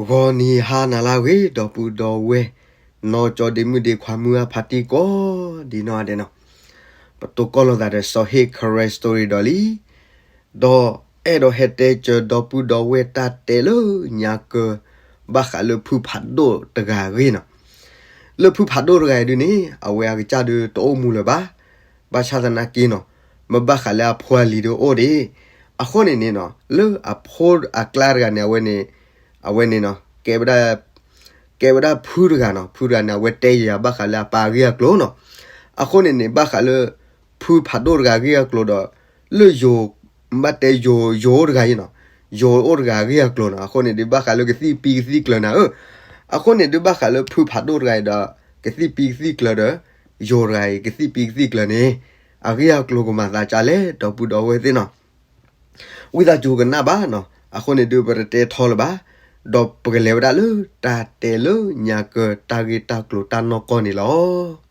ဂီၤနံၤဟါနၤလၢအဂ့ၤ ဒီပုၢ်ဒီဝဲၢ် နီၢ်ကၠီဒ့မုၣ်ဒ့ခွါမုၢ်အဖါတံၢ်ကိးဒ်နီၢ်ဂၤဒဲးနီၤ, ပတိၢ်ကီၢ်လိာ်သးဒီးစီၤဟ့ၣ် Karen Story ဒီးလံ, ဒီးအဲၣ်ဒိးဟဲတဲစၢၤဒီပုၢ်ဒီဝဲၢ်တၢ်တဲလၢညါကၢ ဘၣ်ဃးလၢဖုဖးဒိၣ်တဂၤအဂ့ၢ်နီၤ. လၢဖုဖးဒိၣ်တဂၤအံၤဒုန့ၣ် အဝဲအကစၢ်ဒုတအိၣ်မူလၢၤဘၣ်. ဘၣ်ဆၣ်သနာ်က့နီၤ, မ့ၢ်ဘၣ်ဃးလၢအဖိအလံၤဒုအိၣ်ဒံး, အဃိန့ၣ်န့ၣ်နီၤ လၢအဖိအကျါတဂၤန့ၣ် အဝဲန့ၣ်, အဝဲန့ၣ်နီၤ ကဲဝဲဒၣ် ကဲဝဲဒၣ်ဖုတဂၤနီၤ, ဖုတဂၤန့ၣ် အဝဲတဲယၤဘၣ်ဃးလၢအပၢ်အဂ့ၢ်အကျိၤနီၤ. အဃိန့ၣ်န့ၣ် ဘၣ်ဃးလၢ ဖုဖးဒိၣ်တဂၤအဂ့ၢ်အကျိၤဒီး လၢယိၤ, ဘၣ်တဲယိၤ, ယိၤအိၣ်တဂၤအံၤနီၤ, ယိၤအိၣ်တဂၤအဂ့ၢ်အကျိၤနီၤ. အဃိန့ၣ်ဒုးဘၣ်ဃးလၢကသံၣ်ပံကသံၣ်ကျၢၤနၤဧၢ, အဃိန့ၣ်ဒုးဘၣ်ဃးလၢဖုဖးဒိၣ်တဂၤအံၤဒီး ကသံၣ်ပံကသံၣ်ကျၢၤဒီး ယိၤတဂၤအံၤ ကသံၣ်ပံကသံၣ်ကျၢၤန့ၣ် အဂ့ၢ်အကျိၤကမၤသးကၢ်လဲၣ် ဒီပုၢ်ဒီဝဲၢ်သ့ၣ်နီၤ. ဝံသးစူၤကနၣ်ဘၣ်နီၤ, အဃိန့ၣ်ဒုးပတတဲထီလၢၤဘၣ်, ဒီးပကလဲၤဝဲဒၣ်လၢတၢ်တဲလၢညါကၢ တၢ်ဂ့ၢ်တၢ်ကျိၤတၢ်နီၢ်ကီၢ်န့ၣ်လီၤ.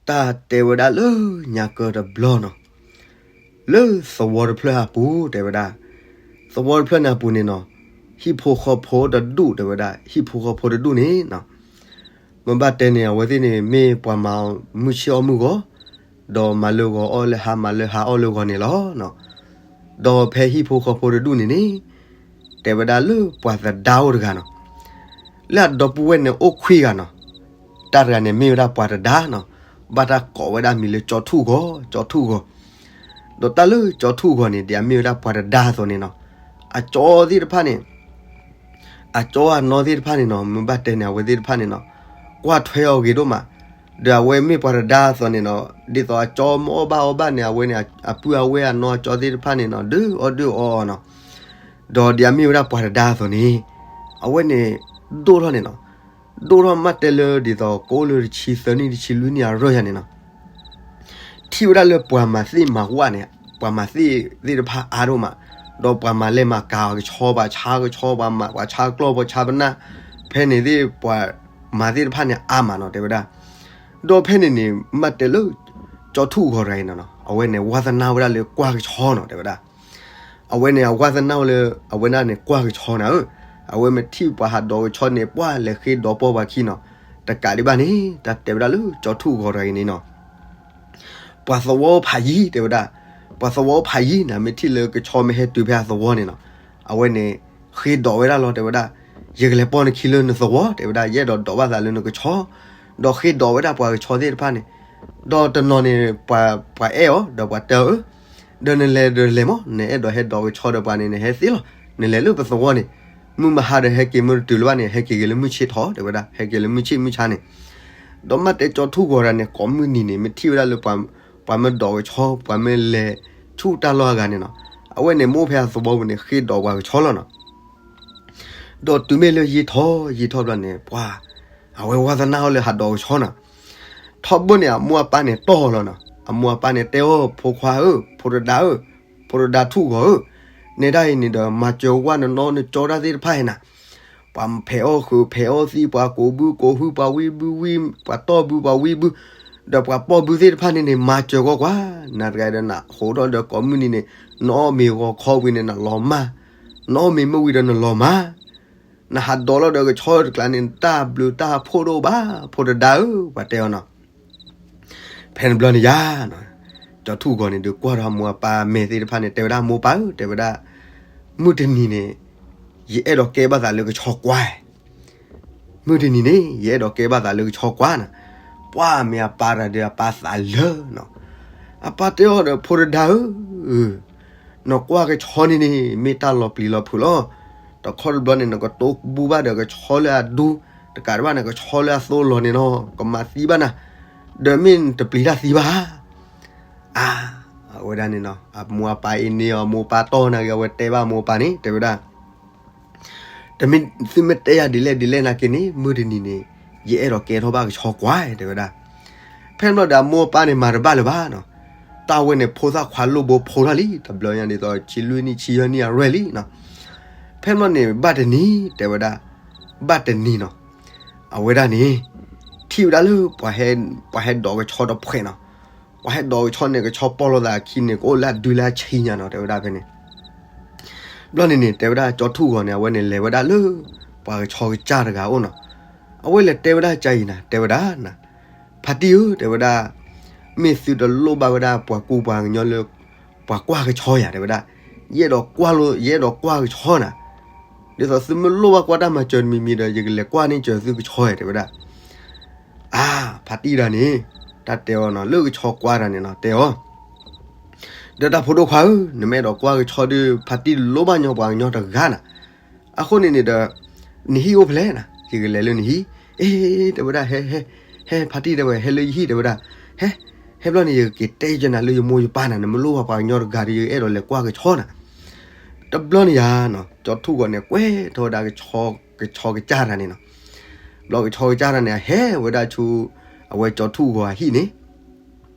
တၢ်တဲဝဲဒၣ်လၢညါကၢတဘျီနီၤ, လၢသဝီတဖျၢၣ်အပူၤတဲဝဲဒၣ်, သဝီတဖျၢၣ်န့ၣ်အပူၤန့ၣ်နီၤ, ဟံၣ်ဖိဃီဖိတဒူၣ်တဲဝဲဒၣ်, ဟံၣ်ဖိဃီဖိတဒူၣ်န့ၣ်နီၤ, မ့ၢ်ဘၣ်တဲန့ၣ် အဝဲသ့ၣ်န့ၣ် မ့ၢ်ပှၤမၤမုၢ်ဆ့ၣ်အီၣ်မုၢ်ဂီၤ, ဒီးမၤလၢဂီၤအီၣ်လၢဟါ, မၤလၢဟါအီၣ်လၢဂီၤန့ၣ်လီၤ. ဒီးဖဲဟံၣ်ဖိဃီဖိတဒူၣ်န့ၣ်န့ၣ် တဲဝဲဒၣ်လၢပှၤသဒါအိၣ်တဂၤနီၤ, လၢအဒီပုၢ်ဝဲၢ်န့ၣ်အိၣ်ခွံဂၤနီၤ, တၢ်တဂၤန့ၣ်မ့ၢ်ဝဲဒၣ်ပှၤတဒါနီၤ, ဘၣ်တၢ်ကိးဝဲဒၣ်မံၤလၢကၠီထူၣ်ဂီၤ, ကၠီထူၣ်ဂီၤ, ဒီးတၢ်လၢကၠီထူၣ်ဂီၤန့ၣ် ဒ်အမ့ၢ်ဝဲဒၣ်ပှၤတဒါအသိးန့ၣ်နီၤ, အကၠီသ့ၣ်တဖၣ်န့ၣ်, အကၠီအနီၢ်သ့ၣ်တဖၣ်န့ၣ်နီၤ, မ့ၢ်ဘၣ်တဲန့ၣ် အဝဲသ့ၣ်တဖၣ်န့ၣ်နီၤ, ကွၢ်ထွဲအီၤဂ့ၤဒိၣ်မး, ဒီးအဝဲမ့ၢ်ပှၤတဒါအသိးန့ၣ်နီၤ, ဒ်သိးအကၠီမ့ၢ်အီၣ်ဘၣ်အီဘၣ်န့ၣ် အဝဲန့ၣ် အပုၢ်အဝဲၢ်အနီၢ်အကၠီသ့ၣ်တဖၣ်န့ၣ်နီၤ ဒုးအီၣ်ဒုးအီအီၤနီၤ, ဒီးဒ်အမ့ၢ်ဝဲဒၣ်ပှၤတဒါအသိးန့ၣ်, အဝဲန့ၣ် ဒိၣ်ထီၣ်န့ၣ်နီၤ, ဒိၣ်ထီၣ်မးတဲလၢဒ်သိးကအိၣ်လၢတဆံသၢနံၣ်တဆံလွံၢ်နံၣ်အရၢၢ်ယၤန့ၣ်နီၤ, ထံၣ်ဝဲဒၣ်လၢပှၤမၤသ့ၣ်မၤဝၣ်န့ၣ်, ပှၤမၤသ့ၣ်သ့ၣ်တဖၣ်အါဒိၣ်မး, ဒီးပှၤမၤလဲၤမၤကၤအီၤကဆီ, ပှၤဆါကဆီ, ပှၤမၤ, ပှၤဆါကျီၢ်, ပှၤဆါပနၢ်, ဖဲန့ၣ်သ့ၣ်ပှၤမၤသ့ၣ်တဖၣ်န့ၣ်အါမးနီၤ တဲဝဲဒၣ်. ဒီးဖဲန့ၣ်န့ၣ် မးတဲလၢ ကၠီထူၣ်ဂီၤတဂၤအံၤနီၤ, အဝဲန့ၣ်ဝါသနာဝဲဒၣ်လၢကွၢ်ကဆီနီၤ တဲဝဲဒၣ်. အဝဲန့ၣ် အဝါသနာဝဲလၢ အဝဲဒၣ်န့ၣ်ကွၢ်ကဆီနၤဧၢ, အဝဲမ့ၢ်ထံၣ်ပှၤဟးဒိးကဆီန့ၣ် ပှၤလဲၤဃ့ဒီးပီၢ်ပှၤခံနီၤ, တကးဒံးဘၣ်န့ၣ် တၢ်တဲဝဲဒၣ်လၢကၠီထူၣ်ဂီၤတဂၤအံၤန့ၣ်နီၤ, ပှၤသဝီဖးယံၤ တဲဝဲဒၣ်, ပှၤသဝီဖးယံၤနၤ မ့ၢ်ထံၣ်လၢကဆီမ့ၢ်ဟဲတုၤဖဲအသဝီန့ၣ်နီၤ, အဝဲန့ၣ် ဃ့ဒီးဝဲဒၣ်လီၤ တဲဝဲဒၣ်, ယကလဲၤပိာ်နခံလၢနသဝီ တဲဝဲဒၣ်, ယအဲၣ်ဒိးဒိးဘၣ်သးလၢနကဆီ, ဒီးဃ့ဒီးဝဲဒၣ်ပှၤကဆီသ့ၣ်တဖၣ်န့ၣ်, ဒီးတနီၤန့ၣ် ပှၤအဲၣ်အီၤ ဒီးပှၤတဲအီၤဧၢ, ဒီးနလဲၤဒီးလဲၤမး, နအဲၣ်ဒိးဟဲဒိးကဆီဒီးပှၤန့ၣ် နဟဲသ့လီၤ, နလဲၤလၢပသဝီန့ၣ်, မုၢ်မဟါဒီးဟဲက့ၤမ့ၢ်တတုၤလၢၤဘၣ်န့ၣ် ဟဲက့ၤဂ့ၤလၢမုၢ်ဆ့ၣ်ထီၣ် တဲဝဲဒၣ်, ဟဲက့ၤလၢမုၢ်ဆ့ၣ်မုၢ်ဆါန့ၣ်, ဒီးမးတဲကၠီထူၣ်ဂီၤတဂၤန့ၣ် ကိးမုၢ်နံၤန့ၣ် မ့ၢ်ထံၣ်ဝဲဒၣ်လၢ ပှၤမ့ၢ်ဒိးကဆီ ပှၤမ့ၢ်လဲၤဆူၣ်တၢ်လီၢ်အဂၤန့ၣ်နီၤ, အဝဲန့ၣ်မ့ၢ်အိၣ်ဖဲအသဝီပူၤန့ၣ် ဃ့ဒီးပှၤကဆီလီၤနီၤ. ဒီးတုၤမ့ၢ်လၢယံာ်ထီၣ်ယံာ်ထီၣ်ဘျီန့ၣ် ပှၤ အဝဲဝါသနာအီၤလၢဟးဒိးကဆီနီၤ, ထီဘိန့ၣ် အမိၢ်အပၢ်န့ၣ်တီၢ်လီၤနီၤ, အမိၢ်အပၢ်န့ၣ်တဲအီၤ ဖိခွါဧၢ, ဖိတဒါဧၢ, ဖိတဒါထူၣ်ဂီၤဧၢ, နဲဒၣ်အံၤန့ၣ်ဒီး မၤစၢၤဝဲနနီၢ်နကၠီတၢ်သ့ၣ်တဖၣ်အံၤနၤ, ပှၤဖဲးအီၣ်ဃုာ်ဖဲးအီၣ်သံ ပှၤကိးဘုကိးဟု ပှၤဝံဘုဝံ, ပှၤတီၢ်ဘုပှၤဝံဘု, ဒီးပှၤပီၢ်ဘုသ့ၣ်တဖၣ်န့ၣ်န့ၣ် မၤစၢၤဂီၢ်ကွၢ်, နၤတဂၤဒီးနဟးထီၣ်ဒီးကိးမုၢ်နံၤန့ၣ် နအီၣ်မ့ၤဂီၤခီဝံၤန့ၣ် နလီၤမၢ်, နအီၣ်မ့ၤမ့ၢ်ဝံၤဒီးနလီၤမၢ် နဟးဒိးလီၤဒီးကဆီတကျါန့ၣ် တၢ်ဘျုးတၢ်ဖှိၣ်ဒိၣ်ဘၣ် ဖိတဒါဧၢ, ပှၤတဲအီၤနီၤ. ဖဲန့ၣ်ဘျီန့ၣ်ယါနီၤ, ကၠီထူၣ်ဂီၤန့ၣ် ဒုးကွၢ်ဒီးအမိၢ်အပၢ်မဲာ်သ့ၣ်တဖၣ်န့ၣ် တဲဝဲဒၣ် မိၢ်ပၢ်ဧၢ, တဲဝဲဒၣ်, မုၢ်တနံၤန့ၣ် ယအဲၣ်ဒိးကဲဘၣ်သးလၢကဆီကွၢ်, မုၢ်တနံၤန့ၣ် ယအဲၣ်ဒိးကဲဘၣ်သးလၢကဆီကွၢ်နီၤ. ပှၢ်မ့ၢ်အပၢ်တဂၤဒီးအပၢ်သးလၢနီၤ, အပၢ်တဲအီၤဒီး ဖိတဒါဧၢ, နကွၢ်ကဆီန့ၣ်န့ၣ် မ့ၢ်တၢ်လီၤပျံၤလီၤဖုးလီၤ. တခီတဘျီန့ၣ် နကတိၢ်ဘူၣ်ဘၣ်ဒီးကဆီလၢအဒူ, တကးဒံးဘၣ်န့ၣ် ကဆီလၢအသိလီၤန့ၣ်နီၤ ကမၤသံဘၣ်နၤ, ဒီးမ့ၢ်နတပျံၤတၢ်သံဘၣ်ဧါ. အဝဲဒၣ်န့ၣ်နီၤ အမိၢ်အပၢ်အ့န့ၢ်အီၤ အမိၢ်အပၢ်တီၢ်နာ်က့ၤ အဝဲတဲဘၣ်အမိၢ်အပၢ်န့ၣ် တဲဝဲဒၣ် တမ့ၢ်သုမ့ၢ်တဲယၤဒ်လဲၣ်ဒ်လဲၣ်နာ်က့ၤန့ၣ် မုၢ်တနံၤန့ၣ် ယအဲၣ်ဒိးကဲထီၣ်ဘၣ်ကဆီကွၢ် တဲဝဲဒၣ်. ဖဲန့ၣ်ဘျီဒီးအမိၢ်အပၢ်န့ၣ် မၤတဘၣ်လၢၤဘၣ်နီၤ. တၢ်ဝဲန့ၣ် ဖိသၣ်ခွါလိၣ်ဘိဖိထီၣ်လံ တဘျီညါဒ်သိး ဆံလွံၢ်နံၣ်ဆံယဲၢ်နံၣ်အရွဲၣ်လံနီၤ. ဖဲန့ၣ်ဘျီန့ၣ် ဘၣ်တနံၤ တဲဝဲဒၣ်, ဘၣ်တနံၤနီၤ အဝဲဒၣ်န့ၣ် ထံၣ်ဝဲဒၣ်လၢ ပှၤဟဲဒိးကဆီတဖှဲးနီၤ. ကွၢ်ဟဲဒိးကဆီန့ၣ် ကဆီပိာ်လိာ်သးအခံန့ၣ် ကအိၣ်လၢအဒုလၢအဆံညါနီၤ တဲဝဲဒၣ်ဖဲန့ၣ်. ဘျီန့ၣ်န့ၣ် တဲဝဲဒၣ်ကၠီထူၣ်ဂီၤန့ၣ် အဝဲန့ၣ်လဲၤဝဲဒၣ်လၢ ပှၤကဆီကစၢ်တဂၤအိၣ်နီၤ. အဝဲလဲၤတဲဝဲဒၣ်ကါအံၤနၤ တဲဝဲဒၣ်နၤ, ဖါတံၢ်ဧၢ တဲဝဲဒၣ်, မ့ၢ်သုတလိၣ်ဘၣ်ဝဲဒၣ်ပှၤကူပှၤကညီလၢ ပှၤကွၢ်ကဆီယၤ တဲဝဲဒၣ်, ယအဲၣ်ဒိးကွၢ်လိ ယအဲၣ်ဒိးကွၢ်ကဆီနၤ, ဒ်သိးသုမ့ၢ်လိၣ်ဘၣ်ကွၢ်တၢ်မၤစၢၤတမံၤမံၤဒီး ယကလဲၤကွၢ်န့ၢ်စၢၤသုကဆီယၤ တဲဝဲဒၣ်. အါ, ဖါတံၢ်တဂၤန့ၣ် တၢ်တဲအီၤနီၤ လၢကဆီကွၢ်တၢ်န့ၣ်နီၤ တဲအီၤ ဒီးတၢ်ဖိဒိၣ်ခွါဧၢ, နမ့ၢ်အဲၣ်ဒိးကွၢ်ကဆီဒီး ဖါတံၢ်တလိၣ်ဘၣ်ညီပှၤကညီတဂၤနၤ, အဃိန့ၣ်န့ၣ်ဒီး နဟံၣ်အိၣ်ဖဲလဲၣ်နၤ, ယကလဲၤလၢနဟံၣ်. အ့ တဲဝဲဒၣ် ဟဲ ဟဲ ဟဲ ဖါတံၢ်တဲဝဲ ဟဲလၢယဟံၣ် တဲဝဲဒၣ်, ဟဲ ဟဲဘျီန့ၣ် ယကက့ၤတဲကနၤလၢယမိၢ်ယပၢ်နၤ, နမ့ၢ်လိၣ်ဘၣ်ပှၤကညီတဂၤဒီး ယအဲၣ်ဒိးလဲၤကွၢ်ကဆီနၤ. တဘျီန့ၣ်ယၤနီၤ ကၠီထူၣ်ဂီၤန့ၣ် ကွဲထီၣ်ဝဲဒၣ် ကဆီကစၢ်တဂၤန့ၣ်နီၤ. ဘျီကဆီကစၢ်တဂၤန့ၣ် အဟဲဝဲဒၣ်ဆူ အဝဲကၠီထူၣ်ဂီၤအဟံၣ်န့ၣ်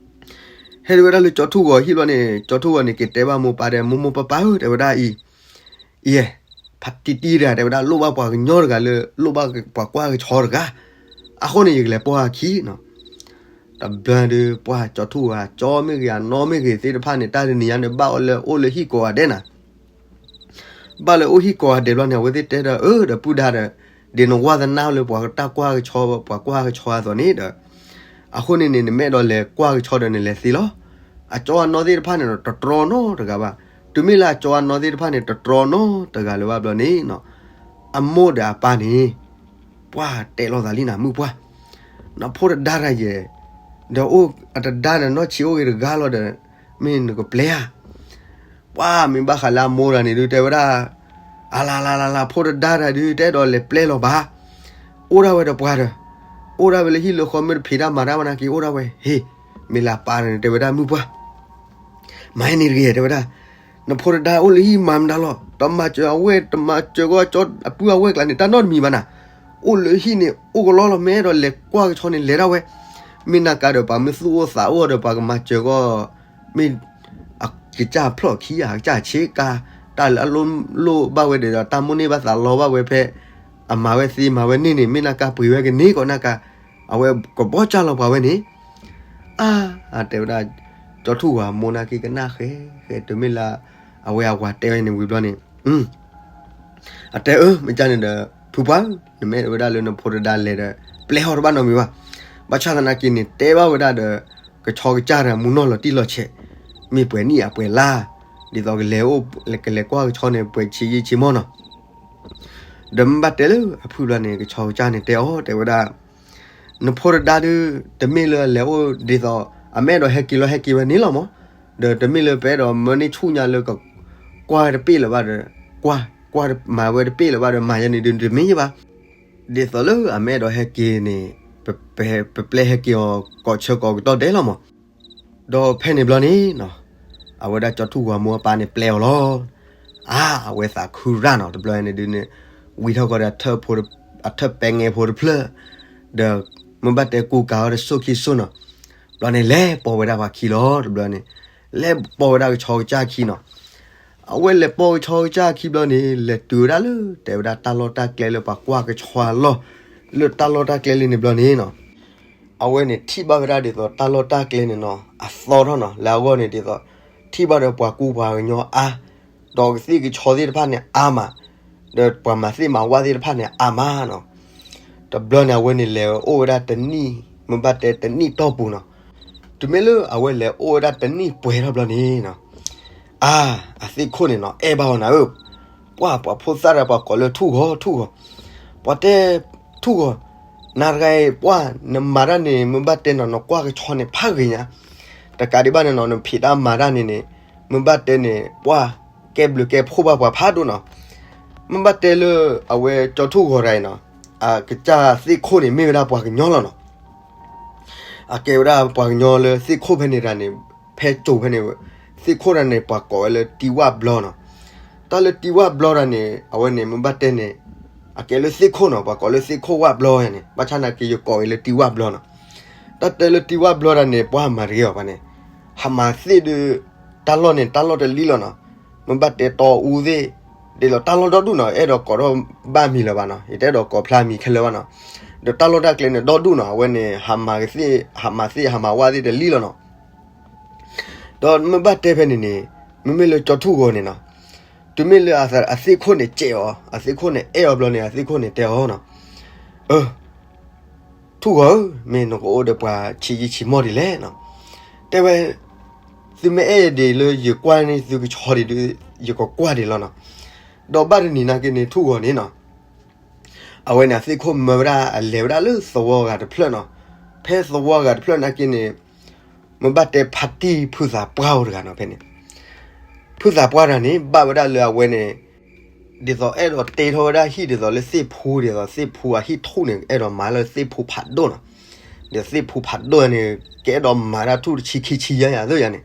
ဟဲဝဲဒၣ်လၢကၠီထူၣ်ဂီၤဟံၣ်ဘျီန့ၣ် ကၠီထူၣ်ဂီၤန့ၣ် က့ၤတဲဘၣ်မိၢ်ပၢ်ဒီး မိၢ်မိၢ်ပၢ်ပၢ်ဧၢ တဲဝဲဒၣ်အံၤ, အံၤ ဖါတံၢ်တံၢ်တဂၤ တဲဝဲဒၣ် လိၣ်ဘၣ်ပှၤကညီတဂၤလၢ လိၣ်ဘၣ်ပှၤကွၢ်ကဆီတဂၤ, အဃိန့ၣ် ယကလဲၤပိာ်အခံနီၤ. တဘျီဒီး ပှၢ်ကၠီထူၣ်ဂီၤ ကၠီမ့ၢ်ဂ့ၤ အနီၢ်မ့ၢ်ဂ့ၤသ့ၣ်တဖၣ်န့ၣ် တၢ်တနံၤညါန့ၣ် ဘၣ်အီၤလၢအိၣ်လၢဟံၣ်ကိးဂၤဒဲးနၤ ဘၣ်လၢအိၣ်ဟံၣ်ကိးဂၤဒဲးဘျီန့ၣ် အဝဲသ့ၣ်တဲဒီး အၢ ဒီပုၢ်ဒါဒီး ဒ်နဝါသနာလၢပှၤတၢ်ကွၢ်ကဆီ ပှၤကွၢ်ကဆီအသိးန့ၣ်ဒီး အဃိန့ၣ်န့ၣ် နမ့ၢ်အဲၣ်ဒိးလဲၤကွၢ်ကဆီဒီးနလဲၤသ့လီၤ. အကၠီအနီၢ်သ့ၣ်တဖၣ်န့ၣ်ဒီး တတြီနီတဂၤဘၣ်. တုၤမ့ၢ်လၢအကၠီအနီၢ်သ့ၣ်တဖၣ်န့ၣ် တတြီနီတဂၤလၢၤဘၣ်ဘျီန့ၣ် အမိၢ်ဒီးအပၢ်န့ၣ် ပှၢ်တဲလိာ်သးလံနၤ မုၢ်ပှၢ်, နဖိတဒါတၢ်ယဲၢ်, ဒီးအိၣ်အတဒါဒီးနီၢ်ဆံးအိၣ်ဂ့ၤတဂၤလီၤဒီး မ့ၢ်နကပျဲဧါ. ပှၢ်မ့ၢ်ဘၣ်ဃးလၢအမိၢ်တဂၤန့ၣ်ဒုး တဲဝဲဒၣ်, အလၤလၤလၤလၤ ဖိတဒါတၢ်ဒုး တအဲၣ်ဒိးလဲၤပျဲလီၤဘၣ်. အိၣ်ဒၣ်ဝဲဒီးပှၤဒီး, အိၣ်ဒၣ်ဝဲလၢဟံၣ်လၢဃီ မ့ၢ်တဖံးတၢ်မၤတၢ်ဘၣ်နာ်က့ အိၣ်ဒၣ်ဝဲ ဟ့ၣ်, မ့ၢ်လၢအပၢ်န့ၣ် တဲဝဲဒၣ် မုၢ်ပှၢ် မၤန့ၣ်တဂ့ၤ တဲဝဲဒၣ်, နဖိတဒါအိၣ်လၢဟံၣ်မၤမတၤလီၤ. တမၤစၢၤအဝဲၢ် တမၤစၢၤကီးကၠီအပုၢ်အဝဲၢ်ကျါန့ၣ် တၢ်နီတမံၤဘၣ်နၤ. အိၣ်လၢဟံၣ်န့ၣ် အိၣ်ကလီလီၤ မ့ၢ်အဲၣ်ဒိးလဲၤကွၢ်ကဆီန့ၣ် လဲၤဒၣ်ဝဲ. မ့ၢ်နာ်ကါဒီး ပှၤမ့ၢ်သူၣ်အိၣ်သးအိၣ်ဒီး ပှၤကမၤစၢၤကီး မ့ၢ်အကစၢ်ဖျီၣ်ခံဂၤ အကစၢ်ဆ့ကၤ တၢ်လၢအလိၣ်ဘၣ်ဝဲဒီး တၢ်မိၣ်န့ၢ်ဘၣ်သးလီဘၣ်ဝဲဖဲ အမၤဝဲသ့မၤဝဲန့ၢ်န့ၣ် မ့ၢ်နာ်ကါပှ့ၤဝဲကန့ၢ်ကီးနာ်ကါ အဝဲကဘီကၢ်လီၤပှၤဝဲန့ၣ် အါ အတဲဝဲဒၣ် ကၠီထူၣ်ဝၤမိၢ်နာ်က့ကနၣ်ဃဲ ဃဲတုၤမ့ၢ်လၢ အဝဲအဝၤတဲဝဲန့ၣ်ဝံၤဘျီန့ၣ် အတဲအၢ မ့ၢ်ကၢ်န့ၣ်ဒီး ဖုပှၢ် နမ့ၢ်ဝဲဒၣ်လၢနဖိတဒါလဲၤဒီး ပျဲဟီၣ်တဘၣ်နီတမံၤဘၣ်. ဘၣ်ဆၣ်သနာ်က့န့ၣ် တဲဘၣ်ဝဲဒၣ်ဒီး ကဆီကစၢ်တဂၤမူနီၢ်လီၤတံၢ်လီၤဆဲး မ့ၢ်ပှဲၤနံၣ်အပှဲၤလါ ဒ်သိးကလဲၤအိၣ် ကလဲၤကွၢ်ကဆီန့ၣ် ပှဲၤဆံးယံာ်ဆံးမီၢ်နီၤ ဒီးမ့ၢ်ဘၣ်တဲလၢအဖုၣ်ဘျီန့ၣ် ကဆီကစၢ်န့ၣ်တဲအီၤ တဲဝဲဒၣ် နဖိတဒါဒုး တမ့ၢ်လၢအလဲၤအိၣ်ဒ်သိး အမ့ၢ်အဲၣ်ဒိးဟဲက့ၤလီၤဟဲက့ၤဝဲန့ၣ်လီၤမး, ဒီးတမ့ၢ်လၢပအဲၣ်ဒိးမၢန့ၢ်ဆူၣ်ညါလၢကကွၢ်ဝဲတပ့ၢ်လၢၤဘၣ်ဒီး ကွၢ် ကွၢ်မၤဝဲတပ့ၢ်လၢၤဘၣ်ဒီး မၤယဲန့ၣ်ဒုးတမ့ၢ်ဘၣ်. ဒ်သိးလၢအမ့ၢ်အဲၣ်ဒိးဟဲက့ၤန့ၣ် ပ ပ ပပျဲဟဲက့ၤအီၤ ကိးဆၢကိးကတီၢ်ဒဲးလီၤမး. ဒီးဖဲန့ၣ်ဘျီန့ၣ်နီၤ အဝဲဒၣ်ကၠီထူၣ်ဝၤမိၢ်အပၢ်န့ၣ်ပျဲအီၤလီၤ. အါ အဝဲသးခုရၣ်နီၤ တဘျီန့ၣ်ဒုးန့ၣ် ဝံထီၣ်ကီးဒီး အထၢၣ်ပဲငဲဖိတဖျၢၣ် ဒီးမ့ၢ်ဘၣ်တဲကူကၤအီၤဒီး စိၣ်ခံစိၣ်နီၤ ဘျီန့ၣ် လဲၤပိာ်ဝဲဒၣ်ပှၤခံလီၤ တဘျီန့ၣ် လဲၤပိာ်ဝဲဒၣ်ကဆီကစၢ်ခံနီၤ. အဝဲလဲၤပိာ်ကဆီကစၢ်ခံဘျီန့ၣ် လဲၤတုၤဝဲဒၣ်လၢ တဲဝဲဒၣ်တၢ်လီၢ်တၢ်ကျဲလၢပှၤကွၢ်ကဆီအလီၢ် လၢတၢ်လီၢ်တၢ်ကျဲလၢန့ၣ်ဘျီန့ၣ်နီၤ အဝဲန့ၣ်ထံၣ်ဘၣ်ဝဲဒၣ်ဒ်သိးတၢ်လီၢ်တၢ်ကျဲန့ၣ်နီၤ အသီထီၣ်နီၤ လၢအဂီၢ်န့ၣ်ဒ်သိး ထံၣ်ဘၣ်ဒီးပှၤကူပှၤကညီအါ ဒီးကသ့ၣ်ကဆီသ့ၣ်တဖၣ်န့ၣ်အါမး ဒီးပှၤမၤသ့ၣ်မၤဝၣ်သ့ၣ်တဖၣ်န့ၣ်အါမးနီၤ. တဘျီန့ၣ် အဝဲန့ၣ်လဲၤအိၣ်ဝဲဒၣ်တနံၣ် မ့ၢ်ဘၣ်တဲတနံၣ်တီၢ်ပူၤနီၤ. တုၤမ့ၢ်လၢအဝဲလဲၤအိၣ်ဝဲဒၣ်တနံၣ်ပှဲၤထီၣ်ဘျီန့ၣ်နီၤ အါ အသ့ၣ်ခိၣ်န့ၣ်နီၤ အဲၣ်ဘၣ်အီၤနၤဧၢ ပှၢ်ပှၤဖိသၣ်တၢ်ပှၤကိးလၢထူၣ်ဂီၤထူၣ်ဂီၤ ပှၤတဲ ထူၣ်ဂီၤ နၤတဂၤအံၤ ပှၢ်နမၤတၢ်န့ၣ် မ့ၢ်ဘၣ်တဲနီၤ နကွၢ်ကဆီန့ၣ်ဖးဂ့ၤညါ တကးဒံးဘၣ်န့ၣ်နီၤ နဖံးတၢ်မၤတၢ်န့ၣ်န့ၣ် မ့ၢ်ဘၣ်တဲန့ၣ် ပှၢ် ကဲဘျုးကဲဖှိၣ်ဘၣ်ပှၤဖးဒိၣ်နီၤ. မ့ၢ်ဘၣ်တဲလၢအဝဲကၠီထူၣ်ဂီၤတဂၤအံၤနီၤ အကစၢ်သ့ၣ်ခိၣ်န့ၣ် မ့ၢ်ဝဲဒၣ်ပှၤကညီလီၤနီၤ. အကဲဝဲဒၣ်ပှၤကညီလၢသ့ၣ်ခိၣ်ဖဲန့ၣ်တဂၤန့ၣ် ဖဲစိၤဖဲန့ၣ် သ့ၣ်ခိၣ်တဂၤန့ၣ် ပှၤကိးဝဲလၢတံၤဝၣ်ဘျီနီၤ. တၢ်လၢတံၤဝၣ်ဘျီတဂၤန့ၣ် အဝဲန့ၣ် မ့ၢ်ဘၣ်တဲန့ၣ် အကဲလၢသ့ၣ်ခိၣ်နီၤ ပှၤကိးလၢသ့ၣ်ခိၣ်ဝၣ်ဘျီန့ၣ် ဘၣ်ဆၣ်နာ်က့ယကိးအီၤလၢတံၤဝၣ်ဘျီနီၤ. တၢ်တဲလၢတံၤဝၣ်ဘျီတဂၤန့ၣ် ပှၤမၤတဂ့ၤအီၤဘၣ်န့ၣ် ဟးမၤသ့ၣ်ဒီး တၢ်လီၢ်န့ၣ် တၢ်လီၢ်တလံလီၤနီၤ. မ့ၢ်ဘၣ်တဲတီအူသ့ၣ် ဒ်သိးတၢ်လီၢ်ဒီဒူၣ်နီၤ အဲၣ်ဒိးကိးထီၣ်ဘၣ်မံၤလၢၤဘၣ်နီၤ ယတအဲၣ်ဒိးကိးဖျါမံၤခဲလၢာ်ဘၣ်နီၤ. ဒီးတၢ်လီၢ်တၢ်ကျဲန့ၣ် ဒီဒူၣ်နီၤ အဝဲန့ၣ် ဟးမၤကသ့ၣ် ဟးမၤသ့ၣ် ဟးမၤဝၣ်သ့ၣ်တလံလီၤနီၤ. ဒီးမ့ၢ်ဘၣ်တဲဖဲန့ၣ်န့ၣ်, မ့မ့ၢ်လၢကၠီထူၣ်ဂီၤန့ၣ်နီၤ, တုၤမ့ၢ်လၢအသ့ၣ်ခိၣ်န့ၣ်ကဲးအီၤ, အသ့ၣ်ခိၣ်န့ၣ်အဲၣ်အီၤဘျီန့ၣ် အသ့ၣ်ခိၣ်န့ၣ်တဲအီၤနီၤ, အၢ ထူၣ်ဂီၤဧၢ, မ့ၢ်နကအိၣ်ဒီးပှၤဆံးယံာ်ဆံးမီၢ်ဒ်လဲၣ်နီၤ, တဲဝဲ, သုမ့ၢ်အဲၣ်ဒံးလၢယကွၢ်န့ၣ် သုကဆီဒံးဒုး, ယကကွၢ်ဒံးလီၤနီၤ, ဒီးဘၣ်တနံၤနာ်က့န့ၣ် ထူၣ်ဂီၤန့ၣ်နီၤ အဝဲန့ၣ် အသ့ၣ်ခိၣ်မၢဝဲဒၣ်အလဲၤဝဲဒၣ်လၢသဝီဂၤတဖျၢၣ်နီၤ, ဖဲသဝီဂၤတဖျၢၣ်နာ်က့န့ၣ်, မ့ၢ်ဘၣ်တဲဖါတံၢ်ဖုသးပှၢ်အိၣ်တဂၤနီၤဖဲန့ၣ်, ဖုသးပှၢ်တဂၤန့ၣ် ဘၣ်ဝဲဒၣ်လၢအဝဲန့ၣ်, ဒ်သိးအဲၣ်ဒိးတ့ထီၣ်ဝဲဒၣ်ဟံၣ်ဒ်သိးလၢသ့ၣ်ဖူဒ်သိးသ့ၣ်ဖူအဟံၣ်ထူၣ်န့ၣ် အဲၣ်ဒိးမၤလၢသ့ၣ်ဖူဖးဒိၣ်နီၤ, ဒီးသ့ၣ်ဖူဖးဒိၣ်န့ၣ် ကအဲၣ်ဒိးမၤတၢ်ထူၣ်တဆံခံဆံယါယါသ့ၣ်ယါန့ၣ်,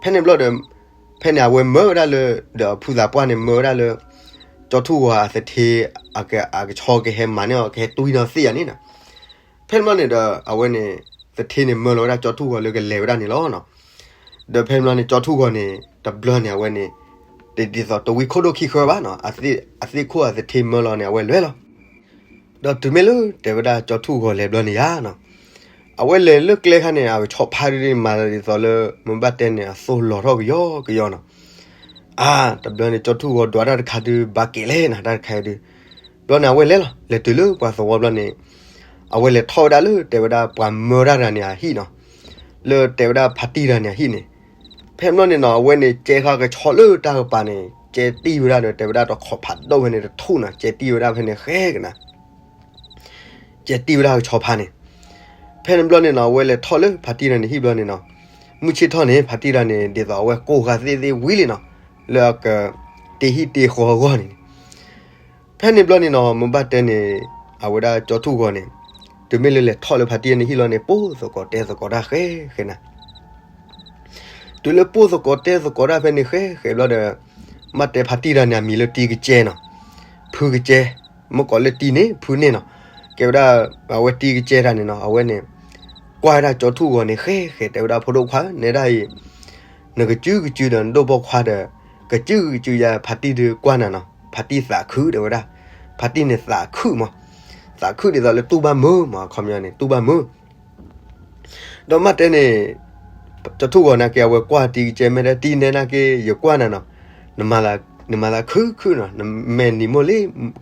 ဖဲန့ၣ်ဘျီဒီး, ဖဲန့ၣ်အဝဲမၢဝဲဒၣ်လၢ, ဒီးဖုသးပှၢ်န့ၣ်မၢဝဲဒၣ်လၢ, ကၠီထူၣ်ဂီၤအသထ့, အကဆီကဟဲမၤန့ၢ်အီၤ ကဟဲတွံၢ်နီၢ်သ့ၣ်ယါန့ၣ်နီၤ, ဖဲန့ၣ်ဘျီန့ၣ်ဒီး အဝဲန့ၣ်, သထ့န့ၣ်မၢလီၤဝဲဒၣ်ကၠီထူၣ်ဂီၤလၢကလဲၤဝဲဒၣ်န့ၣ်လီၤနီၤ, ဒီးဖဲန့ၣ်ဘျီန့ၣ် ကၠီထူၣ်ဂီၤန့ၣ် တဘျီန့ၣ်အဝဲန့ၣ်, ဒ်သိးတဝံခိၣ်ဒိၣ်ခံဃၢဘၣ်နီၤ, အသ့ၣ်ခိၣ်အသထ့မၢလီၤန့ၣ် အဝဲလဲၤလီၤ, ဒီးတုၤမ့ၢ်လၢတဲဝဲဒၣ်ကၠီထူၣ်ဂီၤလဲၤဘျီန့ၣ်ယါနီၤ, အဝဲလဲၤလၢကျဲခါန့ၣ် အကဆီဖါဒုန့ၣ် မၤဒ်သိးလၢ မ့ၢ်ဘၣ်တဲန့ၣ် အသိလီၤထီၣ်ကယီကယီနီၤ, အါ, တဘျီန့ၣ် ကၠီထူၣ်ဂီၤဒွးတၢ်တခါဒုးဘၣ်ကဲလဲၣ်နၤ တၢ်တခါဒုး, ဘျီန့ၣ် အဝဲလဲၤလီၤ လဲၤတုၤလၢပှၤသဝီဘျီန့ၣ်, အဝဲလဲၤထီၣ်ဝဲဒၣ်လၢတဲဝဲဒၣ်ပှၤမၢတၢ်တဂၤန့ၣ်အဟံၣ်နီၤ, လၢတဲဝဲဒၣ်ဖါတံၢ်တဂၤန့ၣ်အဟံၣ်န့ၣ်, ဖဲဘျီန့ၣ်နီၤ အဝဲန့ၣ် ကဲဃာ်ကဆီလၢတၢ်ကပၤန့ၣ် ကဲတံၢ်ဝဲဒၣ်ဒီး တဲဝဲဒၣ်တခီဖးဒိၣ်ဖဲန့ၣ်တထူၣ်နီၤ, ကဲတံၢ်ဝဲဒၣ်ဖဲန့ၣ်ဃဲကနၤ ကဲတံၢ်ဝဲဒၣ်ကဆီဖါန့ၣ်, ဖဲန့ၣ်ဘျီန့ၣ်နီၤ အဝဲလဲၤထီၣ်လၢဖါတံၢ်တဂၤန့ၣ်ဟံၣ်ဘျီန့ၣ်နီၤ, မုၢ်ဆ့ၣ်ထီၣ်န့ၣ် ဖါတံၢ်တဂၤန့ၣ် ဒ်သိးအဝဲကိးဃာ်သ့ၣ်သ့ၣ်ဝံၤလံနီၤ, လၢအကတ့ဟံၣ်တ့ဃီအဂီၢ်န့ၣ်န့ၣ်, ဖဲန့ၣ်ဘျီန့ၣ်နီၤ မ့ၢ်ဘၣ်တဲန့ၣ်, အဝဲဒၣ်ကၠီထူၣ်ဂီၤန့ၣ်, တုၤမ့ၢ်လၢလဲၤထီၣ်လၢဖါတံၢ်တဂၤန့ၣ်ဟံၣ်လီၤန့ၣ် ပိၢ်သကိးတဲသကိးတၢ်ဃဲဃဲနၤ တုၤလၢပိၢ်သကိးတဲသကိးတၢ်ဖဲန့ၣ်ဃဲဃဲဘျီဒီး, မ့ၢ်တဲဖါတံၢ်တဂၤန့ၣ် အမံၤလၢတံကစဲနီၤ, ဖုကစဲ, မ့ၢ်ကိးလၢတံန့ၣ် ဖုန့ၣ်နီၤ, ကဲဝဲဒၣ်, အဝဲတံကစဲတဂၤန့ၣ်နီၤ အဝဲန့ၣ်, ကွၢ်ဝဲဒၣ်ကၠီထူၣ်ဂီၤန့ၣ်ဃဲဃဲ တဲဝဲဒၣ်ဖိဒိၣ်ခွါ နဲဒၣ်အံၤ, နကစုကစုဒီးနဒိၣ်ဘီၣ်ခွါဒီး, ကစုကစုယၤဖါတံၢ်ဒုးကွၢ်နၤနီၤ, ဖါတံၢ်သးခုတဲဝဲဒၣ်, ဖါတံၢ်န့ၣ်သးခုမး, သးခုဒ်သိးလၢတူၢ်ဘၣ်မုာ်မး အခီပညီန့ၣ် တူၢ်ဘၣ်မုာ် ဒီးမ့ၢ်တဲန့ၣ်, ကၠီထူၣ်ဂီၤနာ်က့ အဝဲကွၢ်တံကစဲ မ့ၢ်တဲတံန့ၣ်နာ်က့ ယကွၢ်နၤနီၤ, နမၤသးခုခုနီၤ, နမဲာ်နံၤမိၢ်လံ,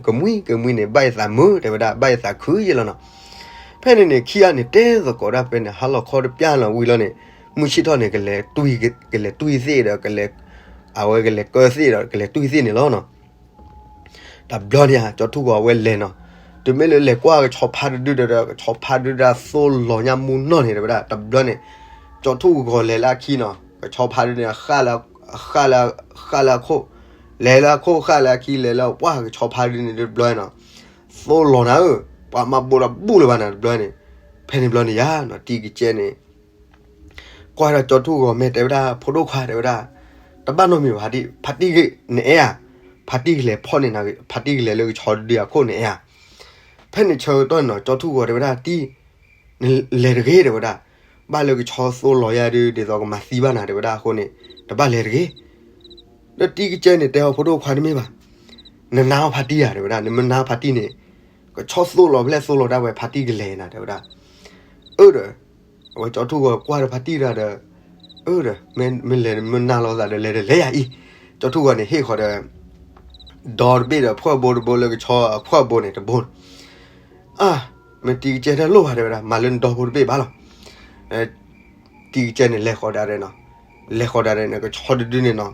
ကမှံကမှံန့ၣ် ဘၣ်ယသးမုာ် တဲဝဲဒၣ် ဘၣ်ယသးခုယဲလီၤနီၤ, ဖဲန့ၣ်န့ၣ် ခံဂၤန့ၣ် တဲသကိးဒၣ်ဖဲန့ၣ် ဟါလီၤခီတပျၢ်လီၤဝံၤလီၤန့ၣ်, မုၢ်ဆ့ၣ်ထီၣ်န့ၣ် ကလဲၤတွံၢ်သ့ၣ်ဒီး, အဝဲကလဲၤကၢသ့ၣ်ဒီး ကလဲၤတွံၢ်သ့ၣ်န့ၣ်လီၤနီၤ တဘျီန့ၣ်ဧါ ကၠီထူၣ်ဂီၤအဝဲလဲၤနီၤ, တုၤမ့ၢ်လၢလဲၤကွၢ်ကဆီဖါတဒုဒီး ကဆီဖါဒုဒၣ်သိၣ်လီၤညါမူနီၢ်န့ၣ် တဲဝဲဒၣ် တဘျီန့ၣ်, ကၠီထူၣ်ဂီၤလဲၤလၢအခံနီၤ, ကဆီဖါဒုန့ၣ် ဃၣ်လၢ, ဃၣ်လၢ, ဃၣ်လၢအခိၣ်, လဲၤလၢအခိၣ်ဃၣ်လၢအခံ လဲၤလၢပှၢ်ကဆီဖါဒုန့ၣ်တဘျီနီၤ, သိၣ်လီၤနၤဧၢ, ပှၤမၤဘိးဒီးဘူၣ်လၢၤဘၣ်နၤ တဘျီန့ၣ်, ဖဲန့ၣ်ဘျီန့ၣ်ယါနီၤ တံကစဲန့ၣ် ကွၢ်ဒီးကၠီထူၣ်ဂီၤ မ့ၢ်တဲဝဲဒၣ် ဖိဒိၣ်ခွါ တဲဝဲဒၣ်, တဘၣ်နီတမံၤဘၣ် ဖါတံၢ်, ဖါတံၢ်နအဲၣ်ဧါ, ဖါတံၢ်ကလဲၤဖီၣ်န့ၢ်နၤ, ဖါတံၢ်ကလဲၤလၢကဆီဒုအခိၣ်နအဲၣ်ဧါ, ဖဲန့ၣ်ဆၢကတီၢ်န့ၣ်နီၤ ကၠီထူၣ်ဂီၤတဲဝဲဒၣ် တံၢ်, နလဲၤတဂ့ၤ တဲဝဲဒၣ်, ဘၣ်လၢကဆီသိၣ်လီၤယါဒု ဒ်သိးကမၤသံဘၣ်နၤ တဲဝဲဒၣ်အဃိန့ၣ်, တဘၣ်လဲၤတဂ့ၤ ဒီးတံကစဲန့ၣ် တဲအီၤဖိဒိၣ်ခွါတမ့ၢ်ဘၣ်, နနာ်အီၤဖါတံၢ်ဧါ တဲဝဲဒၣ်, နမ့ၢ်နာ်ဖါတံၢ်န့ၣ်, ကဆီသိၣ်လီၤဖဲလဲၣ်သိၣ်လီၤဒၣ်ဝဲဖါတံၢ်ကလဲၤနၤ တဲဝဲဒၣ်, အၢဒီး, အဝဲကၠီထူၣ်ဂီၤကွၢ်ဒီးဖါတံၢ်တဂၤဒီး, အၢဒီး, မ့ၢ်လဲၤမ့ၢ်နာ်လိာ်သးဒီးလဲၤဒီးလဲၤယၤအံၤ, ကၠီထူၣ်ဂီၤန့ၣ်ဟ့ၣ်ဃီၤဒီး ဒီတဘ့ၣ်ဒီးဖှၢၣ်ဘိတဘိလၢကဆီအဖှၢၣ်ဘိန့ၣ်တဘိန့ၣ်, အါ, မ့ၢ်တံကစဲတလိၣ်ဘၣ် တဲဝဲဒၣ်, မၤလၢနဒီဖိတဘ့ၣ်ဘၣ်လီၤ တံကစဲန့ၣ်လဲၤဃီၤဒၣ်ဒီးနီၤ, လဲၤဃီၤဒၣ်ဒီးန့ၣ် ကဆီတဒုန့ၣ်နီၤ,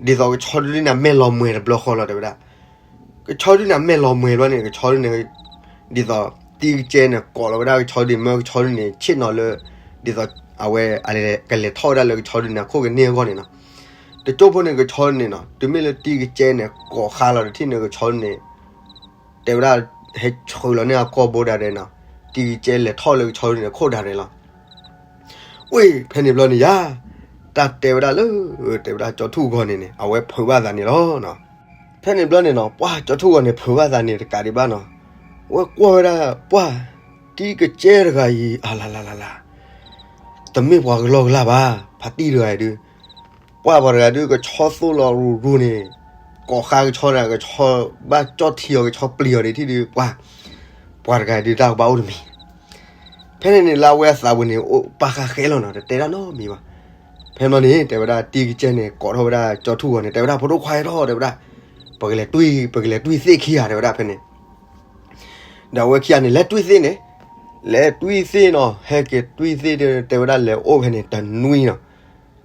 ဒ်သိးကဆီတဒုန့ၣ်မဲာ်လီၤမှဲၤတဘျီဃီလီၤ တဲဝဲဒၣ်, ကဆီဒုန့ၣ်မဲာ်လီၤမှဲၤဘျီန့ၣ် ကဆီဒုန့ၣ်, ဒ်သိး, တံကစဲန့ၣ်ကိးလီၤဝဲဒၣ်ကဆီဒုန့ၣ် မၢကဆီဒုန့ၣ် ဆ့ၣ်နီၤလၢ, ဒ်သိး, အဝဲ, ကလဲၤထီၣ်ဝဲဒၣ်လၢကဆီဒုန့ၣ်အခိၣ်ကန့ၢ်အဂီၢ်န့ၣ်နီၤ, တကၠိဖိန့ၣ်ကဆီန့ၣ်နီၤ တုၤမ့ၢ်လၢတံကစဲန့ၣ် ကိးဃါလီၤတထံၣ်န့ၣ် ကဆီဒုန့ၣ် တဲဝဲဒၣ်, ဟဲဆှၢလီၤန့ၢ်အကိာ်ဘိဒၣ်ဒီးနီၤ, တံကစဲလဲၤထီၣ်လၢကဆီဒုန့ၣ်ခိၣ်ဒၣ်ဒီးလီၤ. ဝ့ၢ်ဖဲန့ၣ်ဘျီန့ၣ်ယါ, တၢ်တဲဝဲဒၣ်လၢ, တဲဝဲဒၣ်ကၠီထူၣ်ဂီၤန့ၣ်န့ၣ် အဝဲဖုးဘၣ်သးန့ၣ်လီၤ. ဖဲန့ၣ်ဘျီန့ၣ်နီၤ ပှၢ်ကၠီထူၣ်ဂီၤန့ၣ် ဖုးဘၣ်သးန့ၣ်တကးဒံးဘၣ်နီၤ, အဝဲကွၢ်ဝဲဒၣ်ပှၢ်, တံကစဲတဂၤအံၤ အလၤလၤလၤလၤ, တမ့ၢ်ပှၤကလီကလီဘၣ်, ဖါတံၢ်တဂၤအံၤဒုး ပှၢ်ပှၤတဂၤဒုး ကဆီသိၣ်လီၤရူၤရူၤန့ၣ်, ကိးဃါကဆီန့ၣ် ကဆီဘၣ်ကၠီၣ်ထံအီၤ ကဆီပျံၤအီၤဒံးထံၣ်ဒုး ပှၢ်, ပှၤတဂၤဒုးတၢ်ကဘၣ်အိၣ်တမံၤ. ဖဲန့ၣ်န့ၣ် လၢအဝဲအသးပူၤန့ၣ် အိၣ်ပာ်ဃာ်ဃဲလီၤနီၤ, တတဲတၢ်နီတမံၤဘၣ်. ဖဲန့ၣ်ဘျီန့ၣ် တဲဝဲဒၣ် တံၤကစဲန့ၣ် ကိးထီၣ်ဝဲဒၣ်ကၠီထူၣ်ဂီၤန့ၣ် တဲဝဲဒၣ် ဖိဒိၣ်ခွါဟဲထီၣ် တဲဝဲဒၣ်, ပကလဲၤတွံၢ် ပကလဲၤတွံၢ်သ့ၣ်ခံဂၤ တဲဝဲဒၣ်ဖဲန့ၣ်. ဒီးအဝဲခံဂၤန့ၣ် လဲၤတွံၢ်သ့ၣ်န့ၣ်, လဲၤတွံၢ်သ့ၣ်နီၤ, ဟဲက့ၤတွံၢ်သ့ၣ် တဲဝဲဒၣ် လဲၤအိၣ်ဖဲန့ၣ်တနွံနီၤ.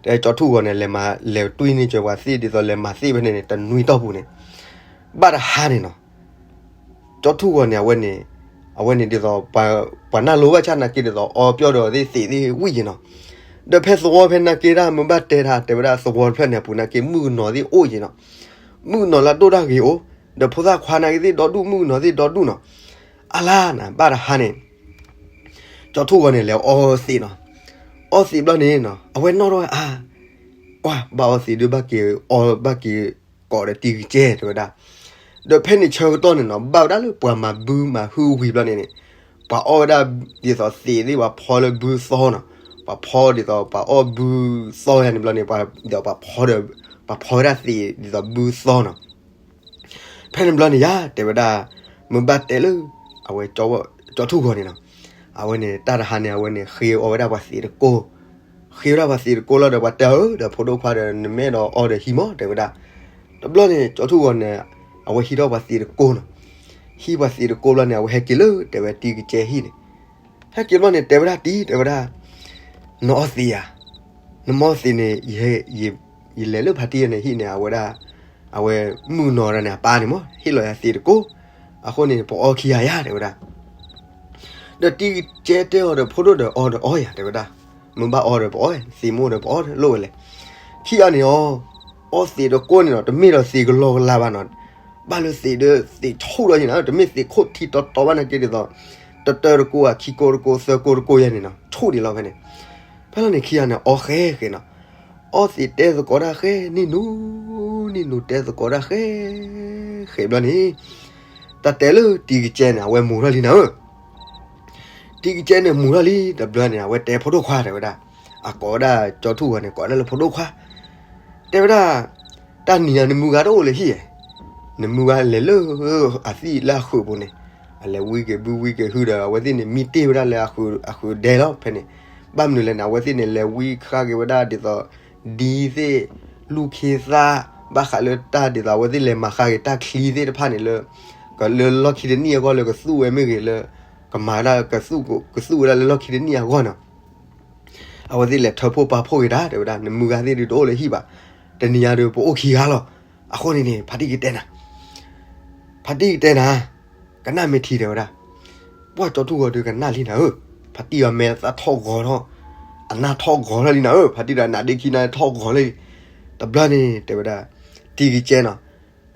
တဲကၠီထူၣ်ဂီၤန့ၣ် လဲၤမၤ လဲၤတွံၢ်န့ၢ်ကၢၤပှၤသ့ၣ် ဒ်သိးလဲၤမၤသ့ၣ်ဖဲန့ၣ်န့ၣ် တနွံတီၢ်ပူၤန့ၣ် ဘၣ်တဟါန့ၣ်နီၤ ကၠီထူၣ်ဂီၤန့ၣ် အဝဲန့ၣ်, အဝဲန့ၣ်ဒ်သိး ပှၤနၢ်လိဘၣ်ဆၣ်နာ်က့ဒ်သိး အီပျီဒီးသ့ၣ်သ့ၣ်သ့ၣ်ဝံၣ်က့ၤနီၤ. ဒီးဖဲသဝီဖဲနာ်က့ဒၣ် မ့ၢ်ဘၣ်တဲတၢ် တဲဝဲဒၣ် သဝီတဖျၢၣ်န့ၣ်အပူၤနာ်က့ မုၣ်ကနီၤသ့ၣ်အိၣ်က့ၤနီၤ. မုၣ်ကနီၤလၢအဒိၣ်တၢ်ဂ့ၤအိၣ်, ဒီးဖိသၣ်ခွါနာ်က့သ့ၣ်ဒီဒူၣ် မုၣ်ကနီၤသ့ၣ်ဒီဒူၣ်နီၤ. အလါနၤ ဘၣ်တဟါန့ၣ် ကၠီထူၣ်ဂီၤန့ၣ် လဲၤအီသံးနီၤ. အီသံးဘျီန့ၣ်နီၤ အဝဲနီၣ်ထီၣ်ဝဲအါ, ကွၢ် ဘၣ်အီသံးဒုး ဘၣ်က့ၤအီ ဘၣ်က့ၤကိးဒီးတံၤကစဲ တဲဝဲဒၣ်. ဒီးဖဲန့ၣ်ဆၢကတီၢ်န့ၣ်နီၤ ဘၣ်ဝဲဒၣ်လၢပှၤမၤဘုမၤဟုဝံၤဘျီန့ၣ်န့ၣ် ပှၤအီၣ်ဝဲဒၣ်ဒ်သိးသံးသ့ၣ် ပှၤဖီလၢဘုသီနီၤ. ပှၤဖီဒ်သိး ပှၤအီၣ်ဘုသီယါန့ၣ်ဘျီန့ၣ် ဒီးပှၤဖီဒီး ပှၤဖီဝဲဒၣ်သံးဒ်သိးဘုသီနီၤ. ဖဲန့ၣ်ဘျီန့ၣ်ယါ တဲဝဲဒၣ် မ့ၢ်ဘၣ်တဲလၢ အဝဲ ကၠီထူၣ်ဂီၤန့ၣ်နီၤ, အဝဲန့ၣ် တၢ်တဟါန့ၣ် အဝဲန့ၣ် ဃ့အီဝဲဒၣ်ပှၤသံးတကိး, ဃ့ဝဲဒၣ်ပှၤသံးတကိးလီၤဒီး ပှၤတဲအီၤဒီး ဖိဒိၣ်ခွါဒီး နမ့ၢ်အဲၣ်ဒိးအီဒီးဟံးမး တဲဝဲဒၣ်. တဘျီန့ၣ်ကၠီထူၣ်ဂီၤန့ၣ် အဝဲဟံးထီၣ်ပှၤသံးတကိးနီၤ. ဟံးပှၤသံးတကိးဘျီန့ၣ် အဝဲဟဲက့ၤလၢ တဲဝဲတံၤကစဲဟံၣ်န့ၣ်. ဟဲက့ၤဘျီန့ၣ် တဲဝဲဒၣ်တံၤ တဲဝဲဒၣ် နအီသံးဧါ, နမ့ၢ်အီသံးန့ၣ် ယလဲၤလၢဖါတံၢ်န့ၣ်ဟံၣ်န့ၣ် အဝဲဒၣ် အဝဲမုၣ်ကနီၤဒီးန့ၣ် အပၢ်န့ၣ်မး ဟ့ၣ်လီၤယၤသံးတကိး, အဃိန့ၣ် ပအီခံဂၤယါ တဲဝဲဒၣ်. ဒီးတံၤကစဲတဲအီၤဒီး ဖိဒိၣ်ဒီးအီဒီးအီယၤ တဲဝဲဒၣ်, မ့ၢ်ဘၣ်အီဒီးပအီ, သံးမ့ၢ်အိၣ်ဒီးပအီ လိၣ်ဝဲလဲၣ်. ခံဂၤန့ၣ်အီၤ အီသံးတကိးန့ၣ်နီၤ တမ့ၢ်ဒီးသံးကလီကလီဘၣ်နီၤ, ဘၣ်လၢသံးဒီးသံးဆူၣ်ဒီးယါနီၤ, တမ့ၢ်သံးခိၣ်ထံတီတီဘၣ်နာ်က့ဒ်သိး တတၢတကိးဧါ ခံကိးတကိး သၢကိးတကိးယါန့ၣ်နီၤ ဆူၣ်ဒံးလီၤဖဲန့ၣ်. ဖဲလီၤန့ၣ် ခံဂၤန့ၣ် အီဃဲဃဲနီၤ, အီသံးတဲသကိးတၢ်ဃဲ နံၣ်နူ နံၣ်နူတဲသကိးတၢ်ဃဲ ဃဲဘျီန့ၣ် တၢ်တဲလၢတံၤကစဲန့ၣ် အဝဲမူၤထီၣ်လံနၤဧၢ. တံၤကစဲန့ၣ်မူၤထီၣ်လံ တဘျီန့ၣ် အဝဲတဲဖိဒိၣ်ခွါ တဲဝဲဒၣ်, အကိးဝဲဒၣ်ကၠီထူၣ်ဂီၤန့ၣ် ကိးဒၣ်လၢဖိဒိၣ်ခွါ, တဲဝဲဒၣ်, တၢ်နံၤညါနမုၢ်ဂၤတအိၣ်လၢဟံၣ်ဧါ, နမုၢ်ဂၤလဲၤလၢအသံၣ်လၢအဃုာ်ပူၤန့ၣ်, အလဲၤဝံက့ၤဘုဝံက့ၤဟုဒီး အဝဲသ့ၣ်န့ၣ် မံတ့ၢ်ဝဲဒၣ်လၢအဃုာ်ဒဲလီၤဖဲန့ၣ်. ဘၣ်မနုၤလဲၣ်န့ၣ် အဝဲသ့ၣ်န့ၣ် လဲၤဝံဃာ်က့ၤဝဲဒၣ်ဒ်သိး ဒ်သ့ၣ် လူၢ်ခ့သၣ် ဘၣ်ဃးလၢတၢ်ဒ်သိး အဝဲသ့ၣ်လဲၤမၤဃာ်က့ၤတၢ်ချံသ့ၣ်တဖၣ်န့ၣ်လၢ လၢလီၢ်ခံတနံၣ်အဂီၢ်လၢကသူၣ်ဝဲမ့ၢ်ဂ့ၤလၢ ကမၤဝဲဒၣ် ကသူၣ်ဝဲဒၣ်လၢလီၢ်ခံတနံၣ်အဂီၢ်န့ၣ် အဝဲသ့ၣ်လဲၤထၢဖှိၣ်ပာ်ဖှိၣ်က့ၤတၢ် တဲဝဲဒၣ် နမုၢ်ဂၤသ့ၣ်ဒုးတအိၣ်လၢဟံၣ်ဘၣ်, တနံၤညါဒုးပအိၣ်ခံဂၤလီၤ. အဃိန့ၣ်န့ၣ် ဖါတံၢ်ကတဲနၤ, ဖါတံၢ်ကတဲနၤ, ကနၣ်မ့ၢ်ထံ တဲဝဲဒၣ်. ပှၢ်ကၠီထူၣ်ဂီၤဒုးကနၣ်လံနၤဧၢ, ဖါတံၢ်အမဲာ်သၣ်ထီၣ်ဂီၤထီၣ်, အနၢ်ထီၣ်ဂီၤထီၣ်လံနၤဧၢ, ဖါတံၢ်ဒီးနးဒ့ခံနၢ်ထီၣ်ဂီၤလံ. တဘျီန့ၣ် တဲဝဲဒၣ်, တံၤကစဲနီၤ,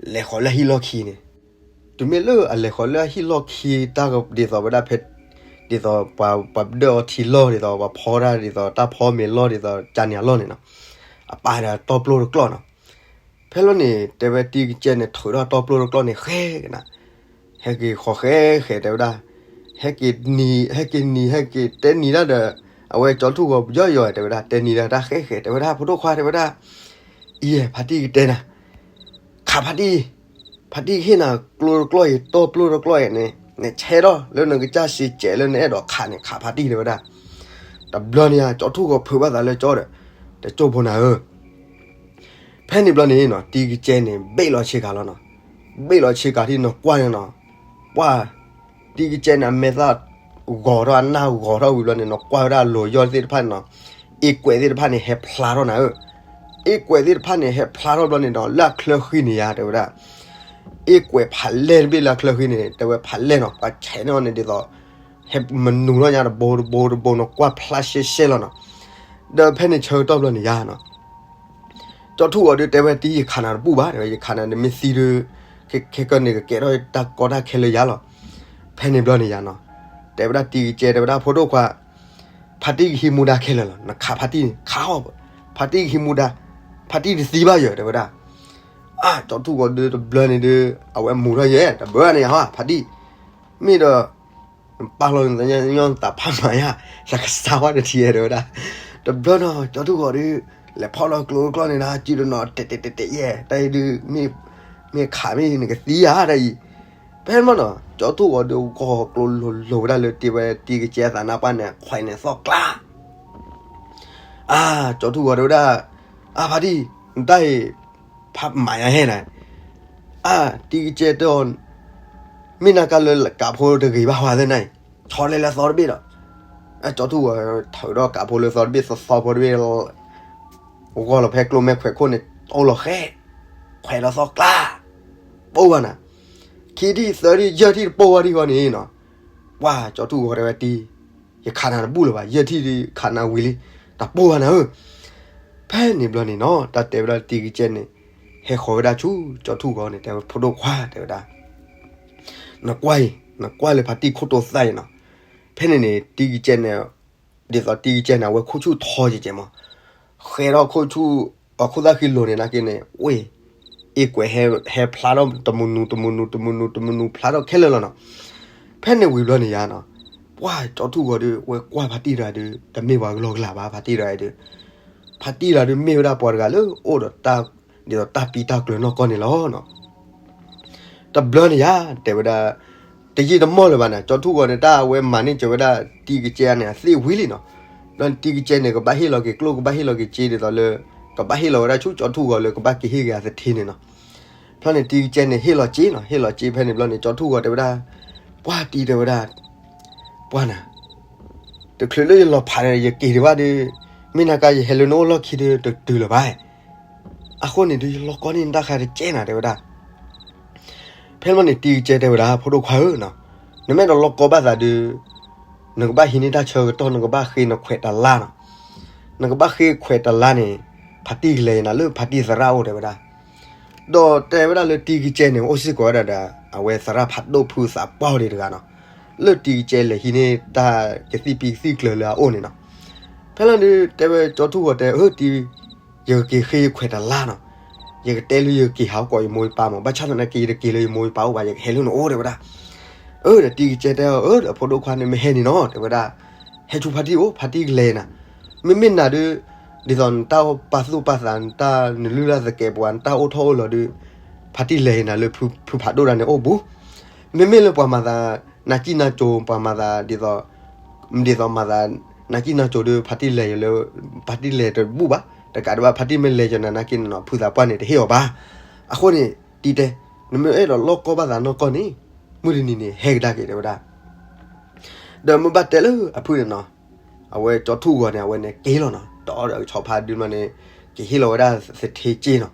လဲၤဃီၤလၢဟံၣ်လီၢ်ခံန့ၣ်, တုၤမ့ၢ်လၢအလဲၤဃီၤလၢအဟံၣ်လီၢ်ခံတၢ်ဒ်သိးဝဲဒၣ်ဖဲ ဒ်သိးပှၤဒၢၣ်အီထံလီၢ် ဒ်သိးပှၤဖီတၢ် ဒ်သိးတၢ်ဖီမ့ၤလီၢ် ဒ်သိးကန့ၢ်အလီၢ်န့ၣ်နီၤ, အပၢ်ဒီးတီပျိတကျီၢ်နီၤ. ဖဲလီၤန့ၣ် တဲဝဲတံၤကစဲန့ၣ် ထုးထီၣ်တီပျိတကျီၢ်န့ၣ် ဃဲကနၤ, ဟဲက့ၤဃီၤဃဲဃဲ တဲဝဲဒၣ်, ဟဲက့ၤနံၤ ဟဲက့ၤနံၤ ဟဲက့ၤတဲနံၤတၢ်ဒီး အဝဲကၠီထူၣ်ဂီၤပယီၤယီၤ တဲဝဲဒၣ်, တဲနံၤဒီးတၢ်ဃဲဃဲ တဲဝဲဒၣ် ဖိဒိၣ်ခွါ တဲဝဲဒၣ်, အံၤ ဖါတံၢ်ကတဲနၤ, ခးဖါတံၢ်, ဖါတံၢ်ကဟ့ၣ်နၤကျိတကျီၢ်အံၤ တီပျိတကျီၢ်အံၤန့ၣ် နဆဲးထီၣ်လၢနကစၢ်စံးကဲးလၢနအဲၣ်ဒိးခးန့ၣ် ခးဖါတံၢ် တဲဝဲဒၣ်. တဘျီန့ၣ် ကၠီထူၣ်ဂီၤဖုးဘၣ်သးလၢကၠီဒီး တကၠိၢ်ဖိနၤဧၢ ဖဲန့ၣ်ဘျီန့ၣ်နီၤ တံၤကစဲန့ၣ် ဘ့ၣ်လီၤဆ့ကၤလီၤနီၤ. ဘ့ၣ်လီၤဆ့ကၤထံၣ်နီၤ ကွၢ်န့ၣ်နီၤ, ပှၢ် တံၤကစဲန့ၣ် အမဲာ်သၣ်ဂီၤထီၣ် အနၢ်ဂီၤထီၣ်ဝံၤဘျီန့ၣ်နီၤ ကွၢ်ဝဲဒၣ်အလီၤယီၢ်သ့ၣ်တဖၣ်န့ၣ်နီၤ, အ့ကွဲးသ့ၣ်တဖၣ်န့ၣ် ဟဲဖျါထီၣ်နၤဧၢ, အ့ကွဲးသ့ၣ်တဖၣ်န့ၣ် ဟဲဖျါထီၣ်ဘျီန့ၣ်ဒီး လၢအချၢဃံန့ၣ်ယါ တဲဝဲဒၣ် အ့ကွဲးဖးလဲၢ်တဘ့ၣ်လၢအချၢဃံန့ၣ် တဲဝဲဖးလဲၢ်နီၤ ပှၤဆဲးန့ၢ်အီၤန့ၣ်ဒ်သိး ဟဲမနုၤလီၤညါတဘိတဘိတဘိနီၤ ကွၢ်ဖျါရှဲရှဲလီၤနီၤ. ဒီးဖဲန့ၣ်ဆၢကတီၢ်ဘျီန့ၣ်ယါနီၤ ကၠီထူၣ်ဂီၤဒုးတဲဝဲတံၤ ယခးနၤတဘူၣ်ဘၣ် တဲဝဲ ယခးနၤနမ့ၢ်သံဒုး ခဲကနံၣ်ကကဲထီၣ်တၢ်ကီတၢ်ခဲလၢယါလီၤ. ဖဲန့ၣ်ဘျီန့ၣ်ယါနီၤ တဲဝဲဒၣ်တံၤကစဲ တဲဝဲဒၣ်ဖိဒိၣ်ခွါ ဖါတံၢ်ကဟံးမူဒါခဲလၢာ်လီၤ နခးဖါတံၢ်န့ၣ် ခးအီၤ ဖါတံၢ်ကဟံးမူဒါ ဖါတံၢ်တသံဘၣ်ယၤ တဲဝဲဒၣ်. အါ ကၠီထူၣ်ဂီၤဒုးတဘျီန့ၣ်ဒုး အဝဲမူထီၣ်ယဲ တဘျီန့ၣ်ဟီ ဖါတံၢ် မ့ၢ်ဒီး ပာ်လီၤနသးညီနသးဖးမၤယါ ယကစၢ်ဝဲတထံၣ်တဲဝဲဒၣ်. တဘျီနီၤ ကၠီထူၣ်ဂီၤဒုး လဲၤဖီၣ်လီၤကျိကျီၢ်န့ၣ်ဒီး စုတနီၤတဲာ်တဲာ်တဲာ်တဲာ်ယဲ တၢ်အံၤဒုး မ့ၢ်ခးမ့ၢ်နကသံဧါတၢ်အံၤ. ဖဲမ့ၢ်နီၤ ကၠီထူၣ်ဂီၤဒုးဂီၤကျိလိၤလိၤဝဲဒၣ်လၢတံၤဝဲတံၤကစဲအသးနါပှၢ်န့ၣ် ခွဲးန့ၣ်သီၣ်ကျါ အါ, ကၠီထူၣ်ဂီၤတဲဝဲဒၣ်, အါဖါတံၢ်, နတၢ်အံၤ, ဖးမးယၤဟဲနၤ, အါ, တံၤကစဲတဲအီၤ, မ့ၢ်နၤကါလၢကးဖိတဂ့ၤဘၣ်ဝဲသ့ၣ်နၤအံၤ, ဆီလဲလၢသီတဘ့ၣ်ဒီး, အါ ကၠီထူၣ်ဂီၤထုးဒီးကးဖိလၢသီတဘ့ၣ် သီသီဖိတဘ့ၣ် ဂီၢ်လီၤဖဲကျိမဲာ်ခွဲးခိၣ်န့ၣ် တိၢ်လီၤဃဲ, ခွဲးဒီးသီကျါ, ပိၢ်ဘၣ်နၤ, ခံထံၣ်သၢထံၣ်ယဲၢ်ထံၣ်တပိၢ်ဘၣ်ဒံးဃီန့ၣ်နီၤ, ပှၢ်ကၠီထူၣ်ဂီၤတဲဝဲတံၤ, ယခးနၤတဘူၣ်လၢၤဘၣ်, ယဲၢ်ထံၣ်ဒံးခးနၤဝံၤလံ, တပိၢ်ဘၣ်နၤဧၢ, ဖဲန့ၣ်ဘျီန့ၣ်နီၤ တၢ်တဲဝဲဒၣ်တံၤကစဲန့ၣ်, ဟဲဃီၤဝဲဒၣ်ဆူကၠီထူၣ်ဂီၤန့ၣ် တဲဝဲဖိဒိၣ်ခွါတဲဝဲဒၣ် နကွၢ်အံၤ, နကွၢ်လၢဖါတံၢ်ခိၣ်တိသၣ်အံၤနီၤ, ဖဲန့ၣ်န့ၣ် တံၤကစဲန့ၣ်, ဒ်သိးတံၤကစဲန့ၣ် အဝဲခိၣ်ဆူၣ်ထီကဲကဲမး, ဃဲၤထီၣ်ခိၣ်ဆူၣ်, အခိၣ်သၣ်ဃံလိၤန့ၣ်နာ်က့န့ၣ် ဝ့ၢ်, အ့ၣ်ကွဲးဟဲဖျါထီၣ်တမုၢ်နုာ်တမုၢ်နုာ်တမုၢ်နုာ်တမုၢ်နုာ်ဖျါထီၣ်ခဲလၢာ်လီၤနီၤ, ဖဲန့ၣ်ဝံၤဘျီန့ၣ်ယါနီၤ, ပှၢ်ကၠီထူၣ်ဂီၤဒီး ဝဲကွၢ်ဖါတံၢ်တဂၤဒီး တမ့ၢ်ပှၤကလီကလးဘၣ် ဖါတံၢ်တဂၤအံၤဒီး, ဖါတံၢ်တဂၤဒီးမ့ၢ်ဝဲဒၣ်ပှၤတဂၤလၢအိၣ်ဒီးတၢ်, ဒ်သိးတၢ်ပံတၢ်ကျၢၤနီၢ်ကီၢ်န့ၣ်လီၤနီၤ တဘျီန့ၣ်ယါ, တဲဝဲဒၣ်, တယံာ်တမီၢ်လၢၤဘၣ်န့ၣ် ကၠီထူၣ်ဂီၤန့ၣ် တၢ်အဝဲမၤန့ၢ်စၢၤဝဲဒၣ်တံၤကစဲန့ၣ် အသ့ၣ်ဝံၤလံနီၤ, ဘျီန့ၣ်တံၤကစဲန့ၣ် ကဘၣ်ဟ့ၣ်လီၤက့ၤကျိၣ် ကဘၣ်ဟ့ၣ်လီၤက့ၤစ့ဒ်သိးလၢ, ကဘၣ်ဟ့ၣ်လီၤဝဲဒၣ်ဆူကၠီထူၣ်ဂီၤလၢကဘၣ်က့ၤဟ့ၣ်က့ၤအသထ့န့ၣ်နီၤ, ဖဲန့ၣ်တံၤကစဲန့ၣ် ဟ့ၣ်လီၤစ့နီၤ ဟ့ၣ်လီၤစ့ဖဲန့ၣ်ဘျီန့ၣ် ကၠီထူၣ်ဂီၤတဲဝဲဒၣ်, ပှၢ်တံၤတဲဝဲဒၣ်, ပှၢ်နၤ တချုးလၢယလီၤဖးဒီး ယက့ၤဒံးဘၣ်ဒီး, မ့ၢ်နၤကါယဟဲလၢနအိၣ်လီၢ်ခံဒီးတတုၤလၢၤဘၣ်, အဃိန့ၣ်ဒီးယလီၢ်ကီၢ်န့ၢ်နတၢ်ဃါတကဲနၤတဲဝဲဒၣ်, ဖဲန့ၣ်ဘျီန့ၣ်တံၤကစဲတဲဝဲဒၣ် ဖိဒိၣ်ခွါဧၢ, နမ့ၢ်အဲၣ်ဒိးလီၢ်ကီၢ်ဘၣ်သးဒီး, နကဘၣ်ဟံးန့ၢ်တၢ်ဆၢကတီၢ် နကဘၣ်ဃ့နခွဲးတလါနီၤ, နကဘၣ်ဃ့ခွဲးတလါန့ၣ်, ဖါတံၢ်ကလဲၤနၤလၢဖါတံၢ်သရၣ်အိၣ်တဲဝဲဒၣ် ဒီးတဲဝဲဒၣ်လၢတံၤကစဲန့ၣ် အိၣ်စ့ၢ်ကီးဝဲဒၣ်ဒီး အဝဲသရၣ်ဖးဒိၣ်ဖုသးပှၢ်ဒံးတဂၤနီၤ, လၢတံၤကစဲလဲၤဟံးန့ၢ်တၢ်ကသံၣ်ပံသံၣ်ကျၢၤလၢအအိၣ်န့ၣ်နီၤ, ဖဲလီၤဒုးတဲဝဲကၠီထူၣ်ဂီၤတဲ အၢတံၤ, ယကက့ၤဃ့ခွဲးတလါနီၤ, ယကတဲလၢယက့ၤဟးအိၣ်ကိးယမိၢ်ယပၢ်မး ဘၣ်ဆၣ်သနာ်က့ယတက့ၤလၢယမိၢ်ယပၢ်အိၣ်ဘၣ် ယကဟဲလၢနအိၣ်တဲဝဲဒၣ်, အၢဒီးတံၤကစဲတဲအီၤ အၢဒီးဖိဒိၣ်ခွါန့ၣ်မ့ၢ်ဟဲန့ၣ်နီၤ တဲဝဲဒၣ်, ဟဲဆူဖါတံၢ်အိၣ် ဖါတံၢ်ကလဲၤနၤ, မ့မ့ၢ်နၤဒုး, ဒ်သိးနတၢ်အိၣ်ပာ်သူၣ်ပာ်သး နတၢ်နလုၢ်လၢ်သကဲးပဝး နတၢ်အိၣ်ထီၣ်အိၣ်လီၤဒီး, ဖါတံၢ်လဲၤနၤလၢဖုဖးဒိၣ်တဂၤန့ၣ်အိၣ်ပူၤ, မ့မ့ၢ်လၢပှၤမၤသး, နၤကံၣ်နၤကိၤ ပှၤမၤသးဒ်သိး, ဒ်သိးမၤသး, နၤကံၣ်နၤကိၤဒီး ဖါတံၢ်လဲၤလၢ, ဖါတံၢ်လဲၤတဘူၣ်ဘၣ်, တကးဒံးဘၣ် ဖါတံၢ်မ့ၢ်လဲၤကနၤနာ်က့န့ၣ်နီၤ ဖုသးပှၢ်န့ၣ်တဟ့ၣ်အီၤဘၣ်, အဃိန့ၣ်, တံၤတဲ, နမ့ၢ်အဲၣ်ဒိးလီၢ်ကီၢ်ဘၣ်သးနီၢ်ကီၢ်န့ၣ်, မုၢ်တနံၤန့ၣ် ဟဲကဒါက့ၤတဲဝဲဒၣ် ဒီးမ့ၢ်ဘၣ်တဲလၢအဖုန့ၣ်နီၤ, အဝဲကၠီထူၣ်ဂီၤန့ၣ် အဝဲန့ၣ်က့ၤလီၤနီၤ တအီၣ်ဒီးအကဆီဖါဒုးမးန့ၣ်, က့ၤဟ့ၣ်လီၤဝဲဒၣ်သထ့စ့နီၤ,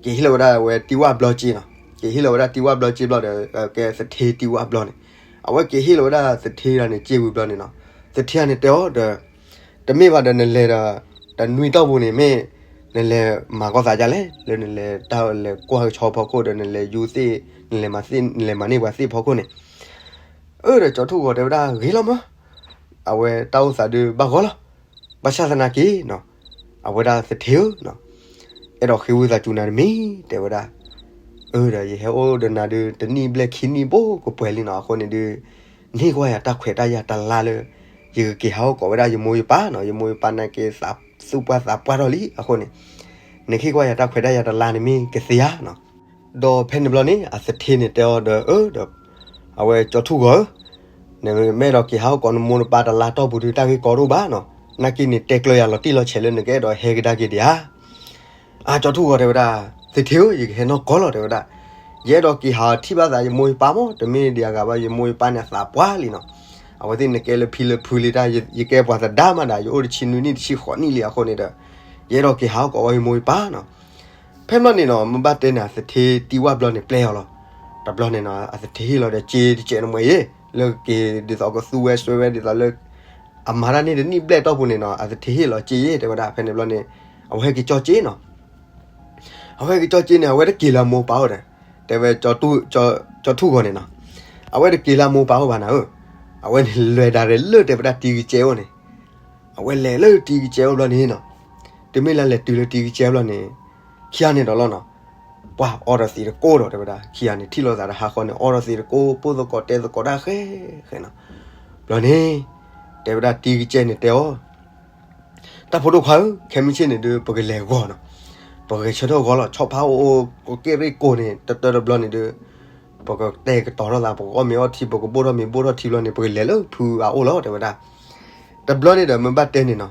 က့ၤဟ့ၣ်လီၤဝဲဒၣ်အဝဲတံၤဝၣ်ဘျီစ့နီၤ, က့ၤဟ့ၣ်လီၤဝဲဒၣ်တံၤဝၣ်ဘျီစ့ဘျီဒီး ကဲသထ့တံၤဝၣ်ဘျီန့ၣ်, အဝဲက့ၤဟ့ၣ်လီၤဝဲဒၣ်သထ့တဂၤန့ၣ်စ့ဝံၤဘျီန့ၣ်နီၤ, သထ့တဂၤန့ၣ်တဲအီၤဒီး တမ့ၢ်ဘၣ်ဒီးနလဲၤဒီး, တနွံတီၢ်ပူၤန့ၣ်မ့ၢ်, နလဲၤမၤကီၢ်သးဒ်လဲၣ် လၢနလဲၤတၢ်လဲၤကွၢ်ကဆီဖီခိၣ်ဒီးနလဲၤယူၤသ့ၣ်, နလဲၤမၤသ့ၣ် နလဲၤမၤန့ၢ်ပှၤသ့ၣ်ဖီခိၣ်န့ၣ်, အၢဒီးကၠီထူၣ်ဂီၤတဲဝဲဒၣ်ဂ့ၤလီၤမး, အဝဲတၢ်အိၣ်သးဒုးဘၣ်ဂီၢ်လီၤ, ဘၣ်ဆၣ်သနာ်က့နီၤ, အဝဲဒၣ်သထ့ဧၢ အဲၣ်ဒိးဃ့ဝံသးစူၤနၤတမံၤ တဲဝဲဒၣ်, အၢဒီးယဟဲအိၣ်ဒီးနၤဒုး တနံၣ်ဘျဲၣ်ခံနံၣ်ဘိကပှဲၤလံနီၤ အဃိန့ၣ်ဒုး, နဟ့ၣ်ကွၢ်ယၤတၢ်ခွဲးတၢ်ယာ်တလါလၢ, ယကက့ၤဟးအိၣ်ကိးဝဲဒၣ်ယမိၢ်ယပၢ်နီၤ ယမိၢ်ယပၢ်နာ်က့သးသူၣ်ပှၢ်သးပှၢ်ထီၣ်လံ အဃိန့ၣ်, နကဟ့ၣ်ကွၢ်ယၤတၢ်ခွဲးတၢ်ယာ်တလါန့ၣ်မ့ၢ်ကသ့ဧါနီၤ, ဒီးဖဲန့ၣ်ဘျီန့ၣ် အသထ့န့ၣ်တဲအီၤဒီးအၢဒီး, အဝဲကၠီထူၣ်ဂီၤဧၢ, နမ့ၢ်အဲၣ်ဒိးက့ၤဟးအိၣ်ကိးနမိၢ်နပၢ်တလါတီၢ်ပူၤဒုးတၢ်ဂ့ၢ်ကီတအိၣ်ဘၣ်နီၤ, နာ်က့န့ၣ်တဲကျၢၤယၤလီၤတံၢ်လီၤဆဲးလၢနကအဲၣ်ဒိးဟဲကဒါက့ၤဒံးဧါ အါ ကၠီထူၣ်ဂီၤတဲဝဲဒၣ်, သထ့ဧၢ ယကဟဲနီၢ်ကီၢ်လီၤတဲဝဲဒၣ်, ယအဲၣ်ဒိးက့ၤဟးထံၣ်ဘၣ်သးယမိၢ်ယပၢ်မး တမ့ၢ်ဒံးအဂၤဘၣ် ယမိၢ်ယပၢ်န့ၣ်အသးပှၢ်လံနီၤ, အဝဲသ့ၣ်န့ၣ်ကဲလၢဖံလၢဖုလံတၢ် ယကဲပှၤသဒါမးဒၣ် ယအိၣ်တဆံနွံနံၣ်တဆံဃိးနံၣ်လံအဃိန့ၣ်ဒီး, ယအဲၣ်ဒိးက့ၤဟးအိၣ်ကိးဝဲယမိၢ်ယပၢ်နီၤ, ဖဲဘျီန့ၣ်နီၤ မ့ၢ်ဘၣ်တဲန့ၣ် အသထ့တံၤဝၣ်ဘျီန့ၣ်ပျဲအီၤလီၤ, တဘျီန့ၣ်နီၤ အသထ့ဟ့ၣ်လီၤဒီးစ့တကဲးနမှဲအံၤ, လၢက့ၤဒ်သိးကသူဝဲစွဲဝဲဒ်သိးလၢ အမၤတၢ်န့ၣ်တနံၣ်ဘျဲၣ်တီၢ်ပူၤန့ၣ်နီၤ အသထ့ဟ့ၣ်လီၤစ့ယဲတဲဝဲဒၣ် ဖဲန့ၣ်ဘျီန့ၣ်, အဝဲဟဲက့ၤကၠီစ့နီၤ, အဝဲဟဲက့ၤကၠီစ့န့ၣ် အဝဲတက့ၤလၢအမိၢ်ပၢ်အိၣ်ဒီး, တဲဝဲ, ကၠီထူၣ်ဂီၤန့ၣ်နီၤ, အဝဲတက့ၤလၢအမိၢ်ပၢ်အိၣ်ဘၣ်နၤဧၢ, အဝဲန့ၣ်လဲၤဒၣ်ရဲၣ်လၢတဲဝဲဒၣ်တံၤကစဲအိၣ်န့ၣ်, အဝဲလဲၤလၢတံၤကစဲအိၣ်ဘျီန့ၣ်နီၤ, တုၤမ့ၢ်လၢလဲၤတုၤလၢတံၤကစဲဘျီန့ၣ်, ခံဂၤန့ၣ်ဒီးလီၤနီၤ, ပှၤအီဒီးသံးတကိးဒီးတဲဝဲဒၣ် ခံဂၤန့ၣ် ထံၣ်လိာ်သးဒီးဟါဃီန့ၣ် အီဒီးသံးတကိး ပိၢ်သကိးတဲသကိးတၢ်ဃဲဃဲနီၤ, ဘျီန့ၣ်, တဲဝဲဒၣ်တံၤကစဲန့ၣ်တဲအီၤ တၢ်ဖိဒိၣ်ခွါဧၢ ခဲမုၢ်ဆ့ၣ်န့ၣ်ဒုး ပကလဲၤဂီၤနီၤ, ပဂဲၤဆၢထၢၣ်ဂီၤလီၤ ဆီၣ်ဖးအိၣ်အိၣ်ကဲရ့ၣ်ကိၢ်န့ၣ် တတၢတဘျီန့ၣ်ဒုး, ပကတဲာ်ကတီၤထီၣ်သး ပကအီၣ်မ့ၤအီထံ ပကဘိၣ်ထီၣ်မ့ၤဘိၣ်ထီၣ်ထံဘျီန့ၣ် ပကလဲၤလၢဖုအအိၣ်လီၤတဲဝဲဒၣ်, တဘျီန့ၣ်ဒီးမ့ၢ်ဘၣ်တဲန့ၣ်နီၤ,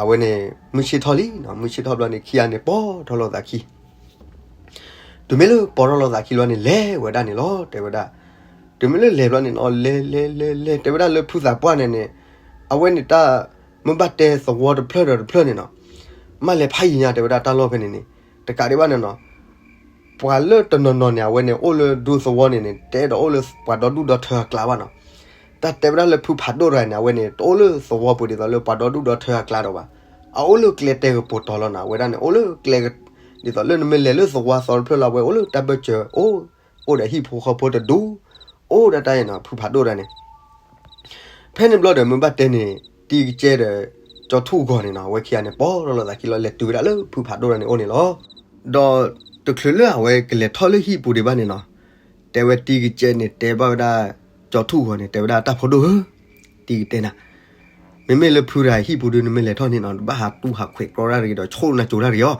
အဝဲန့ၣ် မုၢ်ဆ့ၣ်ထီၣ်လံနီၤ, မုၢ်ဆ့ၣ်ထီၣ်ဘျီန့ၣ် ခံဂၤန့ၣ် ပိာ်ထီၣ်လိာ်သးခံ တုၤမ့ၢ်လၢပိာ်ထီၣ်လိာ်သးခံလီၤန့ၣ် လဲၤဝဲဒၣ်န့ၣ်လီၤ တဲဝဲဒၣ်. တုၤမ့ၢ်လၢလဲၤဘျီန့ၣ်နီၤ လဲၤလဲၤလဲၤလဲၤ တဲဝဲဒၣ်လၢဖုသးပှၢ်န့ၣ်န့ၣ် အဝဲန့ၣ်တၢ် မ့ၢ်ဘၣ်တဲသဝီတဖျၢၣ်ဒီးတဖျၢၣ်န့ၣ်နီၤ, မ့ၢ်လဲၤဖးယံၤညါ တဲဝဲဒၣ် တၢ်လီၢ်ဖဲန့ၣ်န့ၣ် တကးဒံးဘၣ်န့ၣ်နီၤ ပှၤလၢတနီၤနီၤန့ၣ် အဝဲန့ၣ် အိၣ်လၢဒူသဝီန့ၣ်န့ၣ် တအဲၣ်ဒိးအိၣ်လၢပှၤဒီဒူၣ်ဒီထၢအကျါဘၣ်နီၤ. တၢ်တဲဝဲဒၣ်လၢဖုဖးဒိၣ်တဂၤန့ၣ် အဝဲန့ၣ် တအိၣ်လၢသဝီပူၤဒ်သိးလၢပှၤဒီဒူၣ်ဒီထၢအကျါဒီးဘၣ်. အအိၣ်လၢကျဲတဲကပိာ်တီၤလီၤနီၤ, အဝဲဒၣ်န့ၣ် အိၣ်လၢကျဲ ဒ်သိးလၢနမ့ၢ်လဲၤလၢသဝီသီတဖျၢၣ်လီၤ အဝဲအိၣ်လၢတၢ်ဘၢၣ်စၢၤအိၣ်, အိၣ်ဒီးဟံၣ်ဖိဃီဖိတဒူၣ်, အိၣ်ဒၣ်တၢ်အံၤနီၤ ဖုဖးဒိၣ်တဂၤန့ၣ် ဖဲန့ၣ်ဘျီဒီး မ့ၢ်ဘၣ်တဲန့ၣ် တံၤကစဲဒီး ကၠီထူၣ်ဂီၤန့ၣ်နီၤ အဝဲခံဂၤန့ၣ် ပိာ်ထီၣ်လိာ်သးခံလီၤ လဲၤတုၤဝဲဒၣ်လၢဖုဖးဒိၣ်တဂၤန့ၣ်အိၣ်န့ၣ်လီၤ. ဒီးတချုးလၢအဝဲကလဲၤထီၣ်လၢဟံၣ်ပူၤဒံးဘၣ်န့ၣ်နီၤ, တဲဝဲတံၤကစဲန့ၣ် တဲဘၣ်ဝဲဒၣ် ကၠီထူၣ်ဂီၤန့ၣ် တဲဝဲဒၣ် တၢ်ဖိဒိၣ်ဧၢ, တံၤကတဲနၤ မ့မ့ၢ်လၢဖုတဂၤဟံၣ်ပူၤဒီး နမ့ၢ်လဲၤထီၣ်န့ၣ်နီၤ နဘၣ်ဟးတူၢ်ဟးခွဲးကြီတၢ်တဂ့ၤဒီး ဆိၣ်နၤကၠိတၢ်တဂ့ၤအီၤ.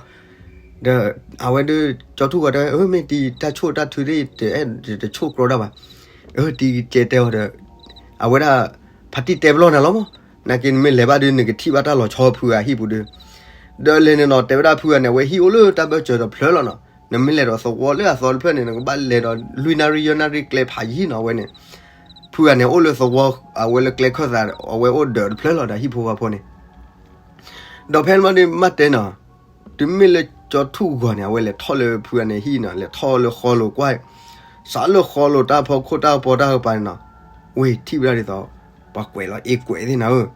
ဒီးအဝဲဒီး ကၠီထူၣ်ဂီၤတဲဝဲ အၢ မ့ၢ်တံၤတၢ်ဆိၣ်တၢ်ထုးဒ်အံၤ တအဲၣ်တဆိၣ်ကြီတၢ်ဘၣ်. အၢ တံၤကတဲတဲအီၤဒီး အဝဲဒၣ် ဖါတံၢ်တဲပလီၢ်နၤလီၤမး, နာ်က့နမ့ၢ်လဲၤဘၣ်ဒီး နကထံၣ်ဘၣ်တၢ်လီၤဆီဖုဂၤဟံၣ်ပူၤဒီး ဒီးလဲၤန့ၣ်နီၤ တဲဝဲဒၣ်ဖုဂၤန့ၣ် အဝဲဟံၣ်အိၣ်လၢတၢ်ဘၢၣ်စၢၤတဖျၢၣ်လီၤနီၤ, နမ့ၢ်လဲၤဒီးသဝီလၢအသီတဖျၢၣ်န့ၣ် နကဘၣ်လဲၤဒီးလွံၢ်နၣ်ရံၣ်ယဲၢ်နၣ်ရံၣ်ကျဲဖးယံၤနီၤ အဝဲန့ၣ် ဖုဂၤန့ၣ် အိၣ်လၢသဝီ အဝဲလၢကျဲခၢၣ်သး အဝဲအိၣ်ဒၢးတဖျၢၣ်လီၤဒီးဟံၣ်ဖိဃီဖိန့ၣ် ဒီးဖဲန့ၣ်မးဒီးမ့ၢ်တဲနီၤ, တုၤမ့ၢ်လၢကၠီထူၣ်ဂီၤန့ၣ် အဝဲလဲၤထီၣ်လၢဖုဂၤန့ၣ်ဟံၣ်နီၤ လဲၤထီၣ်လၢဃီလိၤကွၢ်, စးလၢဃီလိၤတၢ်ဖီခိၣ်တၢ်ကပီၤတၢ်ကပၤန့ၣ်နီၤ, ဝ့ၢ်ထံၣ်ဝဲဒၣ်ဒ်သိး ပှၤကွဲးလီၤအ့ကွဲးသ့ၣ်နၤဧၢ,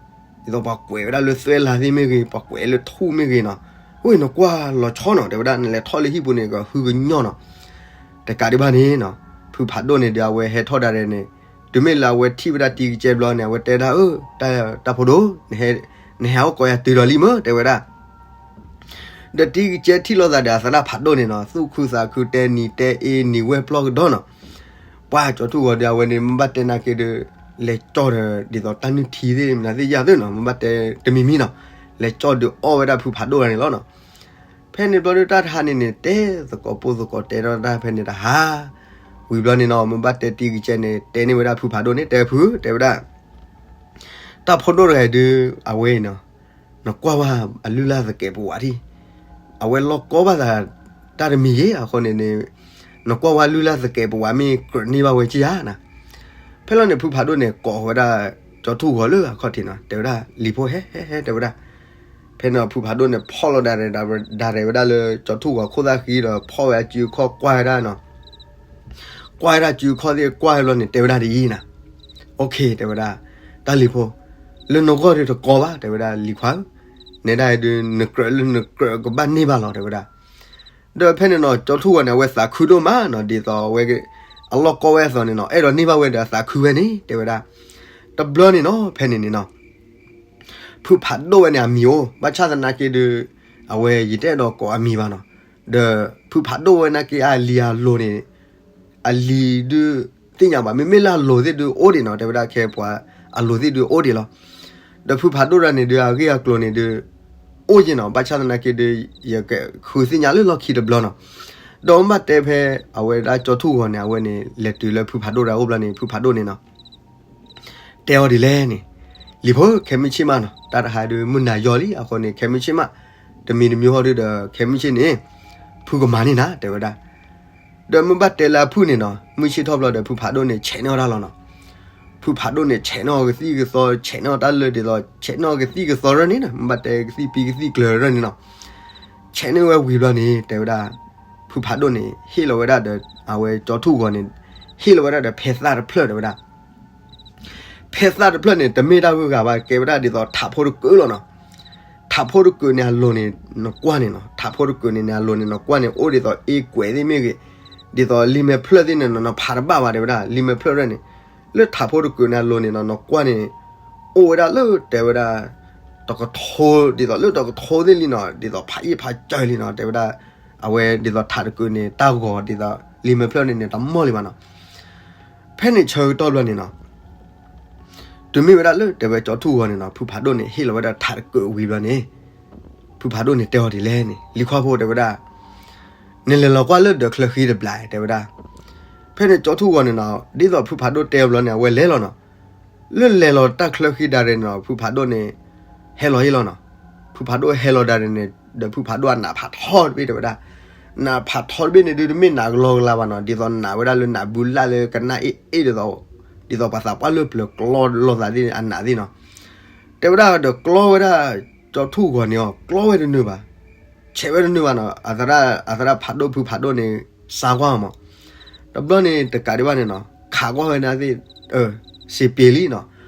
ဒ်သိးပှၤကွဲးဝဲဒၣ်လၢသွဲၣ်လးသ့ၣ်မ့ၢ်ဂ့ၤ ပှၤကွဲးလၢထူၣ်မ့ၢ်ဂ့ၤနီၤ, ဝ့ၢ်နကွၢ်လီၤဆီနီၤ တဲဝဲဒၣ် နလဲၤထီၣ်လၢဟံၣ်ပူၤန့ၣ် ကဟုကညီၢ်နီၤ တကးဒံးဘၣ်န့ၣ်နီၤ, ဖုဖးဒိၣ်န့ၣ်ဒီး အဝဲဟဲထီၣ်ဒၣ်ရဲၣ်န့ၣ်, တုၤမ့ၢ်လၢအဝဲထံၣ်ဝဲဒၣ်တံၤကစဲဘျီန့ၣ် အဝဲတဲဒၣ် အၢ တၢ်ဖိဒိၣ်, နဟဲဟးအိၣ်ကိးယၤတုၤဒီးလံမ့ၢ် တဲဝဲဒၣ်. ဒီးတံၤကစဲထံၣ်လိာ်သးဒီးအသရၣ်ဖးဒိၣ်န့ၣ်နီၤ သူၣ်ခုသးခုတဲနံၤတဲအ့နံၤဝဲပျီၢ်ကဒီးနီၤ, ပှၤကၠီထူၣ်ဂီၤဒီး အဝဲန့ၣ် မ့ၢ်ဘၣ်တဲနာ်က့ဒီး လဲၤကၠီဒီး ဒ်သိးတၢ်နုၢ်ထံသ့ၣ်မနုၤသ့ၣ်ယါသ့ၣ်နီၤ မ့ၢ်ဘၣ်တဲတမံၤမံၤနီၤ, လဲၤကၠီဒီးအီၣ်ဝဲဒၣ်ဖုဖးဒိၣ်တဂၤန့ၣ်လီၤနီၤ. ဖဲန့ၣ်ဘျီဒီးတၢ်တဟါန့ၣ်န့ၣ် တဲသကိးပိၢ်သကိးတဲထီၣ်တၢ်ဖဲန့ၣ်တဟါ, ဝံၤဘျီန့ၣ်နီၤ မ့ၢ်ဘၣ်တဲတံၤကစဲန့ၣ် တဲန့ၢ်ဝဲဒၣ်ဖုဖးဒိၣ်န့ၣ် တဲဖု တဲဝဲဒၣ် တၢ်ဖိဒိၣ်တဂၤအံၤဒီး အဝဲအံၤနီၤ, နကွၢ်ဝဲအလုၢ်လၢ်သကဲးပဝးဒံး, အဝဲလီၢ်ကီဘၣ်သး တၢ်တမံၤယ့ၢ်အဃိန့ၣ်န့ၣ်, နကွၢ်ဝဲလုၢ်လၢ်သကဲးပဝးမ့ၢ်ကြၢးန့ၢ်ဘၣ်ဝဲကယၤနၤ. ဖဲလီၤန့ၣ် ဖုဖးဒိၣ်န့ၣ် ကိးဝဲဒၣ် ကၠီထူၣ်ဂီၤလၢအခီၣ်ထံးနီၤ တဲဝဲဒၣ် လံၤဖိဟဲဟဲဟဲ တဲဝဲဒၣ်. ဖဲန့ၣ်ဖုဖးဒိၣ်န့ၣ် ဖီၣ်လီၤဒၣ်ရဲၣ်ဒၣ်ရဲၣ်ဝဲဒၣ်လၢ ကၠီထူၣ်ဂီၤခိၣ်သၣ်ဃံဒီး ဖီၣ်ဝဲအစုအခီၣ်ကွၢ်ဝဲဒၣ်နီၤ ကွၢ်ဝဲဒၣ်စုအခီၣ်သ့ၣ်ကွၢ်ဝဲဘျီန့ၣ် တဲဝဲဒၣ်ဒ်အံၤနၤ, OK တဲဝဲဒၣ်, တၢ်လံၤဖိ, လၢနဂီၢ်ဒီးတကီဘၣ် တဲဝဲဒၣ် လံၤခွါဧၢ, နဲဒၣ်အံၤဒီး နကြၢးလၢနကြၢးကဘၣ်န့ၢ်ဘၣ်လီၤ တဲဝဲဒၣ်. ဒီးဖဲန့ၣ်နီၤ ကၠီထူၣ်ဂီၤန့ၣ် အဝဲသးခုဒိၣ်မးနီၤ ဒ်သိးအဝဲ အလီၢ်ကီဝဲအသိးန့ၣ်နီၤ အဲၣ်ဒိးန့ၢ်ဘၣ်ဝဲဒီးအသးခုဝဲန့ၣ် တဲဝဲဒၣ်. တဘျီန့ၣ်နီၤ ဖဲန့ၣ်န့ၣ်နီၤ ဖုဖးဒိၣ်ဝဲန့ၣ်အမံၤအိၣ် ဘၣ်ဆၣ်သနာ်က့ဒီး အဝဲယတအဲၣ်ဒိးကိးအမံၤဘၣ်နီၤ, ဒီးဖုဖးဒိၣ်ဝဲနာ်က့အလံၤအလိၤန့ၣ် အလံၤဒုးသ့ၣ်ညါဘၣ် မ့မ့ၢ်လၢအလိၤသ့ၣ်ဒုးအိၣ်ဒံးနီၤ တဲဝဲဒၣ်ခဲပှၤအလိၤသ့ၣ်ဒုးအိၣ်ဒံးလီၤ. ဒီးဖုဖးဒိၣ်တဂၤန့ၣ်ဒုး အဂ့ၢ်အကျိၤန့ၣ်ဒုး အိၣ်ယ့ၢ်နီၤ ဘၣ်ဆၣ်သနာ်က့ဒုး ယကဃုသ့ၣ်ညါလၢလီၢ်ခံတဘျီနီၤ. ဒီးမ့ၢ်ဘၣ်တဲဖဲ အဝဲဒၣ်ကၠီထူၣ်ဂီၤန့ၣ် အဝဲန့ၣ် လဲၤတုၤလၢဖုဖးဒိၣ်တဂၤအိၣ်ဘျီန့ၣ် ဖုဖးဒိၣ်န့ၣ်နီၤ တဲအီၤဒ်လဲၣ်န့ၣ်, လံၤဖိ ခဲမုၢ်ဆ့ၣ်မးနီၤ တၢ်တဟါဒုးမုၢ်နၤယီၤလံ အဃိန့ၣ် ခဲမုၢ်ဆ့ၣ်မး တမံၤတမံၤဟီဒုးဒီး ခဲမုၢ်ဆ့ၣ်န့ၣ် ဖုကမၤန့ၢ်နၤ တဲဝဲဒၣ်. ဒီးမ့ၢ်ဘၣ်တဲလၢအဖုၣ်န့ၣ်နီၤ မုၢ်ဆ့ၣ်ထီၣ်ဘျီဒီး ဖုဖးဒိၣ်န့ၣ် ဆဲးန့ၢ်အီၤတၢ်လီၤနီၤ. ဖုဖးဒိၣ်န့ၣ် ဆဲးန့ၢ်အီၤကသံၣ်ကသီ ဆဲးန့ၢ်အီၤတၢ်လၢဒ်သိး ဆဲးန့ၢ်အီၤကသံၣ်ကသီရၢၢ်န့ၣ်နီၤ မ့ၢ်ဘၣ်တဲကသံၣ်ပံကသံၣ်ကျၢၤရၢၢ်န့ၣ်နီၤ. ဆဲးန့ၢ်ဝဲဝံၤဘျီန့ၣ် တဲဝဲဒၣ် ဖုဖးဒိၣ်န့ၣ် ဟ့ၣ်လီၤဝဲဒၣ်ဒီး အဝဲကၠီထူၣ်ဂီၤန့ၣ် ဟ့ၣ်လီၤဝဲဒၣ်ဒီးဖဲသၣ်တဖျၢၣ် တဲဝဲဒၣ်. ဖဲသၣ်တဖျၢၣ်န့ၣ် တမ့ၢ်တၢ်ဂုၤဂၤဘၣ် ကဲဝဲဒၣ်ဒ်သိးထးဖိတကုာ်လီၤနီၤ. ထးဖိတကုာ်န့ၣ်အလိၤန့ၣ် နကွၢ်န့ၣ်နီၤ ထးဖိတကုာ်န့ၣ်န့ၣ် အလိၤန့ၣ် နကွၢ်န့ၣ် အိၣ်ဒ်သိးအ့ကွဲးသ့ၣ်မ့ၢ်ဂ့ၤ ဒ်သိးလံာ်မဲာ်ဖျၢၣ်သ့ၣ်န့ၣ်နီၤ နဖးတဘၣ်ဘၣ် တဲဝဲဒၣ် လံာ်မဲာ်ဖျၢၣ်ရၢၢ်န့ၣ် လၢထးဖိတကုာ်န့ၣ်အလိၤန့ၣ်နီၤ နကွၢ်န့ၣ် အိၣ်ဝဲဒၣ်လၢတဲဝဲဒၣ် တကထိ ဒ်သိးလၢတကထိသ့ၣ်လံနီၤ ဒ်သိးဖးယံာ်ဖးစၢၤလံနီၤ တဲဝဲဒၣ် အဝဲဒ်သိးထးတကုာ်န့ၣ် တၢ်ဂီၤဒ်သိးလံာ်မဲာ်ဖျၢၣ်န့ၣ်န့ၣ် တမီၢ်လံဘၣ်နီၤ. ဖဲန့ၣ်ဆၢကတီၢ်ဘျီန့ၣ်နီၤ တုၤမ့ၢ်ဝဲဒၣ်လၢတဲဝဲကၠီထူၣ်ဂီၤန့ၣ်နီၤ ဖုဖးဒိၣ်န့ၣ် ဟ့ၣ်လီၤဝဲဒၣ်ထးတကုာ်ဝံၤဘျီန့ၣ် ဖုဖးဒိၣ်န့ၣ်တဲအီၤဒ်လဲၣ်န့ၣ် လံၤခွါဖိ တဲဝဲဒၣ် နလဲၤလီၤကွၢ်လၢဒၢးချၢဃံတဘျီ တဲဝဲဒၣ်. ဖဲန့ၣ်ကၠီထူၣ်ဂီၤန့ၣ်နီၤ ဒ်သိးဖုဖးဒိၣ်တဲအီၤဘျီန့ၣ် အဝဲလဲၤလီၤနီၤ. လၢလဲၤလီၤတၢ်ချၢဃံဒၣ်ရဲၣ်န့ၣ်နီၤ ဖုဖးဒိၣ်န့ၣ် ဟဲလီၤဟ့ၣ်လီၤနီၤ. ဖု ဖုဖးဒိၣ်ဟဲလီၤဒၣ်န့ၣ် ဒီးဖုဖးဒိၣ်အနးဖးထီတဘ့ၣ်တဲဝဲဒၣ်, နးဖးထီတဘ့ၣ်န့ၣ်ဒုး တမ့ၢ်နးကလီကလီဘၣ်နီၤ, ဒ်သိးနးဝဲဒၣ်လၢနးဘုလၢ်လၢကနၣ်အ့ၣ်အ့ၣ်ဒ်သိး, ဒ်သိးပှၤသးပှၢ်လၢပျၢၤကျီလိာ်သးသ့ၣ်န့ၣ် အနးသ့ၣ်နီၤ. တဲဝဲဒၣ်ဒီးကျီဝဲဒၣ် ကၠီထူၣ်ဂီၤန့ၣ်အီၤ ကျီဝဲတနုာ်ဘၣ်, ဆဲးဝဲတနုာ်ဘၣ်နီၤ, အသရၣ် အသရၣ်ဖးဒိၣ်ဖုဖးဒိၣ်န့ၣ် စါကွၢ်မး, တဘျီန့ၣ်တကးဒံးဘၣ်န့ၣ်နီၤ ခးကွၢ်ဝဲဒၣ်သ့ၣ်, စံးပ့ၤလံနီၤ,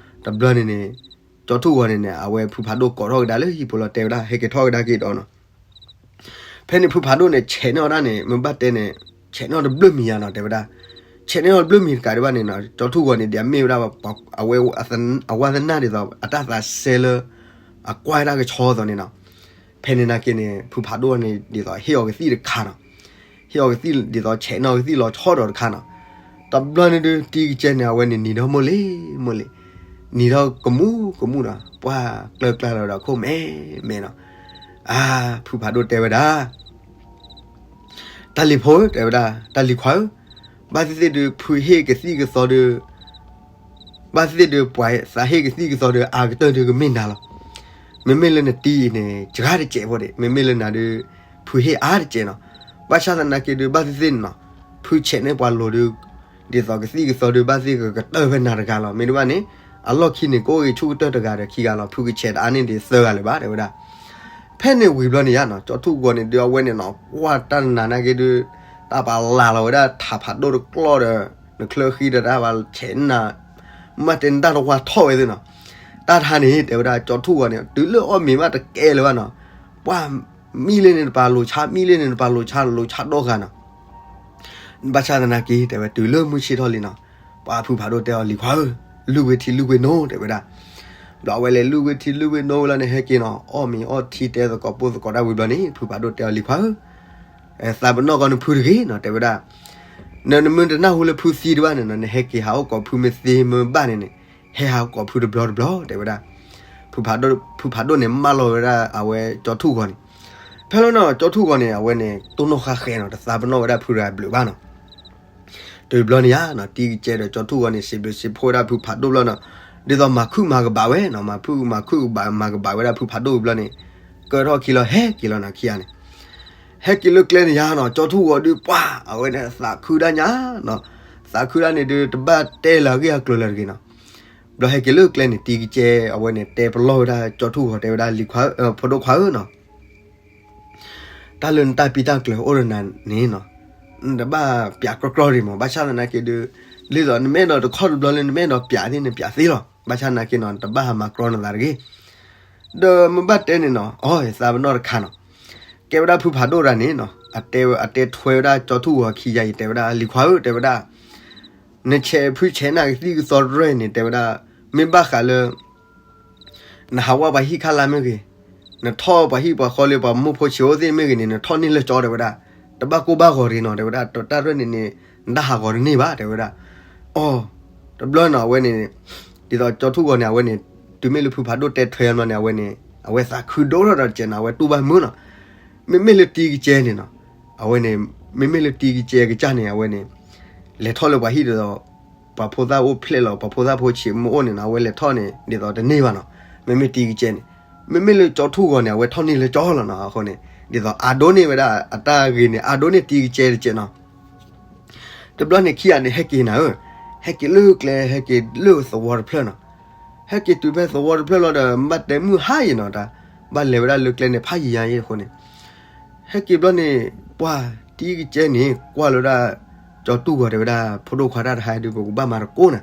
တဘျီန့ၣ်န့ၣ် ကၠီထူၣ်ဂီၤန့ၣ်န့ၣ် အဝဲဖုဖးဒိၣ်ကိးထီၣ်ကဒါလၢဟံၣ်ဖိလီၤ တဲဝဲဒၣ် ဟဲက့ၤထီၣ်ကဒါက့ၤဒီးနီၤ. ဖဲန့ၣ်ဖုဖးဒိၣ်န့ၣ် ဆဲးန့ၢ်အီၤဒၣ်န့ၣ် မ့ၢ်ဘၣ်တဲန့ၣ် ဆဲးန့ၢ်အီၤတဘျၢမံၤယါနီၤ တဲဝဲဒၣ်, ဆဲးန့ၢ်အီၤတဘျၢမံၤတကးဒံးဘၣ်န့ၣ်နီၤ ကၠီထူၣ်ဂီၤန့ၣ် ဒ်အမ့ၢ်ဝဲဒၣ် အဝဲ အဝါသနၢ်ဒ်သိး အတၢ်သးစဲလၢ အကွၢ်ဝဲဒၣ်ကဆီအသိးန့ၣ်နီၤ. ဖဲန့ၣ်နာ်က့န့ၣ် ဖုဖးဒိၣ်န့ၣ် ဒ်သိးဟ့ၣ်အီၤကသံၣ်တခါနီၤ, ဟ့ၣ်အီၤကသံၣ်ဒ်သိးဆဲးန့ၢ်အီၤကသံၣ်လီၤဆီဒီးတခါနီၤ. တဘျီန့ၣ်ဒုး တံၤကစဲန့ၣ် အဝဲန့ၣ်နံၤထီၣ်မိၢ်လံၤမိၢ်လံၤ, နံၤထီၣ်ကမူကမူနီၤ, ပှၢ်ကျၢၤကျၢၤလီၤဒီးခိၣ်မဲာ်မဲာ်နီၤ. အါ ဖုဖးဒိၣ်တဲဝဲဒၣ် တၢ်လံၤဖိဧၢ တဲဝဲဒၣ်, တၢ်လံၤခွါဧၢ, ဘၣ်သ့ၣ်သ့ၣ်ဒုး ဖုဟ့ၣ်ကသံၣ်ကသီဒုး ဘၣ်သ့ၣ်သ့ၣ်ဒုး ပှၤသးဟ့ၣ်ကသံၣ်ကသီဒုး အါကတၢၢ်ဒုးကမ့ၢ်နၤလီၤ. မ့မ့ၢ်လၢနတံၤအံၤန့ၣ် စှၤတစဲးဖိဒံး, မ့မ့ၢ်လၢနၤဒုး ဖုဟ့ၣ်အါတစဲးနီၤ. ဘၣ်ဆၣ်သနာ်က့ဒုး ဘၣ်သ့ၣ်သ့ၣ်န့ၣ်နီၤ, ဖုဆဲးန့ၢ်ပှၤလိၤဒုး ဒ်သိးကသံၣ်ကသီဒုး ဘၣ်သ့ၣ်ကကတၢၢ်ဖဲနၤတဂၤလီၤ. မ့ၢ်တဘၣ်န့ၣ် အလီၢ်ခံန့ၣ် ကအိၣ်ဂ့ၤဆူၣ်ကတၢၢ်တဂၤဒီးခံဂၤလီၤ. ဖုကဆဲးတအါန့ၢ်ဒ်သၢဂၤလၢၤဘၣ် တဲဝဲဒၣ်. ဖဲန့ၣ်ဝံၤဘျီန့ၣ်ယါနီၤ, ကၠီထူၣ်ဂီၤန့ၣ်ဒုး အဝဲန့ၣ်နီၤ ကွၢ်တၢ်နးနာ်က့ဒုး တၢ်ပာ်လၤလီၤဝဲဒၣ်ထးဖးဒိၣ်တကျီၢ်ဒီး နချၢဃံဒီးတၢ်ပာ်ဆဲးနၤ မ့ၢ်တဲနတၢ်တဝါထီၣ်ဝဲသ့ၣ်နီၤ. တၢ်တခါန့ၣ် တဲဝဲဒၣ် ကၠီထူၣ်ဂီၤန့ၣ် တုၤလၢအီၣ်မ့ၤမးတကဲလၢၤဘၣ်နီၤ, ပှၢ်မံလၢန့ၣ်တပာ်လိၤဆါ မံလၢန့ၣ်တပာ်လိၤဆါ လိၤဆါဒီဂၤနီၤ. ဘၣ်ဆၣ်သနာ်က့ တဲဝဲ တုၤလၢမုၢ်ဆ့ၣ်ထီၣ်လံနီၤ, ပှၤဖုဖးဒိၣ်တဲအီၤ လံၤခွါဧၢ, လုၢ်ဝဲထံလုၢ်ဝဲနိ တဲဝဲဒၣ်. ဘျီအဝဲလဲၤလုၢ်ဝဲထံလုၢ်ဝဲနိဝဲလီၤန့ၣ် ဟဲက့ၤနီၤ အီၣ်မ့ၤအီၣ်ထံတဲသကိးပိၢ်သကိးတၢ်ဝံၤဘျီန့ၣ် ဖုဖးဒိၣ်တဲအီၤ လံၤခွါဧၢ, သးပနီၣ်ကီနဖုတဂ့ၤနီၤ တဲဝဲဒၣ်. န နမ့ၢ်တနၢ်ဟူလၢဖုသံတဘၣ်န့ၣ်နီၤ နဟဲက့ၤဟးအိၣ်ကိးဖုမ့ၢ်သ့မ့ၢ်ဘၣ်န့ၣ်န့ၣ် ဟဲဟးအိၣ်ကိးဖုတဘျီတဘျီ တဲဝဲဒၣ်. ဖုဖးဒိၣ် ဖုဖးဒိၣ်န့ၣ် မၢလီၤဝဲဒၣ်အဝဲကၠီထူၣ်ဂီၤန့ၣ်. ဖဲလီၤနီၤ ကၠီထူၣ်ဂီၤန့ၣ် အဝဲန့ၣ် တိၢ်နီၣ်ဃါဃဲနီၤ တသးပနီၣ်ဝဲဒၣ်ဖုတဂၤဘျုးဘၣ်နီၤ. တုၤဘျီန့ၣ်ယါနီၤ တံၤကစဲဒီးကၠီထူၣ်ဂီၤန့ၣ် စံးဘျုးစံးဖှိၣ်ဝဲဒၣ်ဖုဖးဒိၣ်ဘျီနီၤ, ဒ်သိးမၤခုၣ်မၤကဘးဝဲနီၤ မၤဖုၣ်မၤခုၣ်ကဘး မၤကဘးဝဲဒၣ်ဖုဖးဒိၣ်ဝံၤဘျီန့ၣ် ကၢထီၣ်ခံလီၤ ဟဲက့ၤလီၤနီၤ ခံဂၤန့ၣ်. ဟဲက့ၤလၢကျဲန့ၣ်ယါနီၤ ကၠီထူၣ်ဂီၤဒုးပှၢ် အဝဲန့ၣ်သးခုဒၣ်ညါနီၤ, သးခုဒၣ်န့ၣ်ဒုး တဘၣ်တဲလၢအဂ့ၢ်အကျိၤလၢၤတဂ့ၤနီၤ. ဘျီဟဲက့ၤလၢကျဲန့ၣ် တံၤကစဲအဝဲန့ၣ် တဲပလီၢ်ဝဲဒၣ်ကၠီထူၣ်ဂီၤ တဲဝဲဒၣ် လံၤခွါဧၢ ဖးဒိၣ်ခွါဧၢနီၤ တၢ်လၢနတၢ်ပံတၢ်ကျၢၤအိၣ်ဒီးနၤန့ၣ်နီၤ, နတဘၣ်ပျးကြီကြီတဂ့ၤမး ဘၣ်ဆၣ်သနာ်က့ဒုး ဒ်သိးနမ့ၢ်အဲၣ်ဒိးတခီတဘျီလၢနမ့ၢ်အဲၣ်ဒိးပျးသ့ၣ် နပျးသ့လီၤ. ဘၣ်ဆၣ်သနာ်က့နီၤ နတဘၣ်ဟးမၤကြီနသးတဂ့ၤ. ဒီးမ့ၢ်ဘၣ်တဲန့ၣ်နီၤ အီ သးပနီၣ်တခါနီၤ, ကဲဝဲဒၣ်ဖုဖးဒိၣ်တဂၤန့ၣ်နီၤ အတဲ အတဲထွဲဝဲဒၣ်ကၠီထူၣ်ဂီၤခံယါအံၤ တဲဝဲဒၣ် လံၤခွါဧၢ တဲဝဲဒၣ် နဆဲးဖုဆဲးနၤကသံၣ်ကသီတရၢၢ်န့ၣ် တဲဝဲဒၣ် မ့ၢ်ဘၣ်ဃးလၢ နဟးဝဲပှၤဟံၣ်ခါလါမ့ၢ်ဂ့ၤ, နထီၣ်ပှၤဟံၣ်ပှၤဃီလၢပှၤမိၢ်ဖိဆံးအိၣ်သ့ၣ်မ့ၢ်ဂ့ၤန့ၣ် နထီၣ်န့ၢ်လၢကၠီတဲဝဲဒၣ်, တဘၣ်ကိၢ်ဘၣ်ဂီၤတဂ့ၤနီၤ တဲဝဲဒၣ်, တၢ်တရၢၢ်န့ၣ်န့ၣ် နတၢ်ဟးဂီၤတန့ၢ်ဘၣ် တဲဝဲဒၣ်. အီ တဘျီနီၤ အဝဲန့ၣ် ဒ်သိးကၠီထူၣ်ဂီၤန့ၣ် အဝဲန့ၣ် တုၤမ့ၢ်လၢဖုဖးဒိၣ်တဲထွဲအဘျီန့ၣ် အဝဲန့ၣ် အဝဲသးခုဒိၣ်ထီၣ်ဒီးတစဲးနီၤ အဝဲတူၢ်ဘၣ်မုာ်နီၤ. မ့မ့ၢ်လၢတံၤကစဲန့ၣ်နီၤ အဝဲန့ၣ် မ့မ့ၢ်လၢတံၤကစဲကစၢ်န့ၣ် အဝဲန့ၣ် လဲၤထီၣ်လၢပှၤဟံၣ်ဒ်သိး ပှၤဖိသၣ်အိၣ်ဖျဲၣ်လီၤ ပှၤဖိသၣ်ဖိဆံးမ့ၢ်အိၣ်န့ၣ်နီၤ အဝဲလဲၤထီၣ်န့ၣ် ဒ်သိးတန့ၢ်ဘၣ်နီၤ. မ့မ့ၢ်တံၤကစဲန့ၣ် မ့မ့ၢ်လၢကၠီထူၣ်ဂီၤန့ၣ် အဝဲထီၣ်န့ၢ်လၢကၠီလီၤနီၤ. အဃိန့ၣ် ဒ်သိးအါဒိၣ်န့ၢ်ဝဲဒၣ် အတၢ်ဂ့ၤန့ၣ် အါဒိၣ်န့ၢ်တံၤကစဲတစဲးနီၤ. တဘျီန့ၣ်ခံဂၤန့ၣ် ဟဲက့ၤနၤဧၢ, ဟဲက့ၤလၢကျဲ ဟဲက့ၤလၢသဝီတဖျၢၣ်နီၤ. ဟဲက့ၤတုၤဖဲသဝီတဖျၢၣ်လီၤဒီး ဘၣ်တဲမုၢ်ဟါအံၤနီၤ တၢ် ဘၣ်လဲၤဝဲဒၣ်လၢကျဲန့ၣ် ဖးယံာ်ယါအံၤအဃိန့ၣ် ဟဲက့ၤဘျီန့ၣ် ပှၢ်တံၤကစဲန့ၣ် ကွၢ်လၢဒၣ် ကၠီတူၢ်ဂီၤတဲဝဲဒၣ် ဖိဒိၣ်ခွါတၢ်တဟါဒုး ပကဘၣ်မၤတကိးနၤ.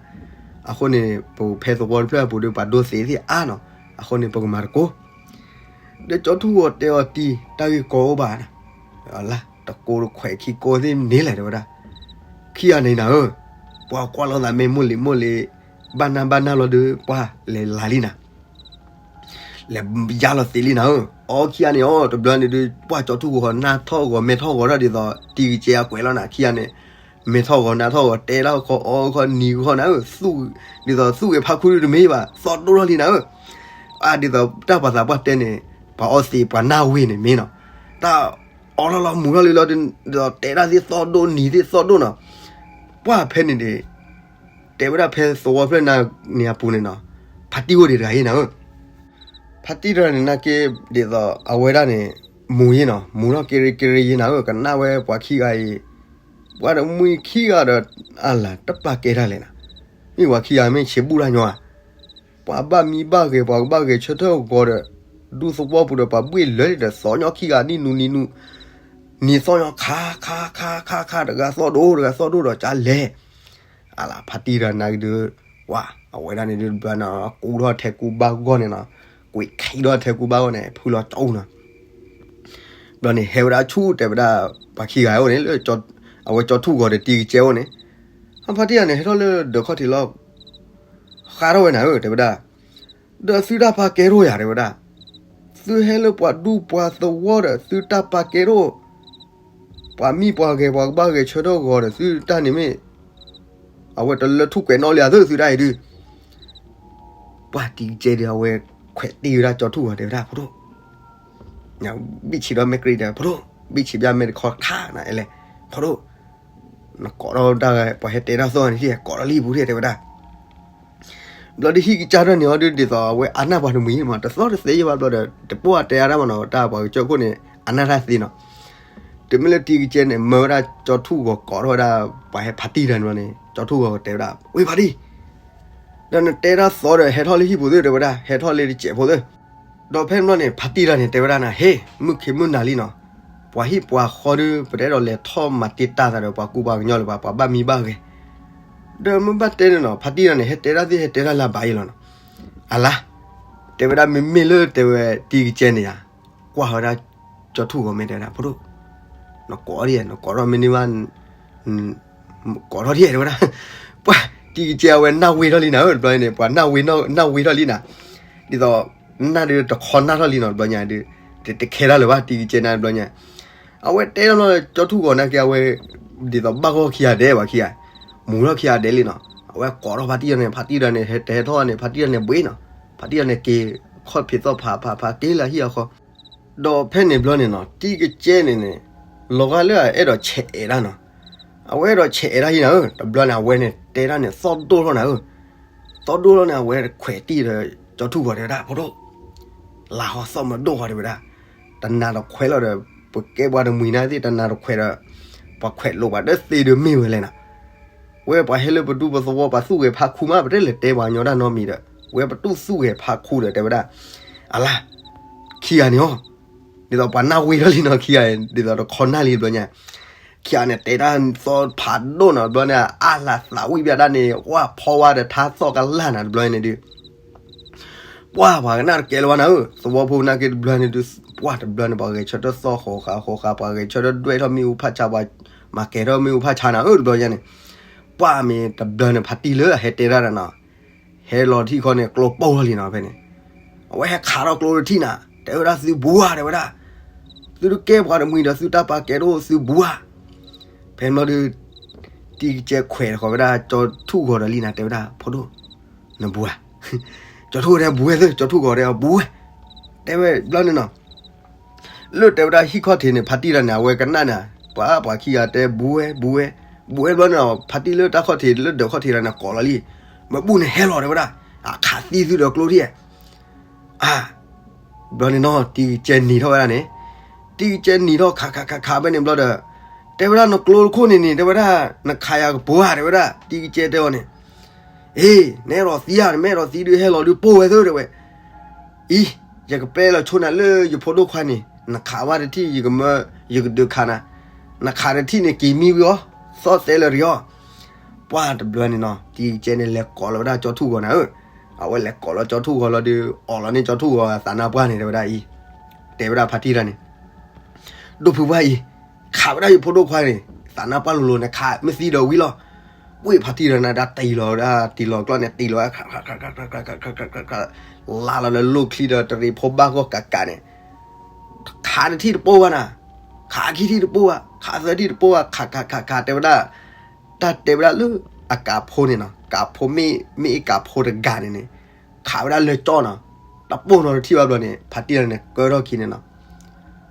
အဃိန့ၣ် ပဖဲသဝီတဖျၢၣ်အပူၤဒီး ပှၤဒိသ့သ့ၣ်အါနီၤ. အဃိန့ၣ် ပကမၤတကိး ဒီးကၠီထူၣ်ဂီၤတဲအီၤတံၤ တၢ်ဂ့ၢ်ကီအိၣ်ဘၣ်နၤ, လၢတကိးတခွဲးခံကိးသ့ၣ်န့ၣ်လဲၣ်တဲဝဲဒၣ်. ခံဂၤန့ၣ်နၤဧၢ, ပှၤကွၢ်လိာ်သးမ့ၢ်မိၢ်လံၤမိၢ်လံၤ ဘၣ်နၢ်ဘၣ်နၢ်လီၤဒီး ပှၢ်လဲၤလၤလံနၤ လဲၤယါလီၤသ့လံနၤဧၢ. အီခံဂၤန့ၣ်အီ တဘျီန့ၣ်ဒုး ပှၢ်ကၠီထူၣ်ဂီၤနၢ်ထီၣ်ဂီၤမဲာ်ထီၣ်ဂီၤထီၣ်ဒ်သိး တံၤကစဲအကွဲးလီၤနၤ ခံဂၤန့ၣ် မဲာ်ထီၣ်ဂီၤနၢ်ထီၣ်ဂီၤ တဲတၢ်ခီအီခီနံၤခီနၤဧၢ သူၣ် ဒ်သိးသူၣ်ဂဲၤဖးခူဒုးတမ့ၢ်ဘၣ် သီၣ်ဒိၣ်ထီၣ်လံနၤဧၢ. အါဒ်သိးတၢ်ပှၤသးပှၢ်တဲန့ၣ် ပှၤအီသံးပှၤနၢ်ဝ့ၤန့ၣ်မ့ၢ်နီၤ တၢ်အီလီၤလီၤမူၤထီၣ်လံလီၤ ဒီးတဲဒၣ်သ့ၣ်သီၣ်ဒိၣ်နံၤသ့ၣ်သီၣ်ဒိၣ်နီၤ. ပှၢ်ဖဲန့ၣ်န့ၣ် တဲဝဲဒၣ်ဖဲသဝီဖျၢၣ်န့ၣ်အပူၤန့ၣ်နီၤ ဖါတံၢ်အိၣ်ဒံးတဂၤအံၤနၤဧၢ. ဖါတံၢ်တဂၤန့ၣ် နာ်က့ ဒ်သိးအဝဲဒၣ်န့ၣ် မူၤယ့ၢ်နီၤ, မူၤထီၣ်က့ရ့က့ရ့ယ့ၢ်နၤဧၢ, ကနၣ်ဝဲပှၤခံဂၤအံၤ, ပှၤတမှံၤခံဂၤဒီး အလၤ တပာ်ကဲတၢ်လဲၣ်နၤ, မ့ၢ်ပှၤခံဂၤမ့ၢ်ဆံးဘူၣ်တၢ်ညီဧါ, ပှၤဘၣ်မံဘၣ်ဂဲၤ ပှၤကဘၣ်ဂဲၤဆၢထၢၣ်ဂီၤဒီး ဒူသဝီပူၤဒီးပှၤဘှ့ၣ်လၢာ်ဒီး သီညီခံဂၤနံၣ်နူနံၣ်နူ, နံၤသီညီခါခါခါခါခါ တဂၤသီၣ်ဒိၣ် တဂၤသီၣ်ဒိၣ်ဒီးကလဲၤ အလၤ ဖါတံၢ်တဂၤန့ၣ်ကဒုး, ပှၤအဝဲဒၣ်န့ၣ်ဒုး တဘျီန့ၣ် ကူထီၣ်ထဲကူဘၣ်ဂီၢ်န့ၣ်နီၤ, ကွံာ်ခံထီၣ်ထဲကူဘၣ်ဂီၢ်န့ၣ် ဖုလီၤကၠီအူနီၤ, ဘျီန့ၣ် ဟဲဝဲဒၣ်ဆူၣ်တဲဝဲဒၣ် ပှၤခံဂၤအိၣ်န့ၣ် လၢ အဝဲကၠီထူၣ်ဂီၤဒီးတံၤကစဲအိၣ်န့ၣ်, ဖါတံၢ်တဂၤန့ၣ် ဟဲထီၣ်လၢဒၢးခီၣ်ထံးလီၤ, ဃးထီၣ်ဝဲနၤဧၢ တဲဝဲဒၣ်, ဒီးသုတၢ်ပာ်ကဲတအိၣ်ယၤ တဲဝဲဒၣ်, သုဟဲလၢပှၤဒူပှၤသဝီဒီး သုတၢ်ပာ်ကဲတအိၣ်, ပှၤမံပှၤဂဲၤ ပှၤကဘၣ်ဂဲၤဆၢထၢၣ်ဂီၤဒီး သုတၢ်န့ၣ်မ့ၢ် အဝဲတလၢထူၣ်ကွဲးနီၣ်လံဧါသ့ၣ် သုတၢ်အံၤဒုး, ပှၤတံၤကစဲဒီး အဝဲခွဲးတ့ၢ်ဝဲဒၣ်ကၠီထူၣ်ဂီၤ တဲဝဲဒၣ် ဖိဒိၣ်, ဘံၣ်ဆံးဒီးမဲာ်ကြ့ဒီး ဖိဒိၣ်, ဘံၣ်ဆံးဘၣ်မဲာ်တခီခါနၤအဲလဲၣ်, ဖိဒိၣ်, နကိးထီၣ်တၢ်ဂၤ ပှၤဟဲတဲတၢ်သီၣ်န့ၣ် ကိးထီၣ်လံပူၤ တဲဝဲဒၣ် ဘျီဒုးဟံၣ်ကစၢ်ထီၣ်န့ၣ်အီၤဒုး ဒ်သိးအဝဲအါနၢ်ပှၤတမှံၤမး တသီၣ်တသဲယဘၣ်ဘျီဒီး တပိၢ်အတဲအါတၢ်မးနီၤ တၢ်ပှၤကစၢၢ်ခိၣ်န့ၣ် အနၢ်တၢ်သ့နီၤ, တုၤမ့ၢ်လၢတံၤကစဲန့ၣ် မၢဝဲဒၣ်ကၠီထူၣ်ဂီၤကိးထီၣ်ဝဲဒၣ် ပှၤဟဲဖါတံၢ်တဂၤန့ၣ်ဘျီန့ၣ် ကၠီထူၣ်ဂီၤတဲဝဲဒၣ် ဝ့ၢ်ဖါတံၢ်, ဒီးနတဲတၢ်သီၣ်ဒီး ဟဲထီၣ်လၢဟံၣ်ဖိသ့ၣ် တဲဝဲဒၣ် ဟဲထီၣ်လၢတစဲးဖိသ့ၣ်, ဒီးဖဲန့ၣ်ဘျီန့ၣ် ဖါတံၢ်တဂၤန့ၣ် တဲဝဲဒၣ်နၤ ဟ့ၣ် မုၢ်ခ့မုၢ်နၤလံနီၤ, ပှၤဟံၣ်ပှၤဃီဒုး ပတအဲၣ်ဒိးလဲၤထီၣ်မၤတ့ၢ်တၢ်သးဒီး ပှၤကူပှၤကညီလၢၤဘၣ် ပှၤဘၣ်မံဘၣ်ဂဲၤ, ဒီးမ့ၢ်ဘၣ်တဲန့ၣ်နီၤ ဖါတံၢ်တဂၤန့ၣ် ဟဲတဲတၢ်သ့ၣ် ဟဲတဲတၢ်လၢအဘၣ်အံၤလီၤနီၤ, အလါ, တဲဝဲဒၣ်မ့မ့ၢ်လၢတဲဝဲတံၤကစဲန့ၣ်ယါ, ကွၢ်ဝဲဒၣ်ကၠီထူၣ်ဂီၤမ့ၢ်တဲဝဲဒၣ် ဖိဒိၣ်, နကိးထီၣ်ဒ် နကိးထီၣ်မ့ၢ်န့ၢ်ဘၣ် ကိးထီၣ်ဒ် တဲဝဲဒၣ်, ပှၤတံၤကစဲအဝဲနၢ်ဝ့ၤထီၣ်လံနၤဧၢ တဘျီန့ၣ် ပှၤနၢ်ဝ့ၤ နၢ်ဝ့ၤထီၣ်လံနၤ, ဒ်သိး နၢ်ဒုးတခီနၢ်ထီၣ်လံနီၤ တဘျီညါဒုး, တခဲတၢ်လၢၤဘၣ် တံၤကစဲန့ၣ်တဘျီညါ, အဝဲတဲထီၣ်လီၤကၠီထူၣ်ဂီၤနာ်က့ အဝဲ ဒ်သိးဘၣ်ဂီၢ်ခံဂၤဒဲး ပှၤခံဂၤ, မူၤထီၣ်ခံဂၤဒဲးလံနီၤ, အဝဲကိးထီၣ်ဖါတံၢ်တဂၤန့ၣ် ဖါတံၢ်တဂၤန့ၣ် ဟဲတဟဲထီၣ်န့ၣ် ဖါတံၢ်တဂၤန့ၣ်ဘှ့ၣ်နီၤ, ဖါတံၢ်တဂၤန့ၣ်က့ၤ ခီၣ်ဖံးသီၣ်ဖးဖးဖးက့ၤလၢဟံၣ်အဃီ ဒီးဖဲန့ၣ်ဘျီန့ၣ်နီၤ တံၤကစဲန့ၣ်န့ၣ် လီၤဂာ်လၢအအဲၣ်ဒိးဆဲးအဲးတၢ်နီၤ, အဝဲအဲၣ်ဒိးဆဲးအဲးတၢ်ဟံၣ်နၤဧၢ တဘျီန့ၣ် အဝဲန့ၣ်တဲတၢ်န့ၣ် သီၣ်ဒိၣ်ထီၣ်နၤဧၢ, သီၣ်ဒိၣ်ထီၣ်န့ၣ် အဝဲခွဲးတံၢ်ဒီး ကၠီထူၣ်ဂီၤတဲဝဲဒၣ် ဖိဒိၣ်, လါဟီသီၣ်မၢဒိၣ်ဃီတဲဝဲဒၣ်, တနၤတခွဲးလီၤဒီး ပကဲပှၤတမှံၤနၤသ့ၣ် တနၤတခွဲးဒီး ပှၤခွဲးလိာ်ပှၤဒီးသ့ဒုးမ့ၢ်ဝဲလဲၣ်နီၤ ဝဲပှၤဟဲလၢပဒူပသဝီ ပှၤသူၣ်ဂဲၤဖးခူမး ပတလဲၤတဲပှၤကညီတၢ်နီတမံၤဒီး ဝဲပတူၢ်သူၣ်ဂဲၤဖးခူဒီး တဲဝဲဒၣ် အလါ ခံဂၤန့ၣ်အီၤ ဒ်သိးပှၤနၢ်ဝ့ၤထီၣ်လံနီၤ ခံဂၤ ဒ်သိးတခီနၢ်လံတဘျီညါ ခံဂၤန့ၣ် တဲတၢ်သီၣ်ဖးဒိၣ်နီၤ တဘျီန့ၣ် အါလၢသးဝံၣ်ဘၣ်ဒၣ်န့ၣ် ဝၢ်ဖီဝါဒီးထါသီၣ်ကလၢ်နၤ တဘျီန့ၣ်ဒုး ပှၢ်ပှၤကနၣ်တကဲလၢၤဘၣ်နၤဧၢ သဝီဖိနာ်က့တဘျီန့ၣ်ဒုး ပှၢ်တဘျီန့ၣ် ပှၤဂဲၤဆၢထၢၣ်သီၣ်ဃိးဃာ်ဃိးဃာ် ပှၤဂဲၤဆၢထၢၣ်ဒွဲၣ်ထီၣ်မ့ၣ်အူဖးဆါ ပှၤမၤကဲၤထီၣ်မ့ၣ်အူဖးဆါနၤဧၢ တဘျီညါန့ၣ် ပှၢ်မ့ၢ်တဘျီန့ၣ် ဖါတံၢ်လၢအဟဲတဲတၢ်ဒီးနီၤ ဟဲလီၤတထံၣ်ခီန့ၣ် ကျိပိၢ်ထီၣ်လံနီၤ ဖဲန့ၣ် အဝဲဟဲခးထီၣ်ကျိတထံၣ်နၤ တဲဝဲဒၣ်သုဘူးဧါ တဲဝဲဒၣ် သုတကဲပှၤတမှံၤဒီး သုတၢ်ပာ်ကဲတအိၣ် သုဘူးဧါ ဖဲန့ၣ်ဘျီဒုး တံၤကစဲခွဲးတဃီၤဝဲဒၣ် ကၠီထူၣ်ဂီၤဒီးလံနၤ တဲဝဲဒၣ် ဖိဒိၣ် နဘူးဧါ ကၠီထူၣ်ဂီၤတဲဘူးဝဲသ့ ကၠီထူၣ်ဂီၤတဲ ဘူးဝဲ တဲဝဲဘျီန့ၣ်နီၤ လၢတဲဝဲဒၣ်ဟံၣ်ခီၣ်ထံးန့ၣ် ဖါတံၢ်တဂၤန့ၣ် အဝဲကနၣ်န့ၣ် ပှၤပှၤခံဂၤတဲဘူးဝဲ ဘူးဝဲ ဘူးဝဲဘျီန့ၣ်နီၤ ဖါတံၢ်လၢတၢ်ခီၣ်ထံး လၢဒၢးခီၣ်ထံးတဂၤန့ၣ် ကိးလီၤလံ မ့ၢ်ဘူးန့ၣ်ဟဲလီၤတဲဝဲဒၣ် အခးသံသုဒီးကျိထံၣ် အါ ဘျီန့ၣ်နီၤ တံၤကစဲနံၤထီၣ်ဝဲဒၣ်န့ၣ် တံၤကစဲနံၤထီၣ်ခးခးခးခးဖဲန့ၣ်ဘျီဒီး တဲဝဲဒၣ်နကျိတခိၣ်န့ၣ်န့ၣ် တဲဝဲဒၣ် နခးယၤကပၤဧါ တဲဝဲဒၣ် တံၤကစဲတဲအီၤန့ၣ် အ့ နအဲၣ်ဒိးသံဧါ နမ့ၢ်အဲၣ်ဒိးသံဒုးဟဲလီၤဒုးပိၢ်ဝဲသ့ တဲဝဲ အံၤ ယကပဲလီၤဆိနၤလၢယဖိဒိၣ်ခွါန့ၣ် နခးဝဲတထံၣ် ယကမၢ ယကဒုးခးနၤ နခးတထံၣ်န့ၣ် က့ၤမံဝံၤအီၤ သီၣ်သဲလၢတယီၢ် ပှၢ်တဘျီန့ၣ်နီၤ တံၤကစဲန့ၣ် လဲၤကိးလီၤဝဲဒၣ်ကၠီထူၣ်ဂီၤနၤဧၢ အဝဲလဲၤကိးလီၤကၠီထူၣ်ဂီၤလီၤဒုး အီၣ်လီၤန့ၢ်ကၠီထူၣ်ဂီၤသးနါပှၢ်န့ၣ် တဲဝဲဒၣ်အံၤ တဲဝဲဒၣ်ဖါတံၢ်တဂၤန့ၣ် ဒိၣ်ဖုပှၢ်အံၤ ခးဝဲဒၣ်ယဖိဒိၣ်ခွါန့ၣ် သးနါပှၢ်လိၤလိၤန့ၣ် ခးမ့ၢ်သံဒီးဝံၤလီၤ ဝ့ၢ်ဖါတံၢ်တဂၤန့ၣ် တၢ်တံၢ်လီၤဝဲဒၣ် တံၢ်လီၤကျီၢ်န့ၣ် တံၢ်လီၤဝဲ လါလီၤလၢလိၣ်ချံဒီးတရံးဖိဘၣ်ဂီၢ်ကးကးန့ၣ် ခးတထံၣ်တပိၢ်ဘၣ်နၤ ခးခံထံၣ်တပိၢ်ဘၣ် ခးသၢထံၣ်တပိၢ်ဘၣ် ခးခးခးခး တဲဝဲဒၣ် တၢ်တဲဝဲဒၣ်လၢအကးဖိန့ၣ်နီၤ ကးဖိမ့ၢ် မ့ၢ်အကးဖိတဂၤန့ၣ်န့ၣ် ခးဝဲဒၣ်လၢကၠီနီၤ တပိၢ်နီတထံၣ်ဘၣ်ဘျီန့ၣ် ဖါတံၢ်တဂၤန့ၣ် ကၢထီၣ်ခံန့ၣ်နီၤ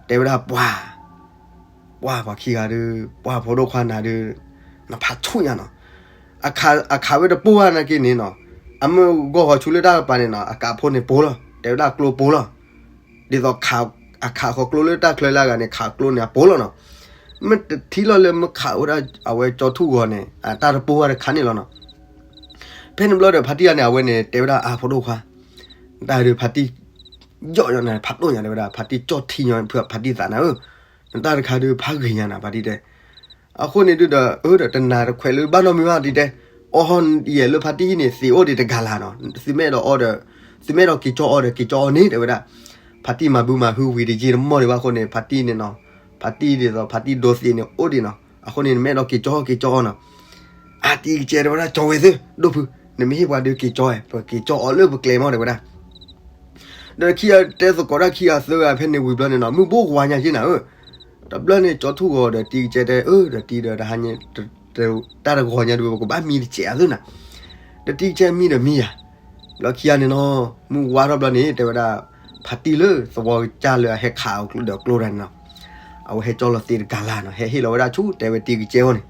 တဲဝဲဒၣ်ပှၢ် ပှၢ်ပှၤခံဂၤဒုး ပှၢ်ဖိဒိၣ်ခွါနၤဒုး နဖးဆူၣ်ညါနီၤ အခးဝဲတပိၢ်ဘၣ်နာ်က့န့ၣ်နီၤ အမ့ၢ်ဂီၢ်ဂီၤဆူလၢတၢ်ကပၤန့ၣ်နီၤ အကးဖိန့ၣ်ပိၢ်လီၤ တဲဝဲဒၣ်ကျိပိလီၤ. ဒ်သိး အခးဃီၤကျိလၢတၢ်ချၢလၢအဂၤန့ၣ် ခးကျိန့ၣ်အပိလီၤနီၤ. မ့ၢ်တထံၣ်လီၤလၢမ့ၢ်ခးဝဲဒၣ်အဝဲကၠီထူၣ်ဂီၤန့ၣ် အတၢ်တပိၢ်ဝဲတခါန့ၣ်လီၤနီၤ. ဖဲန့ၣ်ဘျီဒီး ဖါတံၢ်ဂၤန့ၣ် အဝဲန့ၣ် တဲဝဲဒၣ်အါဖိဒိၣ်ခွါ, နတၢ်ဒုးဖါတံၢ် ယီၣ်ညီနဖးဒိၣ်ညါ တဲဝဲဒၣ် ဖါတံၢ်ကၠီၣ်ထံညီ ဖုဖါတံၢ်သးနၤဧၢ, နတၢ်တခါဒုးဖးဂ့ၤညါနၤ ဖါတံၢ်တဲ. အဃိန့ၣ်ဒုးဒီး အၢ ဒီးတနၤတခွဲးလၢဘၣ်နီတမံၤဘၣ် တံၢ်တဲ, အီၣ်ဟီၣ်ယဲၢ်လၢဖါတံၢ်အံၤန့ၣ် သ့အိၣ်ဒံးတဂၤလၢ်နီၤ, သုမ့ၢ်အဲၣ်ဒိးအီဒီး သုမ့ၢ်အဲၣ်ဒိးက့ၤကၠီအီဒီး က့ၤကၠီအီန့ၣ် တဲဝဲဒၣ်. ဖါတံၢ်မၤဘုမၤဟုဝံၤတယံာ်တမီၢ်ဒံးဘၣ်အဃိန့ၣ် ဖါတံၢ်န့ၣ်နီၤ, ဖါတံၢ်ဒ်သိး ဖါတံၢ်ဒိသ့န့ၣ် အိၣ်ဒံးနီၤ, အဃိန့ၣ် နမ့ၢ်အဲၣ်ဒိးက့ၤကၠီ က့ၤကၠီအီနီၤ. အတံၢ်ကစဲးတဲဝဲဒၣ် ကၠီဝဲသ့ၣ် ဒိၣ်ဖု, နမ့ၢ်ဟ့ၣ်ပှၤဒုးက့ၤကၠီဝဲ ပက့ၤကၠီအီလၢပကျဲမီၢ် တဲဝဲဒၣ်. ဒီးခံဂၤတဲသကိးတၢ်ခံဂၤသၢဂၤဖဲန့ၣ်ဝံၤဘျီန့ၣ်နီၤ မုၢ်ဘိဝါညါက့နၤဧၢ, တဘျီန့ၣ် ကၠီထူၣ်ဂီၤဒီးတံၢ်ကစဲးတဲ အၢ ဒီးတံၢ်ဒီးတဟါညါ တၢ်တဂီၤညါဒုး ပကဘၣ်မံတစဲးအသ့ၣ်နၤ, ဒီးတံၢ်ကစဲးမံဒီးမံယၤ. ဘျီခံဂၤန့ၣ်နီၤ မုၢ်ဝါထီၣ်ဘျီန့ၣ် တဲဝဲဒၣ် ဖါတံၢ်လၢသဝီကစၢ်လၢအဟဲခးအီၤဒီးကျိတၢ်န့ၣ်နီၤ, အဝဲဟဲကၠီလီၤသ့တဂၤလၢ်နီၤ ဟဲဟ့ၣ်လီၤဝဲဒၣ်ဆူ တဲဝဲတံၢ်ကစဲးအအိၣ်န့ၣ်,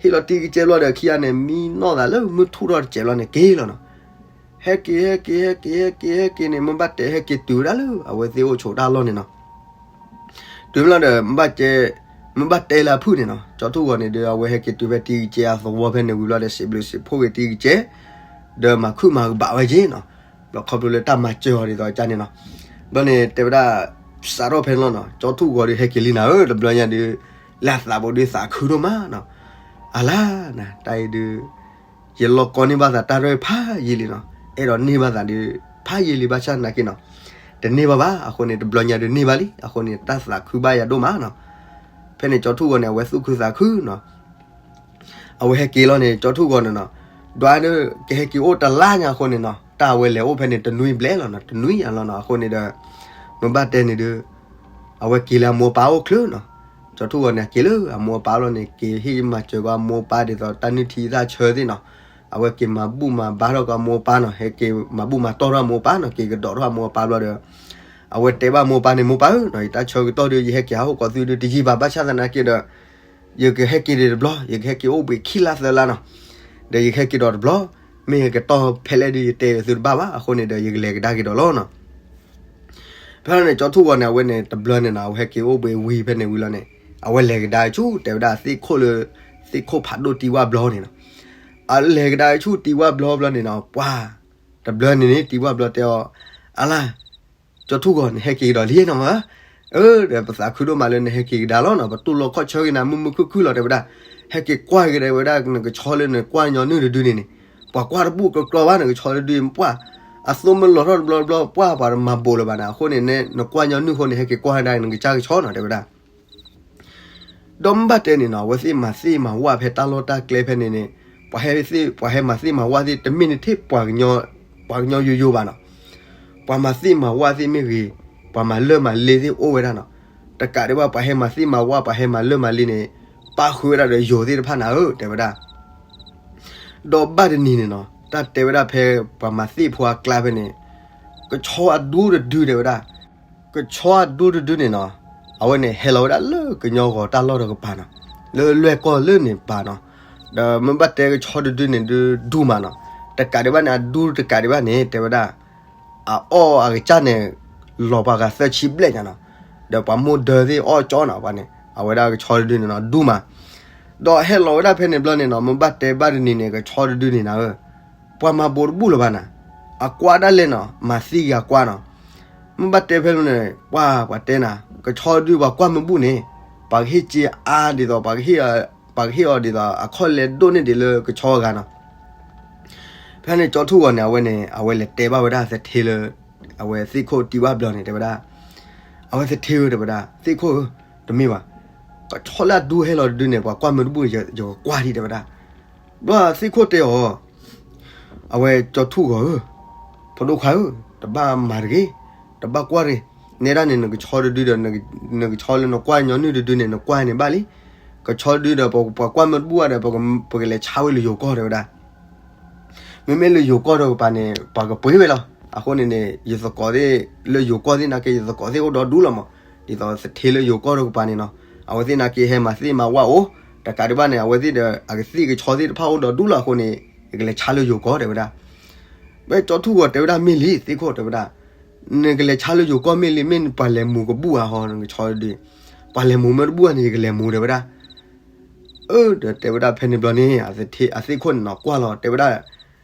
ဟ့ၣ်လီၤတံၢ်ကစဲးဘျီဒီး ခံဂၤန့ၣ် မံနီၢ်သးလၢမုၢ်ထူၣ်ထီၣ်တစဲးဘျီန့ၣ် က့ၤလီၤနီၤ. ဟဲက့ၤ ဟဲက့ၤ ဟဲက့ၤ ဟဲက့ၤ ဟဲက့ၤန့ၣ် မ့ၢ်ဘၣ်တဲဟဲက့ၤတုၤဝဲဒၣ်လၢအဝဲသ့ၣ်အိၣ်ဆိးတၢ်လီၢ်န့ၣ်နီၤ. တုၤမ့ၢ်လီၤဒီး မ့ၢ်ဘၣ်တဲ မ့ၢ်ဘၣ်တဲလၢအဖုၣ်န့ၣ်နီၤ, ကၠီထူၣ်ဂီၤန့ၣ်ဒီး အဝဲဟဲက့ၤတုၤဖဲတံၢ်ကစဲးအသဝီဖဲန့ၣ်ဝံၤဘျီဒီး စံးဘျုးစံးဖှိၣ်က့ၤတံၢ်ကစဲး ဒီးမၤခုၣ်မၤကဘၣ်ဝဲက့ၤနီၤ. ဘျီခီဖျိလၢတၢ်မၤစၢၤအီၤဒ်သိးကန့ၣ်နီၤ, ဘျီန့ၣ် တဲဝဲဒၣ် စးထီၣ်ဖဲန့ၣ်လီၤနီၤ, ကၠီထူၣ်ဂီၤဒီးဟဲက့ၤလံနၤဧၢ, တဘျီညါဒီး လၢအသးဘိဒုးသးခုဒိၣ်မးနီၤ. အလါနၤ တၢ်အံၤဒုး ယလီၢ်ကီန့ၢ်ဘၣ်သးတၢ်ရဲၣ်ဖးယံာ်လံနီၤ, အဲၣ်ဒိးန့ၢ်ဘၣ်သးဒီး ဖးယံာ်လံဘၣ်ဆၣ်နာ်က့နီၤ, တန့ၢ်ဘၣ်ဘၣ်, အဃိန့ၣ် တဘျီညါဒုးန့ၢ်ဘၣ်လံ, အဃိန့ၣ် တၢ်သးခုဘၣ်ယၤဒိၣ်မးနီၤ. ဖဲန့ၣ် ကၠီထူၣ်ဂီၤန့ၣ် အဝဲသူၣ်ခုသးခုနီၤ. အဝဲဟဲက့ၤလီၤန့ၣ် ကၠီထူၣ်ဂီၤန့ၣ်နီၤ, ဒွးဒီး ကဟဲက့ၤအိၣ်တလါညါအဃိန့ၣ်နီၤ, တၢ်အဝဲလဲၤအိၣ်ဖဲန့ၣ်တနွံဘျဲၣ်လီၤနီၤ, တနွံအလီၤနီၤ, အဃိန့ၣ်ဒီး မ့ၢ်ဘၣ်တဲန့ၣ်ဒီး အဝဲက့ၤလၢအမိၢ်အပၢ်အိၣ်ချၢနီၤ. ကၠီထူၣ်ဂီၤန့ၣ် က့ၤလၢအမိၢ်အပၢ်လီၤန့ၣ် က့ၤဟ့ၣ်မၤစၢၤကီးအမိၢ်အပၢ်ဒ်သိးတၢ်နုၢ်ထံသၣ်ဆၢသ့ၣ်နီၤ. အဝဲက့ၤမၤဘူၣ်မၤဘါထီၣ်ကီးအမိၢ်အပၢ်နီၤ, ဟဲက့ၤမၤဘူၣ်မၤတီၢ်ထီၣ်အမိၢ်အပၢ်ဘျီဒီး အဝဲတဲဘၣ်မိၢ်ပၢ်န့ၣ် မိၢ်ပၢ်ဧၢ, ယတၢ်ဆၢကတီၢ်ဒီး ယဟဲက့ၤဟးအိၣ်ကီးသုဒီးတယံာ်ဘၣ်, ဘၣ်ဆၣ်သနာ်က့ဒီး ယကဟဲက့ၤဒံးတဘျီ, ယကဟဲက့ၤအိၣ်ဘှံးခံလါသၢလါနီၤ. ဒီးယကဟဲက့ၤဒီးတဘျီ, မ့ၢ်ကတီၢ်ဖဲလဲၣ်ဒီး ယတဲသုတဘၣ်ဘၣ်, အဃိန့ၣ်ဒီး ယကလဲၤကဒါက့ၤဒီးလီၤနီၤ. ဖဲန့ၣ် ကၠီထူၣ်ဂီၤန့ၣ် အဝဲန့ၣ် တဘျီန့ၣ်နီၤ, အဝဲဟဲက့ၤအိၣ်ဘှံးဝံၤဖဲန့ၣ်ဝံၤလီၤန့ၣ်, အဝဲလဲၤကဒါဆူ တဲဝဲဒၣ်သ့ၣ်ခိၣ်လၢ သ့ၣ်ခိၣ်ဖးဒိၣ်တံၢ်ဝၣ်ဘျီန့ၣ်နီၤ. အလဲၤကဒါဆူတံၢ်ဝၣ်ဘျီဘျီန့ၣ်နီၤ, ပှၤ တဘျီန့ၣ်န့ၣ် တံၢ်ဝၣ်ဘျီတဲအီၤ, အလါ ကၠီထူၣ်ဂီၤ နဟဲက့ၤကဒီးလံနီၤဧၢ, အၢ ဒီးပသးခုဒိၣ်မးလၢ နဟဲက့ၤကဒါလီၤနီၤ, ပတူၢ်လိာ်ခီၣ်ဆၢက့ၤနၤ မုာ်မုာ်ခုၣ်ခုၣ်လီၤ တဲဝဲဒၣ်. ဟဲက့ၤကွၢ်က့ၤဒီးဝဲဒၣ် နကဆီလၢနကွၢ်ညီနုၢ်တဒုန့ၣ်န့ၣ်, ပှၤကွၢ်တဘူၣ်ကကျီဘၣ် နကဆီတဒု, ပှၤ အသိမ့ၢ်လီၤထီၣ်တဘျီတဘျီ ပှၤပှၤတမၤဘူးလၢၤဘၣ်န့ၣ်, အဃိန့ၣ် နကွၢ်ညီနုၢ်အဃိန့ၣ် ဟဲက့ၤကွၢ်ဒၣ်နကစၢ်ကဆီနီၤ တဲဝဲဒၣ်. ဒီးမ့ၢ်ဘၣ်တဲန့ၣ်နီၤ, အဝဲသ့ၣ်မၤသ့ၣ်မၤဝၣ်ဖဲတၢ်လီၢ်တၢ်ကျဲဖဲန့ၣ်န့ၣ်, ပှၤဟဲသ့ၣ် ပှၤဟဲမၤသ့ၣ်မၤဝၣ်သ့ၣ် တမ့ၢ်နထံၣ်ပှၤကညီ ပှၤကညီယိယိဘၣ်နီၤ. ပှၤမၤသ့ၣ်မၤဝၣ်သ့ၣ်မ့ၢ်ဂ့ၤ, ပှၤမၤလၢမၤလ့သ့ၣ်အိၣ်ဝဲဒၣ်နီၤ. တကးဒံးဘၣ် ပှၤဟဲမၤသ့ၣ်မၤဝၣ် ပှၤဟဲမၤလၢမၤလ့န့ၣ်, ပၣ်ဃုာ်ဝဲဒၣ်ဒီးယိၤသ့ၣ်တဖၣ်နၤဧၢ တဲဝဲဒၣ်. ဒီးဘၣ်တနံၤန့ၣ်နီၤ, တၢ်တဲဝဲဒၣ်ဖဲပှၤမၤသ့ၣ်ဖိအကျါဖဲန့ၣ်, ကဆီအဒူတဒု တဲဝဲဒၣ်. ကဆီအဒူတဒုန့ၣ်နီၤ, အဝဲန့ၣ်ဟဲလီၤဝဲဒၣ်လၢကညီဂီၤတၢ်လီၢ်တကပၤနီၤ, လၢလွဲၢ်ကီၢ်လၢန့ၣ်ပၤနီၤ. ဒီးမ့ၢ်ဘၣ်တဲကဆီတဒုန့ၣ်ဒုးဒူမးနီၤ. တကးဒံးဘၣ်န့ၣ် အဒူတကးဒံးဘၣ်န့ၣ် တဲဝဲဒၣ် အအီၣ်အကစၢ်န့ၣ် လီၤပှၤဂၤသၢဆံဘျဲၣ်ညါနီၤ. ဒီးပှၤမိၢ်ဒၢသ့ၣ်အီၣ်ကၠီနီၤ, ပှၤန့ၣ် အဝဲဒၣ်ကဆီတဒုန့ၣ်နီၤ ဒူမး. ဒီးဟဲလီၤဝဲဒၣ်ဖဲန့ၣ်ဘျီန့ၣ်နီၤ, မ့ၢ်ဘၣ်တဲဘၣ်တနံၤန့ၣ် ကဆီတဒုန့ၣ်နၤဧၢ, ပှၤမၤဘူးတဘူၣ်လၢၤဘၣ်နၤ. အကွၢ်ဒၣ်လဲာ်နီၤ, မၤသံဂၤကွၢ်နီၤ. မ့ၢ်ဘၣ်တဲဖဲန့ၣ် ပှၤ ပှၤတဲနၤ, ကဆီတဒုပှၤကွၢ်မ့ၢ်ဘူၣ်န့ၣ်, ပှၤကဟ့ၣ်စ့အါဒ်သိး ပှၤကဟ့ၣ်အီၤဒ်သိး အခီၣ်လဲဒိၣ်န့ၢ်ဒံးလၢကဆီအဂၤနီၤ. ဖဲန့ၣ်ကၠီထူၣ်ဂီၤန့ၣ် အဝဲန့ၣ် အဝဲလဲၤတဲဘၣ်ဝဲဒၣ်သထ့လၢ အဝဲသ့ၣ်ခိၣ်တံၢ်ဝၣ်ဘျီန့ၣ် တဲဝဲဒၣ်, အဝဲသထ့ဧၢ တဲဝဲဒၣ်, သ့ၣ်ခိၣ်ဧၢ, တမ့ၢ်ဘၣ်, ကဆီလၢအဒူဟဲလီၤတဒုန့ၣ် ပှၤကွၢ်မ့ၢ်တဘူၣ် ယကကွၢ်ဒံး တဲဝဲဒၣ်. ဘျီသ့ၣ်ခိၣ်တဲအီၤ, အဝဲကၠီထူၣ်ဂီၤဧၢ, ဖိဒိၣ်ခွါဧၢ, တဘၣ်မၤတဂ့ၤ, တဘၣ်ကွၢ်တဂ့ၤ, နဲဒၣ်န့ၣ် နကဆီတဒုဒီး နကဆီလၢနကွၢ်ညီနုၢ်တဒုန့ၣ် နကွၢ်န့ၣ်ဘၣ်လံ. ကဆီတဒုဒီး ပှၤကွၢ်မ့ၢ်တဘူၣ်ဘၣ်ဒီး ပကလဲၤဆါဝဲလၢယိၤကီၢ် တဲဝဲဒၣ်. မ့မ့ၢ်လၢယိၤကီၢ်တကပၤန့ၣ် ပှၤကပှ့ၤဝဲလီၤ. အဃိန့ၣ်န့ၣ် ယသကိးသ့ၣ် လၢယိၤကီၢ်သ့ၣ်နာ်က့ ယသကိးသ့ၣ်အိၣ်ဒီဒူလီၤမး. ဒ်သိးသထ့လၢယိၤကီၢ်တကပၤန့ၣ်နီၤ, အဝဲသ့ၣ်နာ်က့ဟဲမၤသ့ၣ်မၤဝၣ်အိၣ်, တကးဒံးဘၣ်န့ၣ် အဝဲသ့ၣ်ဒီး အကသ့ၣ်ကဆီသ့ၣ်တဖၣ်အိၣ်ဒီဒူလီၤအဃိန့ၣ် ယကလဲၤဆါလၢယိၤကီၢ် တဲဝဲဒၣ်. ဖဲကၠီထူၣ်ဂီၤတဲဝဲဒၣ် မ့ၢ်လံ သ့ၣ်ခိၣ် တဲဝဲဒၣ်. နကလဲၤဆါလၢယိၤကီၢ်မ့ၢ်လံ မ့ၢ်ပှၤလဲၤမူၤကဘူၣ်ဧါဟီ နကဆီတဒု, ပှၤလဲၤမူၤမ့ၢ်တဘူၣ်ဧါန့ၣ် ယကလဲၤမူၤ တဲဝဲဒၣ်. အၢ ဒီးတဲဝဲဒၣ်ဖဲန့ၣ်ဘျီန့ၣ် အသ့ၣ်ခိၣ်န့ၣ်နီၤ ကွၢ်လီၤ တဲဝဲဒၣ်,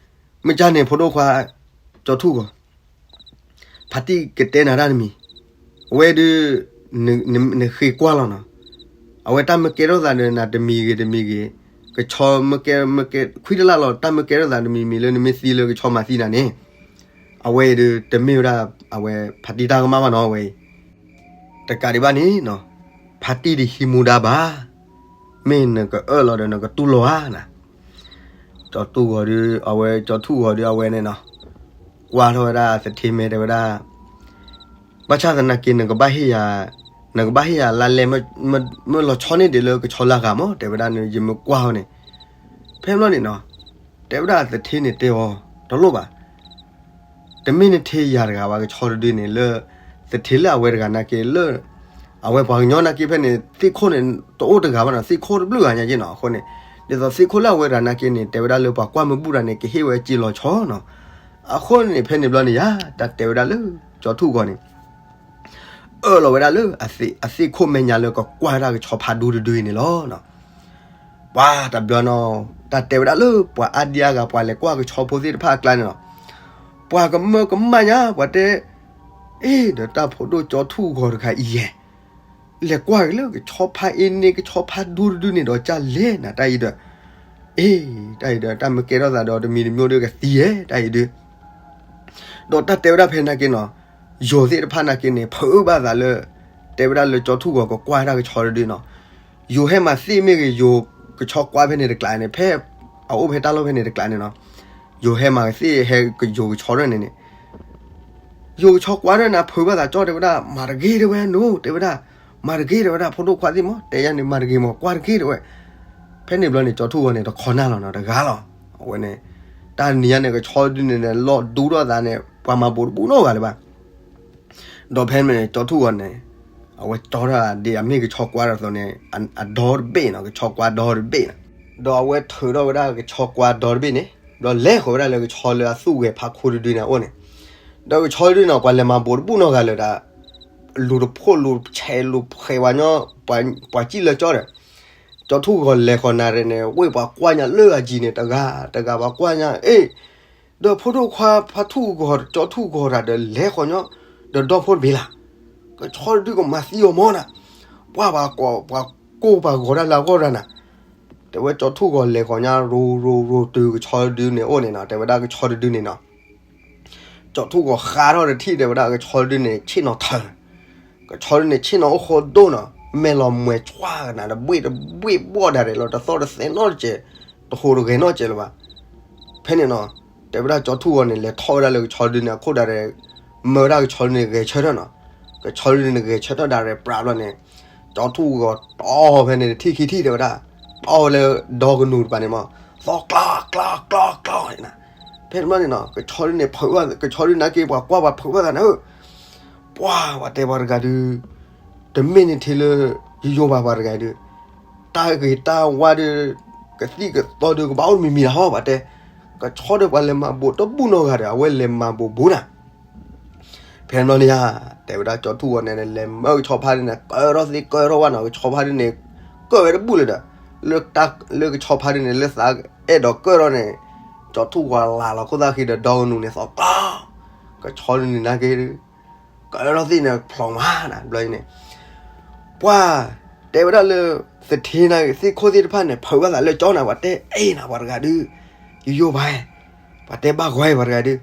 မ့ၢ်ကၢ်န့ၣ် ဖိဒိၣ်ခွါ ကၠီထူၣ်ဂီၤ ဖါတံၢ်ကတဲနၤတၢ်တမံၤ, အဝဲဒုး နဃ့ကွၢ်လီၤနီၤ, အဝဲတၢ်မ့ၢ်ကဲထီၣ်သးဒီးနၤတမံၤဂ့ၤတမံၤဂ့ၤ, ကဆီမ့ၢ်ကဲ မ့ၢ်ကဲခွံတလၢ်လီၤ တၢ်မ့ၢ်ကဲထီၣ်သးတမံၤမံၤလၢနမ့ၢ်သံလၢကဆီမၤသံနၤန့ၣ်, အဝဲအံၤဒုးတမ့ၢ်ဝဲဒၣ် အဝဲဖါတံၢ်တၢ်ကမၣ်ဘၣ်နီၤ အဝဲအံၤ တကးဒံးဘၣ်န့ၣ်နီၤ, ဖါတံၢ်ဒုးဟံးမူဒါဘၣ်, မ့ၢ်နကအၢၣ်လီၤဒီးနကတူၢ်လိာ်ဧါနၤ, ကၠီထူၣ်ဂီၤဒုး အဝဲကၠီထူၣ်ဂီၤဒုးအဝဲန့ၣ်နီၤ, ကွၢ်ထီၣ်ဝဲဒၣ်သထ့မဲတဲဝဲဒၣ်, ဘၣ်ဆၣ်သနာ်က့ နကဘၣ်ဟ့ၣ်ယၤ, နကဘၣ်ဟ့ၣ်ယၤလါလဲ မ့ၢ်လီၤဆီန့ၢ်ဒံးလၢကဆီလၢအဂၤမး တဲဝဲဒၣ်န့ၣ် ယမ့ၢ်ကွၢ်အီၤန့ၣ်, ဖဲဘျီန့ၣ်နီၤ, တဲဝဲဒၣ်သထ့န့ၣ်တဲအီၤ, တလိၣ်ဘၣ် တမ့ၢ်နထ့ယၤတဂၤဘၣ် ကဆီတဒုန့ၣ်လၢ, သထ့လၢအဝဲတဂၤနာ်က့လၢ, အဝဲပှၤကညီနာ်က့ဖဲန့ၣ် သ့ၣ်ခိၣ်န့ၣ် တအိၣ်တဂၤဘၣ်နီၤ သ့ၣ်ခိၣ်တဘျုးဂၤညါက့နီၤ အဃိန့ၣ်, ဒ်သိးသ့ၣ်ခိၣ်လၢအဝဲတဂၤနာ်က့န့ၣ် တဲဝဲဒၣ်လၢပှၤကွၢ်မ့ၢ်ဘူၣ်တၢ်န့ၣ် ကဟ့ၣ်ဝဲစ့လီၤဆီနီၤ, အဃိန့ၣ် ဖဲန့ၣ်ဘျီန့ၣ်ယါ တၢ်တဲဝဲဒၣ်လၢကၠီထူၣ်ဂီၤန့ၣ် အၢၣ်လီၤဝဲဒၣ်လၢ အသ့ၣ်ခိၣ်မဲာ်ညါလၢကကွၢ်ဝဲဒၣ်ကဆီဖါဒူတဒုအံၤန့ၣ်လီၤ. ပှၤတဘျီနီၤ, တၢ်တဲဝဲဒၣ်လၢပှၤအါဒံအါဂၤ ပှၤလဲၤကွၢ်ကဆီဖိသ့ၣ်တဖၣ်အကျါန့ၣ်လီၤ. ပှၤကမၢကမၣ်ညါ ပှၤတဲ, အ့ ဒီးတၢ်ဖိဒိၣ်ကၠီထူၣ်ဂီၤတဂၤအံၤယဲၢ်, လဲၤကွၢ်က့ၤလၢကဆီဖါအ့န့ၣ် ကဆီဖါဒူတဒုန့ၣ်ဒီးကၢ်လဲၣ်နၤ တၢ်အံၤဒီး, အ့ တၢ်အံၤဒီး တၢ်မ့ၢ်ကဲထီၣ်သးဒီးတမံၤတမံၤဒီးကသံယဲၢ် တၢ်အံၤဒုး ဒီးတၢ်တဲဝဲဒၣ်ဖဲနာ်က့နီၤ, ယိၤသ့ၣ်တဖၣ်နာ်က့န့ၣ် ဖုးဘၣ်သးလၢ, တဲဝဲဒၣ်လၢကၠီထူၣ်ဂီၤကကွၢ်ဝဲဒၣ်ကဆီတဒုနီၤ, ယိၤဟဲမၤသ့ၣ်မ့ၢ်ဂ့ၤ ယိၤကဆီကွၢ်ဖဲန့ၣ်တကျးန့ၣ် ဖဲ, အအိၣ်ဖဲတၢ်လီၢ်ဖဲန့ၣ်တကျးန့ၣ်နီၤ, ယိၤဟဲမၤသ့ၣ်ဟဲကယိၤကဆီထီၣ်န့ၣ်န့ၣ် ယိၤကဆီကွၢ်ထီၣ်န့ၣ် ဖုးဘၣ်သးကၠီတဲဝဲဒၣ် မၤတဂ့ၤတဲဝဲနိၤ တဲဝဲဒၣ်, မၤတဂ့ၤတဲဝဲဒၣ် ဖိဒိၣ်ခွါသ့ၣ်မး တဲယါန့ၣ် မၤတဂ့ၤမး ကွၢ်တဂ့ၤတဲဝဲ, ဖဲန့ၣ်ဘျီန့ၣ် ကၠီထူၣ်ဂီၤန့ၣ် တခီနၢ်လီၤနီၤ တဂၤလီၤ, အဝဲန့ၣ်, တၢ်နံၤညါန့ၣ် ကဆီဒုန့ၣ် လီၤဒူထီၣ်သးန့ၣ် ပှၤမၤဘူးတဘူးနီတဂၤလၢၤဘၣ် ဒီးဖဲန့ၣ် ကၠီထူၣ်ဂီၤန့ၣ်, အဝဲကၠီထီၣ်ဒ်အမ့ၢ်ကဆီကွၢ်ဒီးသိးန့ၣ်, အဒီတဘ့ၣ်နီၤ ကဆီကွၢ်ဒီတဘ့ၣ်နီၤ, ဒီးအဝဲထုးထီၣ်ဝဲဒၣ်ကဆီကွၢ်ဒီတဘ့ၣ်န့ၣ်, ဒီးလဲၤဃီၤဝဲဒၣ်လၢကဆီလၢအသူၣ်ဂဲၤဖးခိၣ်တဒုန့ၣ်အအိၣ်န့ၣ်, ဒီးကဆီတဒုန့ၣ် ပှၤလဲၤမၤဘူးတဘူးနီတဂၤလၢၤဒီး, လူၤတဖိးလူၤဆဲးလူၤဖှဲးဝဲညီ, ပှၤစံၣ်လၢကၠီဒီး, ကၠီထူၣ်ဂီၤလဲၤဃီၤနၤရဲၣ်န့ၣ် ဝ့ၢ်ပှၤကွၢ်ညါလၢအယံၤန့ၣ် တဂၤ, တဂၤပှၤကွၢ်ညါ အ့ၣ် ဒီးဖိဒိၣ်ခွါဖါထူၣ်ဂီၤ ကၠီထူၣ်ဂီၤတၢ်ဒီးလဲၤဃီၤညီ, ဒီးဒီဖိတဘ့ၣ်လၢ်, ကဆီတဒုကမၤသံအီၤမးနၤ, ပှၤဘၣ်ကိၢ်ပှၤဂီၤတၢ်လၢအဂီၢ်တၢ်နၤ, တဲဝဲကၠီထူၣ်ဂီၤလဲၤဃီၤညါ ရိၤရိၤရိၤတုၤကဆီတဒုန့ၣ်အိၣ်န့ၣ်နီၤ တဲဝဲဒၣ်ကဆီတဒုန့ၣ်နီၤ ကၠီထူၣ်ဂီၤဃးထီၣ်တထံၣ်တဲဝဲဒၣ်ကဆီတဒုန့ၣ် ဆ့ၣ်နီၤထၢၣ်, ကဆီတဒုန့ၣ် ဆ့ၣ်နီၤအိၣ်ဃိဒိၣ်နီၤ မဲာ်လီၤမှဲၤကွၢ်ကနၤ တဘှ့ၣ်တဘှ့ၣ်ဘီၣ်ဒၣ်ရဲၣ်လီၤ တသီၣ်တသဲနီတစဲး, တဟူးတဂဲၤနီတစဲးလၢၤဘၣ်. ဖဲန့ၣ်နီၤ, တဲဝဲဒၣ်ကၠီထူၣ်ဂီၤန့ၣ် လဲၤထီၣ်ဝဲဒၣ်လၢကဆီတဒုန့ၣ် အခိၣ်ဒၣ်ရဲၣ်, မၢဝဲဒၣ်ကဆီတဒုန့ၣ်ဂဲၤဆၢထၢၣ်နီၤ, ကဆီတဒုန့ၣ်ဂဲၤဆၢထၢၣ်ဒၣ်ရဲၣ်ပြးဘျီန့ၣ်, ကၠီထူၣ်ဂီၤတီၢ်ဖဲန့ၣ် တထံၣ်ခံထံၣ်တဲဝဲဒၣ်, တီၢ်ဝဲလၢဒီကနူၤတပၤန့ၣ်မး, သီၣ်ကျီကျီကျီကျီန့ၣ်နၤ, ဖဲန့ၣ်ဘျီန့ၣ်နီၤ ကဆီတဒုန့ၣ်ဖုးဘၣ် ကဆီတဒုနာ်က့ပှၤကွၢ်ပှၤဖုးဘၣ်သးန့ၣ်ဧၢ, ပှၤပှၤတဲပှၤတဂၤဒုး, တမ့ၢ်န့ၣ်ထဲလၢ, ယယိၤဘၣ်ပှၤတဂၤဒုး, တၢ်ဂ့ၤတၢ်ဝါဒုး, ကသံၣ်ကသီဒုး ကဘၣ်အိၣ်တမံၤမံၤလၢၤဟီ ပှၤတဲ, ကဆီဒီးပှၤလဲၤမၤဘူးတဘူးနီတဂၤဒီး အဝဲလဲၤမၤဘူးဘူးနၤ ဖဲန့ၣ်ဘျီန့ၣ်ဧါ, တဲဝဲဒၣ်ကၠီထူၣ်ဂီၤန့ၣ် လဲၤမၢကဆီဖါဒုန့ၣ် ကၢထီၣ်သ့ကၢထီၣ်ဝဲနီၤ ကဆီဖါဒုန့ၣ်, ကၢဝဲတဘူးလၢၤဒီး, လၢကဆီဖါဒုန့ၣ် လၢသးအဲၣ်ဒိးကၢထီၣ်န့ၣ်, ကၠီထူၣ်ဂီၤလၢ်လီၤခိၣ်သၣ်ဃံဒီးဒီကနူၤန့ၣ်သီၣ်ကျီ, ကဆီတဒုန့ၣ်နာ်က့ဒုး, ကၢထီၣ်သ့န့ၣ်ဖျိးမးနၤ ဘျီန့ၣ် ပှၤ, တဲဝဲဒၣ်လၢ, သထ့နၤသ့ၣ်ခိၣ်သ့ၣ်တဖၣ်န့ၣ် ဖုးဘၣ်သးလၢကၠီနၤ ပှၤတဲအဲၣ်နၤပှၤတဂၤဒုး, ယယိၤဘၣ်, ပှၤတဲဘၣ်ဂီၤပှၤတဂၤဒုး,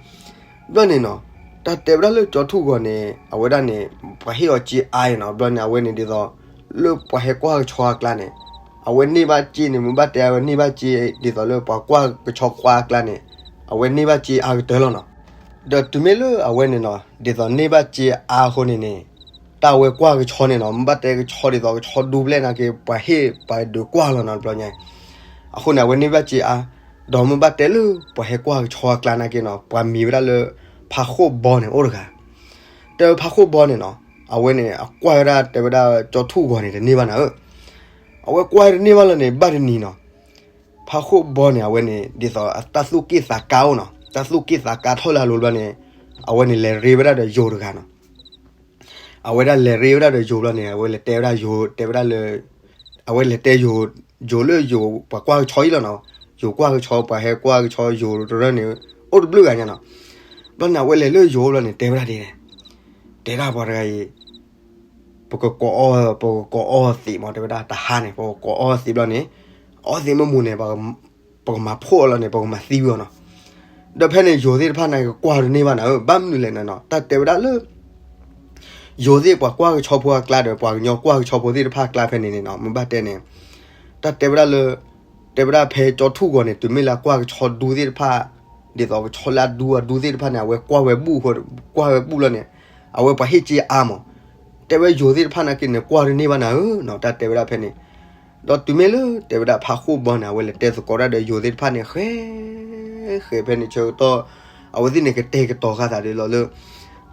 ဘျီန့ၣ်နီၤ, တၢ်တဲဝဲဒၣ်လၢကၠီထူၣ်ဂီၤန့ၣ် အဝဲဒၣ်န့ၣ်, ပှၤဟ့ၣ်အီၤစ့အါအံၤနီၤ ဘျီန့ၣ် အဝဲန့ၣ်ဒ်သိး, လၢပှၤဟဲကွၢ်ကဆီအကျါန့ၣ်, အဝဲန့ၢ်ဘၣ်စ့န့ၣ် မ့ၢ်ဘၣ်တဲအဝဲန့ၢ်ဘၣ်စ့, ဒ်သိးလၢပှၤကွၢ်ကဆီကွၢ်အကျါန့ၣ်, အဝဲန့ၢ်ဘၣ်စ့အါကတၢၢ်လီၤနီၤ ဒီးတုၤမ့ၢ်လၢအဝဲန့ၣ်နီၤ ဒ်သိးန့ၢ်ဘၣ်စ့အါအဃိန့ၣ်န့ၣ်, တၢ်အဝဲကွၢ်ကဆီန့ၣ်နီၤ မ့ၢ်ဘၣ်တဲကဆီဒ်သိးကဆီဒူပျဲၢ်နာ်က့ ပှၤဟ့ၣ်ပှၤဒုးကွၢ်လီၤနီၤ တဘျီညါ, အဃိန့ၣ် အဝဲန့ၢ်ဘၣ်စ့အါ, ဒီးမ့ၢ်ဘၣ်တဲလၢပှၤဟဲကွၢ်ကဆီအကျါနာ်က့နီၤ ပှၤမံၤဝဲဒၣ်လၢ, ဖးဃိၣ်ဘီန့ၣ်အိၣ်တဂၤ, တဲဖးဃိၣ်ဘီန့ၣ်နီၤ, အဝဲန့ၣ် အကွၢ်ဝဲဒၣ်တဲဝဲဒၣ်ကၠီထူၣ်ဂီၤန့ၣ် တန့ၢ်ဘၣ်နၤဧၢ, အဝဲကွၢ်တန့ၢ်ဘၣ်လၢန့ၣ် ဘၣ်တနံၤနီၤ ဖးဃိၣ်ဘီန့ၣ် အဝဲန့ၣ် ဒ်သိးတၢ်သူၣ်က့ၣ်သးကါအိၣ်နီၤ တၢ်သူၣ်က့ၣ်သးကါထီၣ်လၢအလိၤဘျီန့ၣ်, အဝဲန့ၣ်လဲၤရ့ဝဲဒၣ်ဒီးယိၤတဂၤနီၤ. အဝဲဒၣ်လဲၤရ့ဝဲဒၣ်ဒီးယိၤဘျီန့ၣ် အဝဲလဲၤတဲဝဲဒၣ်ယိၤ တဲဝဲဒၣ်လၢ အဝဲလဲၤတဲယိၤ ယိၤလၢယိၤ ပှၤကွၢ်ကဆီအံၤလီၤနီၤ. ယိၤကွၢ်ကဆီ ပှၤဟဲကွၢ်ကဆီယိၤတရၢန့ၣ် အိၣ်တဘျုးဂၤညါနီၤ. ဘျီန့ၣ် အဝဲလဲၤလၢယိၤဘျီန့ၣ် တဲဝဲဒၣ်ဒ်န့ၣ်, တဲဒၣ်ပှၤတဂၤအံၤ ပကကိးအီၣ် ပကကိးအီၣ်သံးမး တဲဝဲဒၣ် တဟါန့ၣ် ပကကိးအီၣ်သံးဘျီန့ၣ် အီၣ်သံးမ့ၢ်မူၤန့ၣ် ပကမၤဖှိၣ်အီၤလီၤန့ၣ် ပကမၤသံဝံၤအီၤနီၤ. ဒီးဖဲန့ၣ် ယိၤသ့ၣ်တဖၣ်န့ၣ်ကကွၢ်ဒ်န့ၣ်ဘၣ်နၤဧၢ, ဘၣ်မနုၤလဲၣ်န့ၣ်နီၤ တၢ်တဲဝဲဒၣ်လၢ ယိၤသ့ၣ်ပှၤကွၢ်ကဆီဖိအကျါဒီး ပှၤကညီကွၢ်ကဆီဖိသ့ၣ်တဖၣ်အကျါဖဲန့ၣ်န့ၣ်နီၤ မ့ၢ်ဘၣ်တဲန့ၣ် တၢ်တဲဝဲဒၣ်လၢ တဲဝဲဒၣ်ဖဲကၠီထူၣ်ဂီၤန့ၣ် တုၤမ့ၢ်လၢအကွၢ်ကဆီဒူသ့ၣ်တဖၣ် ဒ်သိးကဆီလၢအဒူအဒူသ့ၣ်တဖၣ်န့ၣ် အဝဲကွၢ်ဝဲဘူၣ်အဃိ ကွၢ်ဝဲဘူၣ်လီၤန့ၣ် အဝဲပှၤဟ့ၣ်က့ၤအါမး. တဲဝဲယိၤသ့ၣ်တဖၣ်နာ်က့န့ၣ် ကွၢ်ဒ်န့ၣ်ဘၣ်နၤဧၢနီၤ တၢ်တဲဝဲဒၣ်ဖဲန့ၣ်. ဒီးတုၤမ့ၢ်လၢတဲဝဲဒၣ်ဖးဃိၣ်ဘီန့ၣ် အဝဲလဲၤတဲသကိးတၢ်ဒီးယိၤသ့ၣ်တဖၣ်န့ၣ် ဃဲ ဃဲဖဲန့ၣ်ဆၢကတီၢ် အဝဲသ့ၣ်န့ၣ်ကတဲာ်ကတီၤဃာ်သးဒ်လီၤလၢ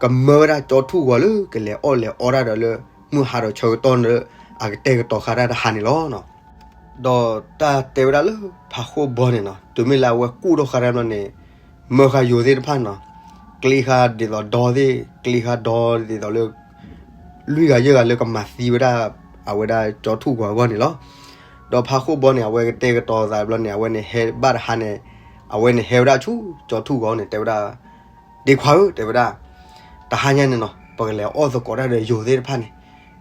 ကမၢဝဲဒၣ်ကၠီထူၣ်ဂီၤလၢကလဲၤအီၣ်လဲၤအီတၢ်ဒီးလၢ မုၢ်ဟါဒီးဆၢကတီၢ်လၢ အကတဲာ်ကတီၤဃာ်တၢ်တဟါန့ၣ်လီၤနီၤ. ဒီးတၢ်တဲဝဲဒၣ်လၢဖးဃိၣ်ဘီန့ၣ်နီၤ တုၤမ့ၢ်လၢအဝဲကူၣ်ထီၣ်ဃာ်တၢ်ဘျီန့ၣ် မၢဃာ်ယိၤသ့ၣ်တဖၣ်နီၤ ကျ့ဃာ်ဒ်သိးဒီသ့ၣ် ကျ့ဃာ်ဒီဒ်သိးလၢ လွံၢ်ဂၤယဲၢ်ဂၤလၢကမၤသံဝဲဒၣ် အဝဲဒၣ်ကၠီထူၣ်ဂီၤအဂီၢ်န့ၣ်လီၤ. ဒီးဖးဃိၣ်ဘီန့ၣ် အဝဲကတဲာ်ကတီၤသးဘျီန့ၣ် အဝဲန့ၣ်ဟဲဘၣ်တဟါန့ၣ် အဝဲန့ၣ်ဟဲဝဲဒၣ်ဆူကၠီထူၣ်ဂီၤန့ၣ် တဲဝဲဒၣ် ဒ့ခွါဧၢ တဲဝဲဒၣ် တဟါညါန့ၣ်နီၤ ပကလဲၤအီၣ်သကိးတၢ်ဒီးယိၤသ့ၣ်တဖၣ်န့ၣ်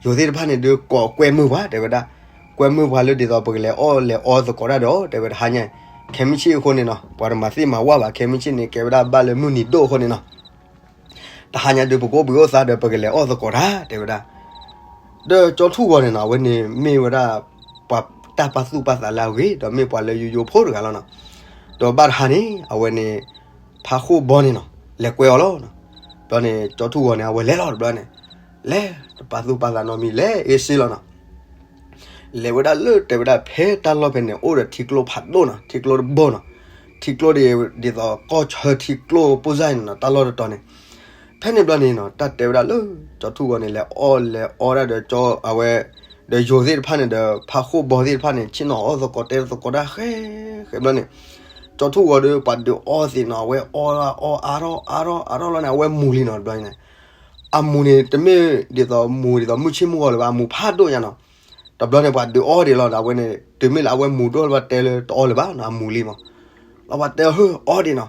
ယိၤသ့ၣ်တဖၣ်န့ၣ်ဒုးကိးကွဲမုာ်ပှၤ တဲဝဲဒၣ် ကွဲမုာ်ပှၤလၢဒ်သိးပကလဲၤအီၣ်လဲၤအီသကိးတၢ်ဒီး တဲဝဲတဟါညါ ခဲမုၢ်ဆ့ၣ်အဃိန့ၣ်နီၤ ပှၤတမၤသ့ၣ်မၤဝၣ်ဘၣ် ခဲမုၢ်ဆ့ၣ်န့ၣ် ကဲဝဲဒၣ်ဘၣ်လၢမုၢ်နံၤဒိၣ်အဃိန့ၣ်နီၤ တဟါညါဒုးပကအိၣ်ဘှံးအိၣ်သါဒီးပကလဲၤအီၣ်သကိးတၢ် တဲဝဲဒၣ် ဒီးကၠီထူၣ်ဂီၤန့ၣ်နီၤ အဝဲန့ၣ်မ့ၢ်ဝဲဒၣ် ပှၤတၢ်ပာ်သူၣ်ပာ်သးလၢအဂ့ၤ ဒီးမ့ၢ်ပှၤလၢယိယိဖိတဂၤလီၤနီၤ ဒီးဘၣ်တဟါန့ၣ် အဝဲန့ၣ် ဖးဃိၣ်ဘီန့ၣ်နီၤ လဲၤကွဲအီၤလီၤနီၤ ဘျီန့ၣ် ကၠီထူၣ်ဂီၤန့ၣ် အဝဲလဲၤလီၤတဘျီန့ၣ် လဲၤတပာ်သူၣ်ပာ်သးနီတမံၤ လဲၤအ့စ့လီၤနီၤ လဲၤဝဲဒၣ်လၢတဲဝဲဒၣ်ဖဲတၢ်လီၢ်ဖဲန့ၣ် အိၣ်ဒီးထံကျိဖးဒိၣ်နီၤ ထံကျိတဘိနီၤ ထံကျိဒ် ဒ်သိးကီၢ်ဆၢထံကျိပိၢ်စၢ်န့ၣ်နီၤ တၢ်လီၢ်တတီၤန့ၣ် ဖဲန့ၣ်ဘျီန့ၣ်နီၤ တၢ်တဲဝဲဒၣ်လၢ ကၠီထူၣ်ဂီၤန့ၣ် လဲၤအီၣ်လဲၤအီဒၣ်ဒီး အဝဲ ဒီးယိၤသ့ၣ်တဖၣ်န့ၣ်ဒီး ဖးဃိၣ်ဘီသ့ၣ်တဖၣ်န့ၣ် ဆ့ၣ်နီၤအီၣ်သကိးတဲသကိးတၢ်ဃဲ ဃဲဘျီန့ၣ် ကၠီထူၣ်ဂီၤဒီး ပှၤဒုးအီသ့ၣ်နီၤ အဝဲအီအါထီၣ်အါထီၣ်လီၤန့ၣ် အဝဲမူၤလံနီၤ တဘျီန့ၣ် အမူၤန့ၣ် တမ့ၢ်ဒ်သိးမူၤဒ်သိးမုၢ်ဆ့ၣ်မုၢ်ဂီၤလၢၤဘၣ် အမူၤဖးဒိၣ်ညါနီၤ တဘျီန့ၣ် ပှၤဒုးအီဒံးလီၤဒီး အဝဲန့ၣ် တုၤမ့ၢ်လၢအဝဲမူၤဒိၣ်လၢၤဘၣ် တဲလၢတအီလၢၤဘၣ်နီၤ အမူၤလံမး လီၤပှၤတဲဟၢအီဒံးနီၤ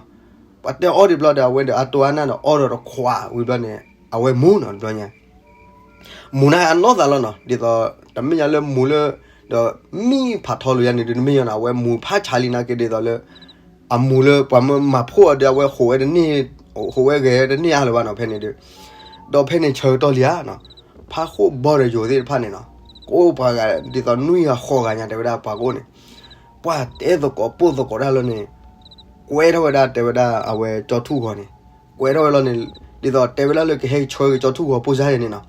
ပှၤတဲအီဒံးဘျီဒီး အဝဲဒီးအတိၢ်အါနၢ်ဒီးအီဒီးတခွးဝံၤဘျီန့ၣ် အဝဲမူၤနီၤ တဘျီညါ မူၤန့ၣ်အနီၢ်သးလီၤနီၤ ဒ်သိး တမ့ၢ်ညါလၢမူၤလၢ ဒီးမံဖးထီလိာ်ယါန့ၣ်ဒုး တမ့ၢ်ညါနီၤ အဝဲမူၤဖးဆါလံနာ်က့ဒ်သိးလၢ အမူၤလၢပှၤမၢမၤဖှိၣ်အီၤဒီး အဝဲဟိးဝဲတန့ၢ် ဟိးဝဲဂဲၤတန့ၢ်အါလၢၤဘၣ်နီၤ ဖဲန့ၣ်ဒုး ဒီးဖဲန့ၣ်ဆၢကတီၢ်လံဧါနီၤ ဖးဃိၣ်ဘီဒီးယိၤသ့ၣ်တဖၣ်န့ၣ်နီၤ ကအိၣ်ပှၤဂၤဒ်သိးနွံဂၤဃိးဂၤညါ တဲဝဲဒၣ်ပှၤကအိၣ်န့ၣ် ပှၤတဲသကိးပိၢ်သကိးတၢ်လၢန့ၣ် ကွဲထီၣ်ဝဲဒၣ်တဲဝဲဒၣ်အဝဲကၠီထူၣ်ဂီၤန့ၣ် ကွဲထီၣ်ဝဲလီၤန့ၣ် ဒ်သိးတဲဝဲဒၣ်လၢကဟဲဆှၢက့ၤကၠီထူၣ်ဂီၤပိၢ်စၢ်ယဲန့ၣ်နီၤ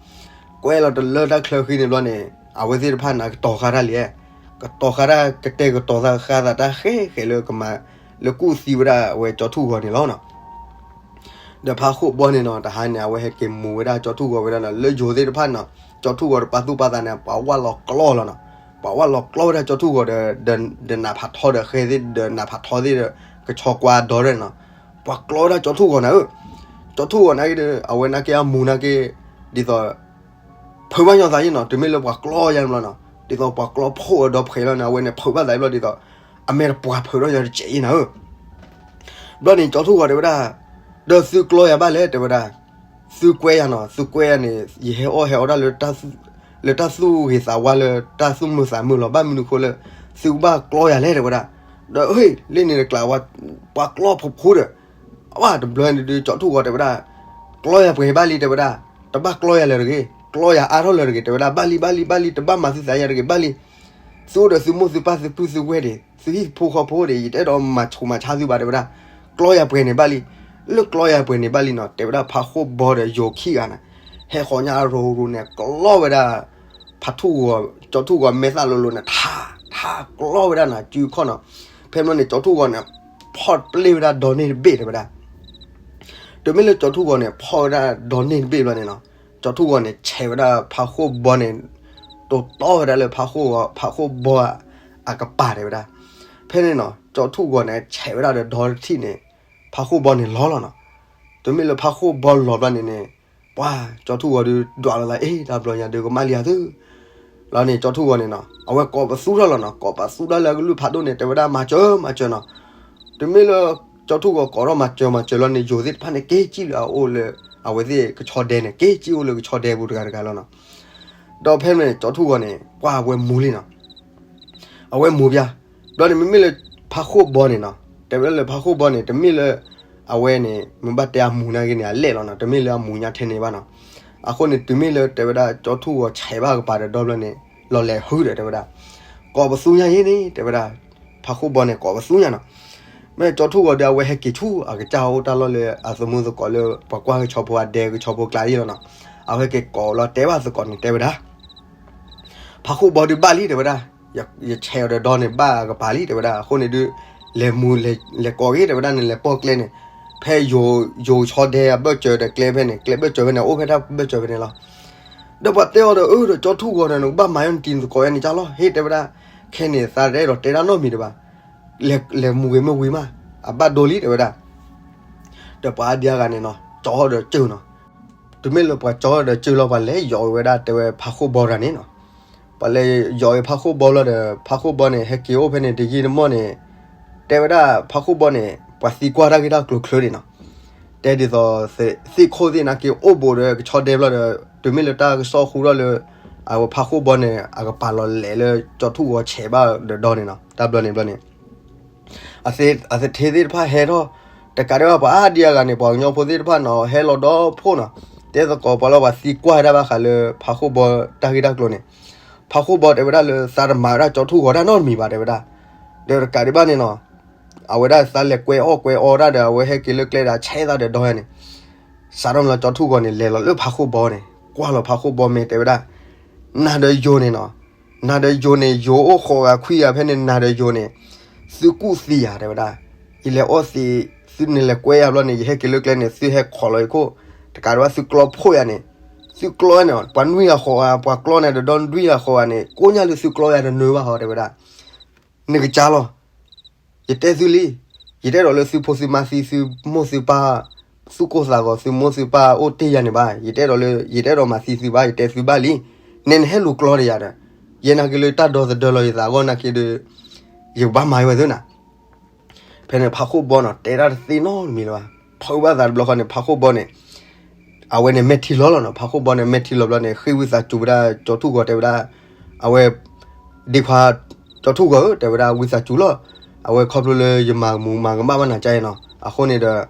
ကွဲလီၤတလၢတၢ်ချၢဃံန့ၣ်ဘျီန့ၣ် အဝဲသ့ၣ်တဖၣ်န့ၣ် ကတီၤဃာ်တၢ်လံ ကတီၤဃာ်တၢ် ကတဲာ်ကတီၤသးဃာ်သးတၢ်ဃဲဃဲလၢကမၤ လၢကူၣ်သံဝဲဒၣ်အဝဲကၠီထူၣ်ဂီၤန့ၣ်လီၤနီၤ ဒီးဖးဃိၣ်ဘီန့ၣ်နီၤ တဟါန့ၣ် အဝဲဟဲက့ၤမူၤဝဲဒၣ်ကၠီထူၣ်ဂီၤဝဲဒၣ်နီၤ လၢယိၤသ့ၣ်တဖၣ်နီၤ ကၠီထူၣ်ဂီၤတပာ်သူၣ်ပာ်သးန့ၣ် ပှၤဝၢ်လီၤကျီလီၤနီၤ ပှၤဝၢ်လီၤကျီဝဲဒၣ်ကၠီထူၣ်ဂီၤဒီး ဒီးနးဖးထီဒီးဃဲသ့ၣ် ဒီးနးဖးထီသ့ၣ်ဒီး ကဆီကွၢ်ဒီးနီၤ ပှၤကျီဝဲဒၣ်ကၠီထူၣ်ဂီၤန့ၣ်ဧၢ ကၠီထူၣ်ဂီၤန့ၣ်က့ဒီး အဝဲနာ်က့အမူၤနာ်က့ ဒ်သိး ဖုးဘၣ်ညီသးယ့ၣ်နီၤ တုၤမ့ၢ်လၢပှၤကျီယါန့ၣ်ဘျီနီၤ ဒ်သိးပှၤကျီဖှိၣ်အဒီဖှဲးလီၤန့ၣ် အဝဲန့ၣ်ဖုးဘၣ်သးဘျီဒ်သိး အမဲာ်တပှၤဖုးထီၣ်ညီတစဲးအံၤနၤဧၢ ဘျီန့ၣ် ကၠီထူၣ်ဂီၤတဲဝဲဒၣ် ဒီးသုကျီယၤဘၣ်လဲၣ် တဲဝဲဒၣ် သုကွဲယၤနီၤ သုကွဲယၤန့ၣ် ယဟဲအီၣ်ဟဲအီတၢ်လၢ လၢတၢ်သူၣ်ဂ့ၤသးဝါလၢတၢ်သူၣ်မုာ်သးမုာ်လီၤ ဘၣ်မနုၤအဃိလၢ သုကဘၣ်ကျီယၤလဲၣ် တဲဝဲဒၣ် ဒီးလ့ၣ်န့ၣ်တကျးဝဲ ပှၤကျီဖိဖိဒီး အဝဲတဘျီန့ၣ်ဒုး ကၠီထူၣ်ဂီၤတဲဝဲဒၣ် ကျီယၤပှဲၤဘၣ်လံ တဲဝဲဒၣ် တဘၣ်ကျီယၤလၢၤတဂ့ၤ ကျီယၤအါထီၣ်လၢၤတဂ့ၤ တဲဝဲဒၣ် ဘၣ်လံ ဘၣ်လံ ဘၣ်လံ တဘၣ်မၤသုသးယၤတဂ့ၤ ဘၣ်လံ သုအိၣ်ဒီးသုမိၢ်သုပၢ်သုပုၢ်သုဝဲၢ်ဒံး သုဟံၣ်ဖိဃီဖိဒံး ယတအဲၣ်ဒိးမၤဆူးမၤဆါသုဘၣ် တဲဝဲဒၣ် ကျီယၤပှဲၤန့ၣ်ဘၣ်လံ လၢကျီယၤပှဲၤန့ၣ်ဘၣ်လံနီၤ တဲဝဲဒၣ်ဖးဃိၣ်ဘီဒီးယိၤခံဂၤန့ၣ် ဟဲဃီၤညါရိၤရိၤန့ၣ် ကျီဝဲဒၣ် ဖးထူၣ်ဂီၤ ကၠီထူၣ်ဂီၤမဲာ်သၣ်လိၤလိၤန့ၣ် ထး ထးကျီဝဲဒၣ်နီၤ စုခီၣ်နီၤ ဖဲမ့ၢ်န့ၣ် ကၠီထူၣ်ဂီၤန့ၣ် ဖီၣ်ပျ့ၢ်ဝဲဒၣ်ဒီန့ၢ်တဘ့ၣ် တဲဝဲဒၣ် တုၤမ့ၢ်လၢကၠီထူၣ်ဂီၤန့ၣ် ဖီၣ်ဝဲဒၣ်ဒီန့ၢ်တဘ့ၣ်ဘျီန့ၣ်နီၤ ကၠီထူၣ်ဂီၤန့ၣ် ဆဲးဝဲဒၣ်ဖးဃိၣ်ဘီန့ၣ် တိာ်တီဝဲဒၣ်လၢဖးဃိၣ်ဂီၤ ဖးဃိၣ်ဘီအကပၤ တဲဝဲဒၣ် ဖဲန့ၣ်နီၤ ကၠီထူၣ်ဂီၤန့ၣ် ဆဲးဝဲဒၣ်ဒီးဒီတထံၣ်န့ၣ် ဖးဃိၣ်ဘီန့ၣ်လီၤလီၤနီၤ တမ့ၢ်လၢဖးဃိၣ်ဘီလီၤဘျီန့ၣ်န့ၣ်, ပှၤကၠီထူၣ်ဂီၤဒုးဒွးလီၤသး အ့ တၢ်ဘျီညါဒုးကမၣ်လံဧါသု, လီၤန့ၣ် ကၠီထူၣ်ဂီၤန့ၣ်နီၤ အဝဲကိးပသူထီၣ်လီၤနီၤ, ကိးပသူထီၣ်လၢအကလုၢ်ဖးဒိၣ်န့ၣ် တဲဝဲဒၣ်မၤစၢၤမၤစၢၤနီၤ. တမ့ၢ်လၢ ကၠီထူၣ်ဂီၤကိးထီၣ်မၤစၢၤမၤစၢၤလီၤန့ၣ် ယိၤသ့ၣ်တဖၣ်န့ၣ် က့ၤကံၣ်လၢအအိၣ်လၢ အဝဲသ့ၣ်ကဆီဒဲန့ၣ် က့ၤကံၣ်အိၣ်လၢကဆီဒဲပူၤတဂၤတဂၤလီၤနီၤ. ဒီးဖဲန့ၣ် ကၠီထူၣ်ဂီၤန့ၣ် ပှၤအဝဲမူလံနီၤ. အဝဲမူဘၣ်, ဘျီန့ၣ်မ့မ့ၢ်လၢ ဖးဃိၣ်ဘီန့ၣ်နီၤ, တဲဝဲဒၣ်လၢဖးဃိၣ်ဘီန့ၣ် တမ့ၢ်လၢ အဝဲန့ၣ် မ့ၢ်ဘၣ်တဲအမူနာ်က့န့ၣ် အလဲၣ်လီၤနီၤ, တမ့ၢ်လၢအမူညါထဲန့ၣ်ဘၣ်နီၤ. အဃိန့ၣ် တုၤမ့ၢ်လၢတဲဝဲဒၣ် ကၠီထူၣ်ဂီၤဆဲးဘၣ်ကပၤဒီးဒီဘျီန့ၣ် လီၤလဲၤဟုဒီးတဲဝဲဒၣ်, ကိးပသူညါအံၤန့ၣ် တဲဝဲဒၣ်, ဖးဃိၣ်ဘီန့ၣ် ကိးပသူညါနီၤ. မ့ၢ်ကၠီထူၣ်ဂီၤဒီး အဝဲဟဲက့ၤဆူအကစၢ်အိၣ်တၢ်လီၢ်လၢအသမူသကိးလၢ ပှၤကွၢ်ကဆီဖိအဒဲကဆီဖိကျါအံၤလီၤနီၤ. အဝဲက့ၤကိးလီၤတဲဘၣ်သကိးန့ၣ်တဲဝဲဒၣ် ဖးဃိၣ်ဘီဒုးဘၣ်လံ တဲဝဲဒၣ်, ယဆဲးအီၤဒီးဒီန့ၣ် ဘၣ်ကပၤလံ တဲဝဲဒၣ်. အဃိန့ၣ်ဒုး လဲၤမူ လဲၤကိးက့ၤ တဲဝဲဒၣ်န့ၣ် လဲၤပိာ်ကျဲန့ၣ်, ဖဲယိၤ ယိၤဆီဒဲအဘၢၣ်စၢၤဒီးကျဲဖဲန့ၣ် ကျဲဘၢၣ်စၢၤဖဲန့ၣ် အိၣ်ဖဲတၢ်ဘၢၣ်စၢၤဖဲန့ၣ်လီၤ. ဒီးပှၤတဲအီၤဒီး အၢ ဒီးကၠီထူၣ်ဂီၤန့ၣ် နကဘၣ်မၤယီနတံၤနသကိးယါန့ၣ်ကၢ်လီၤ ဟ့ၣ် တဲဝဲဒၣ်, ခဲန့ၣ်သးတအဲၣ်ဒိးတဲတၢ်နီတမံၤတဘၣ်, လဲၤမူဂ့ၤမ့ၢ်ဝံၤမး အဘၣ်ဒိလံ တဲဝဲဒၣ်. ဒီးပှၤအါဒံအါဂၤန့ၣ်နီၤ ကၠီဒီးစၢၤနီၤ. တမ့ၢ်လၢပှၤကၠီဒီးစၢၤလီၤ ပှၤလဲၤယိးဝဲဒၣ် တဲဝဲဖးဃိၣ်ဘီတဂၤန့ၣ်နီၤ. ပှၤလဲၤယိးဝဲဖးဃိၣ်ဘီလီၤဒီး ဖးဃိၣ်ဘီန့ၣ် ဟဲက့ၤအိၣ်ဖဲန့ၣ် တယံာ်တမီၢ်န့ၣ် တဲဝဲဒၣ်ဖးဃိၣ်ဘီန့ၣ် ပှၤသံကွၢ်တၢ်ဂ့ၢ်တၢ်ကျိၤချုးန့ၣ်နီၤ. တဲဒ်သိး သ့ၣ်ခိၣ်သ့ၣ်နာ်က့အိၣ်ဘူးဒီးကဆီဒဲဘျီဒီး တုၤမ့ၢ်လၢတၢ်ကစီၣ်ဟူထီၣ်လၢ အဝဲဖးဃိၣ်ဘီန့ၣ် အကပာ်လီၤလဲၤလၢကၠီထူၣ်ဂီၤဆဲးဘၣ်ဒီးဒီန့ၣ်နီၤ တၢ်ဘျီန့ၣ်ဘျီန့ၣ် အသထ့သ့ၣ်တဖၣ်ဟဲထီၣ်, တကးဒံးဘၣ် ပှၤအါဒံအါဂၤန့ၣ် ပှၤကညီဖိသ့ၣ်တဖၣ်နီၤ ဟဲလီၤဒီဖှိၣ်နီၤ, တဲသကိးပှၤလၢပှၤသံကွၢ်ဝဲဒၣ်ဘၣ်ဃးလၢ ဖးဃိၣ်ဘီတၢ်ဂ့ၢ်တၢ်ကျိၤန့ၣ်, ဖးဃိၣ်ဘီတဲဝဲဒၣ်လၢ သးတမၤဝဲဒၣ်ကၠီထူၣ်ဂီၤတၢ်နီတမံၤဘၣ် တဲဝဲဒၣ်, ဒီးတကးဒံးဘၣ်န့ၣ်နီၤ, အဝဲဒၣ်သးလဲၤကွဲအီၣ်ကွဲအီတၢ်ဒီး အဝဲဟဲက့ၤလၢကျဲဒီးဆဲးသးဒီးဒီန့ၣ်, စးထီၣ်လၢကၠီထူၣ်ဂီၤန့ၣ် လဲၤလီၤလၢဖးဃိၣ်ဘီန့ၣ် ကွၢ်လီၤဖးဃိၣ်ဘီမ့ၢ်တဲဝဲဒၣ်, နၤဒီးယိၤန့ၣ်နီၤ နၤဒီးယိၤန့ၣ် ယိၤအိၣ်ဃိးဂၤခွံဂၤဖဲန့ၣ် နၤဒီးယိၤန့ၣ်, သုကူၣ်သံယၤ တဲဝဲဒၣ်, ယလဲၤအီၣ်သံး, သုန့ၣ်လဲၤကွဲယၤဘျီန့ၣ် ယဟဲက့ၤလၢကျဲန့ၣ် သုဟဲခိးလီၤယခိၣ်, တကးဒံးဘၣ်သုကျီဖိယၤန့ၣ်, သုကျီန့ၣ် ပှၤနွံဂၤဃိးဂၤ ပှၤကျီန့ၣ်ဒီးဒီနွံဂၤဃိးဂၤန့ၣ် ကိးညါလၢသုကျီယၤတနၢၤဘၣ်ဟီ တဲဝဲဒၣ်, နကစၢ်လီၤ ယတဲသုလံ, ယတအဲၣ်ဒိးလၢသုဖိသုမါသံ သုမိၢ်သုပၢ်, သူၣ်ကိၢ်သးဂီၤ သုမိၢ်သုပၢ်အိၣ်တ့ၢ်ယၤန့ၣ်ဘၣ်, ယတအဲၣ်ဒိးလၢ ယတအဲၣ်ဒိးမၤသံသုဘၣ် ယတဲသုဘၣ်လံ, နဲနဟဲလူၤကျီဒီးယၤဒီး, ယဲနာ်က့လၢတၢ်ဒီသဒၢလီၤယသးအဂီၢ်နာ်က့ဒီး, ယကဘၣ်မၤဝဲသ့နၤ ဖဲန့ၣ်ဖးဃိၣ်ဘီနီၤ တဲတၢ်တသ့နီတမံၤလၢၤဘၣ်, ဖုးဘၣ်သးတဘျီဃီန့ၣ် ဖးဃိၣ်ဘီန့ၣ်, အဝဲန့ၣ်မဲာ်ထံလီၤလီၤနီၤ ဖးဃိၣ်ဘီန့ၣ် မဲာ်ထံလီၤဘျီန့ၣ် ဃ့ၢ်ဝံသးစူၤဝဲဒၣ်ကၠီထူၣ်ဂီၤ တဲဝဲဒၣ်, အဝဲ, ဒ့ခွါ, ကၠီထူၣ်ဂီၤဧၢ တဲဝဲဒၣ် ဝံသးစူၤလီၤ, အဝဲခီဖျိလၢယမၤမူးမၤကမၣ်ဘၣ်နၤကါအံၤနီၤ အဃိန့ၣ်ဒီး,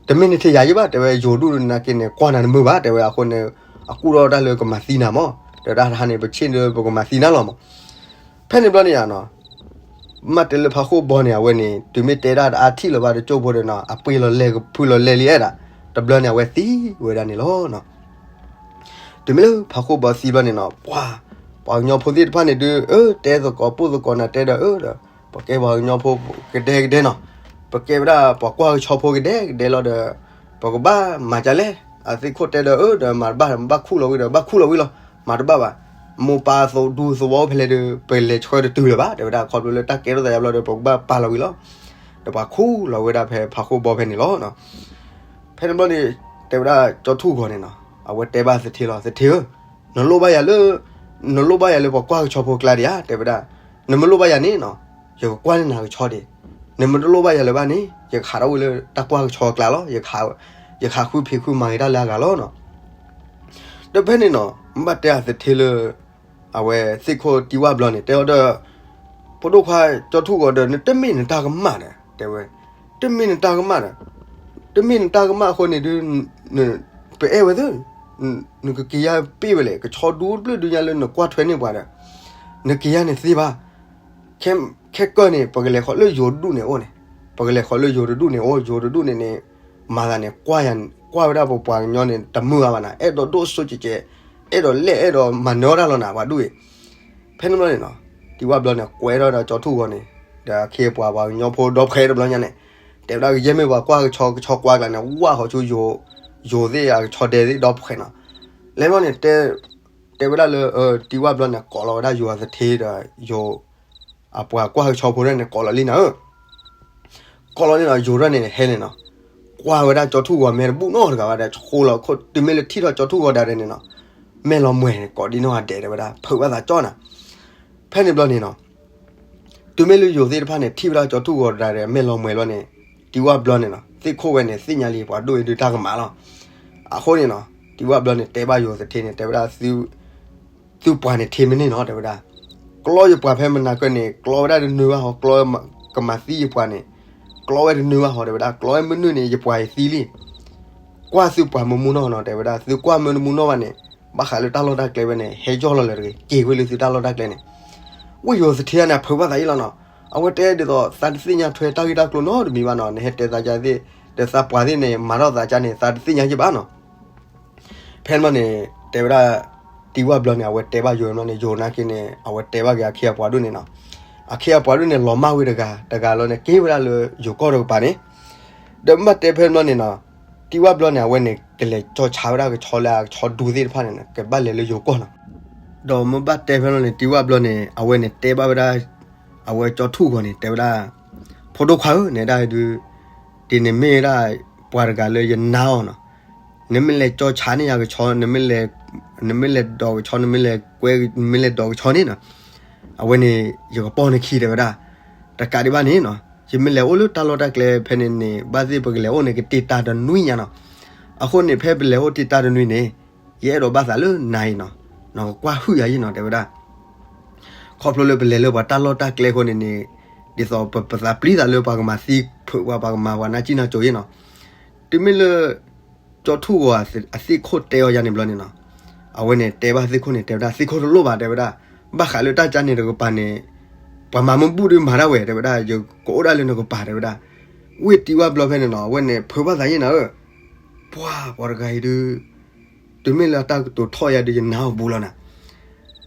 တမ့ၢ်နထံၣ်ယၤယံၣ်ဘၣ် တဲဝဲ ယိၤဒူၣ်နာ်က့န့ၣ် ကွၢ်နၤတမုာ်ဘၣ် တဲဝဲ အဃိန့ၣ်, အကူၣ်ထီၣ်တၢ်လၢကမၤသံနၤမး, ဒီးတၢ်တဟါန့ၣ် ပဆ့ၣ်လၢပကမၤသံနၤလီၤမး ဖဲန့ၣ်ဘျီန့ၣ်ယါနီၤ, မ့ၢ်တဲလၢဖးဃိၣ်ဘီန့ၣ် အဝဲန့ၣ် တုၤမ့ၢ်တဲဒၣ်တအါထံၣ်လၢၤဘၣ်တကၠိၢ်ဖိဒီးနီၤ အပှ့ၤလီၤလဲၤကဖုလီၤလဲၤလံအဲၣ်ဒၣ်, တဘျီန့ၣ် အဝဲသံဝဲဒၣ်န့ၣ်လီၤ. တုၤမ့ၢ်လၢဖးဃိၣ်ဘီသံဘျီန့ၣ်နီၤ ပှၤ, ပှၤကညီဖိသ့ၣ်တဖၣ်န့ၣ်ဒုး အၢ တဲသကိးပိၢ်သကိးနၤတဲဒီးအၢဒီး, ပကဲပှၤကညီဖိကဒဲကဒဲနီၤ, ပကဲဝဲဒၣ်ပှၤကွၢ်ကဆီဖိကဒဲကဒဲလီၤဒီး, ပကဘၣ်မၤဒ်လဲၣ်, အသ့ၣ်ခိၣ်တဲဒီးအၢဒီး မၤတဘၣ် ဘၣ်ခူၣ်လီၤဝံၤဒီး ဘၣ်ခူၣ်လီၤဝံၤလီၤ, မၤတဘၣ်ဘၣ် မိၢ်ပၢ်အသိးဒူသဝီဖဲလဲၣ်ဒီး ပလဲၤဆှၢတတုၤလၢၤဘၣ် တဲဝဲဒၣ် ခီဖျိလၢတၢ်ကဲထီၣ်သးယါဘျီဒီး ပကဘၣ်ပာ်လီၤဝံၤလီၤ, ဒီးပှၤခူၣ်လီၤဝဲဒၣ်ဖဲဖးဃိၣ်ဘီဖဲန့ၣ်လီၤ. ဖဲန့ၣ်ဘျီန့ၣ်, တဲဝဲဒၣ်ကၠီထူၣ်ဂီၤန့ၣ်နီၤ အဝဲတဲဘၣ်သထ့လီၤ သထ့ဧၢ, နလိၣ်ဘၣ်ယၤလၢ, နလိၣ်ဘၣ်ယၤလၢပှၤကွၢ်ကဆီဖိကျါဒံးဧါ တဲဝဲဒၣ်, နမ့ၢ်လိၣ်ဘၣ်ယၤန့ၣ်နီၤ, ယကကွၢ်န့ၢ်နၤကဆီဒံး, နမ့ၢ်တလိၣ်ဘၣ်ယၤလၢၤဘၣ်န့ၣ် ယကဟးထီၣ်ဝဲလၢတၢ်ကွၢ်ကဆီကျါလီၤ, ယကဟးဃုဖံးဃုမၤက့ၤတၢ်လၢအဂၤလီၤနီၤ. ဒီးဖဲန့ၣ်နီၤ မ့ၢ်ဘၣ်တဲအသထ့လၢ အဝဲသ့ၣ်ခိၣ်တံၢ်ဝၣ်ဘျီန့ၣ် တဲအီၤဒီး, ဖိဒိၣ်ခွါကၠီထူၣ်ဂီၤဒီး နတမ့ၢ်နတၢ်ကမၣ်ဒီး တဲဝဲ, တမ့ၢ်နတၢ်ကမၣ်ဒီး, တမ့ၢ်နတၢ်ကမၣ်အဃိန့ၣ်ဒုး, ပအဲၣ်ဝဲသ့ၣ်, နကက့ၤယါပ့ၢ်ဝဲလဲၣ် ကဆီဒူတဘျုးဒုးညါလၢနကွၢ်ထွဲန့ၢ်ပှၤဒီး, နက့ၤယါန့ၣ်သ့ဘၣ် ခဲကၢၢ်န့ၣ် ပကလဲၤဃီၤလၢယိၤတဒူၣ်န့ၣ်အိၣ်န့ၣ်, ပကလဲၤဃီၤလၢယိၤတဒူၣ်န့ၣ်အိၣ် ယိၤတဒူၣ်န့ၣ်န့ၣ်, မၤသးန့ၣ် ကွၢ်ဝဲဒၣ်ပပှၤကညီန့ၣ် တမုာ်အါဘၣ်နၤ အဲၣ်ဒိးဒိၣ်စိကဲးကဲး, အဲၣ်ဒိးလဲၣ်အဲၣ်ဒိးမၤနၢၤတၢ်လီၤနၤ ပှၤဒူၣ်အံၤ, ဖဲန့ၣ်ဘျီန့ၣ်နီၤ, တံၢ်ဝၣ်ဘျီန့ၣ် ကွဲးထီၣ်ဒီးကၠီထူၣ်ဂီၤန့ၣ်, ဒီးအခ့အပှၤပှၤကညီဖိဒီဖှဲတဘျီညါန့ၣ်, တဲဝဲဒၣ်ကယဲၢ်မ့ၢ်ပှၤကွၢ်ကဆီကဆီကွၢ်ကျါန့ၣ် ဝၢ်ဃီၤဆူယိၤ, ယိၤသ့ၣ်အကဆီဒဲသ့ၣ်ဒီဖှဲနီၤ, လဲၤဘျီန့ၣ်, တဲဝဲဒၣ်လၢ, တံၢ်ဝၣ်ဘျီန့ၣ် ကိးလီၤဝဲဒၣ်ယိၤအသထ့ဒီးယိၤ အပှၤကွၢ်ကဆီဖိဒၣ်န့ၣ် ကိးလီၤလံနၤဧၢ, ကိးလီၤလံနီၤ ယိၤဒၣ်န့ၣ်ဟဲန့ၣ်နီၤ, ကွၢ်ဝဲဒၣ်ကၠီထူၣ်ဂီၤ မဲာ်တဘူၣ်နီတဂၤဘၣ်ဒီး ဆိလီၤခိၣ် တုၤမ့ၢ်လၢထံၣ်ထီၣ်ကၠီထူၣ်ဂီၤဒၣ်ဒဲးန့ၣ်နီၤ, မဲာ်လီၤမှဲၤန့ၣ် ကိးဒံနီၢ်ဂၤဒဲးတဲဝဲဒၣ် ဖုးဘၣ်သးကၠီနီၤ. ဖဲန့ၣ်ဘျီန့ၣ်နီၤ, တုၤမ့ၢ်လၢယိၤသ့ၣ်တဖၣ်န့ၣ် ထံၣ်ဝဲဒၣ်ကၠီထူၣ်ဂီၤဒၣ်ဒဲး မဲာ်လီၤမှဲၤဘျီန့ၣ်, တံၤဝၣ်ဘျီန့ၣ်နီၤ သ့ၣ်ခိၣ်ဝဲန့ၣ် သ့ၣ်ညါလံပှၤဒိၣ်အံၤဒုးတၢ်ကမၣ်လီၤ. အဃိန့ၣ်နီၤ တံၤဝၣ်ဘျီန့ၣ်တဲဘၣ်ယိၤသထ့န့ၣ် တဲဝဲဒၣ် သုပှၤန့ၣ်ထံမ့ၢ်န့ၢ်နီၤ တဲဝဲဒၣ်, ကျီယပှၤဖဲမနၤကၢၢ်န့ၣ် ကျီဝဲဒၣ်တနုာ်ဘၣ်ဟီ, ကျီကမၤသံယပှၤန့ၣ် ကျီဝဲတနုာ်ဘၣ်ဟီ တဲဝဲဒၣ်, ကျီဝဲမနုၤန့ၣ် ယပှၤယသံလံ. ကွၢ်သုပှၤမ့ၢ်မူနီၢ်နီၤ တဲဝဲဒၣ်, သုကွၢ်မ့ၢ်တမူနီၢ်ဘၣ်န့ၣ် ဘၣ်ဃးလၢတၢ်လီၢ်တၢ်ကျဲဝဲန့ၣ် ဟဲယီၢ်လီၤလၢၤတဂ့ၤ, က့ၤဝဲလၢသုတၢ်လီၢ်တၢ်ကျဲန့ၣ်. ဝ့ၢ်ယိၤသထ့န့ၣ် အဖုးဘၣ်သးယံာ်လီၤနီၤ. အဝဲတဲဒ်သိး သးတသ့ၣ်ညါထွဲတၢ်ဂ့ၢ်တၢ်ကျိၤနီတမံၤဘၣ်နီၤ, နဟဲတဲသးကါသ့ၣ်, ဒီးသးပှၤသ့ၣ်န့ၣ် မၤထီၣ်သးကါန့ၣ် သးတသ့ၣ်ညါယံာ်ဘၣ်နီၤ. ဖဲန့ၣ်ဘျီန့ၣ် တဲဝဲဒၣ် တံၤဝၣ်ဘျီန့ၣ် အဝဲတဲဘၣ်ယိၤဘျီန့ၣ် ယိၤနာ်က့န့ၣ် အဝဲတဲဘၣ်က့ၤအခ့အပှၤဒိၣ်န့ၣ်နီၤ. အခ့အပှၤဒိၣ်န့ၣ် လီၤမၢ်ဝဲတဂၤ, တဂၤလီၤန့ၣ် က့ၤဝဲဒၣ်လၢယိၤကီၢ်တကပၤန့ၣ်. ဒီးမ့ၢ်ဘၣ်တဲဖဲန့ၣ်ဘျီန့ၣ်နီၤ, တံၤဝၣ်ဘျီန့ၣ် အဝဲန့ၣ် ကလဲၤကၠီဆါဝဲဒၣ်ကဆီလၢအကဆီဒူသ့ၣ်တဖၣ်န့ၣ် ကဘၣ်လဲၤလၢယိၤကီၢ်နီၤ. ဒီးမ့ၢ်ဘၣ်တဲဖဲန့ၣ်ဘျီန့ၣ် တံၤဝၣ်ဘျီန့ၣ် အဝဲန့ၣ်တဲဘၣ်ဝဲဒၣ် အဝဲကၠီထူၣ်ဂီၤန့ၣ် တဲဝဲဒၣ်, ဖိဒိၣ်ခွါဧၢ, နဲဒၣ်ဒုး, ဒ်န့ၣ်မ့ၢ်ဝဲဒၣ် ပှၤတဂၤလၢယနာ်အီၤနီၤ. နမ့ၢ်လဲၤကၠီဆါန့ၢ်ယၤကဆီ, နမ့ၢ်လဲၤဒိးကဆီ, နမ့ၢ်လဲၤကွဲ, နမ့ၢ်လဲၤဒိးကဆီန့ၣ်နီၤ, အဝဲန့ၣ် ယကပိာ်နခံ တဲဝဲဒၣ်. တကးဒံးဘၣ်န့ၣ်နီၤ, ယမ့ၢ်လဲၤအိၣ်လၢတၢ်လီၢ်တၢ်ကျဲဖဲန့ၣ်န့ၣ် ဘၣ်သ့ၣ်ပကလဲၤအိၣ်န့ၣ် ကတ့ၢ်တၢ်တနွံညါနီၤ. အဃိန့ၣ် ဖဲပလဲၤအိၣ်တ့ၢ်တၢ်တနွံန့ၣ် ယအဲၣ်ဒိးဘၣ်သးလၢနၤအံၤနီၤ, နကကွၢ်ဟုၣ်ယၤယံာ်နီၤ တဲဝဲဒၣ်. ခီဖျိလၢပလဲၤလၢပှၤတၢ်လီၢ်တၢ်ကျဲအဃိန့ၣ်န့ၣ်, ဒ်သိးပသးပျံၤသးလၢပှၤကမၤသံဖုးပှၤ, ပှၤကမၤပှၤနၢ်ကံၣ်နၢ်ကိၤယံာ်နီၤ. တုၤမ့ၢ်လၢ ကၠီထူၣ်ဂီၤအသ့ၣ်ခိၣ်တဲအီၤယၤန့ၣ်ဘျီန့ၣ်နီၤ, အဝဲန့ၣ်တဲဘၣ်သ့ၣ်ခိၣ်န့ၣ် တဲဝဲဒၣ် သ့ၣ်ခိၣ်တလိၣ်ဘၣ် တဲဝဲဒၣ်, ဘၣ်ဃးလၢတၢ်ကါန့ၣ်တကပၤန့ၣ် ပှၤမၤမ့ၢ်ဘူၣ်ဒုးမၤဒၣ်ဝဲ တဲဝဲဒၣ်, ယကအိၣ်ဒၣ်လၢနကပၤ တဲဝဲဒၣ်. ဝ့ၢ်တံၤဝၣ်ဘျီဖဲန့ၣ်နီၤ အဝဲန့ၣ်ဖုးဘၣ်သးယံာ်နီၤဧၢ, ပှၤ ပှၤတဂၤအံၤဒုး တုၤမ့ၢ်လၢတၢ်ကတိၤထီၣ်ယၤဒုး ယနာ်အီၤဘူးလီၤနၤ.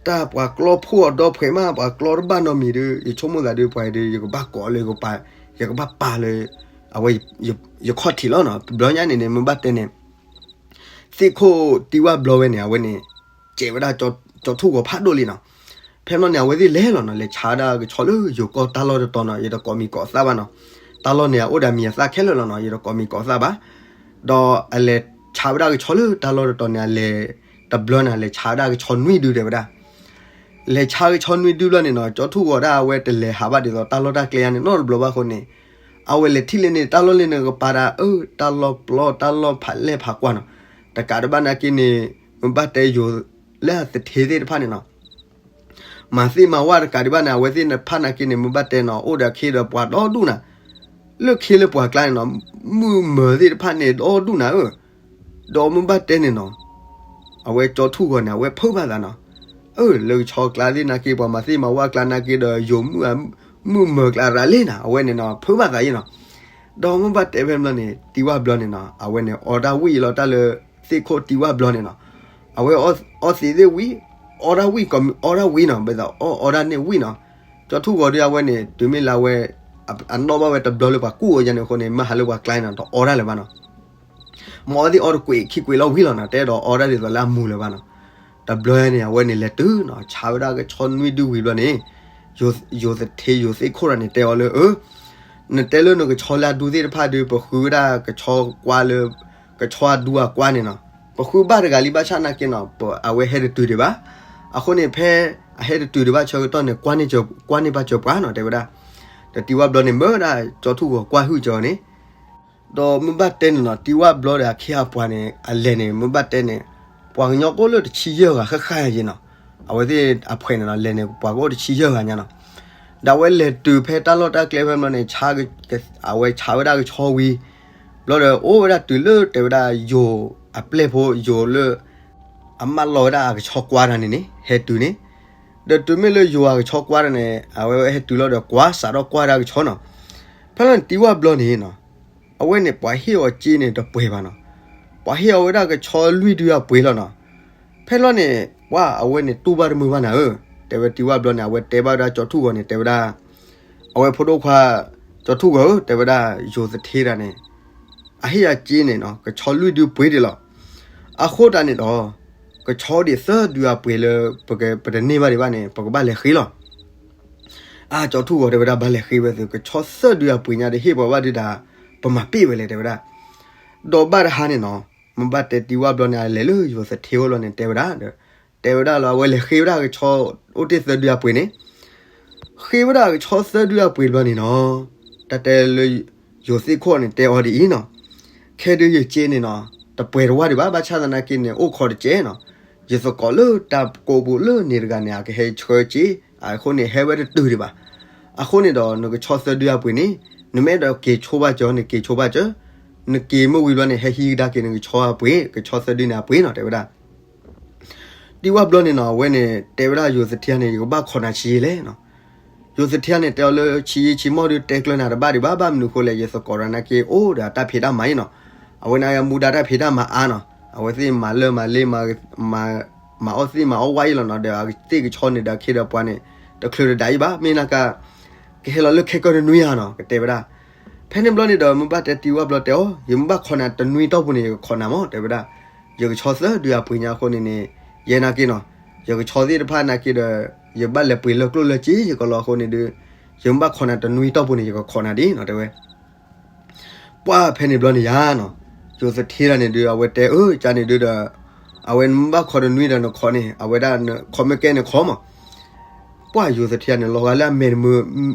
တၢ်ပှၤကျီဖိအီၤဒီဖှဲးမး, ပှၤကျီတဘၣ်နီတမံၤဒုး ယဆိကမိၣ်သးဒုး ပှၤအံၤဒုး ယကဘၣ်ကိးလၢယကပၤ, ယကဘၣ်ပာ်လၢ အဝဲ ယခီၣ်ထံးလီၤနီၤ. တဘျီညါန့ၣ်န့ၣ် မ့ၢ်ဘၣ်တဲန့ၣ် သ့ၣ်ခိၣ်တံၤဝၣ်ဘျီဝဲန့ၣ် အဝဲန့ၣ် စဲးဝဲဒၣ်ကၠီထူၣ်ဂီၤဖးဒိၣ်လံနီၤ. ဖဲန့ၣ်ဘျီန့ၣ် အဝဲသ့ၣ်လဲၤလီၤနီၤ, လဲၤဆါဒၣ်ကဆီလၢယိၤကီၢ်တၢ်လီၢ်တတီၤနီၤ, ယတကိးမံၤကိးသၣ်ဘၣ်နီၤ. တၢ်လီၢ်န့ၣ် အအိၣ်ဒီးမံၤအသၣ်ခဲလၢာ်လီၤနီၤ, ယတကိးမံၤကိးသၣ်ဘၣ်. ဒီးအလဲၤဆါဝဲဒၣ်ကဆီလၢတၢ်လီၢ်တတီၤန့ၣ် အလဲၤ တဘျီန့ၣ် အလဲၤဆါဝဲဒၣ်ကဆီနွံဒုတဲဝဲဒၣ်. လဲၤဆါကဆီနွံဒုဘျီန့ၣ်နီၤ, ကၠီထူၣ်ဂီၤဒၣ်အဝဲတလဲၤဟးဘၣ်ဒ်သိးတၢ်လီၢ်တၢ်ကျဲယါန့ၣ်နီတဘျီဘၣ်အဃိန့ၣ်, အဝဲလဲၤထံၣ်လၢန့ၣ် တၢ်လီၢ်လၢန့ၣ်ကပၤဒၣ်အၢ, တၢ်လီၢ်ပျီ တၢ်လီၢ်ဖးလဲၢ်ဖးကွၢ်နီၤ. တကးတဘၣ်နာ်က့န့ၣ် မ့ၢ်ဘၣ်တဲယိၤလၢအသထ့သ့ၣ်တဖၣ်န့ၣ်နီၤ မၤသ့ၣ်မၤဝၣ်တကးဒံးဘၣ်န့ၣ် အဝဲသ့ၣ်တဖၣ်နာ်က့န့ၣ် မ့ၢ်ဘၣ်တဲနီၤ အိၣ်ဒီးအခ့ဒီးပှၤဒီဒူၣ်နၤ, လၢခ့လၢပှၤကျါန့ၣ်နီၤ, မုၢ်မၢၤသ့ၣ်တဖၣ်န့ၣ်ဒီဒူၣ်နၤဧၢ, ဒီးမ့ၢ်ဘၣ်တဲန့ၣ်နီၤ, အဝဲကၠီထူၣ်ဂီၤန့ၣ် အဝဲဖုးဘၣ်သးနီၤ, အၢ လၢကဆီကျါသ့ၣ်နာ်က့ ပှၤမၤသ့ၣ်မၤဝၣ်ကျါနာ်က့ဒီး ယိၤမုၢ်မၢၤကျါရၤလံနၤ အဝဲန့ၣ်နီၤ ဖုးဘၣ်သးယံာ်နီၤ. ဒီးမ့ၢ်ဘၣ်တဲဖဲဘျီန့ၣ် တံၤဝၣ်ဘျီန့ၣ်နီၤ အဝဲန့ၣ်အီတၢ်ဝံၣ်လီၤတၢ်လၢ သ့ၣ်ခိၣ်တံၤဝၣ်ဘျီန့ၣ်နီၤ, အဝဲအီသံးသ့ၣ်ဝံၣ်, အီတၢ်ဝံၣ် အီတၢ်ဝံၣ်နီၤ, ဘၣ်သးအီအီတၢ်န့ၣ်ဝံၣ်နီၤ. ကၠီထူၣ်ဂီၤဒုးအဝဲန့ၣ် တုၤမ့ၢ်လၢအဝဲ အနီၣ်ဘၣ်ဝဲတဘျီလၢပှၤကူၣ်အီၤယါန့ၣ်အဃိန့ၣ် မ့ၢ်ဟးလၢပှၤကျါန့ၣ်နီၤ တအီတၢ်လၢၤဘၣ်နီၤ. မ့ၢ်အီသံးအီတကွံာ်ခံကွံာ်လီၤဝံၤလီၤနီၤ, တအဲၣ်ဒိးအီတၢ်ဒ်သိးလၢအမူၤလၢၤဘၣ်နီၤ. တဘျီန့ၣ် အဝဲန့ၣ်လဲၤတုၤနီၤ ဆါဝဲဒၣ်ကဆီနွံဒုဝံၤဘျီန့ၣ်, ယိၤသထ့ယိၤသ့ၣ်ခိၣ်တဂၤန့ၣ်တဲအီၤလၢ အၢ, နတဲလၢနကဆီလၢအဒူသ့ၣ်တဖၣ်ဒုး ပဃုဝဲဒၣ်ကဆီကွါလၢ ကဆီအဒူအကွါန့ၣ်နီၤ, ပဃုဘၣ်တဂၤလံဘၣ်ဆၣ်နာ်က့နီၤ အဝဲဟဲတတုၤဒံးဘၣ်. အဃိန့ၣ် ဖဲအဟဲတတုၤဒံးဘၣ်ဆၢကတီၢ်န့ၣ် ကွၢ်န့ၢ်ဘၣ်စၢၤပှၤနီၤ တဲဝဲဒၣ်. ဒီးတံၤဝၣ်ဘျီန့ၣ် မၢဝဲဒၣ်ကၠီထူၣ်ဂီၤကွၢ်ဟုၣ်ကၠီန့ၣ် ဒီးမ့ၢ်ဘၣ်တဲန့ၣ်နီၤ တံၤဝၣ်ဘျီဒီးအခ့အပှၤန့ၣ် အလဲၤန့ၣ် မ့ၢ်ဘၣ်တဲန့ၣ် ပှၤကညီကအိၣ်လၢတဆံယဲၢ်ဂၤဃၣ်ဃၣ်ယါယ့နီၤ, အဝဲသ့ၣ်အဖှဲးန့ၣ်နီၤ လဲၤန့ၣ် ပှၤကအိၣ်တဆံယဲၢ်ဂၤညါနီၤ. ဒီးအဝဲလဲၤတုၤဖဲတၢ်လီၢ်တၢ်ကျဲဖဲဘျီန့ၣ် အဝဲဆါဝဲဒၣ်ကဆီဝံၤ ဘျီဒီးအိၣ်ဝဲဒၣ်တုၤလၢတဲဝဲဒၣ်ယိၤအပျဲၢ်ဖိယိၤလၢ အမၢလီၤဝဲဒၣ်အကဆီကွါတဂၤန့ၣ်န့ၣ် ဟဲတုၤန့ၣ်, ဒီးတုၤမ့ၢ်လၢယိၤအကဆီကွါတဂၤန့ၣ် အဝဲဟဲတုၤလီၤဒီးကွၢ်စးထီၣ်ကွၢ်ဒၣ်ကဆီနီၤ. ဖဲလီၤန့ၣ်တံၤဝၣ်ဘျီန့ၣ်နီၤ အဝဲန့ၣ်ပှၤဟ့ၣ်အီၤစ့န့ၣ်တပှဲၤဘၣ်နီၤ, ပှၤဟ့ၣ်အီၤဝဲဒၣ်ကဆီလွံၢ်ဒုအပှ့ၤလီၤနီၤ. ဖဲလီၤန့ၣ် ပှၤအဝဲန့ၣ်တူၢ်ဘၣ်တမုာ်ဘၣ်နၤဧၢ, တဲဝဲတံၤဝၣ်ဘျီန့ၣ် အဝဲတဲဘၣ်ဝဲဒၣ်ကၠီထူၣ်ဂီၤန့ၣ် တဲဝဲဒၣ် အဝဲဖိဒိၣ်ခွါ ကၠီထူၣ်ဂီၤဧၢ တဲဝဲဒၣ် ယိၤသထ့တဂၤန့ၣ် အဟ့ၣ်ယၤစ့န့ၣ်နီၤ ကဆီလွံၢ်ဒုပှ့ၤဒံးလီၤ. အဃိတၢ်န့ၣ်ဒီး ကဆီဒံးသၢဒုအပှ့ၤလၢ ပတန့ၢ်ဘၣ်ဒံးဘၣ်န့ၣ် ပကဘၣ်လဲၤဃ့လီၤ. အါ ကၠီထူၣ်ဂီၤတဲဝဲဒၣ် ဘၣ်လဲၤဃ့ဝဲသု ကဆီသၢဒုအပှ့ၤညါဒီးဟ့ၣ်ပှၤဘၣ်ဒုးဒၣ် ပမၤပ့ၢ်ဝဲလဲၣ် တဲဝဲဒၣ်. ဒီးဘၣ်တဟါန့ၣ်နီၤ, မ့ၢ်ဘၣ်တဲတံၤဝၣ်ဘျီန့ၣ် အလဲၤလၢယိၤသထ့အိၣ်လီၤန့ၣ် တဲဝဲဒၣ်ဒီး, တဲဝဲဒၣ်လီၤ အဝဲလဲၤဃ့ဝဲဒၣ်ကဆီအိၣ်တ့ၢ်သၢဒုအပှ့ၤန့ၣ်, ဃ့ဝဲဒၣ်ကဆီသၢဒုအပှ့ၤဘျီန့ၣ်နီၤ, တၢ်တဲလၢ ယိၤသ့ၣ်ခိၣ်န့ၣ် တဲအီၤဒ်အံၤနီၤ, ခဲဒုးယစ့န့ၣ်နီၤ, တပှဲၤတဝၣ်ဒံးဘၣ်, ဘၣ်ဆၣ်သနာ်က့န့ၣ် အိၣ်ခိးတစဲးနီၤ, ယသကိးလၢတၢ်ကိးပူၤလၢန့ၣ်တဂၤန့ၣ် အကဟဲဆှၢစ့, အဃိန့ၣ် ဟဲဝဲတတုၤဒံးဘၣ်. အဃိန့ၣ်ဒီး နကဆီသၢဒုအပှ့ၤန့ၣ် နမ့ၢ်အဲၣ်ဒိးက့ၤဆိဘၣ်ကၠီ နက့ၤဆိဘၣ်ကၠီ, နက့ၤမ့ၢ်ဝံၤဘျီန့ၣ် ဟဲဟံးကဒါက့ၤနကဆီအပှ့ၤ, ကဆီသၢဒုန့ၣ်အပှ့ၤနီၤ တဲဝဲဒၣ် တံၤဝၣ်ဘျီန့ၣ်နီၤ, အဝဲန့ၣ် တဲဝဲဒၣ်ယိၤသထ့န့ၣ် ယကဘၣ်ခိးနၤဆံးလဲၣ်နီၤ. ယိၤသထ့န့ၣ် တဲအီၤလၢ ဆံးယံဆံးမီၢ်ဒုး တဲကျၢၤနၤတဘၣ်ဒံးဘၣ်, ဘၣ်မနုၤဃိလဲၣ်, ယသကိးဒီးနာ်က့ အိၣ်ဒီးတၢ်ဖံးတၢ်မၤအံၤနီၤ. အဝဲန့ၣ်မူဒါတၢ်ဖံးတၢ်မၤအါနီၤ, အဝဲသ့ၣ်မၤလၢမၤလ့ မၤအီၣ်သ့ၣ်မၤအီၣ်ဝါအံၤလီၤနီၤ, ဒီးအသ့ၣ်ကဆီန့ၣ်ဒီး အခ့ဒီးပှၤန့ၣ် တချုးတဒၣ်အံၤဘၣ်, မ့ၢ်နာ်က့ ကဟဲလီၤလၢခဲကၢၢ်တနွံဧါနီၤ ကတဲဝဲဒၣ်. ဖဲန့ၣ်ဘျီန့ၣ်ဒီး မ့ၢ်ဘၣ်တဲတံၤဝၣ်ဘျီတဲအီၤ, ယမ့ၢ်ဘၣ်ခိးနၤတနွံတီၢ်ပူၤန့ၣ် ယကခိးနၤမး တဲဝဲဒၣ်. ယကဆီသၢဒုအပှ့ၤညါအဃိန့ၣ်န့ၣ်, ယဲနာ်က့နီၤ, ယကဆီသ့ၣ်တဖၣ်နာ်က့ဒီး ယဘၣ်လဲၤပှ့ၤလၢကျိၣ်လၢစ့ယကလီၤအဃိန့ၣ်ဒီး, ယမ့ၢ်ဘၣ်ခိးနၤတနွံတီၢ်ပူၤန့ၣ် ယကခိးနၤဒ်နီၤ တဲဝဲ ပှၢ်ဖဲန့ၣ်ဘျီန့ၣ်ယါနီၤ, ယိၤသထ့ဒၣ်န့ၣ်ဒုး အဝဲတဲအၢကန့ၣ်ဒုးဒီး, အဝဲမ့ၢ်ဘၣ်ခိးတနွံဒီးနခိးန့ၣ် အဝဲဒၣ်ခိးမ့ၢ်ကဲန့ၣ်ခိးမး. ပှၢ်ယိၤသထ့န့ၣ် လီၤဂာ်လၢအမဲာ်တမုာ်,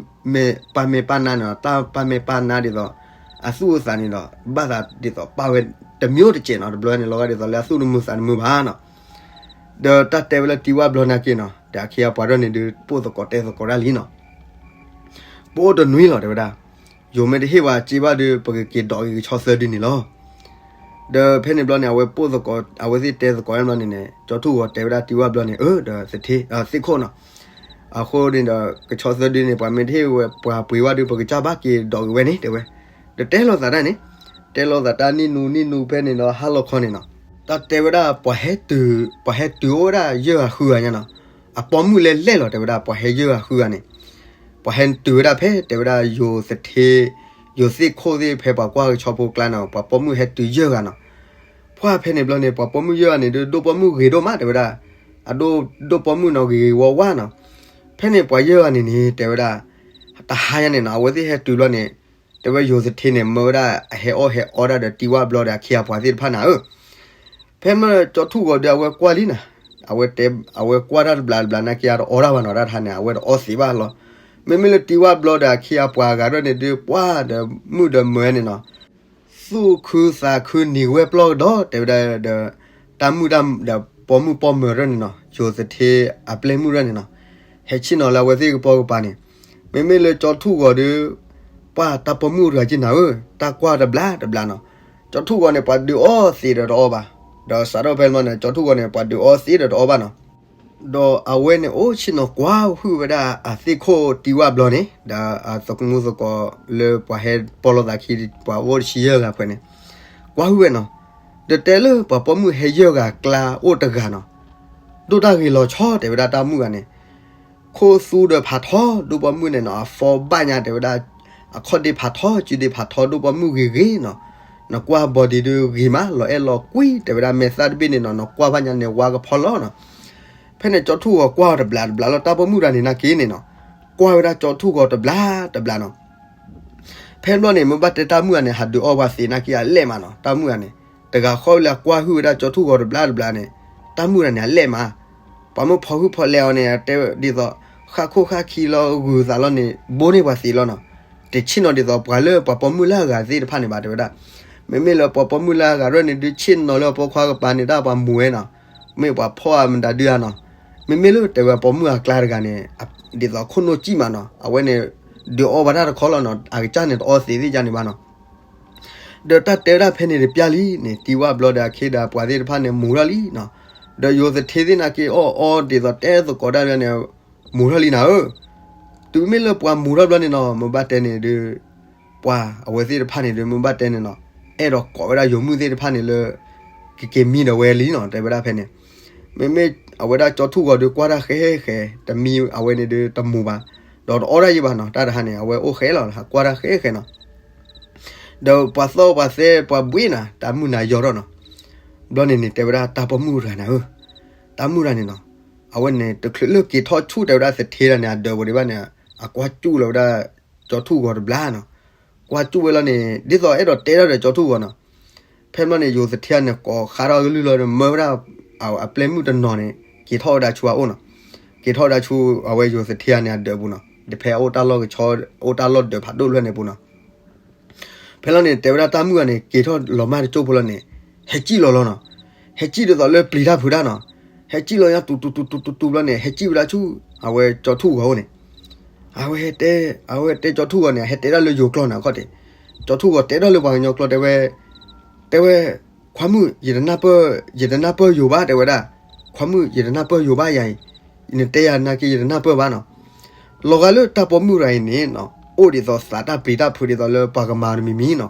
မဲာ်ပၢ်မဲာ်ပၢ်နါန့ၣ်ဒီး တၢ်ပၢ်မဲာ်ပၢ်နါဒ်သိး အသူၣ်အသးန့ၣ်ဒီး ဘၣ်သးဒ်သိးပၢ်ဝဲတမံၤတစဲးနီၤ, တဘျီန့ၣ် လီၤဂာ်ဒ်သိးလၢအသူၣ်တမုာ်သးတမုာ်ဘၣ်နီၤ. ဒီးတၢ်တဲဝဲလၢတံၤဝၣ်ဘျီနာ်က့နီၤ, ဒီးအခ့အပှၤဒၣ်န့ၣ်ဒုး ပိၢ်သကိးတဲသကိးဒၣ်လံနီၤ. ပအိၣ်တနွံလီၤ တဲဝဲဒၣ်, ယိၤမ့ၢ်တဟ့ၣ်ဝဲစ့ဘၣ်ဒီး ပကက့ၤဒိးက့ၤကဆီသၢဒုန့ၣ်လီၤ. ဒီးဖဲန့ၣ်ဘျီန့ၣ် အဝဲပိၢ်သကိး အဝဲသ့ၣ်တဲသကိးဘျီန့ၣ်န့ၣ် ကၠီထူၣ်ဂီၤတဲဝဲဒၣ်တံၤဝၣ်ဘျီန့ၣ် အၢ ဒီးသထ့ သ့ၣ်ခိၣ်နီၤ, အဃိန့ၣ်ဒီး ကဆီသၢဒုန့ၣ် ပှၤမ့ၢ်တဟ့ၣ်ဝဲပှၤပှ့ၤဝဲဒီး ပကစၢ်ဘၣ်က့ၤဒိးက့ၤဝဲန့ၣ် တဲဝဲ. ဒီးတဲလိာ်သးတၢ်န့ၣ်, တဲလိာ်သးတၢ်နံၣ်နူနံၣ်နူဖဲန့ၣ်ဒီး ဟါလီၤခီန့ၣ်နီၤ, တၢ်တဲဝဲဒၣ် ပှၤဟဲတုၤအိၣ်ဝဲဒၣ်ယဲၢ်ဂၤဃုဂၤညါနီၤ, အပိာ်မုၣ်လဲၤလဲၣ်လီၤ တဲဝဲဒၣ် ပှၤဟဲယဲၢ်ဂၤဃုဂၤန့ၣ်, ပှၤဟဲတုၤဝဲဒၣ်ဖဲ တဲဝဲဒၣ် ယိၤသထ့ ယိၤသ့ၣ်ခိၣ်သ့ၣ် ဖဲပှၤကွၢ်ကဆီဖိကျါနီၤ, ပှၤပိာ်မုၣ်ဟဲတုၤယဲၢ်ဂၤနီၤ. ပှၢ်ဖဲန့ၣ်ဘျီန့ၣ် ပှၤပိာ်မုၣ်ယဲၢ်ဂၤန့ၣ်ဒုး ဒိၣ်ပိာ်မုၣ်ဂ့ၤဒိၣ်မး တဲဝဲဒၣ်, အဒိၣ်ဒိၣ်ပိာ်မုၣ်နီၤ ဂ့ၤဂ့ၤဝါဝါနီၤ. ဖဲန့ၣ်ပှၤယဲၢ်ဂၤန့ၣ်န့ၣ် တဲဝဲဒၣ် တဟါညါန့ၣ်နီၤ အဝဲသ့ၣ်ဟဲတုၤဘျီန့ၣ်, တဲဝဲယိၤသထ့န့ၣ် မၢဝဲဒၣ် အဟဲအီၣ်ဟဲအီတၢ်ဒီးတံၤဝၣ်ဘျီဒီးအခ့အပှၤသ့ၣ်တဖၣ်နၤဧၢ ဖဲမ့ၢ်ကၠီထူၣ်ဂီၤဒီး အဝဲကွၢ်လံနၤ, အဝဲတဲ အဝဲကွၢ်တၢ်တဘျးတဘျးနာ်က့ အတအီတၢ်ဘၣ်နီၤ တၢ်တဟါန့ၣ် အဝဲတအီသံးဘၣ်လီၤ. မ့မ့ၢ်လၢတံၤဝၣ်ဘျီဒီးအခ့အပှၤဂၤဒၣ်န့ၣ်ဒုး ပှၢ်ဒီးမုၣ်ဒီးမၢန့ၣ်နီၤ, သူၣ်ခုသးခုနံၤဝဲပျီကဒီး တဲဝဲဒၣ်ဒီး တၢ်မုၣ်ဒီးပိာ်မုၣ်ပိာ်မၢၤဒၣ်န့ၣ်နီၤ, ယိၤသထ့အပျဲၢ်မုၣ်ဒၣ်န့ၣ်နီၤ, ဟဲဆ့ၣ်နီၤလၢအဝဲသ့ၣ်ကပိာ်ကပၤန့ၣ်, မ့မ့ၢ်လၢကၠီထူၣ်ဂီၤဒီး ပှၢ်တၢ်ပိာ်မုၣ်တဂၤက့နၤဧၢ, တၢ်ကွၢ်တဘျးတဘျးနီၤ, ကၠီထူၣ်ဂီၤန့ၣ် ပှၤဒုးအီသံးဒီးတအီဘၣ်, ဒီးစးထီၣ်ဖဲန့ၣ် ကၠီထူၣ်ဂီၤန့ၣ် ပှၤဒုးအီသံးဒီးတအီဘၣ်နီၤ. ဒီးအဝဲန့ၣ်အိၣ်ဆ့ၣ်နီၤကွၢ်ဟုၣ်ဝဲဒၣ်အသ့ၣ်ခိၣ်တံၤဝၣ်ဘျီန့ၣ် ဒီးအသးမူသကိးလၢပှၤဟဲပိာ်လိာ်သးခံ ပှၤအိၣ်တဆံယဲၢ်ဂၤဖဲန့ၣ်, ကွၢ်ဟုၣ်ဝဲနီၤ, ဒီးတဲလၢပှၤပိာ်မုၣ်ဟဲယဲၢ်ဂၤကျါအိၣ်တဂၤနီၤ, ဒိၣ်တၢ်ဂ့ၤလီၤဆီ တဲဝဲဒၣ်တၢ်မုၣ်ဂၤန့ၣ်, ခိၣ်သူဒီးဖးထီ ဒိၣ်ပိာ်မုၣ်န့ၣ်နီၤ အ form ဘၣ်ညါ တဲဝဲဒၣ်, အခီၣ်ဒ့ဖးထီ စုဒ့ဖးထီ ဒိၣ်ပိာ်မုၣ်ဂ့ၤဂ့ၤနီၤ, နကွၢ် body ဒုးဂ့ၤမး လီၤအဲၣ်လီၤကွံ တဲဝဲဒၣ် မဲာ်သၣ်တဘ့ၣ်န့ၣ်နီၤ နကွၢ်ဘၣ်ညါန့ၣ် ဝါကဖီလီၤနီၤ. ဖဲန့ၣ်ကၠီထူၣ်ဂီၤကွၢ်အီၤတဘျးတဘျးလီၤ တၢ်ပိာ်မုၣ်တဂၤန့ၣ်နာ်က့န့ၣ်နီၤ, ကွၢ်ဝဲဒၣ်ကၠီထူၣ်ဂီၤတဘျးတဘျးနီၤ. ဖဲဘျီန့ၣ် မ့ၢ်ဘၣ်တဲတၢ်မုၣ်ဂၤန့ၣ် ဟးဒုးအီပှၤသံးနာ်က့အလဲၣ်မးနီၤ တၢ်မုၣ်ဂၤန့ၣ်, တဂၤဃီလၢအကွၢ်ဟုၣ်ဝဲဒၣ်ကၠီထူၣ်ဂီၤတဘျးတဘျးန့ၣ်, တၢ်မုၣ်ဂၤန့ၣ် အလဲၣ်မး, ပှၤမ့ၢ်ဖီဟုၣ်ဖီလဲၤအီၤန့ၣ် တဲဒ်သိး ဃၣ်ခိၣ်ဃၣ်ခံလီၤ ဂုာ်သးလီၤန့ၣ် ဘိန့ၢ်ပှၤသံးလီၤနီၤ. တဆ့ၣ်နီၤဒ်သိးပှၤလၢပှၤပိာ်မုၣ်လၢအဂၤသ့ၣ်တဖၣ်န့ၣ်ဘၣ် တဲဝဲဒၣ်. မ့မ့ၢ်လၢပှၤပိာ်မုၣ်လၢအဂၤဒၣ်န့ၣ်ဒုး ဆ့ၣ်နီၤလၢအပိာ်ခွါကပၤန့ၣ် တၢ်ပှၤမူၤဝဲနီၤ, မ့ၢ်ပှၤဖီၣ်အမတၤဒုးဧါနီၤ. မ့မ့ၢ်လၢတဲဝဲပိာ်မုၣ်အကျါတဂၤန့ၣ် ဒ်သိးခိၣ်နူာ်စံၣ်မးနီၤ အဝဲန့ၣ် ဒုးအီပှၤတၢ်တခီလီၤနီၤ အကစၢ်န့ၣ်တအီသံးသ့ၣ်ကါန့ၣ်ဘၣ်နီၤ. ဒီးတၢ်တဲဝဲဒၣ်ဖဲန့ၣ်တပျၢ်လံန့ၣ် တံၤဝၣ်ဘျီဒီးအခ့ဒီးပှၤသ့ၣ်တဖၣ်န့ၣ် မူၤထီၣ်လံနီၤ. ဒီးယိၤသထ့သ့ၣ်နာ်က့အီၣ်အီဒ်သိးတဲသကိးတၢ်န့ၣ် မူၤထီၣ်လံနၤဧၢ. တုၤမ့ၢ်လၢပှၤမူၤထီၣ်ဘျီန့ၣ်နီၤ မ့ၢ်ဘၣ်တဲန့ၣ်ဒုး ပှၤအဝဲသ့ၣ်တဖၣ်န့ၣ်ဒုး မ့ၢ်ဘၣ်တဲန့ၣ်နီၤ အဲၣ်ဒိးကိးဝဲဒၣ်ယိၤမုၣ်သ့ၣ်တဖၣ်န့ၣ်လၢ ကက့ၤမံဒီးဝဲလံနီၤ တဲဝဲဒၣ်ဖဲန့ၣ်. မ့မ့ၢ်အဝဲဒၣ်ကၠီထူၣ်ဂီၤဒုးကွၢ်တၢ်ဃဲဃဲ တမံအဝဲန့ၣ်ဒုးတမူၤဘၣ်, ဒီးတအီၣ်တၢ်ယံၤဘၣ်နီၤ တၢ်တဟါန့ၣ် အဝဲအိၣ်ဃဲလီၤ ကွၢ်တၢ်ဃဲဃဲနီၤ. ဒီးပှၤသီၣ်ပှၤသဲပှၤဘှံးနၤ တၢ်မုၣ်နၤယီၤထီၣ်နီၤ. ဘျီန့ၣ်န့ၣ် တဲဝဲဒၣ်တၢ်ပိာ်မုၣ်တဂၤနၤဧၢ, တၢ်မုၣ်တဂၤန့ၣ်နီၤ အဝဲန့ၣ် တချုးလၢက့ၤထီၣ်ဆူၣ်တဲဝဲဒၣ်သထ့တဂၤန့ၣ် အဒၢးဝဲဒံးဘၣ်န့ၣ် အကွၢ်စူၣ်လီၤဝဲဒၣ်ကၠီထူၣ်ဂီၤတဘျီနီၤ. ကွၢ်စူၣ်ဝဲလီၤန့ၣ် ဒ်သိးအဲၣ်ဒိးတဲတၢ်ဒီးကၠီထူၣ်ဂီၤနီၤ. ဖဲမ့ၢ်န့ၣ် ယိၤသထ့ဂၤန့ၣ် ကိးဃးထီၣ်ကလုၢ်လီၤဒီး မၢဝဲဒၣ်အပျဲၢ်မုၣ်တနီၤန့ၣ် က့ၤထီၣ်ဝဲဒၣ်ဆူအအိၣ်နီၤ. က့ၤထီၣ်ဝဲဒၣ်ဆူအဝဲယိၤသထ့ဂၤန့ၣ်အဒၢးပူၤနီၤ. ဒီးဖဲအအိၣ်တၢ်လီၢ်ကဆီ အိၣ်တၢ်လီၢ်ဒၢးဖးဒိၣ်ဖျၢၣ်န့ၣ်ပူၤနီၤ. ဖဲလီၤန့ၣ် တဲဝဲဒၣ်တၢ်မုၣ်ဂၤန့ၣ် က့ၤထီၣ်လီၤမၢ်တစိၢ်ဖိလီၤန့ၣ် ဟဲစံၣ်လီၤလီၤနီၤ. ဟဲစံၣ်ဒ်သိးလၢပျံၤတၢ်ဖုးတၢ်နီၤ. ဟဲစံၣ်လီၤညါတူတူတူတူတူတူဘျီန့ၣ် ဟဲစံၣ်ဝဲဒၣ်ဆူ အဝဲကၠီထူၣ်ဂီၤအိၣ်န့ၣ်. အဝဲတဲ, အဝဲတဲကၠီထူၣ်ဂီၤန့ၣ် ဟဲတဲဒၣ်လၢယိၤကျိာ်န့ၣ်အခီၣ်ထံး. ကၠီထူၣ်ဂီၤတဲဒၣ်လၢပှၤကညီကျိာ်တဲဝဲ, တဲဝဲ, ခွါမုၣ် ယတနၢ်ပၢၢ်, ယတနၢ်ပၢၢ်ယိၤဘၣ် တဲဝဲဒၣ်. ခွါမုၣ် ယတနၢ်ပၢၢ်ယိၤဘၣ်ယၤအံၤ, နတဲယၤနာ်က့ ယတနၢ်ပၢၢ်ဘၣ်နီၤ. လီၤဂာ်လၢတၢ်ပိာ်မုၣ်တဂၤအံၤန့ၣ်နီၤ အိၣ်ဒ်သိးသးတၢ်ပျံၤတၢ်ဖုးဒ်သိးလၢပှၤကမၤတမံၤမံၤနီၤ.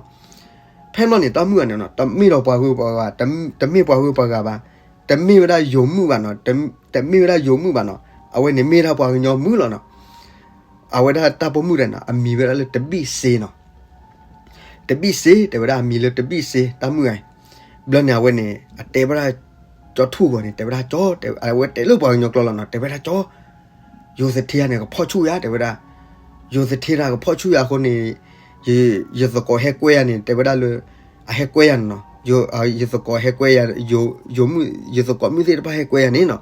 ဖဲမ့ၢ်န့ၣ် တၢ်မုၣ်ဂၤန့ၣ်နီၤ တမ့ၢ်ဒီးပှၤဂုၤပှၤဂၤ, တမ့ၢ်ပှၤဂုၤပှၤဂၤဘၣ်, တမ့ၢ်ဝဲဒၣ်ယိၤမုၣ်ဘၣ်နီၤ, တမ့ၢ်ဝဲဒၣ်ယိၤမုၣ်ဘၣ်နီၤ, အဝဲန့ၣ်မ့ၢ်ဒၣ်ပှၤကညီမုၣ်လီၤနီၤ. အဝဲဒၣ်တၢ်ပိာ်မုၣ်တဂၤနီၤ အမံၤဝဲဒၣ်လၢတဘံၣ်စ့နီၤ. တဘံၣ်စ့ တဲဝဲဒၣ်အမံၤလၢတဘံၣ်စ့ တၢ်မုၣ်ဂၤအံၤ. ဘျီန့ၣ်အဝဲန့ၣ် အတဲဝဲဒၣ် ကၠီထူၣ်ဂီၤန့ၣ် တဲဝဲဒၣ်ကၠီ, အဝဲတဲလၢပှၤကညီကျိာ်လီၤနီၤ, တဲဝဲဒၣ်ကၠီ ယိၤသထ့ဂၤန့ၣ် ကဖီၣ်ဆူၣ်ယၤ တဲဝဲဒၣ်. ယိၤသထ့တၢ်ကဖီၣ်ဆူၣ်ယၤအဃိန့ၣ်, ယသကိးဟဲကွဲယၤန့ၣ် တဲဝဲဒၣ်လၢ အဟဲကွဲယၤန့ၣ်နီၤ. ယသကိးဟဲကွဲယၤ, ယိၤမုၣ်, ယသကိးမုၣ်သ့ၣ်တဖၣ်ဟဲကွဲယၤန့ၣ်နီၤ.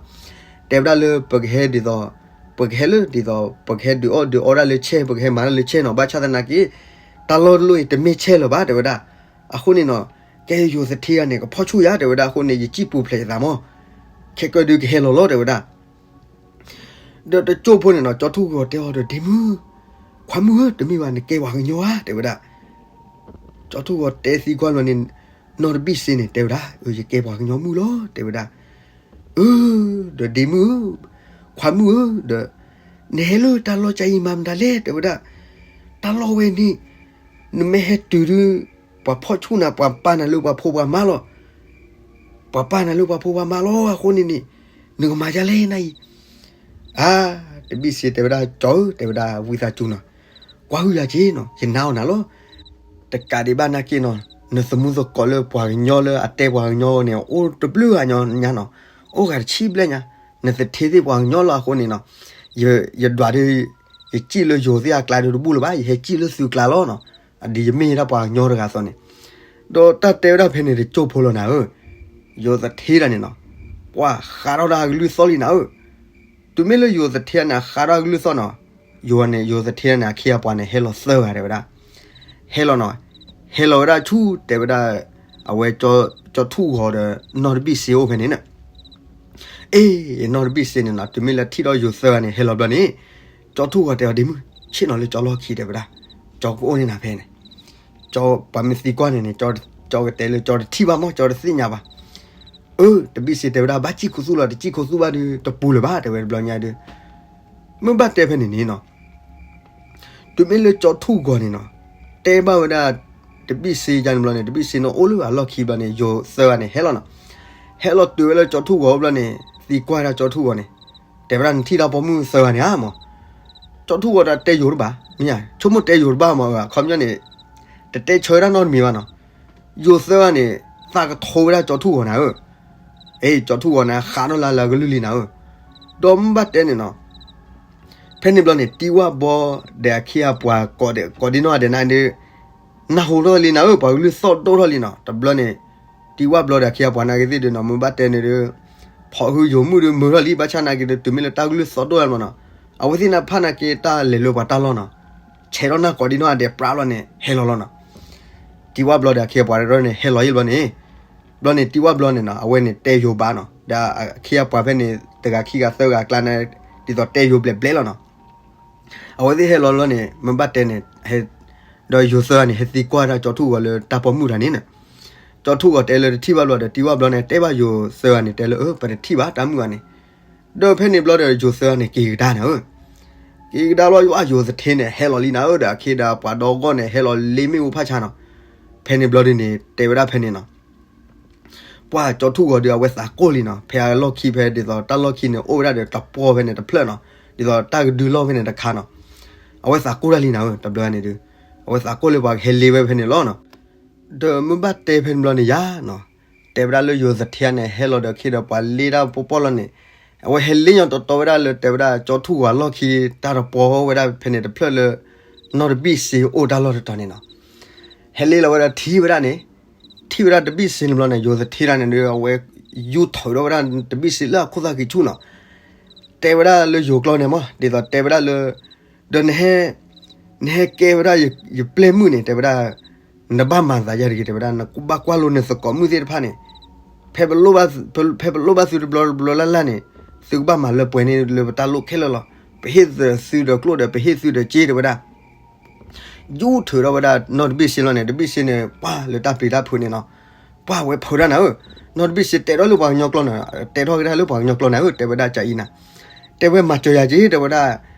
တဲဝဲဒၣ်လၢပကဟဲဒ်သိး, ပကဟဲလၢဒ်သိး ပကဟဲဒုးအီၣ်ဒုးအီဒၣ်လၢဆဲး, ပကဟဲမၤတၢ်လၢဆဲးနီၤ, ဘၣ်ဆၣ်သနာ်က့ တၢ်လီၢ်တလီၢ်အံၤတမ့ၢ်ဆဲးလၢၤဘၣ် တဲဝဲဒၣ်. အဃိန့ၣ်နီၤ, ကဲယိၤသထ့ဂၤန့ၣ် ကဖီၣ်ဆူၣ်ယၤ တဲဝဲဒၣ်, အဃိန့ၣ် ယစံၣ်ပူၤဖျဲးယသးမး, ခဲကၢဒုးကဟဲလီၤလီၤ တဲဝဲဒၣ်. ဒီးတစိၢ်ဖိန့ၣ်နီၤ ကၠီထူၣ်ဂီၤတဲအီၤဒီး ဒ့မုၣ်, ခွါမုၣ်ဧၢ, တမ့ၢ်ဘၣ် နကဲပှၤကညီဧါ တဲဝဲဒၣ်. ကၠီထူၣ်ဂီၤတဲသံကွၢ်လီၤန့ၣ်, နီၢ်တဘံၣ်စ့န့ၣ် တဲဝဲဒၣ်, အၢ ယကဲပှၤကညီမုၣ်လီၤ တဲဝဲဒၣ်. အၢ ဒီးဒ့မုၣ်ဧၢ, ခွါမုၣ်ဧၢ, ဒီး နဟဲလၢတၢ်လီၢ်ကါအံၤမၤမတၤလဲၣ် တဲဝဲဒၣ်. တၢ်လီၢ်ဝဲန့ၣ် နမ့ၢ်ဟဲတုၤဒုး ပှၤဖီၣ်ဆူၣ်နၤ ပှၤပာ်နၤလၢပှၤဖိပှၤမါလီၤ. ပှၤပာ်နၤလၢပှၤဖိပှၤမါလီၤ အဃိန့ၣ်န့ၣ် နကမၤဒ်လဲၣ်နၤအံၤ. အါ တဘံၣ်စ့တဲဝဲဒၣ် ကၠီဧၢ တဲဝဲဒၣ် ဝံသးစူၤနီၤ, ကွၢ်ဟုၣ်ယၤက့ၤနီၤ, ယနာ်အီၤနၤလီၤ. တကးဒံးဘၣ်နာ်က့နီၤ, နသမူသကိးလၢပှၤကညီလၢအတဲပှၤကညီန့ၣ် အိၣ်တဘျုးဂၤညါနီၤ, အိၣ်ဂၤတဆံဘျဲၣ်ညါ, နသထ့သ့ၣ်ပှၤကညီလီၤ အဃိန့ၣ်နီၤ, ယဒွးဒုး ယစံၣ်လၢယိၤသ့ၣ်အကျါဒုးတဘူၣ်လၢၤဘၣ်, ယဟဲစံၣ်လၢသုကျါလီၤနီၤ, အဒ်ယမ့ၢ်ဒၣ်ပှၤကညီတဂၤအသိးန့ၣ်. ဒီးတၢ်တဲဝဲဒၣ်ဖဲန့ၣ်တစိၢ်ဖိလီၤနၤဧၢ, ယိၤသထ့တဂၤန့ၣ်နီၤ, ပှၤဃးထီၣ်ဒၣ်အကလုၢ်သီၣ်လံနၤဧၢ. တုၤမ့ၢ်လၢယိၤသထ့န့ၣ် အဃးထီၣ်အကလုၢ်သီၣ်နီၤ, ယိၤန့ၣ် ယိၤသထ့န့ၣ် အခ့အပှၤန့ၣ် ဟဲလီၤသၢဂၤတဲဝဲဒၣ်, ဟဲလီၤနီၤ, ဟဲလီၤဝဲဒၣ်ဆူတဲဝဲဒၣ် အဝဲကၠီထူၣ်ဂီၤဒီး နီၢ်တဘံၣ်စ့အိၣ်ဖဲန့ၣ်န့ၣ်. အ့ နီၢ်တဘံၣ်စ့န့ၣ်နီၤ, တုၤမ့ၢ်လၢထံၣ်ဒီးယိၤသၢဂၤန့ၣ် ဟဲလီၤဘျီန့ၣ်, ကၠီထူၣ်ဂီၤတဲအီၤ ဒ့မုၣ်, ဆ့ၣ်နီၤလၢကၠီလီၢ်ခံတဲဝဲဒၣ်, ကၠီကအိၣ်န့ၢ်နၤဖဲန့ၣ်. ကၠီပှၤမ့ၢ်သံကွၢ်န့ၣ်န့ၣ်, ကၠီကတဲလၢကၠီတထံၣ်ဘၣ်မး, ကၠီတသ့ၣ်ညါဘၣ်. အၢ တဘံၣ်စ့တဲဝဲဒၣ် ဘၣ်စံၣ်ခူသူၣ်လီၤ, တစံၣ်ခူသူၣ်ဘၣ်ဒီး တပူၤလၢၤဘၣ် တဲဝဲတဘျီညါဒီး, မ့ၢ်ဘၣ်တဲဖဲန့ၣ်န့ၣ်နီၤ, တုၤမ့ၢ်လၢကၠီထူၣ်ဂီၤန့ၣ်နီၤ, တဲဘၣ်ဝဲဒၣ် တဘံၣ်စ့ယါန့ၣ်ဘျီန့ၣ်, တဘံၣ်စ့န့ၣ်အိၣ်လၢအလီၢ်ခံဘျီန့ၣ်, ယိၤသၢဂၤန့ၣ် ဟဲလီၤနီၤ. ဟဲလီၤတုၤဝဲလၢကၠီထူၣ်ဂီၤဘျီန့ၣ်, သံကွၢ်ဒၣ်ကၠီထူၣ်ဂီၤန့ၣ်, တဲဝဲဒၣ် နထံၣ်တၢ်ပိာ်မုၣ်သၢဂၤန့ၣ်ဧါမး. ကၠီထူၣ်ဂီၤတၢ်တဲယိၤတဘၣ်, မ့ၢ်ဧါ, ဆိကမိၣ်တဲယိၤတဘၣ်မး, အခီပညီန့ၣ် တတဲဆၢဒၣ်နီတမံၤဘၣ်နီၤ. ယိၤသၢဂၤန့ၣ် သးကထိဝဲဒၣ်ကၠီထူၣ်ဂီၤနၤဧၢ. အ့ ကၠီထူၣ်ဂီၤန့ၣ် ဃးနီၢ်လၢလၢအကလုၢ်လံနၤဧၢ. ဒီးမ့ၢ်ဘၣ်တဲန့ၣ်နီၤ, ဖဲန့ၣ်ဘျီန့ၣ် တံၤဝၣ်ဘျီဒီးအခ့အပှၤ ကိးဒံနီၢ်ဂၤဒဲးန့ၣ်ဒီး နၢ်ဟူထီၣ်လံနၤဧၢ, ပှၤကလုၢ်သီၣ်ဒိၣ်ထီၣ်လံနီၤ. တဘျီန့ၣ် တံၤဝၣ်ဘျီဒီးအခ့အပှၤနာ်က့သ့ၣ်ဒီးနီၤ, မ့ၢ်ဘၣ်တဲန့ၣ်ဒီး ဖိးဟုယိၤမုၣ်ဒီးမုာ်ထီၣ်လံ, ဘၣ်ဆၣ်နာ်က့ဒီး တုၤမ့ၢ်လၢတၢ်ကလုၢ်သီၣ်ဒိၣ်လံမးနီၤ, အဝဲသ့ၣ်န့ၣ်ဖးနာ်က့တၢ်လဲၤလၢပှၤတၢ်လီၢ်နီၤ, ဆဲးထီၣ်နၢ်ကိးဒံနီၢ်ဂၤဒဲးပြးလီၤန့ၣ် ဟဲလီၤလီၤနီၤ. တံၤဝၣ်ဘျီဒီးအခ့အပှၤဒီးန့ၣ် ဟဲလီၤယံၤဘျီန့ၣ်, ဘျီန့ၣ် တံၤဝၣ်ဘျီန့ၣ်နီၤ, အဝဲန့ၣ်တဲယိၤဘၣ်နီၤ, ဒီးအခ့အပှၤဖဲန့ၣ် တဂၤခံဂၤသၢဂၤအကျါန့ၣ် ဒ်သိးတဲယိၤဘျဲးဘျဲးလီၤနီၤ. အဝဲသ့ၣ်ဟဲလီၤလီၤန့ၣ် မ့ၢ်ဘၣ်တဲန့ၣ် ဒီးယိၤသၢဂၤန့ၣ် ဟဲသံကွၢ်ဒၣ်ကၠီထူၣ်ဂီၤလၢတၢ်ပိာ်မုၣ်တဂၤန့ၣ်နီၤ. ကၠီထူၣ်ဂီၤတဲလၢတထံၣ်ဘၣ်ဘျီဒီး တံၤဝၣ်ဘျီန့ၣ် တဲဘၣ်ယိၤသၢဂၤန့ၣ် တဲလၢ အၢ ပတထံၣ်ဘၣ်တၢ်မုၣ်ဂၤန့ၣ်. ဒီးဖဲန့ၣ်ဘျီဒီး ယိၤသၢဂၤန့ၣ် က့ၤကဒါနၤဧၢ. က့ၤကဒါလီၤ ယိၤသထ့န့ၣ် ဟဲလီၤလံနၤဧၢ, ဒီးအခ့ဒီးပှၤဒီဂီၢ်န့ၣ် ဟဲလီၤလ့မ့ၣ်အူဖးဆါနီၤ. ဖဲန့ၣ်ဘျီဒုန့ၣ် တဲဝဲဒၣ်ဖဲန့ၣ်နီၤ, ပှၤကၠီထူၣ်ဂီၤဒီး အဝဲသးကိၢ်လံနီၤ, ဖဲအလီၢ်ခံဖဲဒ်သိးတၢ်လီၢ်ခံန့ၣ် အိၣ်ဝဲဒၣ်ဒီးတပီၢ်ဖဲန့ၣ်တဖျၢၣ်နီၤ, ဒ်သိးတၢ်ကဒုလီၢ်ဖဲန့ၣ်တခါနီၤ. အဝဲသးကိၢ်တၢ်လံနၤဧၢ, တဘျီန့ၣ်ဒီး အဝဲသးကိၢ်လၢပှၤကဟဲလ့ဝဲဖဲန့ၣ်လီၤနီၤ. ဒီးမ့ၢ်ဘၣ်တဲဖဲန့ၣ်ဘျီန့ၣ်ယါနီၤ, တဲဝဲဒၣ်လၢယိၤသထ့န့ၣ် ဟဲလီၤဒီးအခ့ဒီးပှၤလ့တၢ်ပီၢ်ပီၢ်လီၤန့ၣ်, အဝဲဟဲလ့ညီတီတီဝဲဒၣ်လၢတဲဝဲဒၣ်ကၠီထူၣ်ဂီၤအလီၢ်ခံ တၢ်တပီၢ်ဝဲဒၣ်ဖဲန့ၣ်တဖျၢၣ်လၢ နီၢ်တဘံၣ်စ့အိၣ်တၢ်လီၢ်တတီၤန့ၣ်နီၤ. ဟဲလ့လီၤဝဲဒီးထံၣ်ဝဲဒၣ်န့ၣ်, ထံၣ်ဝဲဒၣ်တဘ့ၣ်စ့န့ၣ်ဘျီန့ၣ် ယိၤသထ့တၢ်န့ၣ်ဒီး အဝဲယူၢ်ထုးထီၣ်ဝဲဒၣ်တဘ့ၣ်စ့လၢအခိၣ်သၣ်ခံဆူၣ်နီၤ. တဲဝဲဒၣ်လၢယိၤကျိာ်န့ၣ်မး ဒ်သိးတဲဝဲဒၣ်လၢ ဒီးနဟဲ နဟဲကဲဝဲဒၣ်ယပျဲၢ်မုၣ်န့ၣ် တဲဝဲဒၣ် နဘၣ်မၤသးယၤတဂ့ၤ တဲဝဲဒၣ် နဘၣ်ကွၢ်လိနသကိးမုၣ်သ့ၣ်တဖၣ်န့ၣ် ဖဲပလိၣ်ဘၣ် ဖဲပလိၣ်ဘၣ်သုတဘျီတဘျီလၢ်လၢ်န့ၣ် သုကဘၣ်မၤလၢပှဲၤန့ၣ်လၢပတၢ်လိၣ်ခဲလၢာ်လီၤ. ပဟ့ၣ်သုဒီးကျိၣ်ဒီး ပဟ့ၣ်သုဒီးစ့ တဲဝဲဒၣ် ယူၢ်ထုးထီၣ်ဝဲဒၣ်နီၢ်တဘ့ၣ်စ့လီၤန့ၣ် တဘ့ၣ်စ့န့ၣ် ပှၢ်လၢတၢ်ပျံၤတၢ်ဖုးန့ၣ်နီၤ ပှၢ်ဝဲဖုးတၢ်နၤဧၢ, နီၢ်တဘ့ၣ်စ့တဲထီၣ်လၢပှၤကညီကျိာ်န့ၣ် တဲထီၣ်က့ၤတၢ်လၢပှၤကညီကျိာ်နၤဧၢ တဲဝဲဒၣ်ကၢအံၤနၤ, တဲဝဲမၤစၢၤယၤက့ၤ တဲဝဲဒၣ်,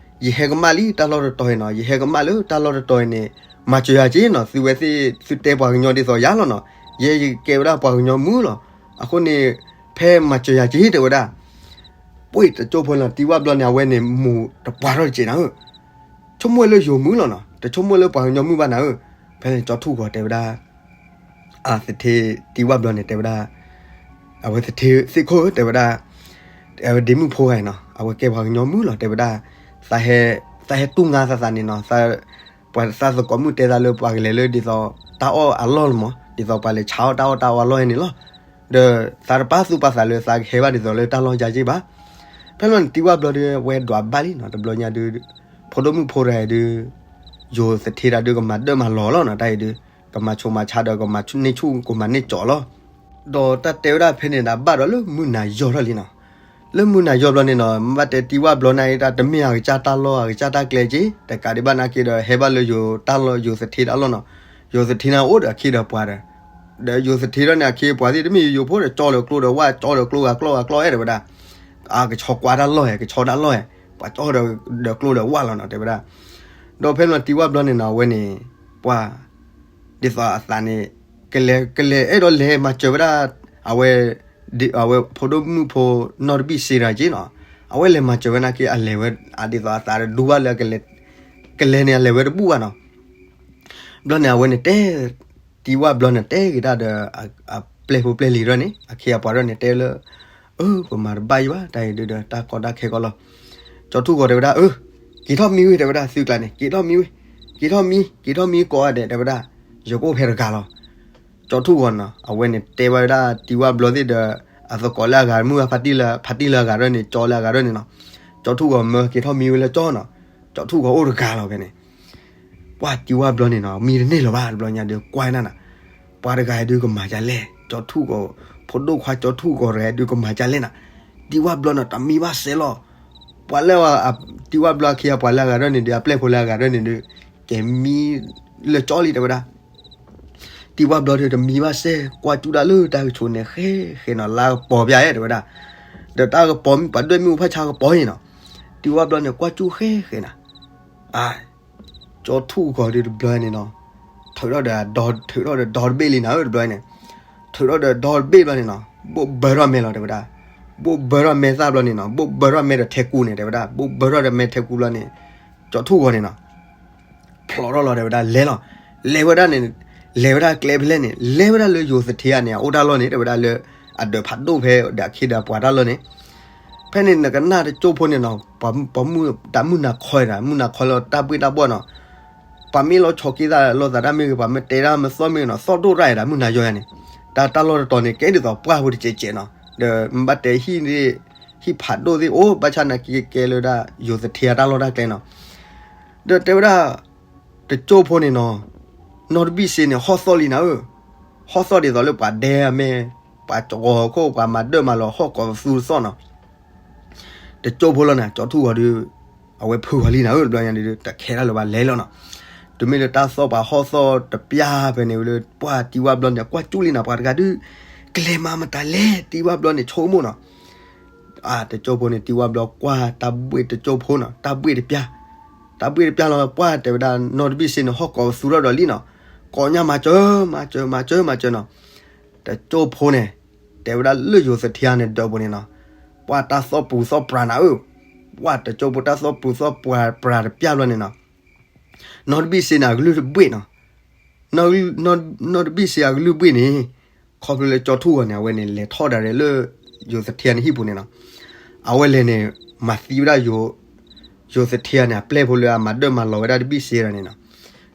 ယဟဲကမၣ်လံတၢ်လီၢ်တတီၤအံၤနီၤ ယဟဲကမၣ်လၢတၢ်လီၢ်တတီၤအံၤန့ၣ် မၤစၢၤယၤက့ၤနီၤ သုဝဲသ့ၣ်သုတဲပှၤကညီဒ်သိးယၤလီၤနီၤ, ယဲယကဲဝဲဒၣ်ပှၤကညီမုၣ်လီၤ, အဃိန့ၣ် ဖဲမၤစၢၤယၤက့ၤ တဲဝဲဒၣ် ပှ့ၢ်တကၠိဖိလီၤ တံၤဝၣ်ဘျီန့ၣ် အဝဲန့ၣ်မိၢ်တပှၢ်ထီၣ်တစဲးနၤဧၢ, ဆိကမိၣ်လၢယိၤမုၣ်လီၤနီၤ တဆိကမိၣ်လၢပှၤကညီမုၣ်ဘၣ်နၤဧၢ, ဖဲန့ၣ်ကၠီထူၣ်ဂီၤတဲဝဲဒၣ် အသထ့ တံၤဝၣ်ဘျီန့ၣ် တဲဝဲဒၣ်, အဝဲသထ့သ့ၣ်ခိၣ်ဧၢ တဲဝဲဒၣ်, အဝဲဒ့မုၣ်ဖိဂၤနီၤ အဝဲကဲပှၤကညီမုၣ်လီၤ တဲဝဲဒၣ်, သးဟဲတူၢ်ငါသးသးန့ၣ်နီၤ ပှၤသးသကိးမုၣ်တဲသးလၢပှၤကလဲၤလၢဒ်သိး တၢ်အီၣ်အလီၢ်လီၤမး ဒ်သိးပှၤလဲၤဆါအီၣ်တၢ်အီၣ်တၢ်အီအလီၢ်န့ၣ်လီၤ, ဒီးသးတပၢ်သူၣ်ပၢ်သးလၢသးကဟဲဘၣ်ဒ်သိးလၢတၢ်လီၢ်ယါက့ဘၣ်, ဖဲလီၤန့ၣ် တံၤဝၣ်ဘျီဒီး ဝဲဒွးဘၣ်လံနီၤ တဘျီညါဒုး ဖိဒိၣ်မုၣ်ဖိတဂၤဒုး ယိၤသထ့တၢ်ဒုးကမၤဒၢၣ်မၤလီၤလီၤနီၤ တၢ်အံၤဒုး ကမၤဆိးမၤဆါဒီး ကမၤန့ၢ်ဆူၣ်ကမၤန့ၢ်ကၠီလီၤ, ဒီးတၢ်တဲဝဲဒၣ်ဖဲန့ၣ်ဒီးဘၣ်ဒီးလၢမုၢ်နၤယီၢ်ထီၣ်လံနီၤ, လၢမုၢ်နၤယီၢ်ဘျီန့ၣ်နီၤ မ့ၢ်ဘၣ်တဲတံၤဝၣ်ဘျီန့ၣ် တၢ်တမ့ၢ်အကစၢ်တၢ်လီၢ်အကစၢ်တၢ်ကျဲက့ တကးဒံးဘၣ်နာ်က့ဒီး ဟဲဘၣ်လၢယိၤတၢ်လီၢ် ယိၤသထ့တၢ်လီၢ်နီၤ, ယိၤသထ့န့ၣ်အိၣ်ဒီးအခ့ဒီးပှၤဒီး ဒီးယိၤသထ့ထီၣ်န့ၣ် အခ့ပှၤသ့ၣ်တမ့ၢ်ယိၤဖိဒီး ကၠီဒီးကျိဒီးဝၣ် ကၠီဒီးကျိဂၤကျီဂၤကျီအဲၣ်တဲဝဲဒၣ်, အကဆီကွၢ်တၢ်လီၢ်ဧါ ကဆီတၢ်လီၢ်ဧါ, ပှၤကၠီဒီးကျိဒီးဝၣ်လီၤနီၤ တဲဝဲဒၣ်, ဒီးဖဲန့ၣ်တံၤဝၣ်ဘျီန့ၣ်နီၤ အဝဲန့ၣ် ပှၤ ဒ်သိးအသးန့ၣ် ကလဲၤ ကလဲၤအဲၣ်ဒိးလဲၤမၤစၢၤဝဲဒၣ် အဝဲ အဝဲဖိဒိၣ်မုၣ်ဖိနီၢ်တဘံၣ်စ့တဂၤက့နီၤ, အဝဲလဲၤမၤစၢၤဝဲနာ်က့ အလဲၤဝဲ ဒ်သိးအသးဒူဘၣ်လၢ ကလဲၤန့ၣ် အလဲၤဝဲတဘူၣ်ဘၣ်နီၤ, ဘျီန့ၣ် အဝဲန့ၣ်တဲ တံၤဝၣ်ဘျီန့ၣ်တဲက့ၤတၢ်ဒီး အပျဲၢ်ဖိပျဲၢ်လံၤဒီးန့ၣ် အခ့အပှၤဒီးန့ၣ်တဲလၢ အၢ ပမၤတဘၣ်ယံၤဘၣ် တၢ်အံၤဒုးဒီး တၢ်ကီတၢ်ခဲကီလီၤ, ကၠီထူၣ်ဂီၤတဲဝဲဒၣ် အၢ က့ၤထီၣ်မံဝဲ တဲဝဲဒၣ် သုကျါန့ၣ် က့ၤထီၣ်မံဝဲ, က့ၤထီၣ်မံ က့ၤထီၣ်မံကိးဂၤဒဲး တဲဝဲဒၣ် ယကအိၣ်ဖဲတဂၤလီၤ, ကၠီထူၣ်ဂီၤနီၤ အဝဲန့ၣ်တဲဝဲဒၣ်တံၤဝၣ်ဘျီသ့ၣ်ဒီး အသကိးလၢအဂၤ မုၢ်ဂၤဖါတံၢ်လၢ ဖါတံၢ်လၢအဂၤဒီးန့ၣ် ကၠီလၢအဂၤဒီးန့ၣ်နီၤ, ကၠီထူၣ်ဂီၤမၢက့ၤထီၣ်မံဝဲလၢကၠီနီၤ, ကၠီထူၣ်ဂီၤအိၣ်တဂၤလီၤဖဲန့ၣ် ပှၢ်တံၤဝၣ်ဘျီန့ၣ်နီၤ မံတန့ၢ်လၢၤဘၣ် တဘျီညါဒုးကွၢ်နၤနီၤ, ပှၤတဂၤဒုးကမၤဒ်လဲၣ် ကၠီထူၣ်ဂီၤ ဖိဒိၣ်ခွါကၠီထူၣ်ဂီၤတဂၤဒုးကမၤဒ်လဲၣ်နီၤ, တံၤဝၣ်ဘျီနီၤ တမံဘၣ်စဲးလီၤ, ပှၤလၢ တံၤဝၣ်ဘျီခံဂၤပှၤလၢအဂၤဒီးန့ၣ်ဒုး အပျဲၢ်ဖိလၢအဂၤဒီးန့ၣ်ဒုး ကဲမံလၢကၠီလံ တဲဝဲဒၣ် တံၤဝၣ်ဘျီဒီးတမံဘၣ်စဲး ကွၢ်ကၠူဒၣ်လၢတၢ်ကဆိးန့ၣ် ဃဲဃဲနီၤ လၢကပီၤပျၢ်အဲၣ် တဲဝဲဒၣ်, ဒီးတၢ်ကပီၤမ့ၢ်ပှၤဒွဲၣ်မ့ၣ်အူဖးဆါကပီၤန့ၣ်နီၤ, တံၤဝၣ်ဘျီန့ၣ် ကွၢ်ကၠူဃဲဃဲနီၤ, အ ကၠီထူၣ်ဂီၤဒုးတဘျီန့ၣ်နီၤ, ထုးထီၣ်ဒီးဒီ ထုးထီၣ်ဒီးဒီတဘ့ၣ်လံနၤဧၢ တဘျီန့ၣ်, ထုးထီၣ်ဒီးဒီတဘ့ၣ်ဘျီန့ၣ်နီၤ ဘိၣ်ဘၢထီၣ်မဲလီၤ တဲဝဲဒၣ်, ဘိၣ်ဘၢထီၣ်မဲသၣ်ဘျီန့ၣ်နီၤ ဘိၣ်ဘၢထီၣ်မဲဒီးထဲကူန့ၣ် တဲဝဲဒၣ် ဘိၣ်ဘၢထီၣ်ဒီးမဲထဲကူဘျီန့ၣ်, ကၠီထူၣ်ဂီၤန့ၣ်နီၤ ဖျိးထီၣ်လီၤ တဲဝဲဒၣ် လဲၤလီၤ, လဲၤဝဲဒၣ်န့ၣ်, လဲၤဝဲဒၣ်ကျဲဖဲလဲၣ်န့ၣ် လဲၤဝဲဒၣ်လၢယိၤသထ့ဧါန့ၣ် အအိၣ်တၢ်လီၢ်န့ၣ် တဲဝဲဒၣ်လၢ အဒၢးဖးဒိၣ်ဖဲဒီးအခ့ဒီးပှၤတၢ်လီၢ်န့ၣ်, ဖဲန့ၣ်နကနၣ်တကၠိဖိန့ၣ်နီၤ ပှၤမုၢ်တၢ်မုၢ်နၤခီဒၣ် မုၢ်နၤခီလီၤတၢ်ဘှ့ၣ်တၢ်ဘှီၣ်နီၤ, ပှၤမ့ၢ်လီၤဆီၣ်က့ၤသးလိာ်သးတၢ်မ့ၢ်ဂ့ၤ ပှၤမ့ၢ်တဲတၢ်မ့ၢ်သီမ့ၢ်ဂ့ၤနီၤ သီၣ်ဒိၣ်ရၣ်ဒၣ် မုၢ်နၤယီၤယၤန့ၣ်, တၢ်တၢ်လီၢ်တတီၤန့ၣ် ကဲဒ်သိးပှၢ်ဖိတစဲးစဲးနီၤ, ဒီးမ့ၢ်ဘၣ်တဲဟံၣ် ဟံၣ်ဖးဒိၣ်သ့ၣ်အိၣ် ဘၣ်ဆၣ်နာ်က့ကဲလၢဒၣ် ယိၤသထ့အတၢ်လီၢ်တၢ်ကျဲနီၤ, ဒီးတဲဝဲဒၣ် တကၠိဖိန့ၣ်နီၤ, နီၢ်တဘံၣ်စ့န့ၣ် ဟီၣ်သီၣ်လံနၤဧၢ, ဟီၣ်သီၣ်ဒ်သိးလၢပှၤဒဲအမဲာ်, ပှၤကဝီၤခိၣ် ပှၤမၤဒၢၣ်မၤလီၤဟီၣ်ကိးပသူတသီၣ်နီၤ, တကၠိဖိလီၤန့ၣ် ကၠီထူၣ်ဂီၤဒီး အဝဲဖုဂီၤလံနၤဧၢ တဘျီညါဒီး တခဲတၢ်လၢၤဘၣ်လဲၤလီၤနီၤ, တမ့ၢ်လၢတၢ်သီၣ်ပှၤဟီၣ်သီၣ်တပျၢ်ဖဲန့ၣ်ဝဲလၢ ပှၢ်တံၤဝၣ်ဘျီန့ၣ် ကွၢ်ကၠူလံနၤ ပှၤတဂၤဒုး ကလဲၤမၤမတၤလဲၣ် တံၤဝၣ်ဘျီန့ၣ် ဆိကမိၣ်နီၤ အတကၠိဖိန့ၣ် တံၤဝၣ်ဘျီကွၢ်တၢ်ဘှ့ၣ်တကၠိဖိနီၤ တၢ်ဘှ့ၣ်တပျၢ်, တၢ်ဘှ့ၣ်တပျၢ်လီၤ ပှၢ်တဲဝဲဒၣ် နီၢ်တဘံၣ်စ့န့ၣ် ဟီၣ်ကိးပသူထီၣ်ဒီးလံနီၤ, ကိးညါမၤစၢၤ မၤစၢၤ မၤစၢၤမၤစၢၤနီၤ, တကၠိဖိန့ၣ် တဲဝဲဒၣ်လၢယိၤသထ့န့ၣ် ဒၢးပူၤန့ၣ်နီၤ, ပှၢ်တၢ်သီၣ်ပူၤသီၣ်ပြၤနၤဧၢ, ပှၢ်တကၠိဖိတၢ်သီၣ်ပူၤသီၣ်ပြၤပြၤတပျၢ်ဘျီန့ၣ်နီၤ နီၢ်တဘံၣ်စ့န့ၣ် အကလုၢ်တဘှ့ၣ်နီၤ, နီၢ်တဘံၣ်စ့အကလုၢ်ဘှ့ၣ်န့ၣ် ခီဖျိလၢကၠီထူၣ်ဂီၤန့ၣ် အဝဲန့ၣ် လဲၤထီၣ်ဒၣ်ရဲၣ်လၢ ယိၤသထ့န့ၣ်ဟံၣ်ပူၤန့ၣ်နီၤ, အဝဲလဲၤန့ၣ် မၤသံဝဲဒၣ် ယိၤသထ့န့ၣ် အပျဲၢ်ဖိလၢအမၤဒၢၣ်မၤလီၤဝဲဒၣ်တဘံၣ်စ့တဂၤန့ၣ်နီၤ,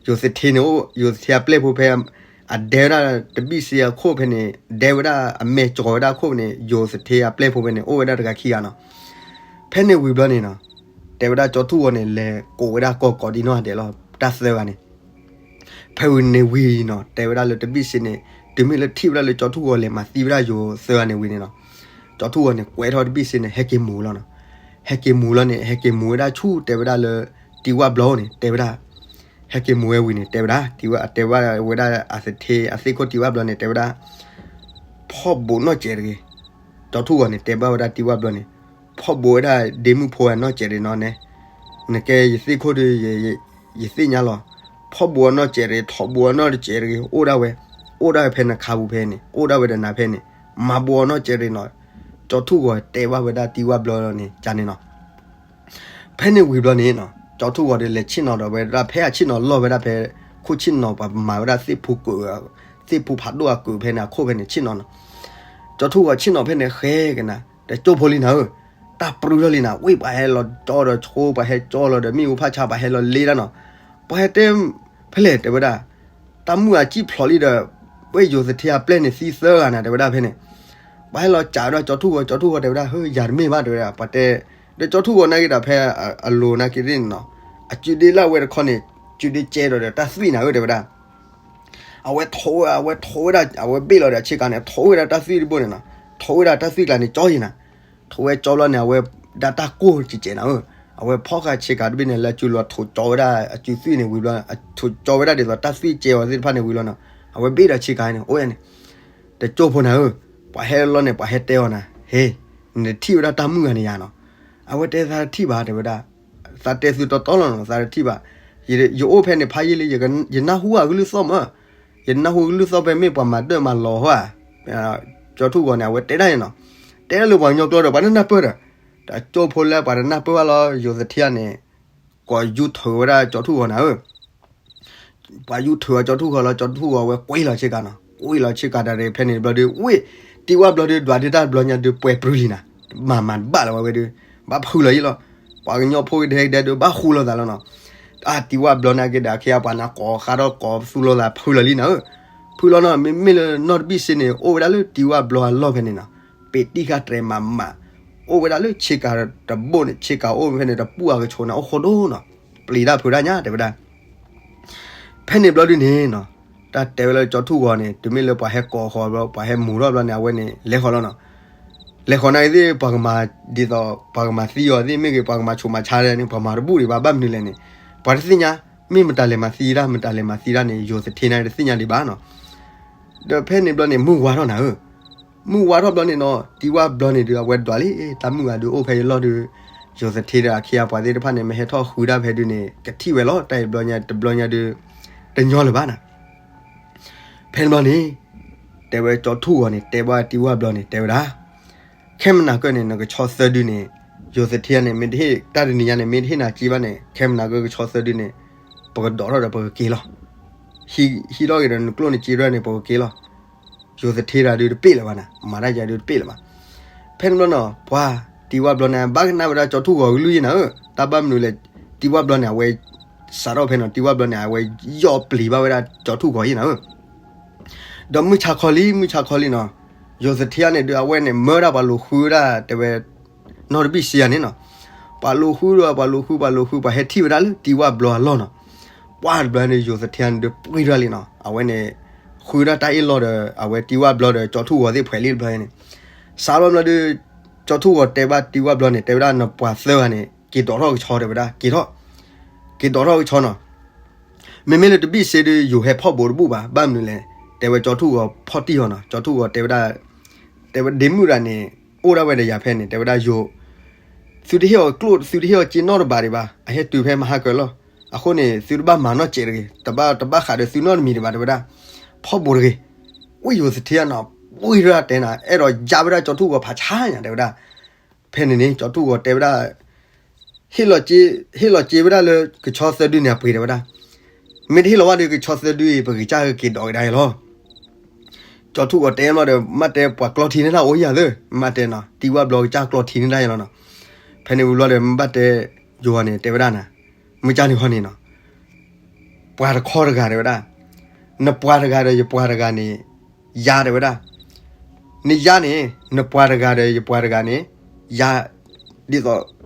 ယိၤသထ့န့ၣ်အိၣ် ယိၤသထ့အပျဲၢ်ဖိဖဲ အဒဲဝဲဒၣ်တဘံၣ်စ့အခိၣ်ဖဲန့ၣ် ဒဲဝဲဒၣ်အမဲာ်ကၠီၤဝဲဒၣ်အခိၣ်ဖဲန့ၣ် ယိၤသထ့အပျဲၢ်ဖိဖဲန့ၣ် အိၣ်ဝဲဒၣ်တဂၤခံဂၤနီၤ. ဖဲန့ၣ်ဝံၤဘျီန့ၣ်နီၤ တဲဝဲဒၣ်ကၠီထူၣ်ဂီၤန့ၣ် လဲၤကိးဝဲဒၣ်ကီၢ်ကိးဒံနီၢ်ဂၤဒဲးလီၤ တၢ်သၢဂၤန့ၣ် ဖဲဝံၤန့ၣ်ဝံၤနီၤ တဲဝဲဒၣ်လၢတဘံၣ်စ့န့ၣ် တုၤမ့ၢ်လၢထံၣ်ဝဲဒၣ်လၢကၠီထူၣ်ဂီၤလဲၤမၤသံဝဲဒၣ်ယိၤသၢဂၤန့ၣ်ဝံၤန့ၣ်နီၤ ကၠီထူၣ်ဂီၤန့ၣ် ကွဲထီၣ်တဘံၣ်စ့န့ၣ် ဟဲက့ၤမူၤလီၤနီၤ. ဟဲက့ၤမူၤလီၤန့ၣ် ဟဲက့ၤမူၤဝဲဒၣ်ဆူတဲဝဲဒၣ်လၢ တံၤဝၣ်ဘျီန့ၣ် တဲဝဲဒၣ် ဟဲက့ၤမူၤဝဲဝံၤန့ၣ် တဲဝဲဒၣ် တဲဝဲဒၣ်ဝဲဒၣ်အသထ့အသ့ၣ်ခိၣ်တံၤဝၣ်ဘျီန့ၣ် တဲဝဲဒၣ် ဖီၣ်ဘူးနီၢ်စဲးတဂ့ၤ. ကၠီထူၣ်ဂီၤန့ၣ် တဲဘၣ်ဝဲဒၣ်တံၤဝၣ်ဘျီန့ၣ် ဖီၣ်ဘူးဝဲဒၣ်ဒ့မုၣ်ဖိအနီၢ်စဲးတဂ့ၤနီၤနဲ နကဲယသ့ၣ်ခိၣ်ဒီး ယသ့ၣ်ညါလီၤ. ဖီၣ်ဘူးအနီၢ်စဲးတဂ့ၤ ထိးဘူးအနီၢ်စဲးတဂ့ၤ အိၣ်ဒၣ်ဝဲ အိၣ်ဒၣ်ဝဲဖဲနခါပူၤဖဲန့ၣ် အိၣ်ဒၣ်ဝဲဒီးနၤဖဲန့ၣ် မၤဘူးအနီၢ်စဲးတဂ့ၤနီၤ. ကၠီထူၣ်ဂီၤတဲဘၣ်ဝဲဒၣ်တံၤဝၣ်ဘျီန့ၣ် ကန့ၣ်နီၤ ဖဲန့ၣ်ဝံၤဘျီန့ၣ်နီၤ ကၠီထူၣ်ဂီၤဒီးလဲၤဆ့ၣ်နီၤဒီးဝဲဒၣ် ဖဲအဆ့ၣ်နီၤလီၢ်ဝဲဒၣ်ဖဲ ခိၣ်ဆ့ၣ်နီၤ ပှၤမၤဝဲဒၣ်သ့ၣ်ဖိကုး သ့ၣ်ဖိဖးဒိၣ်အကုးဖဲန့ၣ် အခိၣ်ဖဲန့ၣ် ဆ့ၣ်နီၤနီၤ. ကၠီထူၣ်ဂီၤဆ့ၣ်နီၤဖဲန့ၣ် ဃဲကနၤ တကၠိဖိလံနၤဧၢ, တၢ်ပြူထီၣ်လံနၤ, ဝ့ၢ်ပှၤဟဲလီၤကၠီဒီးဆိ ပှၤဟဲကၠီလီၤဒီး မ့ၣ်အူဖးဆါ ပှၤဟဲလီၤလ့ဒၣ်နီၤ. ပှၤဟဲတဲ ဖဲလဲၣ်တဲဝဲဒၣ်, တၢ်မုၢ်အစံၣ်ဖျိးလံဒီး ဝဲယိၤသထ့အပျဲၢ်န့ၣ်သံသၢဂၤနၤ တဲဝဲဒၣ်ဖဲန့ၣ်. ပှၤဟဲလီၤကးဒီးကၠီထူၣ်ဂီၤ, ကၠီထူၣ်ဂီၤတဲဝဲဒၣ် ဟၢ ယၤတမ့ၢ်ဘၣ် တဲဝဲဒၣ်. ပှၤတဲ ဒီးကၠီထူၣ်ဂီၤနာ်က့ဒီး ဖဲအလိၤနာ်က့သ့ၣ်န့ၣ်နီၤ, အစုဒ့လၢအဝဲတခီန့ၣ် စုဒ့ကဲဒီးဒီးတၢ်သွံၣ်နၤဧၢ တဲဝဲဒၣ်. အဝဲထိးဝဲ အဝဲထိးဝဲဒၣ် အဝဲဘ့ၣ်လီၤဒီးအဆ့ကၤန့ၣ် ထိးဝဲဒၣ်တၢ်သွံၣ်တဘိန့ၣ်နီၤ, ထိးဝဲဒၣ်တၢ်သွံၣ်ကျါန့ၣ် ကၠီယံၤနၤ. ထိးဝဲကၠီဘျီန့ၣ် အဝဲဒၣ်တၢ်ကိၢ်ကဲးကဲးနၤဧၢ. အဝဲဖီၣ်ဃာ်ဆ့ကၤတဘ့ၣ်န့ၣ် လၢအစုလီၤထိးကၠီဝဲဒၣ်အစုသွံၣ်န့ၣ်ဝံၤဘျီ အထိးကၠီဝဲဒၣ်ဒ်သိးတၢ်သွံၣ်ကဲအီၤသ့ၣ်တဖၣ်န့ၣ်ဝံၤလီၤနီၤ. အဝဲဘ့ၣ်ဒီးဆ့ကၤန့ၣ် အိၣ်ယါန့ၣ် တကၠိဖိနၤဧၢ, ပှၤဟဲလီၤန့ၣ် ပှၤဟဲတဲအီၤနၤ, ဟ့, နထံၣ်ဝဲဒၣ်တၢ်မုၢ်ဂၤန့ၣ်ယါနီၤ. အဝဲတဲသးတထံၣ်ဘၣ် တဲဝဲဒၣ်. သးတဲသုတီတီလီၤနီၤ, သးတထံၣ်ဘၣ်. ယအိၣ်ဖဲန့ၣ်ဖးယံာ်လံ, ယနၢ်ဟူအကလုၢ်သီၣ်မး, ယနၢ်ဟူကလုၢ်သီၣ်ဖဲမ့ၢ်ပှၤမၤဒၢၣ်မၤလီၤဟီဧါ. ကၠီထူၣ်ဂီၤန့ၣ် အဝဲတဲဒၣ်န့ၣ်နီၤ, တဲဒၣ်လၢပှၤကညီကျိာ်ဒီး ပှၤတနၢ်ပၢၢ်ဒီး, တကၠိဖိလၢပှၤတနၢ်ပၢၢ်ဘၣ်လီၤ ယိၤသထ့န့ၣ် ကိးယူထုးဝဲဒၣ်ကၠီထူၣ်ဂီၤနၤဧၢ. ပှၤယူထုးအီၤကၠီထူၣ်ဂီၤလီၤ, ကၠီထူၣ်ဂီၤဝဲကွံာ်လီၤဆ့ကၤနီၤ, ကွံာ်လီၤဆ့ကၤတၢ်ဖဲန့ၣ်ဘျီဒီး ဝ့ၢ်တံၤဝၣ်ဘျီဒီး ဒွးဒုးတၢ်ဘျီညါဒီး ပှဲၤပြူလံနၤ, မၤမၤတဘၣ်လၢၤဝဲဝဲဒီး ဘၣ်ဖုးလီၤယံၤလီၤ. ပှၤကညီဖိကဒဲကဒဲဒီး ဘၣ်ဃူလိာ်သးလီၤနီၤ. တံၤဝၣ်ဘျီနာ်က့ဒီး အခ့အပှၤနၤကိးဃါထီၣ်ကိးသူလိာ်သး ဖုးလီၤလံနၤဧၢ. ဖုးလီၤနီၤ, မ့မ့ၢ်လၢနီၢ်တဘံၣ်စ့န့ၣ် အိၣ်ဝဲဒၣ်လၢတံၤဝၣ်ဘျီအလီၢ်ဖဲန့ၣ်နီၤ, ပ့ၤတံၢ်ဃာ်တြဲၤမးမး, အိၣ်ဝဲဒၣ်လၢဆ့ကၤတဘိန့ၣ်, ဆ့ကၤအိၣ်ဖဲန့ၣ် တပူၤအကဆိးန့ၣ် အိၣ်ဃိဒိၣ်နီၤ, ပျံၤတၢ်ဖုးတၢ်ညါ တဲဝဲဒၣ်. ဖဲန့ၣ်ဘျီဒုန့ၣ်နီၤ, တၢ်တဲဝဲလၢကၠီထူၣ်ဂီၤန့ၣ် တုၤမ့ၢ်လၢပှၤဟဲကိးဃီၤဘျီ ပှၤဟဲမူၤထီၣ်ဘျီန့ၣ် အဝဲန့ၣ် လဲၤဃီၤလီၤနီၤ. လဲၤဃီၤနာ်က့သ့ၣ် ပှၤကမၤဒ်သိး ပှၤကမၤသံအီၤသ့ၣ်မ့ၢ်ဂ့ၤ ပှၤကမၤဆူးမၤဆါန့ၣ် ပှၤမၤတဘူၣ်ဒံးဘၣ်, ဘၣ်မနုၤလဲၣ်န့ၣ် ပှၤတသ့ၣ်ညါ, မ့ၢ်မတၤလဲၤမၤသံတၢ် မတၤလဲၤမၤသံတၢ်န့ၣ် ယိၤသထ့န့ၣ်တသ့ၣ်ညါဒံးဘၣ်နီၤ. ဒီးဖဲန့ၣ်ဘျီန့ၣ် မုၢ်ဝါထီၣ်နၤဧၢ, မုၢ်ဝါထီၣ်ဘျီန့ၣ်နီၤ, တံၤဝၣ်ဘျီန့ၣ်ဒီး အဝဲဒွးလံ တၢ်မုၢ်ဂၤဒီး အိၣ်ဖဲအလီၢ်ဒီး ယိၤသထ့ဒီးအခ့အပှၤသ့ၣ်တဖၣ်န့ၣ် မ့ၢ်ဟဲထီၣ်ဃုဒၣ်ဖဲဒုန့ၣ် ကထံၣ်ဝဲလီၤ, တၢ်အံၤဘျီညါတဘျီညါဒီး တညီလၢၤဘၣ်နၤ. ဖဲန့ၣ်ဘျီန့ၣ် တဲဝဲကၠီထူၣ်ဂီၤန့ၣ် တဲဘၣ်တံၤဝၣ်ဘျီန့ၣ် တဲဝဲဒၣ်, ခဲမနၤကၢၢ်န့ၣ် နကဆီသၢဒုန့ၣ် ယိၤသထ့န့ၣ် မ့ၢ်တဟ့ၣ် တၢ်တနံၤညါန့ၣ် မ့ၢ်တဟ့ၣ်နၤစ့ဘၣ်န့ၣ် ခဲမနၤကၢၢ်ကဆီသၢဒုန့ၣ် ပကဒိးထီၣ်ဒီးပကက့ၤလီၤ. ဟံးထီၣ်က့ၤဒီးနကျိၣ်နစ့ဒီးန့ၣ် ပကက့ၤလီၤ. ယိၤသထ့တၢ်ဒုးတပ့ၢ်လၢၤဘၣ်နၤ, မၤတၢ်ယၤဒုးတပ့ၢ်လၢၤဘၣ်. ဖဲန့ၣ်ဘျီနီၤ ပှၤတံၤဝၣ်ဘျီန့ၣ် ဘၣ်ကနၣ်ဝဲဒၣ်ကၠီထူၣ်ဂီၤကလုၢ်ယံၤနၤဧၢ, တၢ်ဘၣ်မနုၤလဲၣ်, တံၤဝၣ်ဘျီန့ၣ် အဝဲ စးထီၣ်ဖဲနီၤ တံၤဝၣ်ဘျီန့ၣ် အဝဲယီၢ်ပျံၤဘၣ်ဝဲဒၣ်ကၠီထူၣ်ဂီၤယံၤနၤဧၢ. ဒီးမုၢ်ဆါခီလံ မုၢ်ဆါခီလံနီၤ, ယိၤသထ့န့ၣ်ဒုး အဝဲန့ၣ် မၢဒၣ်ပှၤလူၤဃုဝဲဒၣ် တဲဝဲ နီၢ်တဘံၣ်စ့ယၤန့ၣ်နီၤ, ပှၤလူၤဃုဒီး ပှၤလူၤဃု ပှၤလူၤဃု ပှၤဟဲထံၣ်ဝဲဒၣ်လၢတံၤဝၣ်ဘျီအလီၢ်နီၤ. ပှၤတဘျီန့ၣ် ယိၤသထ့န့ၣ်ဒုး ပှံၢ်ထီၣ်လံနီၤ, အဝဲန့ၣ် ဃုဒၣ်တၢ်အ့ၣ်လိာ်ဒီး အဝဲတံၤဝၣ်ဘျီဒီး ကၠီထူၣ်ဂီၤသ့ၣ်ဖှဲးလံတဘျီန့ၣ်, စးထီၣ်ဘျီဒီး ကၠီထူၣ်ဂီၤတဲဘၣ်တံၤဝၣ်ဘျီန့ၣ် တဲဝဲဒၣ် နပှၤသၢဂၤန့ၣ် က့ၤဒိးထီၣ်ကဆီ တဲဝဲဒၣ် က့ၤထီၣ်, က့ၤဒိးထီၣ်ကဆီနီၤ. မ့မ့ၢ်လၢတဘံၣ်စ့ဒီး ယိၤဟဲဖီၣ်ဘိးတဘူၣ်ဘၣ်, ဘၣ်မနုၤလဲၣ်, တဲဝဲကၠီထူၣ်ဂီၤဖီၣ်တံၢ်အီၤနီၤ, ကၠီထူၣ်ဂီၤတဲဝဲဒၣ်, တဲဝဲဒ့မုၣ်တဂၤန့ၣ် အိၣ်ဒၣ်ဝဲဒီးယၤဖဲန့ၣ် တဲဝဲဒၣ်ယိၤ, သုတဟ့ၣ်အီၤကျိၣ် သုတဟ့ၣ်အီၤစ့နီတဘ့ၣ်ဒံးဘၣ်, အဟဲတုၤဖဲမဟါကၢၤလီၤ. အဃိန့ၣ် သုတဘၣ်မၤနီၢ်စဲးတဂ့ၤ, တဘၣ် တဘၣ်ဃးဒီးသုနီတမံၤဒံးဘၣ် တဲဝဲဒၣ်, ဖီၣ်ဘိးတဂ့ၤ. ဝံယိၤသထ့အနီၤ ဝံရၣ်တဲနၤ အဲၣ်ဒိးယါဝဲဒၣ်ကၠီထူၣ်ဂီၤဖးဆါညါ တဲဝဲဒၣ်. ဖဲန့ၣ်န့ၣ် ကၠီထူၣ်ဂီၤတဲဝဲဒၣ် ဟ့ၣ်လီၤစ့, ဟ့ၣ်လီၤစ့ဝဲဒၣ်လၢကဆီသၢဒုန့ၣ်အပှ့ၤ တဲဝဲဒၣ်. မ့ၢ်တဟ့ၣ်လီၤဘၣ်ဒီး ကဆီသၢဒုအံၤ ပဂံၢ်စၢ်က့ၤဒိးကဒါအံၤလီၤ. ကၠီထူၣ်ဂီၤတဲမးဒီး မ့ၢ်တဲပှၤကျီထံန့ၢ်တၢ်အိၣ်ယၤသၢ, မ့ၢ်တဲနီၤ တံၤဝၣ်ဘျီကစၢ်ကျီထံန့ၢ်တၢ်ယၤလီၤနီၤ. ဖဲန့ၣ်ဝံၤဘျီဒီး မ့ၢ်ဘၣ်တဲယိၤန့ၣ် တဲဝဲဒၣ်နၤ, မ့ၢ်ကၢ်န့ၣ်ခီန့ၣ်နီၤ ပှၤတခီတဂၤ တဲဝဲဒၣ်, နပှၤတဂၤဒီးယပှၤတဂၤန့ၣ် ယၤတဲဝဲဒၣ်, နယၤန့ၣ် နပှၤတဂၤဒီးယပှၤတဂၤန့ၣ် ယၤ ဒ်သိး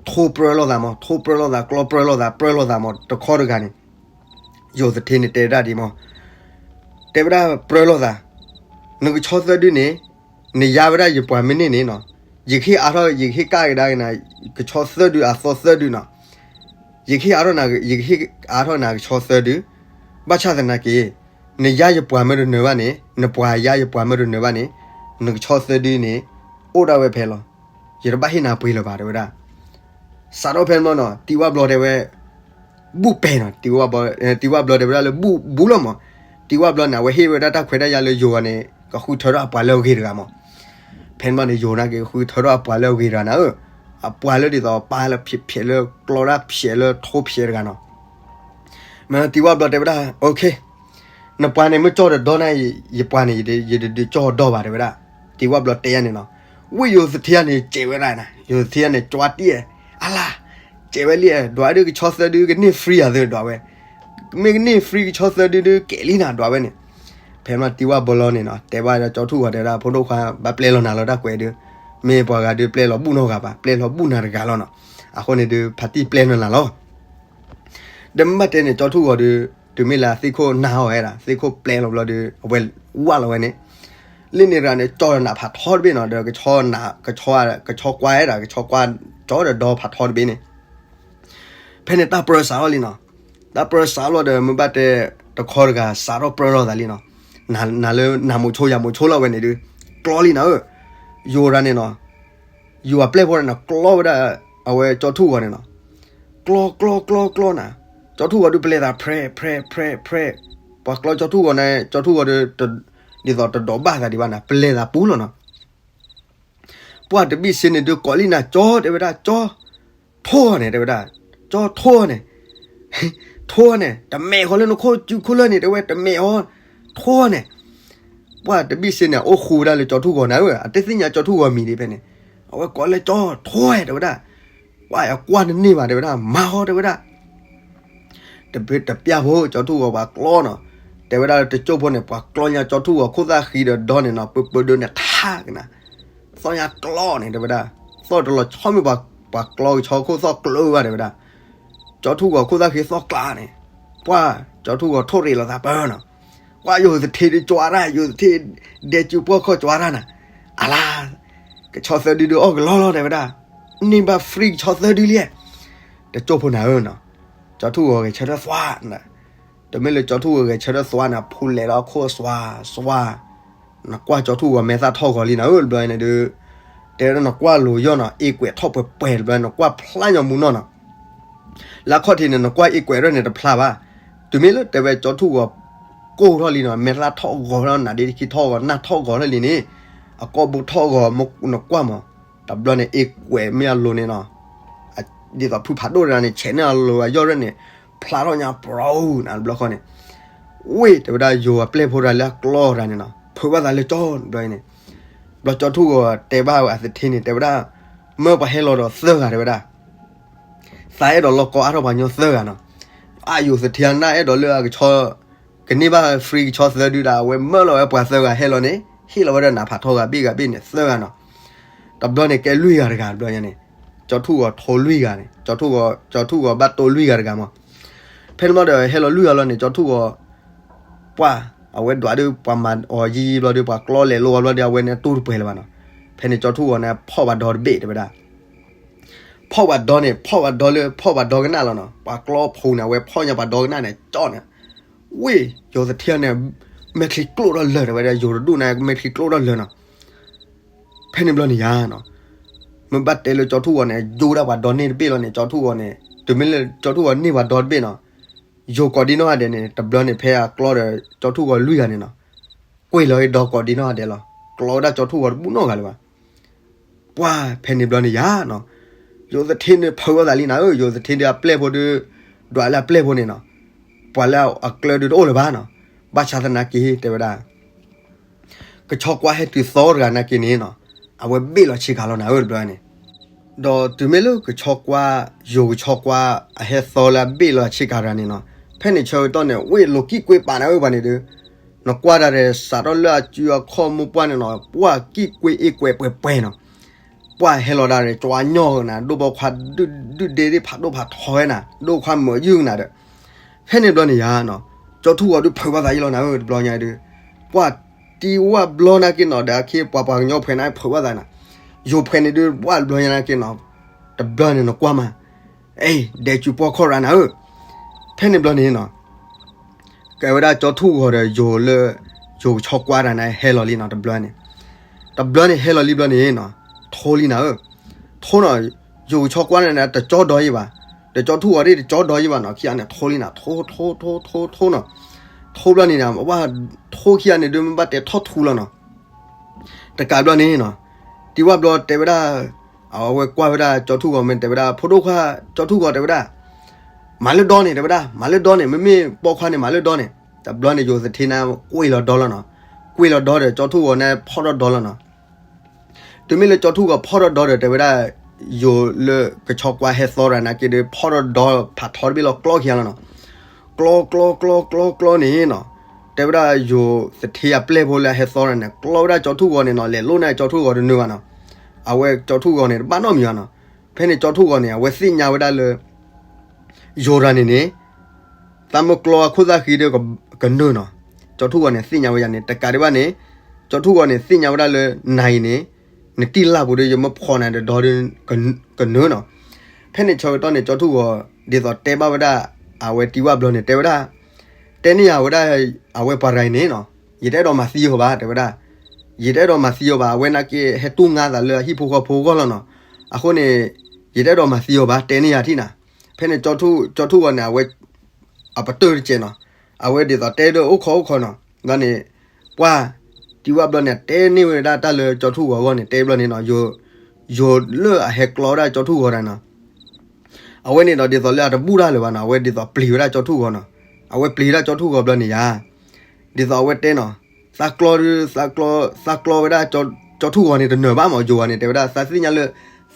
ထိပြၢလိာ်သးမး, ထိပြၢလိာ်သး, ကျီပြၢလိာ်သး, ပြၢလိာ်သးမး, တခီတဂၤန့ၣ် ယိၤသထ့န့ၣ် တဲဒၣ်ဒ်မး, တဲဝဲဒၣ်ပြၢလိာ်သး, နကဆီသၢဒုန့ၣ် နယၤဝဲဒၣ်ယပှၤမ့ၢ်န့ၢ်န့ၣ်နီၤ, ယကဟ့ၣ်အါထီၣ် ယကဟ့ၣ်ကဒါက့ၤနၤ ကဆီသၢဒုအသီသၢဒုနီၤ, ယကဟ့ၣ်အါထီၣ်နၤ ယကဟ့ၣ်အါထီၣ်နၤကဆီသၢဒု, ဘၣ်ဆၣ်သနာ်က့ နယၤယပှၤမၢတနၢၤဘၣ်န့ၣ်, နပှၤယၤယပှၤမၢတနၢၤဘၣ်န့ၣ်, နကဆီသၢဒုန့ၣ် အိၣ်ဒၣ်ဝဲဖဲလီၤ. ယတဘၣ်ဟ့ၣ်နၤပှ့ၤလၢၤဘၣ် တဲဝဲဒၣ်. စးထီၣ်ဖဲန့ၣ်နီၤ တံၤဝၣ်ဘျီတဲဝဲ ဘူၣ်ပဲာ်နီၤ, တံၤဝၣ်ဘျီတဲဝဲဒၣ်လၢဘူၣ်ဘူးလီၤမး, တံၤဝၣ်ဘျီန့ၣ် အဝဲဟ့ၣ်ဝဲဒၣ်တၢ်ခွဲးတၢ်ယာ်လၢယိၤဂီၤန့ၣ် ကဃုထၢထီၣ်အပှၤလၢအဂ့ၤတဂၤမး, ဖဲန့ၣ်ဘျီန့ၣ် ယိၤနာ်က့ ကဃုထၢထီၣ်အပှၤလၢအဂ့ၤတဂၤနၤဧၢ, အပှၤလၢဒ်သိးပၢ်လၢဖျဲးဖျဲးလၢကျီတၢ်ဖျဲးလၢထိဖျဲးတဂၤနီၤ. မ့ၢ်တံၤဝၣ်ဘျီတဲဝဲဒၣ် okay, နပှၤန့ၣ်မ့ၢ်ကၠီၣ်တဒီနၤ ယပှၤန့ၣ် ယတဒုးကၠီၣ်ဒီဘၣ် တဲဝဲဒၣ်. တံၤဝၣ်ဘျီတဲယၤန့ၣ်နီၤ, ဝ့ၢ်ယိၤသထ့န့ၣ် စဲးဝဲဒၣ်နၤ, ယိၤသထ့န့ၣ် ကၠီတံၢ်, အလါ, စဲးဝဲလံ, ဒွးဒုးကဆီသၢဒုကန့ၢ် free အသးဒွးဝဲ, မ့ၢ်ကန့ၢ် free ကဆီသၢဒုဒုးကဲးလံနၤဒွးဝဲန့ၣ်. ဖဲမ့ၢ်တံၤဝၣ်ဘျီလီၤန့ၣ်နီၤ တဲဘၣ်ဒီးကၠီထူၣ်ဂီၤတဲဝဲဒၣ် ဖိဒိၣ်ခွါ ဘၣ်ပျဲလီၤနၤလီၤတၢ်ကွဲးဒုး, မ့ၢ်ပှၤဂၤဒုးပျဲလီၤဘူၣ်နီတဂၤဘၣ်, ပျဲလီၤဘူၣ်နၤတဂၤလီၤနီၤ, အဃိန့ၣ်ဒုး ဖါတံၢ်ပျဲနၤလီၤ. ဒီးမ့ၢ်ဘၣ်တဲန့ၣ် ကၠီထူၣ်ဂီၤဒုး တုၤမ့ၢ်လၢအသ့ၣ်ခိၣ်နၢ်ဟီၣ်ဝဲဒၣ် သ့ၣ်ခိၣ်ပျဲလီၤဘျီဒုး အဝဲဝၢ်လီၤဝဲန့ၣ်, လၢန့ၣ်တဂၤန့ၣ် ကၠီဒီးနးဖးထီတဘ့ၣ်နီၤ ဒီးကဆီနး ကဆီ ကဆီကွၢ်ဝဲဒၣ် ကဆီကွၢ်ကၠီဒီးဒီဖးထီတဘ့ၣ်န့ၣ်. ဖဲန့ၣ်တၢ်ပြၢစးထီၣ်လံနီၤ, တၢ်ပြၢစးထီၣ်လီၤဒီး မ့ၢ်ဘၣ်တဲ တခီတဂၤစးထီၣ်ပြၢလိာ်သးလံနီၤ, နၤလၢနးမူးဆိယၤမူးဆိလီၤဝဲန့ၣ်ဒုး ကျီလံနၤဧၢ, ယိၤဒၣ်န့ၣ်နီၤ, ယိၤအပျဲၢ်ဖိန့ၣ်နီၤ ကျီဝဲဒၣ် အဝဲကၠီထူၣ်ဂီၤန့ၣ်နီၤ, ကျီကျီကျီကျီနၤ, ကၠီထူၣ်ဂီၤဒုးပလဲၤသးဖြဲဖြဲဖြဲဖြဲ, ပှၤကျီကၠီထူၣ်ဂီၤန့ၣ် ကၠီထူၣ်ဂီၤဒုး ဒ်သိးတဒိးဘၣ်သးဒံးဘၣ်နၤ ပလဲၤသးပူၤလီၤနီၤ. ပှၢ်တဘံၣ်စ့န့ၣ်ဒုးကိးလံနၤ ကၠီတဲဝဲဒၣ် ကၠီ, ထိၣ်န့ၣ် တဲဝဲဒၣ်, ကၠီထိၣ်န့ၣ်, ထိၣ်န့ၣ် တမဲာ်ဃီလၢနခိၣ်စုခိၣ်လၢၢ်န့ၣ် တဲဝဲတမဲာ်အီၤ, ထိၣ်န့ၣ်. ပှၢ်တဘံၣ်စ့န့ၣ် အိၣ်ဃူဝဲဒၣ်လၢကၠီထူၣ်ဂီၤနၤဧၢ, အတသ့ၣ်ညါကၠီထူၣ်ဂီၤမံၤဒံးဖဲန့ၣ်, အဝဲကိးလၢကၠီထိၣ်တဲဝဲဒၣ်, ပှၢ်အကွၢ်နန့ၢ်ဘၣ်တဲဝဲဒၣ် မၤဃီတဲဝဲဒၣ် တပျၢ်ဖိ ကၠီထူၣ်ဂီၤပှၤကျီနီၤ, တဲဝဲဒၣ်လၢတကၠိၢ်ဖိန့ၣ် ပှၤကျီညါကၠီထူၣ်ဂီၤခိၣ်သၣ်ဃံဒီးဒီန့ၣ်နီၤ ပၢပၢဒုန့ၣ်ထါကနၤ, သီၣ်ညါကျီန့ၣ် တဲဝဲဒၣ်, သီၣ်တလီၤဆီမ့ၢ်ပှၤကျီကဆီခိၣ်သီၣ်ကျၢဘၣ်တဲဝဲဒၣ်, ကၠီထူၣ်ဂီၤခိၣ်သၣ်ဃံသီၣ်ကျါန့ၣ်, ပှၢ် ကၠီထူၣ်ဂီၤထိၣ်ရ့လိာ်သးပၢနီၤ, ပှၢ်ယိၤသထ့ဒုးကၠီတၢ် ယိၤသထ့ ဒဲကၠူပှီၢ်ခီၣ်ကၠီတၢ်နၤ, အလါ ကဆီသၢဒုဒုးအီၣ်ကလီလီၤတဲဝဲဒၣ်, န့ၢ်ဘၣ် free ကဆီသၢဒုလံ, တကၠိၢ်ဖိနၤဧၢနီၤ, ကၠီထူၣ်ဂီၤဂဲၤဆၢထၢၣ်သွါနၤ, တမ့ၢ်လၢကၠီထူၣ်ဂီၤဂဲၤဆၢထၢၣ်သွါနၤ ဖိလဲၤလီၤအခိၣ်သွါသွါ, နကွၢ်ကၠီထူၣ်ဂီၤမဲာ်သၣ်ထီၣ်ဂီၤလံနၤဧၢ တဘျီန့ၣ်ဒုး, တဲဝဲဒၣ်နကွၢ်လိၤယီၢ်နီၤ အ့ကွဲးထီၣ်ပှဲၤပှဲၤတဘျီ နကွၢ်ဖျါညီမူနီၢ်နီၤ လၢအခီၣ်ထံးန့ၣ် နကွၢ်အ့ကွဲးထီၣ်န့ၣ်တဖျါဘၣ်, တုၤမ့ၢ်လၢတဲဝဲကၠီထူၣ်ဂီၤကိၢ်ထီၣ်လံနီၤ မဲာ်သၣ်ထီၣ်ဂီၤထီၣ် နးဒ့တခံထီၣ်ဂီၤ နၢ်ထီၣ်ဂီၤထီၣ်လံန့ၣ်, အကိာ်ဘိထီၣ်ဂီၤမ့ၢ်နကွၢ်မး, တဘျီန့ၣ် အ့ကွဲးမ့ၢ်အလိၤန့ၣ်နီၤ, ဒ်သိးဖုဖးဒိၣ်တဂၤန့ၣ် ဆဲးန့ၢ်အလိၤအယီၢ်ရဲၣ်န့ၣ်, ဖျါထီၣ်ညါပရီနၤတဘျီဃီန့ၣ်, ဝ့ၢ်တဲဝဲဒၣ်ယိၤအပျဲၢ်ဖိတဂၤလၢအကျီတဂၤန့ၣ်နီၤ ဖုးဘၣ်သးလၢကၠီတဘျီန့ၣ်, ဘျီကၠီထူၣ်ဂီၤတဲဘၣ်ဝဲအသထ့န့ၣ် တဲဝဲဒၣ်, မၢပှၤဟဲလီၤဒီးသၢဂၤတဲဝဲဒၣ် သးအဲၣ်ဒိးလီၤကီအါထီၣ်ပှၤညီသၢဂၤနီၤ, အယိၤသထ့နၢ်အဲၣ်ဒိးလၢအကဆီ, ကန့ၢ်ဘၣ် free ကဆီသၢဒုဒၣ် အဝဲမၢလီၤဝဲပှၤသၢဂၤဟဲလီၤန့ၣ် ဟ့ၣ်လီၤဝဲဒၣ်နးဖးထီဂၤဘ့ၣ်ဂၤဘ့ၣ်န့ၣ်သၢဂၤနီၤ, တဘျီန့ၣ်ကဲလွံၢ်ဂၤတဂၤတဘျီညါန့ၣ်, ကၠီထူၣ်ဂီၤထိလွံၢ်ဂၤန့ၣ်, ကၠီထူၣ်ဂီၤ ကၠီထူၣ်ဂီၤဘၣ်တိၢ်လွံၢ်ဂၤတဂၤမး, ဖဲန့ၣ်ဘျီဒီးဟဲလီၤလွံၢ်ဂၤလီၤန့ၣ် ကၠီထူၣ်ဂီၤ ပှၢ်, အဝဲဒွးဒုးပှၤမၤအီၤယံာ်ယံာ်ဘျီဒုး ပှၤကျီလဲၤလိအီၤဘျီဒုး အဝဲန့ၣ်တူၢ်တပှဲၤလၢၤဘၣ်နီၤ, ဖဲန့ၣ်ကၠီထူၣ်ဂီၤန့ၣ် ဖီၣ်ဘၣ်ဒီတဘ့ၣ်တဲဝဲဒၣ်, ဖီၣ်ဘၣ်ဒီန့ၣ် ဖီၣ်ဘၣ်ဒီလၢ ဖီၣ်ဘၣ်ဒီကနၣ်လီၤနီၤ, ပှၤကျီဖိန့ၣ် အဝဲဖီၣ်ညါပှၤဒီကနၣ်န့ၣ် ကၠီန့ၣ်, ဝ့ၢ် ယိၤသထ့န့ၣ် မဲာ်ချံကျိၣ်ထီၣ်လၢာ်တဲဝဲဒၣ် ယိၤတဒူၣ်န့ၣ် မဲာ်ချံကျိၣ်ထီၣ်လၢာ်နီၤ, ဖဲန့ၣ်ဘျီန့ၣ်ယါနီၤ, မ့ၢ်ဘၣ်တဲလၢကၠီထူၣ်ဂီၤန့ၣ် ယိၤဒၣ်ပှၤဒီန့ၢ်တဘ့ၣ်လီၤန့ၣ် ကၠီထူၣ်ဂီၤန့ၣ် တုၤမ့ၢ်လၢကၠီထူၣ်ဂီၤန့ၢ်ပှၤဒီတဘ့ၣ်နီၤ, ယိၤကိးဒံနီၢ်ဂၤဒဲးန့ၣ် တဘျီန့ၣ် ဖဲအကျီဒီး ကၠီထူၣ်ဂီၤလွံၢ်ဂၤန့ၣ်နီၤ, ကွံာ်လီၤအဒီကိးဒံနီၢ်ဂၤဒဲးလီၤ, ကျီဝဲဒၣ်ကၠီထူၣ်ဂီၤတဘူၣ်နီၢ်ဂၤလၢၤဘၣ်, ပှၢ်ဖဲန့ၣ်ဘျီန့ၣ်ယါနီၤ, ယိၤသထ့န့ၣ်ဖုးဝဲသးလံနၤဧၢ, ယိၤသထ့ဒုးအပျဲၢ်ဖိဒုး ဒွးလၢအပျဲၢ်ဖိန့ၣ်နီၤ, ပှၤလၢအကျၢၤဒုးတအိၣ်လၢၤဘၣ်နီၤ, ဘၣ်ဆၣ်သနာ်က့တဲဝဲဒၣ် ကဆီကွၢ်ဟဲတုၤသီတဂၤနာ်က့န့ၣ်နီၤ, အဝဲဘ့ၣ်လီၤဆ့ကၤလီၤနၤဧၢတဘျီန့ၣ်, ဒီးတုၤမ့ၢ်လၢကဆီကွၢ် ယိၤကဆီကွၢ် အဟဲသီလၢအဘ့ၣ်လီၤဆ့ကၤတဂၤန့ၣ်နီၤ, ဖဲန့ၣ်ဆၢကတီၢ်န့ၣ် ဝ့ၢ်လိၤကံၣ်ကွ့ပာ်နၤဧၢပှၤန့ၣ်ဒုး, နကွၢ်တၢ်ဒီး စးထီၣ်လၢအစုအခီၣ်မိၢ်ပှၢ်န့ၣ်နီၤ ပှၢ်ကံၣ်ကွ့အ့ၣ်ကွဲးပှဲၤပှဲၤနီၤ, ပှၢ်ဟဲလီၤဒၣ်ဒီး ကၠီညီၣ်ကနၤ ဒိၣ်ဘီခွါ ဒုၣ်ဒ့ဒ့ၣ်ဖးဒိၣ်ဖးထီဝဲနၤ ဒိၣ်ခွါမုာ်ယုၢ်ကနၤဒီး ဖဲန့ၣ်ဘျီန့ၣ်ယါနီၤ ကၠီထူၣ်ဂီၤဒုးဖုးဘၣ်သးယံလီၤနၤဧၢ တဘျီညါဒုး ပှၢ်တံဝၣ်ဘျီနာ်က့နီၤ ဒီးအခ့ပှၤပှၤကညီဖဲန့ၣ်ဖုးဘၣ်သးနၤ, ယိၤဖဲန့ၣ်ဒုး ပှၢ်တဘျီညါနာ်က့နီၤ, တဘျီန့ၣ်နကွၢ်မး, အဲ ဒဲးစုပှီၢ်ခီၣ်ရၤနၤဧၢ, ဖဲန့ၣ်ဘျီန့ၣ်နီၤ ကဲဝဲဒၣ်ကၠီထူၣ်ဂီၤဒီးယိၤလၢ ယိၤကဆီကွၢ်တၢ်န့ၣ် ဟဲလီၤလံနီၤ တဘျီန့ၣ်, တဘျီန့ၣ်ဟဲလီၤလံဘျီန့ၣ်နီၤ, ထိလံနၤဧၢ, ထိနီၤ, ယိၤကဆီကွၢ်တၢ်န့ၣ် တကၠီဒီယံၤဘၣ်, ဒီးကၠီထူၣ်ဂီၤဒၣ်တကၠီဒီယံၤဘၣ်နီၤ, ခံဂၤန့ၣ်ထိလံနၤ, ထိ ထိ ထိ ထိ ထိနီၤ, ထိဘျီန့ၣ်နၤ, ထိခံဂၤန့ၣ်ဒုး မ့ၢ်ဘၣ်တဲထီၣ်ထူလီၤနီၤ တကးဘျီန့ၣ်နီၤ, တံဝၣ်ဘျီတဲဝဲဒၣ်, အဝဲကွၢ်ဝဲဒၣ်ကၠီထူၣ်ဂီၤမ့ၢ်တဲဝဲဒၣ် ဖိဒိၣ်ခွါ, ကၠီထူၣ်ဂီၤတဲဝဲဒၣ်, မၤလၢဒီန့ၣ် တဲဝဲဒၣ်, မၤလၢဒီန့ၣ် မ့မ့ၢ်ပိာ်ခွါန့ၣ် မၤလၢဒီန့ၣ်, တဘျီန့ၣ် ယိၤသထ့န့ၣ် ကွံာ်လီၤဒီလီၤနီၤ, ကွံာ်လီၤဒီဒီး ကၠီထူၣ်ဂီၤန့ၣ် ဖီၣ်ထီၣ်ဒီလီၤနီၤ တုၤမ့ၢ်လၢကၠီထူၣ်ဂီၤဖီၣ်ထီၣ်ဒီဒီး တဲဝဲဒၣ်, ယိၤလၢကဆီကွၢ်ဟဲသီရၤနာ်က့ဒီး ဖီၣ်ထီၣ်ဒီဖးထီတဘ့ၣ်လီၤ ကျီခံဂၤလီၤနီၤ, ကျီ ကျီ ကျီ ကျီ ကျီန့ၣ်နီၤ, တဲဝဲဒၣ်ယိၤသထ့အပျဲၢ်ဖိလၢအဟဲသီရၤန့ၣ် ကျီဝဲဒၣ်ကၠီထူၣ်ဂီၤန့ၣ်နီၤ, လဲၤလိၣ်န့ၢ်ကၠီထူၣ်ဂီၤတနၢၤဘၣ်နီၤ, အဝဲကၠီထူၣ်ဂီၤန့ၣ် တဘၣ်နီတမံၤဘၣ်နီၤ, ဖဲန့ၣ်ကၠီထူၣ်ဂီၤန့ၣ် အဝဲသ့ၣ်ညါဝဲဒၣ်လၢ ယိၤရၤန့ၣ်န့ၣ်, သးမၢကျီအခိၣ်သၣ်ဃံဒီး ကနၢၤနီၤ, ကၠီထူၣ်ဂီၤန့ၣ် သ့ၣ်ညါဝဲယၤန့ၣ် တကးဒံးဘၣ်န့ၣ်, ကၠီထူၣ်ဂီၤန့ၣ် သ့ၣ်ညါဝဲဒၣ်လၢ နၤအံၤန့ၣ်, နတံၢ်လၢ်ပူၤဒီး ယမ့ၢ်ဖီၣ်နၤဒီးဒီဒီး, ကနၢၤနီၤ, ဖဲန့ၣ်ဆၢကတီၢ်န့ၣ် ကၠီထူၣ်ဂီၤ, ဒ်သိးတဲဘၣ်ဝဲဒၣ်, အဝဲတံဝၣ်ဘျီန့ၣ် တဲဝဲဒၣ်, တဲန့ၢ်ယၤဝဲဒၣ်, အဝဲပှၤရၤအံၤန့ၣ်နီၤ, ယတအဲၣ်ဒိးမၤသံအီၤဘၣ် တဲဝဲဒၣ်, ယတအဲၣ်ဒိးမၤသံအီၤဘၣ် အဝဲနာ်က့ ဟဲတူၢ်ငါသးလၢအဟံၣ်ဖိဃီဖိအဂီၢ်လီၤနီၤ, အဃိန့ၣ်, ယတအဲၣ်ဒိးမၤသံအီၤဘၣ် တဲန့ၢ်ယၤထံၣ်နၤ, ဖဲန့ၣ်ကၠီထူၣ်ဂီၤန့ၣ် အဝဲ အပတၢၢ်တကဲးနီၤ, အဝဲဒ်သိးတဲဒီးအိၣ်ခိးအိၣ်ခိးနီၤ, ဘျီန့ၣ်, ပှၢ်, တံဝၣ်ဘျီန့ၣ် တဲန့ၢ်ဝဲဒၣ်တၢ်လၢကၠီထူၣ်ဂီၤအဂီၢ်န့ၣ် တဲဘျီန့ၣ်နီၤ, ယိၤလၢအဟဲကျီဝဲဒၣ်ကၠီထူၣ်ဂီၤတၢ်နီၤ, အဝဲန့ၣ်ဒီးဒ်သိးလၢအတဘူၣ်တၢ်လၢၤဘၣ်နီၤ, အဝဲဒ်သိးပျံၤဝဲဒၣ်ကၠီထူၣ်ဂီၤနီၤ, အဝဲပျံၤဝဲဒၣ်ကၠီထူၣ်ဂီၤဘျီန့ၣ်ယါ ဒ်သိးအဝဲတဲနီၤ, သးကျီဒီး, သးကျီဝဲဒၣ်ကၠီထူၣ်ဂီၤန့ၣ်တနၢၤဘၣ်မး ယိၤဂၤန့ၣ် တဲဝဲဒၣ် သးသ့ၣ်ညါလၢ,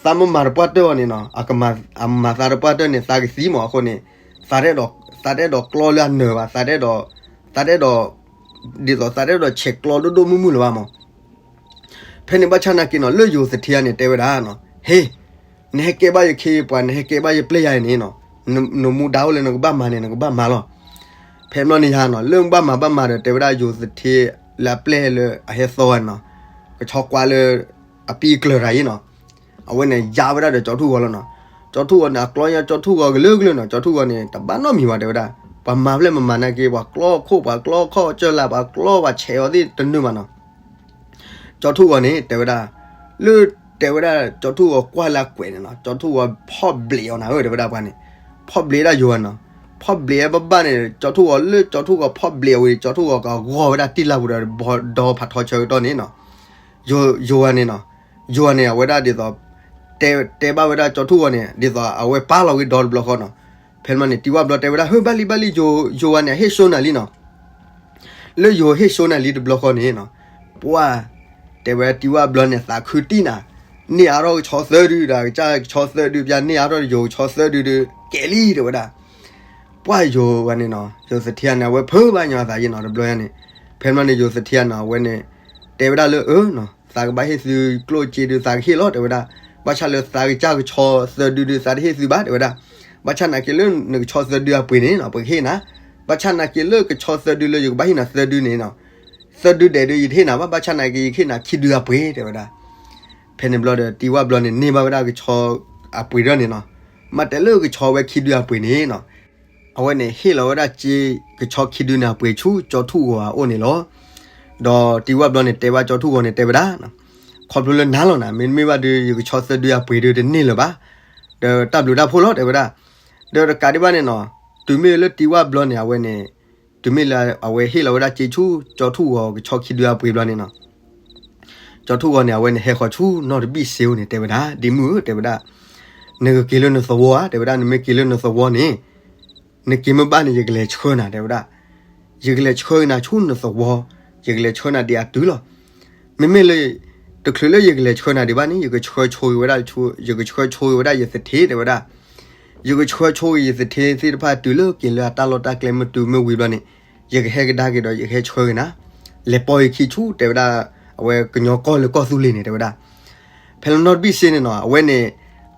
သးမ့ၢ်မၤတပှၢ်တၢၢ်အီၤန့ၣ်နီၤ, အကမၤ, အမၤသးတပှၢ်တၢၢ်န့ၣ် သးကသံမး အဃိန့ၣ်, သးတအဲၣ်ဒိး, သးတအဲၣ်ဒိးကျီလၢအနၢၤဘၣ် သးတအဲၣ်ဒိး, သးတအဲၣ်ဒိး, ဒ်သိးသးတအဲၣ်ဒိးဆဲးကျီဒိၣ်ဒိၣ်မုၢ်မုၢ်လၢၤဘၣ်မး ဖဲန့ၣ်ဘၣ်ဆၣ်နာ်က့နီၤ လၢယိၤသထ့န့ၣ် တဲဝဲဒၣ်နီၤ, ဟ့ၣ်, နဟဲကဲဘၣ်ယခ့ပှၤ နဟဲကဲဘၣ်ယပျဲၢ်ယၤအံၤန့ၣ်နီၤ, နမူဒါအိၣ်လၢနကဘၣ်မၤန့ၣ် နကဘၣ်မၤလီၤ. ဖဲဘျီန့ၣ်ယါနီၤ လၢဘၣ်မၤဘၣ်မၤဒီး တဲဝဲဒၣ်ယိၤသထ့လၢအပျဲၢ်လၢအဟဲသီဝဲနီၤ, ကဆီကွၢ်လၢအပံကျၢၤတၢ်အံၤနီၤ, အဝဲန့ၣ်ယါဝဲဒၣ်ဒီးကၠီထူၣ်ဂီၤလီၤနီၤ. ကၠီထူၣ်ဂီၤန့ၣ် အကျီညါကၠီထူၣ်ဂီၤကလုာ်ကလုာ်နီၤ, ကၠီထူၣ်ဂီၤန့ၣ် တဘၣ်နီတမံၤဘၣ် တဲဝဲဒၣ်, ပှၤမၤဖျဲၣ်မမၤနာ်က့ ပှၤကျီခိၣ် ပှၤကျီခီၣ်ကၢၢ်လၢ် ပှၤကျီပှၤဆဲးအီၤသ့ၣ်တနၢၤဘၣ်နီၤ. ကၠီထူၣ်ဂီၤန့ၣ် တဲဝဲဒၣ်, လၢတဲဝဲဒၣ်ကၠီထူၣ်ဂီၤကွၢ်လၢအကွဲးန့ၣ်နီၤ, ကၠီထူၣ်ဂီၤဖီၣ်ဘျဲးအီၤနၤဧၢ တဲဝဲဒၣ်ပှၤန့ၣ်, ဖီၣ်ဘျဲးဒၣ်ယိၤဂၤနီၤ, ဖီၣ်ဘျဲးဘၣ်ဘၣ်န့ၣ် ကၠီထူၣ်ဂီၤလၢကၠီထူၣ်ဂီၤဖီၣ်ဘျဲးအဝံၤ ကၠီထူၣ်ဂီၤကဂီၤဝဲဒၣ်တံၢ်လၢ်ပူၤဒီး ဘီဒီဖးထီဆၢကတီၢ်န့ၣ်နီၤ, ယိၤဂၤန့ၣ်နီၤ, ယိၤဂၤန့ၣ် အဝဲဒၣ်ဒ်သိး တဲ, တဲဘၣ်ဝဲဒၣ်ကၠီထူၣ်ဂီၤန့ၣ် ဒ်သိးအဝဲပာ်လီၤဝံၤဒီတဘျီဃီနီၤ. ဖဲန့ၣ်ဘျီန့ၣ် တံဝၣ်ဘျီတဲဝဲဒၣ် ဟၢဘၣ်လံဘၣ်လံ ယိၤဂၤန့ၣ် အဟ့ၣ်စိနၤလံနီၤ. လၢယိၤဟ့ၣ်စိနၤလံတဘျီဃီန့ၣ်နီၤ, ပှၢ်, တဲဝဲတံဝၣ်ဘျီန့ၣ် သးခုတံၢ်နၤ, န့ၢ်အါထီၣ်ကဆီသၢဒုဒီး ကစၢ်ကဆီသၢဒု ပျၢ်န့ၢ်အါထီၣ်ယိၤကဆီသၢဒုဒီး ကဲလံ တဲဝဲဒၣ်. ပှၢ်ယိၤဂၤန့ၣ်နီၤ, ယိၤသထ့န့ၣ် အဝဲဖုးဘၣ်ညီအသးယဲနီၤ တဘျီန့ၣ်, ဖဲန့ၣ်ဘျီန့ၣ် ယိၤသထ့န့ၣ် အဝဲန့ၣ် တဲဝဲဒၣ်လၢအၢနီၤ, သးကဘၣ်ဟ့ၣ်သုကျိၣ်စ့ဒုးသးကဟ့ၣ်လီၤ တဲဝဲဒၣ်, ဘၣ်ဆၣ်လၢသးကစၢ်ကဆီသၢဒုဒုး သးတဟ့ၣ်သုဘၣ် တဲဝဲဒၣ်, ဘၣ်ဆၣ်နာ်က့လၢနကဆီသၢဒုအပှ့ၤန့ၣ်နီၤ ပကဟ့ၣ်နၤ, ဘၣ်ဆၣ်နာ်က့လၢကဆီသၢဒုလၢယကဘၣ်ဟ့ၣ်နၤသၢဒုန့ၣ်နီၤ, သၢဒုဒဲးဒုးယတဟ့ၣ်နၤဘၣ် ဘၣ်ဆၣ်နာ်က့ယကဟ့ၣ်နၤခံဒုအပှ့ၤ တဲဝဲဒၣ်. ဖဲန့ၣ်ဘျီဒီး တံဝၣ်ဘျီန့ၣ် န့ၢ်ဘၣ်ဝဲဒၣ်ကဆီအပှ့ၤဒီးန့ၣ်နီၤ, မ့ၢ်တဲလၢကဆီဝဲခံဒုအပှ့ၤန့ၣ်နီၤ, အဝဲန့ၣ်ဟ့ၣ်လီၤဝဲဒၣ်စ့ကဆီခံဒုန့ၣ်အပှ့ၤဆူကၠီထူၣ်ဂီၤအအိၣ်န့ၣ်လီၤ. ဒီးတံဝၣ်ဘျီန့ၣ် တဲဘၣ်ကၠီထူၣ်ဂီၤန့ၣ် တဲဝဲဒၣ်, ခီဖျိလၢနၤလီၤနၤ မ့တမ့ၢ်ဘၣ်ဒီး ယကဆီသၢဒုအပှ့ၤဒီးတန့ၢ်လၢၤဘၣ်, ဒီးတၢ်ဘျုးတၢ်ဖှိၣ်လီၤ တဲဝဲဒၣ်. ဒီးတကးဒံးဘၣ်န့ၣ်နီၤ, တုၤမ့ၢ်လၢတံဝၣ်ဘျီန့ၣ် အဝဲန့ၣ်, တုၤမ့ၢ်လၢအဝဲဟ့ၣ်လီၤဝဲဒၣ်စ့ဆူကၠီထူၣ်ဂီၤကဆီခံဒုအပှ့ၤဘျီန့ၣ်နီၤ ကၠီထူၣ်ဂီၤန့ၣ် အဝဲန့ၣ်ဟဲဃီၤဆူနီၢ်တဘံၣ်စ့အိၣ်န့ၣ် တဲဝဲဒၣ်, ဒ်မုၢ်ဧၢ တဲဝဲဒၣ်, နကက့ၤလၢနသဝီဧါ တဲဝဲဒၣ်, နမ့ၢ်က့ၤလၢနသဝီန့ၣ်, နက့ၤမ့ၢ်ဘၣ်န့ၣ် ယကလဲၤဆှၢနၤ တဲဝဲဒၣ်, ယကလဲၤဆှၢနၤဆူနသဝီ, ယကလဲၤဆှၢနၤဒ်အတုၤလီၤ. မ့မ့ၢ်လၢ တချုးလၢယကလဲၤဆှၢနၤဒံးဘၣ်န့ၣ် ယကဆှၢဆိဝဲဒၣ်, ယကဆှၢဆိဝဲဒၣ်ယသထ့ တဲဝဲဒၣ်, ယကဆှၢဆိယသထ့သ့ၣ်တဖၣ်တုၤလၢက့ၤလၢအတၢ်လီၢ်တၢ်ကျဲမ့ၢ်တုၤမ့ၢ်ဝံၤဘျီန့ၣ်, ယကဟဲကဒါက့ၤဒီးယကဟဲဆှၢက့ၤနၤ, လဲၤပိာ်ယခံဆူ တဲဝဲဒၣ်, အဝဲကညီကီၢ်လၢကီၢ်သူလ့ၤန့ၣ် တဲဝဲဒၣ်. ဖဲလၢနီၢ်တဘံၣ်စ့န့ၣ်နီၤ အဝဲန့ၣ်,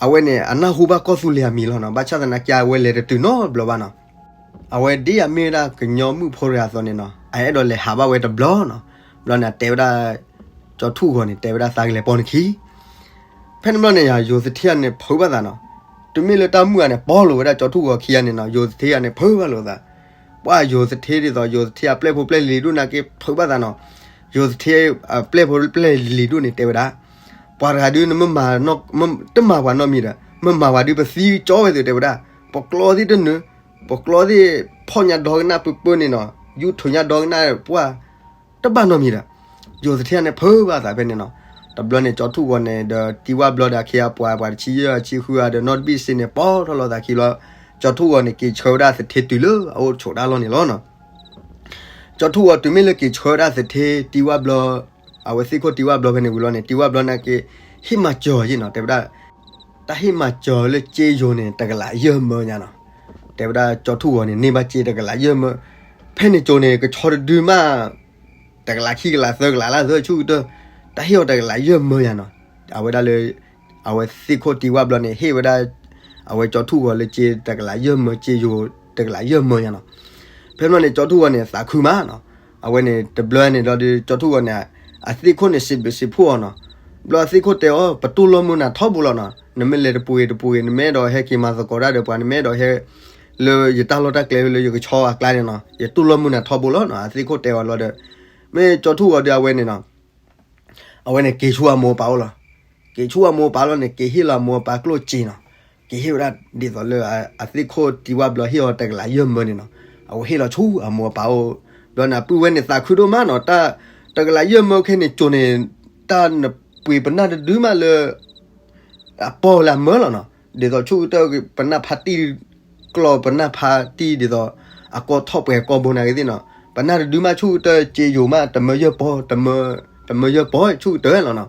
အဝဲန့ၣ် အနၢ်ဟူဘၣ်ကီၢ်သူလ့ၤအမံၤလီၤနီၤ, ဘၣ်ဆၣ်သနာ်က့ အဝဲလဲၤတတုၤနီတဘျီဘၣ်နီၤ. အဝဲဒ်အမ့ၢ်ဝဲဒၣ်ကညီမုၣ်ဖိတဂၤအသိးန့ၣ်နီၤ အအဲၣ်ဒိးလဲၤဟးဘၣ်ဝဲတဘျီနီၤ. ဘျီန့ၣ် အတဲဝဲဒၣ် ကၠီထူၣ်ဂီၤန့ၣ် တဲဝဲဒၣ် သးကလဲၤပိာ်နခံ. ဖဲန့ၣ်ဘျီန့ၣ် ယိၤသထ့ဂၤန့ၣ် ဖုးဘၣ်သးနီၤ. တုၤမ့ၢ်လၢတၢ်မုၣ်ဂၤန့ၣ် ပိာ်လိာ်ဝဲဒၣ်ကၠီထူၣ်ဂီၤခံဂၤန့ၣ်နီၤ, ယိၤသထ့ဂၤန့ၣ် ဖုးဘၣ်လိာ်သး. ပှၤယိၤသထ့ဒ်သိး ယိၤသထ့အပျဲၢ်ဖိပျဲၢ်လံၤဒိၣ်နာ်က့ ဖုးဘၣ်သးနီၤ. ယိၤသထ့အပျဲၢ်ဖိပျဲၢ်လံၤဒိၣ်န့ၣ် တဲဝဲဒၣ်, ပှၤတဂၤဒုး နမ့ၢ်မၤ, တမၤပှၤနီတမံၤဒီး မ့ၢ်မၤပှၤဒုး ပသံကၠီဝဲသု တဲဝဲဒၣ်. ပကျီသ့ၣ်တနုာ်, ပကျီသ့ၣ်ဖီၣ်ညါဒီကနၣ်ပၢပၢန့ၣ်နီၤ, ယူထုးညါဒီကနၣ်ပှၢ် တဘၣ်နီတမံၤဒီး, ယိၤသထ့ဂၤန့ၣ်ဖုးဘၣ်သးဖဲန့ၣ်နီၤ. တဘျီန့ၣ် ကၠီထူၣ်ဂီၤန့ၣ်ဒီး တံဝၣ်ဘျီဒီး အခ့အပှၤ ပှၤတဆံယဲၢ်ဆံဃုဂၤဒီး နီၢ်တဘံၣ်စ့န့ၣ် ပိာ်ထီၣ်လိာ်သးခံလီၤ. ကၠီထူၣ်ဂီၤန့ၣ် က့ၤဆှၢဝဲဒၣ်သထ့တုၤလၢအအိၣ်ဆိးတၢ်လီၢ်န့ၣ်လီၤနီၤ. ကၠီထူၣ်ဂီၤတုၤမ့ၢ်လၢက့ၤဆှၢဝဲဒၣ်သထ့တံဝၣ်ဘျီ, အဝဲသ့ၣ်ခိၣ်တံဝၣ်ဘျီဖဲန့ၣ်ဝံၤလီၤန့ၣ် တံဝၣ်ဘျီနာ်က့ ဟ့ၣ်မၤစၢၤအီၤယ့ၣ်နီၤ, တဲဝဲဒၣ် တၢ်ဟ့ၣ်မၤစၢၤလၢစ့ယိၤန့ၣ် တကလးယဲၢ်မၢညါနီၤ. တဲဝဲဒၣ်ကၠီထူၣ်ဂီၤန့ၣ် န့ၢ်ဘၣ်စ့တကလးယဲၢ်မၢ, ဖဲန့ၣ်ကၠိန့ၣ် ကဆီတဒုမး တကလးခံကလးသၢကလးလၢသၢဆူၣ်ကတၢၢ်, တၢ်ဟ့ၣ်အီၤတကလးယဲၢ်မၢညါနီၤ. အဝဲဒၣ်လၢ အဝဲသ့ၣ်ခိၣ်တံဝၣ်ဘျီန့ၣ် ဟ့ၣ်ဝဲဒၣ် အဝဲကၠီထူၣ်ဂီၤလၢစ့တကလးယဲၢ်မၢ, စ့ယိၤတကလးယဲၢ်မၢညါနီၤ. ဖဲန့ၣ်န့ၣ် ကၠီထူၣ်ဂီၤန့ၣ် သးခုမးနီၤ. အဝဲန့ၣ် တဘျီန့ၣ်ဒီး ကၠီထူၣ်ဂီၤန့ၣ် အသ့ၣ်ခိၣ်န့ၣ် စံးဘျုးစံးဖှိၣ်အီၤနီၤ. ဘျီအသ့ၣ်ခိၣ်တဲအီၤ ပတူၢ်လိာ်မုာ်နၤထီဘိလီၤနီၤ, နမ့ၢ်လဲၤတပူၤဂ့ၤတပူၤဂ့ၤ နမ့ၢ်အဲၣ်ဒိးဟဲက့ၤမၤသကိးတၢ်ဒီးပှၤ နမ့ၢ်အဲၣ်ဒိးဟဲ လၢယတၢ်လီၢ်တၢ်ကျဲလၢယကဆီအကျါန့ၣ်နီၤ, ယတူၢ်လိာ်မုာ်နၤထီဘိလီၤနီၤ. အသ့ၣ်ခိၣ်တဲအီၤလီၤဒီး မ့ၢ်ကၠီထူၣ်ဂီၤဒီးအဝဲန့ၣ်နီၤ အဝဲန့ၣ်က့ၤဆူအမိၢ်အပၢ်အိၣ်လီၤ. က့ၤဆူအမိၢ်အပၢ်လီၤန့ၣ် က့ၤဟ့ၣ်လီၤအမိၢ်အပၢ်ကျိၣ်စ့နီၤ. က့ၤဟ့ၣ်ဝဲဒၣ်ဒ်သိးလၢအသ့ၣ်ခိၣ်တံဝၣ်ဘျီဟ့ၣ်အီၤတကလးယဲၢ်မၢန့ၣ်နီၤ. အဝဲဟ့ၣ်လီၤဆူအမိၢ်အပၢ်အိၣ်, ဘျီန့ၣ် အပုၢ်ဝဲန့ၣ်သးခုဒိၣ်မးနီၤ, တၢ်တကလးယဲၢ်မၢခဲန့ၣ် ကၠိန့ၣ် တၢ်နပှ့ၤပနၢ်တဒုမးလၢ အပီၢ်လၢအမၢလီၤနီၤ. ဒ်သိးဆူၣ်ကတၢၢ် ပနၢ်ဖးတံၢ် ကျီၢ်ပနၢ်ဖးတံၢ်ဒ်သိး အကီၢ်ထီၣ်ပှဲၤကီၢ်ဘိနာ်က့သ့ၣ်နီၤ, ပနၢ်တဒုမးဆူၣ်ကတၢၢ် စ့ယိၤမး တမၢယဲၢ်ပီၢ်, တမၢယဲၢ်ပီၢ်ဆူၣ်ကတၢၢ်လီၤနီၤ.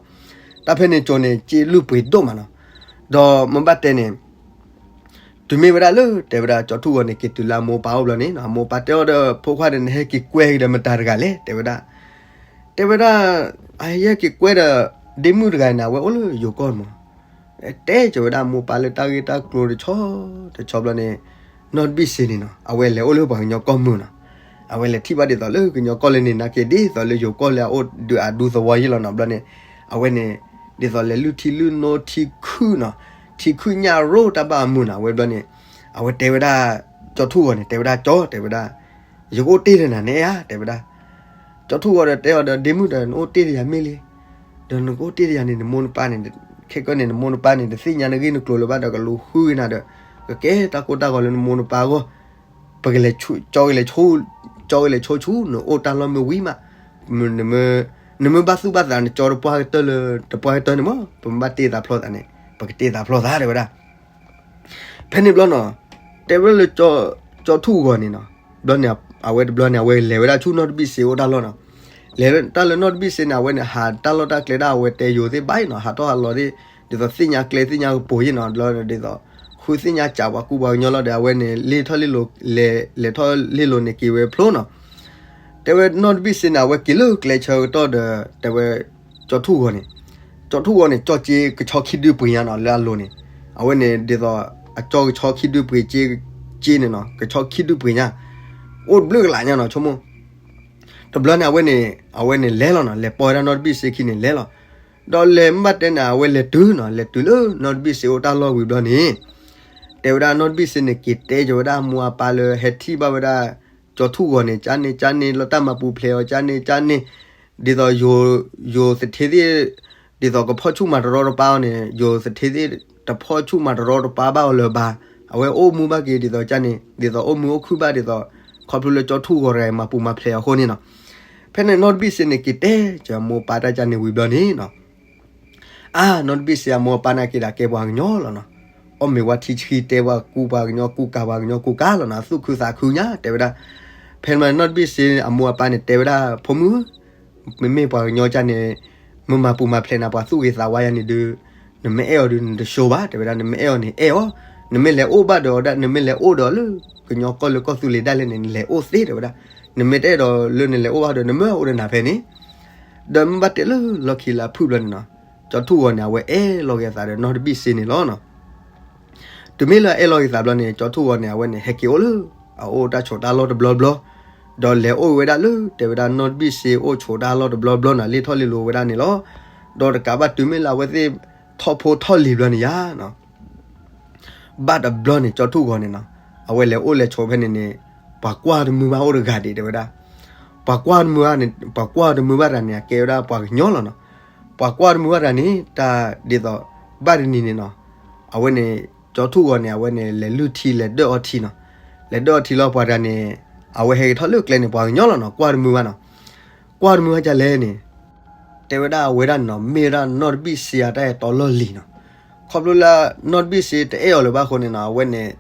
တၢ်ဖဲန့ၣ်ကၠိန့ၣ် စ့လုၢ်ပှ့ၤဒိၣ်မးနီၤ. ဒီးမ့ၢ်ဘၣ်တဲန့ၣ် တုၤမ့ၢ်ဝဲဒၣ်လၢ တဲဝဲဒၣ်ကၠီထူၣ်ဂီၤန့ၣ် က့ၤတုၤလၢအမိၢ်အပၢ်အိၣ်ဘျီန့ၣ်နီၤ, အမိၢ်အပၢ်တဲအီၤဒီး ဖိခွါဒီး နဟဲက့ၤကွဲက့ၤဒီးမတၤတဂၤလဲၣ် တဲဝဲဒၣ်. တဲဝဲဒၣ် အဟဲက့ၤကွဲဒီး ဒ့မုၣ်တဂၤန့ၣ် အဝဲအိၣ်လၢယိၤကီၢ်မး. တဲကၠီဝဲဒၣ်အမိၢ်အပၢ်လၢတၢ်ဂ့ၢ်တၢ်ကျိၤတဆီတဆီဘျီန့ၣ် နီၢ်တဘံၣ်စ့န့ၣ်နီၤ အဝဲလဲၤအိၣ်လၢပှၤကညီကီၢ်မုၢ်နီၤ. အဝဲလဲၤထံၣ်ဘၣ်ဒ်သိးလၢကညီကီၢ်လၢန့ၣ် နာ်က့ဒ်သိးလၢယိၤကီၢ်လၢအအိၣ်ဒုးအဒူသဝီယ့ၢ်လီၤနီၤ. ဘျီန့ၣ် အဝဲန့ၣ် ဒ်သိးလဲၤလုၢ်ထံလုၢ်နိထံခုၣ်နီၤ, ထံခုၣ်ညၣ်ရိၣ်တၢ်ဘၣ်အမုၢ်နီၤ. အဝဲဘျီန့ၣ် အဝဲတဲဝဲဒၣ် ကၠီထူၣ်ဂီၤန့ၣ် တဲဝဲဒၣ်ကၠီ တဲဝဲဒၣ် ယကအိၣ်တ့ၢ်ဒီးနၤန့ၣ်ဧါ တဲဝဲဒၣ်. ကၠီထူၣ်ဂီၤဒီးတဲအီၤဒီး ဒ့မုၣ်ဒီး နအိၣ်တ့ၢ်ဒီးယၤမ့ၢ်လံ ဒီးနကအိၣ်တ့ၢ်ဒီးယၤန့ၣ် နမိၢ်နပၢ်န့ၣ် ခဲကနံၣ်န့ၣ် နမိၢ်နပၢ်န့ၣ် တသ့ၣ်ညါနဂ့ၢ်နကျိၤလၢၤဘၣ်ဒီး ကလူၤဃုက့ၤနၤဒီး ကကဲတၢ်ကိၢ်တၢ်ဂီၤလၢနမိၢ်နပၢ်အဂီၢ်, ပကလဲၤ ကၠီကလဲၤ ကၠီကလဲၤဆိဆူ နအိၣ်တၢ်လီၢ်မ့ၢ်ဝံၤမး, နမ့ၢ် နမ့ၢ်ဘၣ်သူၣ်ဘၣ်သး နကၠီတပှၢ်ကတၢၢ်လၢ တပှၢ်ကတၢၢ်န့ၣ်မး ပမ့ၢ်ဘၣ်တ့သးဖျီသးန့ၣ် ပကတ့သးဖျီသး တဲဝဲဒၣ်. ဖဲန့ၣ်ဘျီနီၤ တဲဝဲလၢ ကၠီထူၣ်ဂီၤန့ၣ်နီၤ, ဘျီန့ၣ် အဝဲတဘျီန့ၣ် အဝဲလဲၤဝဲဒၣ်ဆူနီၢ်တဘံၣ်စ့အိၣ်တၢ်လီၢ်နီၤ. လဲၤတၢ်လၢနီၢ်တဘံၣ်စ့န့ၣ် အဝဲန့ၣ် ဟးတၢ်လီၢ်တၢ်ကျဲဒၣ် အဝဲတဲယိၤသ့ၣ်ဘၣ်နီၤ, ဟးထီၣ်ဟးလီၤသ့ၣ် ဒ်သိးသ့ၣ်ညါကျဲသ့ၣ်ညါကပူၤယ့ၢ်နီၤ, ဘျီဒ်သိး ဃုသ့ၣ်ညါစံးပှၤကူပှၤကညီလီၤဒီး အဝဲန့ၣ် လဲၤထီၣ်လဲၤလီၤ လဲၤ လဲၤထီၣ်လဲၤလီၤန့ၣ် က့ၤဝဲဖျိနီၤ. တဲဝဲနီၢ်တဘံၣ်စ့န့ၣ် အဝဲက့ၤလၢကျဲဆၢကတီၢ်ဒီး တဲဝဲ ကၠီထူၣ်ဂီၤန့ၣ်, ကၠီထူၣ်ဂီၤန့ၣ် ကၠီစ့ကဆီခံဒုပှ့ၤညါနီၤ လၢအလိၤန့ၣ်, အဝဲန့ၣ်ဒ်သိး အကၠီကဆီခံဒုပှ့ၤ စ့ စ့န့ၣ်နီၤ ကဆီခံဒုပှ့ၤညါ, အိၣ်တဘျုးကလးညါနီၤ ဆိကမိၣ်. တဘျီန့ၣ် အဝဲန့ၣ် အဝဲန့ၣ်လဲၤလီၤနီၤ, လဲၤပိာ်ဝဲဒၣ်နီၢ်တဘံၣ်စ့ခံန့ၣ်လဲၤလီၤ. ဒီးလဲၤမ့ၢ်ဘၣ်တဲန့ၣ် အဝဲလဲၤတုၤနီၤ, လဲၤတုၤလၢနီၢ်တဘံၣ်စ့အိၣ်တၢ်လီၢ်ဝံၤဘျီန့ၣ် တဲဝဲဒၣ်နီၢ်တဘံၣ်စ့န့ၣ် က့ၤတဲကၠီဝဲဒၣ်အမိၢ်အပၢ်လၢဟဲထံၣ်ဘၣ်ဝဲဒၣ် ကၠီထူၣ်ဂီၤန့ၣ် ကန့ၣ်ကန့ၣ် လီၤတၢ်မၤပူၤဖျဲးအီၤ ကန့ၣ်ကန့ၣ်, ဒ်သိး ယိၤသထ့သ့ၣ် ဒ်သိးကဖီၣ်ဆူၣ်မၤတရီတပါအီၤန့ၣ် ယိၤသထ့သ့ၣ် တဖီၣ်ဆူၣ်မၤတရီတပါဘၣ်အီၤလၢၤဘၣ်. အဝဲအိၣ်မူဘၣ်က့ၤဒ်သိးကန့ၣ် ဒ်သိးအိၣ်မူအိၣ်ခုၣ်ဘၣ်ဒ်သိး ခီဖျိလၢကၠီထူၣ်ဂီၤတဂၤအံၤမၤပူၤမၤဖျဲးအီၤအဃိန့ၣ်နီၤ. ဖဲန့ၣ်နီၢ်တဘံၣ်စ့န့ၣ် က့ၤတဲကၠီအမိၢ်အပၢ်တၢ်ကန့ၣ်ဝံၤဘျီန့ၣ်နီၤ အါ နီၢ်တဘံၣ်စ့အမိၢ်အပၢ်နာ်က့ဒီး ကဲပှၤကညီလီၤနီၤ. အီၣ်မ့ၤဝါထံဆှံ တဲပှၤကူပှၤကညီ ကူကၤပှၤကညီ ကူကၤလီၤနီၤ. သူၣ်ခုသးခုညါ တဲဝဲဒၣ်. ဖဲန့ၣ်နီၢ်တဘံၣ်စ့အမိၢ်အပၢ်န့ၣ် တဲဝဲဒၣ် ဖိမုၣ် မ့မ့ၢ်ပှၤကညီကန့ၣ် မ့ၢ်မၤပူၤမၤဖျဲးနၤ ပှၤသူၣ်ဂ့ၤသးဝါယၤန့ၣ်ဒုး နမ့ၢ်အဲၣ်အီၤဒုး နတဆိဘၣ် တဲဝဲဒၣ်. နမ့ၢ်အဲၣ်အီၤန့ၣ် အဲၣ်အီၤ, နမ့ၢ်လဲၤအိၣ်ဘၣ်ဒီးအီၤဒၣ် နမ့ၢ်လဲၤအိၣ်ဒီးလၢ ကညီကီၢ်လၢကီၢ်သူလ့ၤဒၣ်လဲာ်န့ၣ် နလဲၤအိၣ်သ့ တဲဝဲဒၣ်. နမ့ၢ်တအဲၣ်ဒိးလၢနလဲၤအိၣ်ဘၣ်ဒီး နမ့ၢ်အိၣ်ဒီးနၤဖဲန့ၣ်. ဒီးမ့ၢ်ဘၣ်တဲလၢလီၢ်ခံလၢအဖုၣ်ဘျီန့ၣ်နီၤ, ကၠီထူၣ်ဂီၤန့ၣ် အဝဲအဲၣ်လီၤက့ၤအသးဒီးနီၢ်တဘံၣ်စ့န့ၣ်လီၤနီၤ. တုၤမ့ၢ်လၢအအဲၣ်လီၤက့ၤသးဘျီန့ၣ် ကၠီထူၣ်ဂီၤန့ၣ် အဝဲန့ၣ် ဟဲက့ၤအိၣ်လၢ အအိၣ်တၢ်ဆိးတၢ်လီၢ်တဘျီဘျီ, ဒီးလဲၤအိၣ်ဝဲဒၣ်လၢ တဲဝဲဒၣ်နီၢ်တဘံၣ်စ့အိၣ်ဆိးတၢ်လီၢ်တဘျီဘျီနီၤ, လ့ၣ်ထီၣ်လ့ၣ်လိၤဝဲဒၣ်န့ၣ်လီၤ. ဒီးတကးဘၣ်တုၤမ့ၢ်လၢအဝဲသ့ၣ်ထီၣ်ဖိထီၣ်လံၤဘျီန့ၣ်ယါနီၤ ဘၣ်တဘျီန့ၣ် ကၠီထူၣ်ဂီၤန့ၣ်နီၤ, အဝဲလဲၤအိၣ်လဲၤဆိးဖဲန့ၣ်န့ၣ် ပှၤကွၢ်တမုာ်ဘၣ်အိၣ်တဂၤဒံး တဲဝဲဒၣ်. ပှၤကွၢ်တမုာ်ဘၣ်န့ၣ် ပှၤကွၢ်တမုာ်ဘၣ်တဂၤန့ၣ် အကဲဝဲဒၣ်ပှၤကညီလီၤနီၤ. ပှၤကွၢ်တမုာ်ဘၣ်တဂၤန့ၣ် တၢ်ဒ်သိး ဘၣ်တနံၤန့ၣ်နီၤ, အဝဲန့ၣ် ကၠီထူၣ်ဂီၤန့ၣ် အဝဲန့ၣ် လဲၤလုၢ်ထံလဲၤဒၢၣ်အီထံနီၤ. လဲၤဒၢၣ်အီထံလီၤ ပှၤတဂၤန့ၣ် အဝဲဟဲက့ၤထီၣ်လၢကျဲန့ၣ် ပှၤကညီလီၤနီၤ, ကွၢ်တမုာ်ဘၣ်နီၤ. ကွၢ်တမုာ်ဘၣ်ဒ်လဲၣ်န့ၣ် တဲဝဲဒၣ်အဝဲဒၣ်န့ၣ်နီၤ မ့ၢ်ဝဲဒၣ်နီၢ်တဘံၣ်စ့အတၢ်အဲၣ်တီလီၢ်လံၤနီၤ. ခီဖျိလၢနီၢ်တဘံၣ်စ့တအဲၣ်အီၤလၢၤဘၣ်အဃိန့ၣ်နီၤ အဝဲန့ၣ်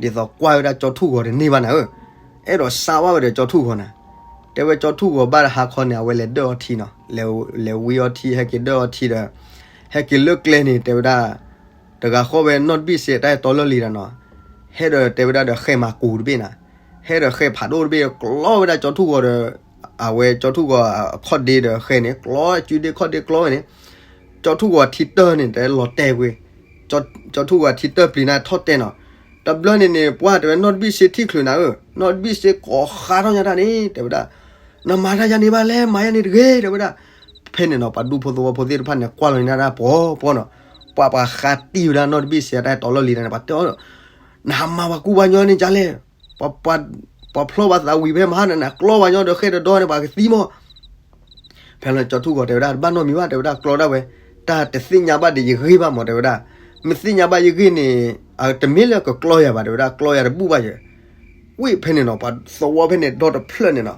ဒ်သိးကွၢ်ဝဲဒၣ်ကၠီထူၣ်ဂီၤတန့ၢ်ဘၣ်နၤဧၢ, အဲၣ်ဒိးစါဘၣ်ဝဲဒီးကၠီထူၣ်ဂီၤနၤ. တဲဝဲကၠီထူၣ်ဂီၤဘၣ်တဟါခီန့ၣ် အဝဲလဲၤဒၢၣ်အီထံနီၤ, လဲၤဝံအီထံ ဟဲက့ၤဒၢၣ်အီထံဒီး ဟဲက့ၤလၢကျဲန့ၣ် တဲဝဲဒၣ် တဂၤဃီဝဲနီၢ်တဘံၣ်စ့အတၢ်အဲၣ်တီလီၢ်လံၤဒီးနီၤ, ဟဲဒီးတဲဝဲဒၣ်ဒီးဃဲမၤကူၤတဘ့ၣ်နၤ, ဟဲဒီးဃဲဖးဒိၣ်တဘ့ၣ် ကျီဝဲဒၣ်ကၠီထူၣ်ဂီၤဒီး အဝဲကၠီထူၣ်ဂီၤအခီၣ်ဒ့ဒီးဃဲန့ၣ် ကျီစုဒ့ခီၣ်ဒ့ကျီဝဲန့ၣ် ကၠီထူၣ်ဂီၤထံတၢၢ်န့ၣ် တဲလီၤတဲာ်ကွံာ်, ကၠီထူၣ်ဂီၤထံတၢၢ်ပျံၤန့ၣ်ထီၣ်တဲာ်နီၤ. တဘျီန့ၣ်န့ၣ် ပှၢ်တဲဝဲနီၢ်တဘံၣ်စ့ထံၣ်ချုးနၤဧၢ, နီၢ်တဘံၣ်စ့ကိးဃါထီၣ်ညါတၢ်န့ၣ် တဲဝဲဒၣ်, နမၤတၢ်ယါန့ၣ်ဘၣ်လဲၣ် မၤယါန့ၣ်တဂ့ၤ တဲဝဲဒၣ်. ဖဲန့ၣ်နီၤ ပှၤဒူဖိသဝီဖိသ့ၣ်တဖၣ်န့ၣ် ကွၢ်လီၤန့ၢ်ဒၣ်ပှီၤပှီၤနီၤ, ပှၤပှၤဃါတံၢ်ဝဲဒၣ်နီၢ်တဘံၣ်စ့အတၢ်အဲၣ်တီလီၢ်လံၤန့ၣ် ပှၤတဲအီၤ, နဟးမၤပှၤကူပှၤညီန့ၣ်ဒ်လဲၣ်, ပှၤဖျီပှၤသးဝံၤဖဲမဟါန့ၣ် နကျီပှၤညီဒီးဃဲဒီးဒီန့ၣ် ပှၤကသံမီၢ် ဖဲလီၤကၠီထူၣ်ဂီၤတဲဝဲဒၣ် တဘၣ်နီတမံၤဘၣ် တဲဝဲဒၣ် ကျီဒၣ်ဝဲ, တၢ်တသ့ၣ်ညါဘၣ်ဒီးယဂ့ၢ်ဘၣ်မး တဲဝဲဒၣ်, မ့ၢ်သ့ၣ်ညါဘၣ်ယဂ့ၢ်န့ၣ် တမ့ၢ်လၢကကျီယၤဘၣ် တဲဝဲဒၣ် ကျီယၤတဘူၣ်ဘၣ်ယဲ. ဝံၤဖဲန့ၣ်နီၤ ပှၤသဝီဖဲန့ၣ်ဒီတဖျၢၣ်န့ၣ်နီၤ,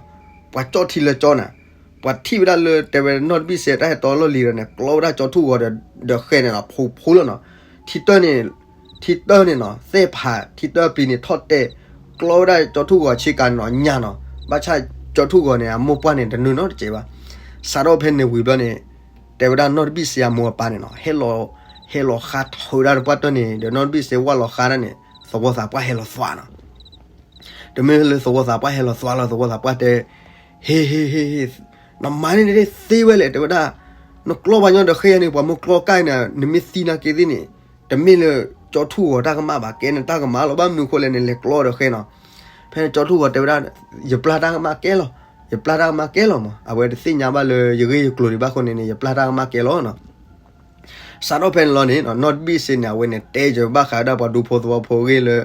ပှၤကၠီၣ်ထံလၢကၠီနၤ, ပှၤထံၣ်ဝဲဒၣ်လၢတဲဝဲနီၢ်တဘံၣ်စ့တၢ်အဲၣ်တီလီၢ်လံၤဒီးန့ၣ် ကျီဝဲဒၣ်ကၠီထူၣ်ဂီၤဒီးဃဲန့ၣ်နီၤ ဖိဖိလီၤနီၤ, ထံတၢၢ်န့ၣ် ထံတၢၢ်န့ၣ်နီၤ သဲၣ်ဖးထံတၢၢ်ပျံၤန့ၣ်ထီၣ်တဲာ်, ကျီဝဲဒၣ်ကၠီထူၣ်ဂီၤဆ့ကၤန့ၣ်နီၤ ညါနီၤ, ဘၣ်ဆၣ်ကၠီထူၣ်ဂီၤန့ၣ် အမိၢ်ပှၢ်န့ၣ် တနုာ်နီတစဲးဘၣ်. စးထီၣ်ဖဲန့ၣ်ဝံၤဘျီန့ၣ် တဲဝဲဒၣ်နီၢ်တဘံၣ်စ့အမိၢ်အပၢ်န့ၣ်နီၤ ဟဲလီၤ ဟဲလီၤဃါထုးဒၣ်တပှၢ်တၢၢ်န့ၣ် ဒီးနီၢ်တဘံၣ်စ့ဝၢ်လီၤဃါဒၣ်န့ၣ် သဝီသးပှၢ်ဟဲလီၤသွးနီၤ. တမ့ၢ်လၢသဝီသးပှၢ်ဟဲလီၤသွးလီၤ သဝီသးပှၢ်တဲ ဟ့ၣ်ဟ့ၣ်ဟ့ၣ်ဟ့ၣ်, နမၤန့ၢ်န့ၣ်သ့ဝဲလဲၣ် တဲဝဲဒၣ်, နကျီပှၤညီဒီးဃဲယါန့ၣ် ပှၤမ့ၢ်ကျီကါန့ၣ် နမ့ၢ်သံနာ်က့သ့ၣ်န့ၣ် တမ့ၢ်လၢကၠီထူၣ်ဂီၤတၢ်ကမၣ်ဘၣ် ကဲန့ၣ်တၢ်ကမၣ်လီၤ ဘၣ်မနုၤအဃိလဲၣ်န့ၣ် လဲၤကျီဒီးဃဲနီၤ. ဖဲန့ၣ်ကၠီထူၣ်ဂီၤတဲဝဲဒၣ်, ယပျၢ်တၢ်ကမၣ်ကဲလီၤ, ယပျၢ်တၢ်ကမၣ်ကဲလီၤမး အဝဲတသ့ၣ်ညါဘၣ်လၢယဂ့ၢ်ယကျိၤဒံးဘၣ်အဃိန့ၣ်န့ၣ် ယပျၢ်တၢ်ကမၣ်ကဲလီၤနီၤ. စးထီၣ်ဖဲန့ၣ်လီၤန့ၣ် နီၢ်တဘံၣ်စ့န့ၣ် အဝဲန့ၣ် တဲယဘၣ်ဃးဝဲဒၣ်ပှၤဒူဖိသဝီဖိအဂ့ၢ်လၢ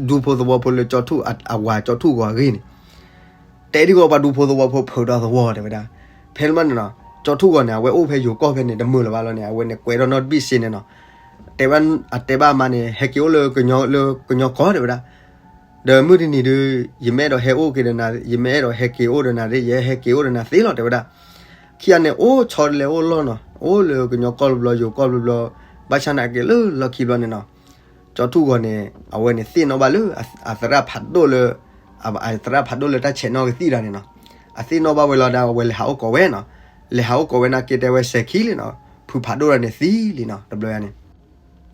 ဒူဖိသဝီဖိလၢကၠီထူၣ်အဝၤကၠီထူၣ်ဂီၤအဂ့ၢ်န့ၣ် တဲဒ်ဂီၤပှၤဒူဖိသဝီဖိဖုးဒီးသဝီတဲဝဲဒၣ်. ဖဲန့ၣ်မးန့ၣ်နီၤ ကၠီထူၣ်ဂီၤန့ၣ် အဝဲအိၣ်ဖဲယိၤကီၢ်ဖဲန့ၣ် တမုာ်လၢၤဘၣ်လီၤန့ၣ် အဝဲန့ၣ်ကွဲးဒီးနီၢ်တဘံၣ်စ့န့ၣ်နီၤ တဲဝဲ အတဲဘၣ်အမါန့ၣ် ဟဲက့ၤအိၣ်လၢကညီလၢကညီကီၢ်တဲဝဲဒၣ်. ဒီးမုၢ်တနံၤဒုး ယမ့ၢ်အဲၣ်ဒိးဟဲအိၣ်က့ၤဒီးနၤ ယမ့ၢ်အဲၣ်ဒိးဟဲက့ၤအိၣ်ဒီးနၤသ့ ယဟဲက့ၤအိၣ်ဒီးနၤသ့လီၤတဲဝဲဒၣ်. ခံဂၤန့ၣ် အိၣ်ဆီတလဲအိၣ်လီၢ်နီၤ အိၣ်လၢကညီကီၢ်တဘျီ ယိၤကီၢ်တဘျီဘျီ ဘၣ်ဆၣ်နာ်က့လၢလီၢ်ခံဘျီန့ၣ်နီၤ ကၠီထူၣ်ဂီၤန့ၣ် အဝဲန့ၣ်သ့ၣ်နီၣ်ဘၣ်လၢ အသရၣ်ဖးဒိၣ်လၢ အသရၣ်ဖးဒိၣ်လၢတၢ်ဆဲးနီၣ်ကသံၣ်တၢ်န့ၣ်နီၤ အသ့ၣ်နီၣ်ဘၣ်ဝဲလီၤဒီး အဝဲလဲၤဟးအိၣ်ကိးဝဲနီၤ လဲၤဟးအိၣ်ကိးဝဲနာ်က့တဲဝဲစဲၤခံလံနီၤ ဖုဖးဒိၣ်တၢ်န့ၣ်သံလံနီၤ တဘျီယါန့ၣ် ဒီ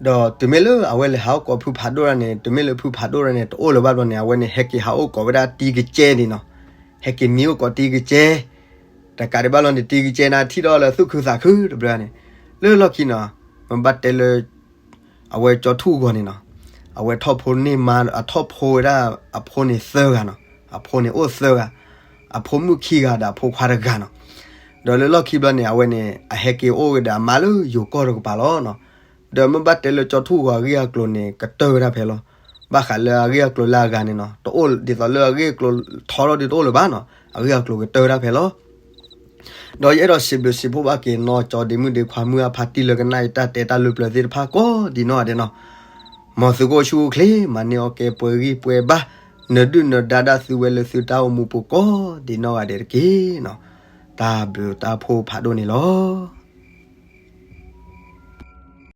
းတုၤမ့ၢ်လၢအဝဲလဲၤဟးအိၣ်ကိးဖုဖးဒိၣ်တၢ်န့ၣ် တုၤမ့ၢ်လၢဖုဖးဒိၣ်တၢ်န့ၣ် တအိၣ်လၢၤဘၣ်ဘျီန့ၣ် အဝဲန့ၣ်ဟဲက့ၤဟးအိၣ်ကိးဝဲဒၣ်တံၤကစဲန့ၣ်နီၤ ဟဲက့ၤမံအိၣ်ကိးတံၤကစဲ တကးဒံးဘၣ်လီၤန့ၣ် တံၤကစဲန့ၣ်ထံၣ်ဒီးလၢသူၣ်ခုသးခုတဘျီန့ၣ် လၢလီၢ်ခံနီၤ မ့ၢ်ဘၣ်တဲလၢ အဝဲကၠီထူၣ်ဂီၤန့ၣ်နီၤ အဝဲထီၣ်ဖိန့ၢ်မါ အထီၣ်ဖိဝဲဒၣ်အဖိန့ၣ်သၢဂၤနီၤ အဖိန့ၣ်အိၣ်သၢဂၤ အဖိမုၣ်ခံဂၤဒီးအဖိခွါတဂၤနီၤ ဒီးလၢလီၢ်ခံဘျီန့ၣ် အဝဲန့ၣ် အဟဲက့ၤအိၣ်ဝဲဒီးအမါလၢယိၤကီၢ်တကပၤလီၤနီၤ ဒီးမ့ၢ်ဘၣ်တဲလၢကၠီထူၣ်ဂီၤအဂ့ၢ်အကျိၤန့ၣ် ကတၢၢ်ဝဲဒၣ်ဖဲလီၤ ဘၣ်ဃးလၢအဂ့ၢ်အကျိၤလၢအဂၤန့ၣ်နီၤ တအိၣ်ဒ်သိးလၢအဂ့ၢ်အကျိၤထီထီၣ်ဒ်တအိၣ်လၢၤဘၣ်နီၤ အဂ့ၢ်အကျိၤကတၢၢ်ဝဲဒၣ်ဖဲလီၤ ဒီးယအဲၣ်ဒိးစံးဘျုးစံးဖှိၣ်ဘၣ်က့ၤနီၢ်ကၠီဒ့မုၣ်ဒ့ခွါမုၢ်အဖါတံၢ်လၢကနၣ်ယတၢ်တဲတၢ်လၢပျၢၤသ့ၣ်တဖၣ်ကိးဒံးနီၢ်ဂၤဒဲးနီၤ မ်သုကအိၣ်ဆူၣ်အိၣ်ချ့ မၤန့ၢ်အီၣ်ကဲပှဲၤဂံၢ်ပှဲၤဘါ နဒုၣ်နဒါဒၣ်သုဝဲလၢသုတၢ်အိၣ်မူပူၤကိးဒံးနီၢ်ဂၤဒဲးတက့ၢ်နီၤ တၢ်ဘျုးတၢ်ဖှိၣ်ဖးဒိၣ်န့ၣ်လီၤ.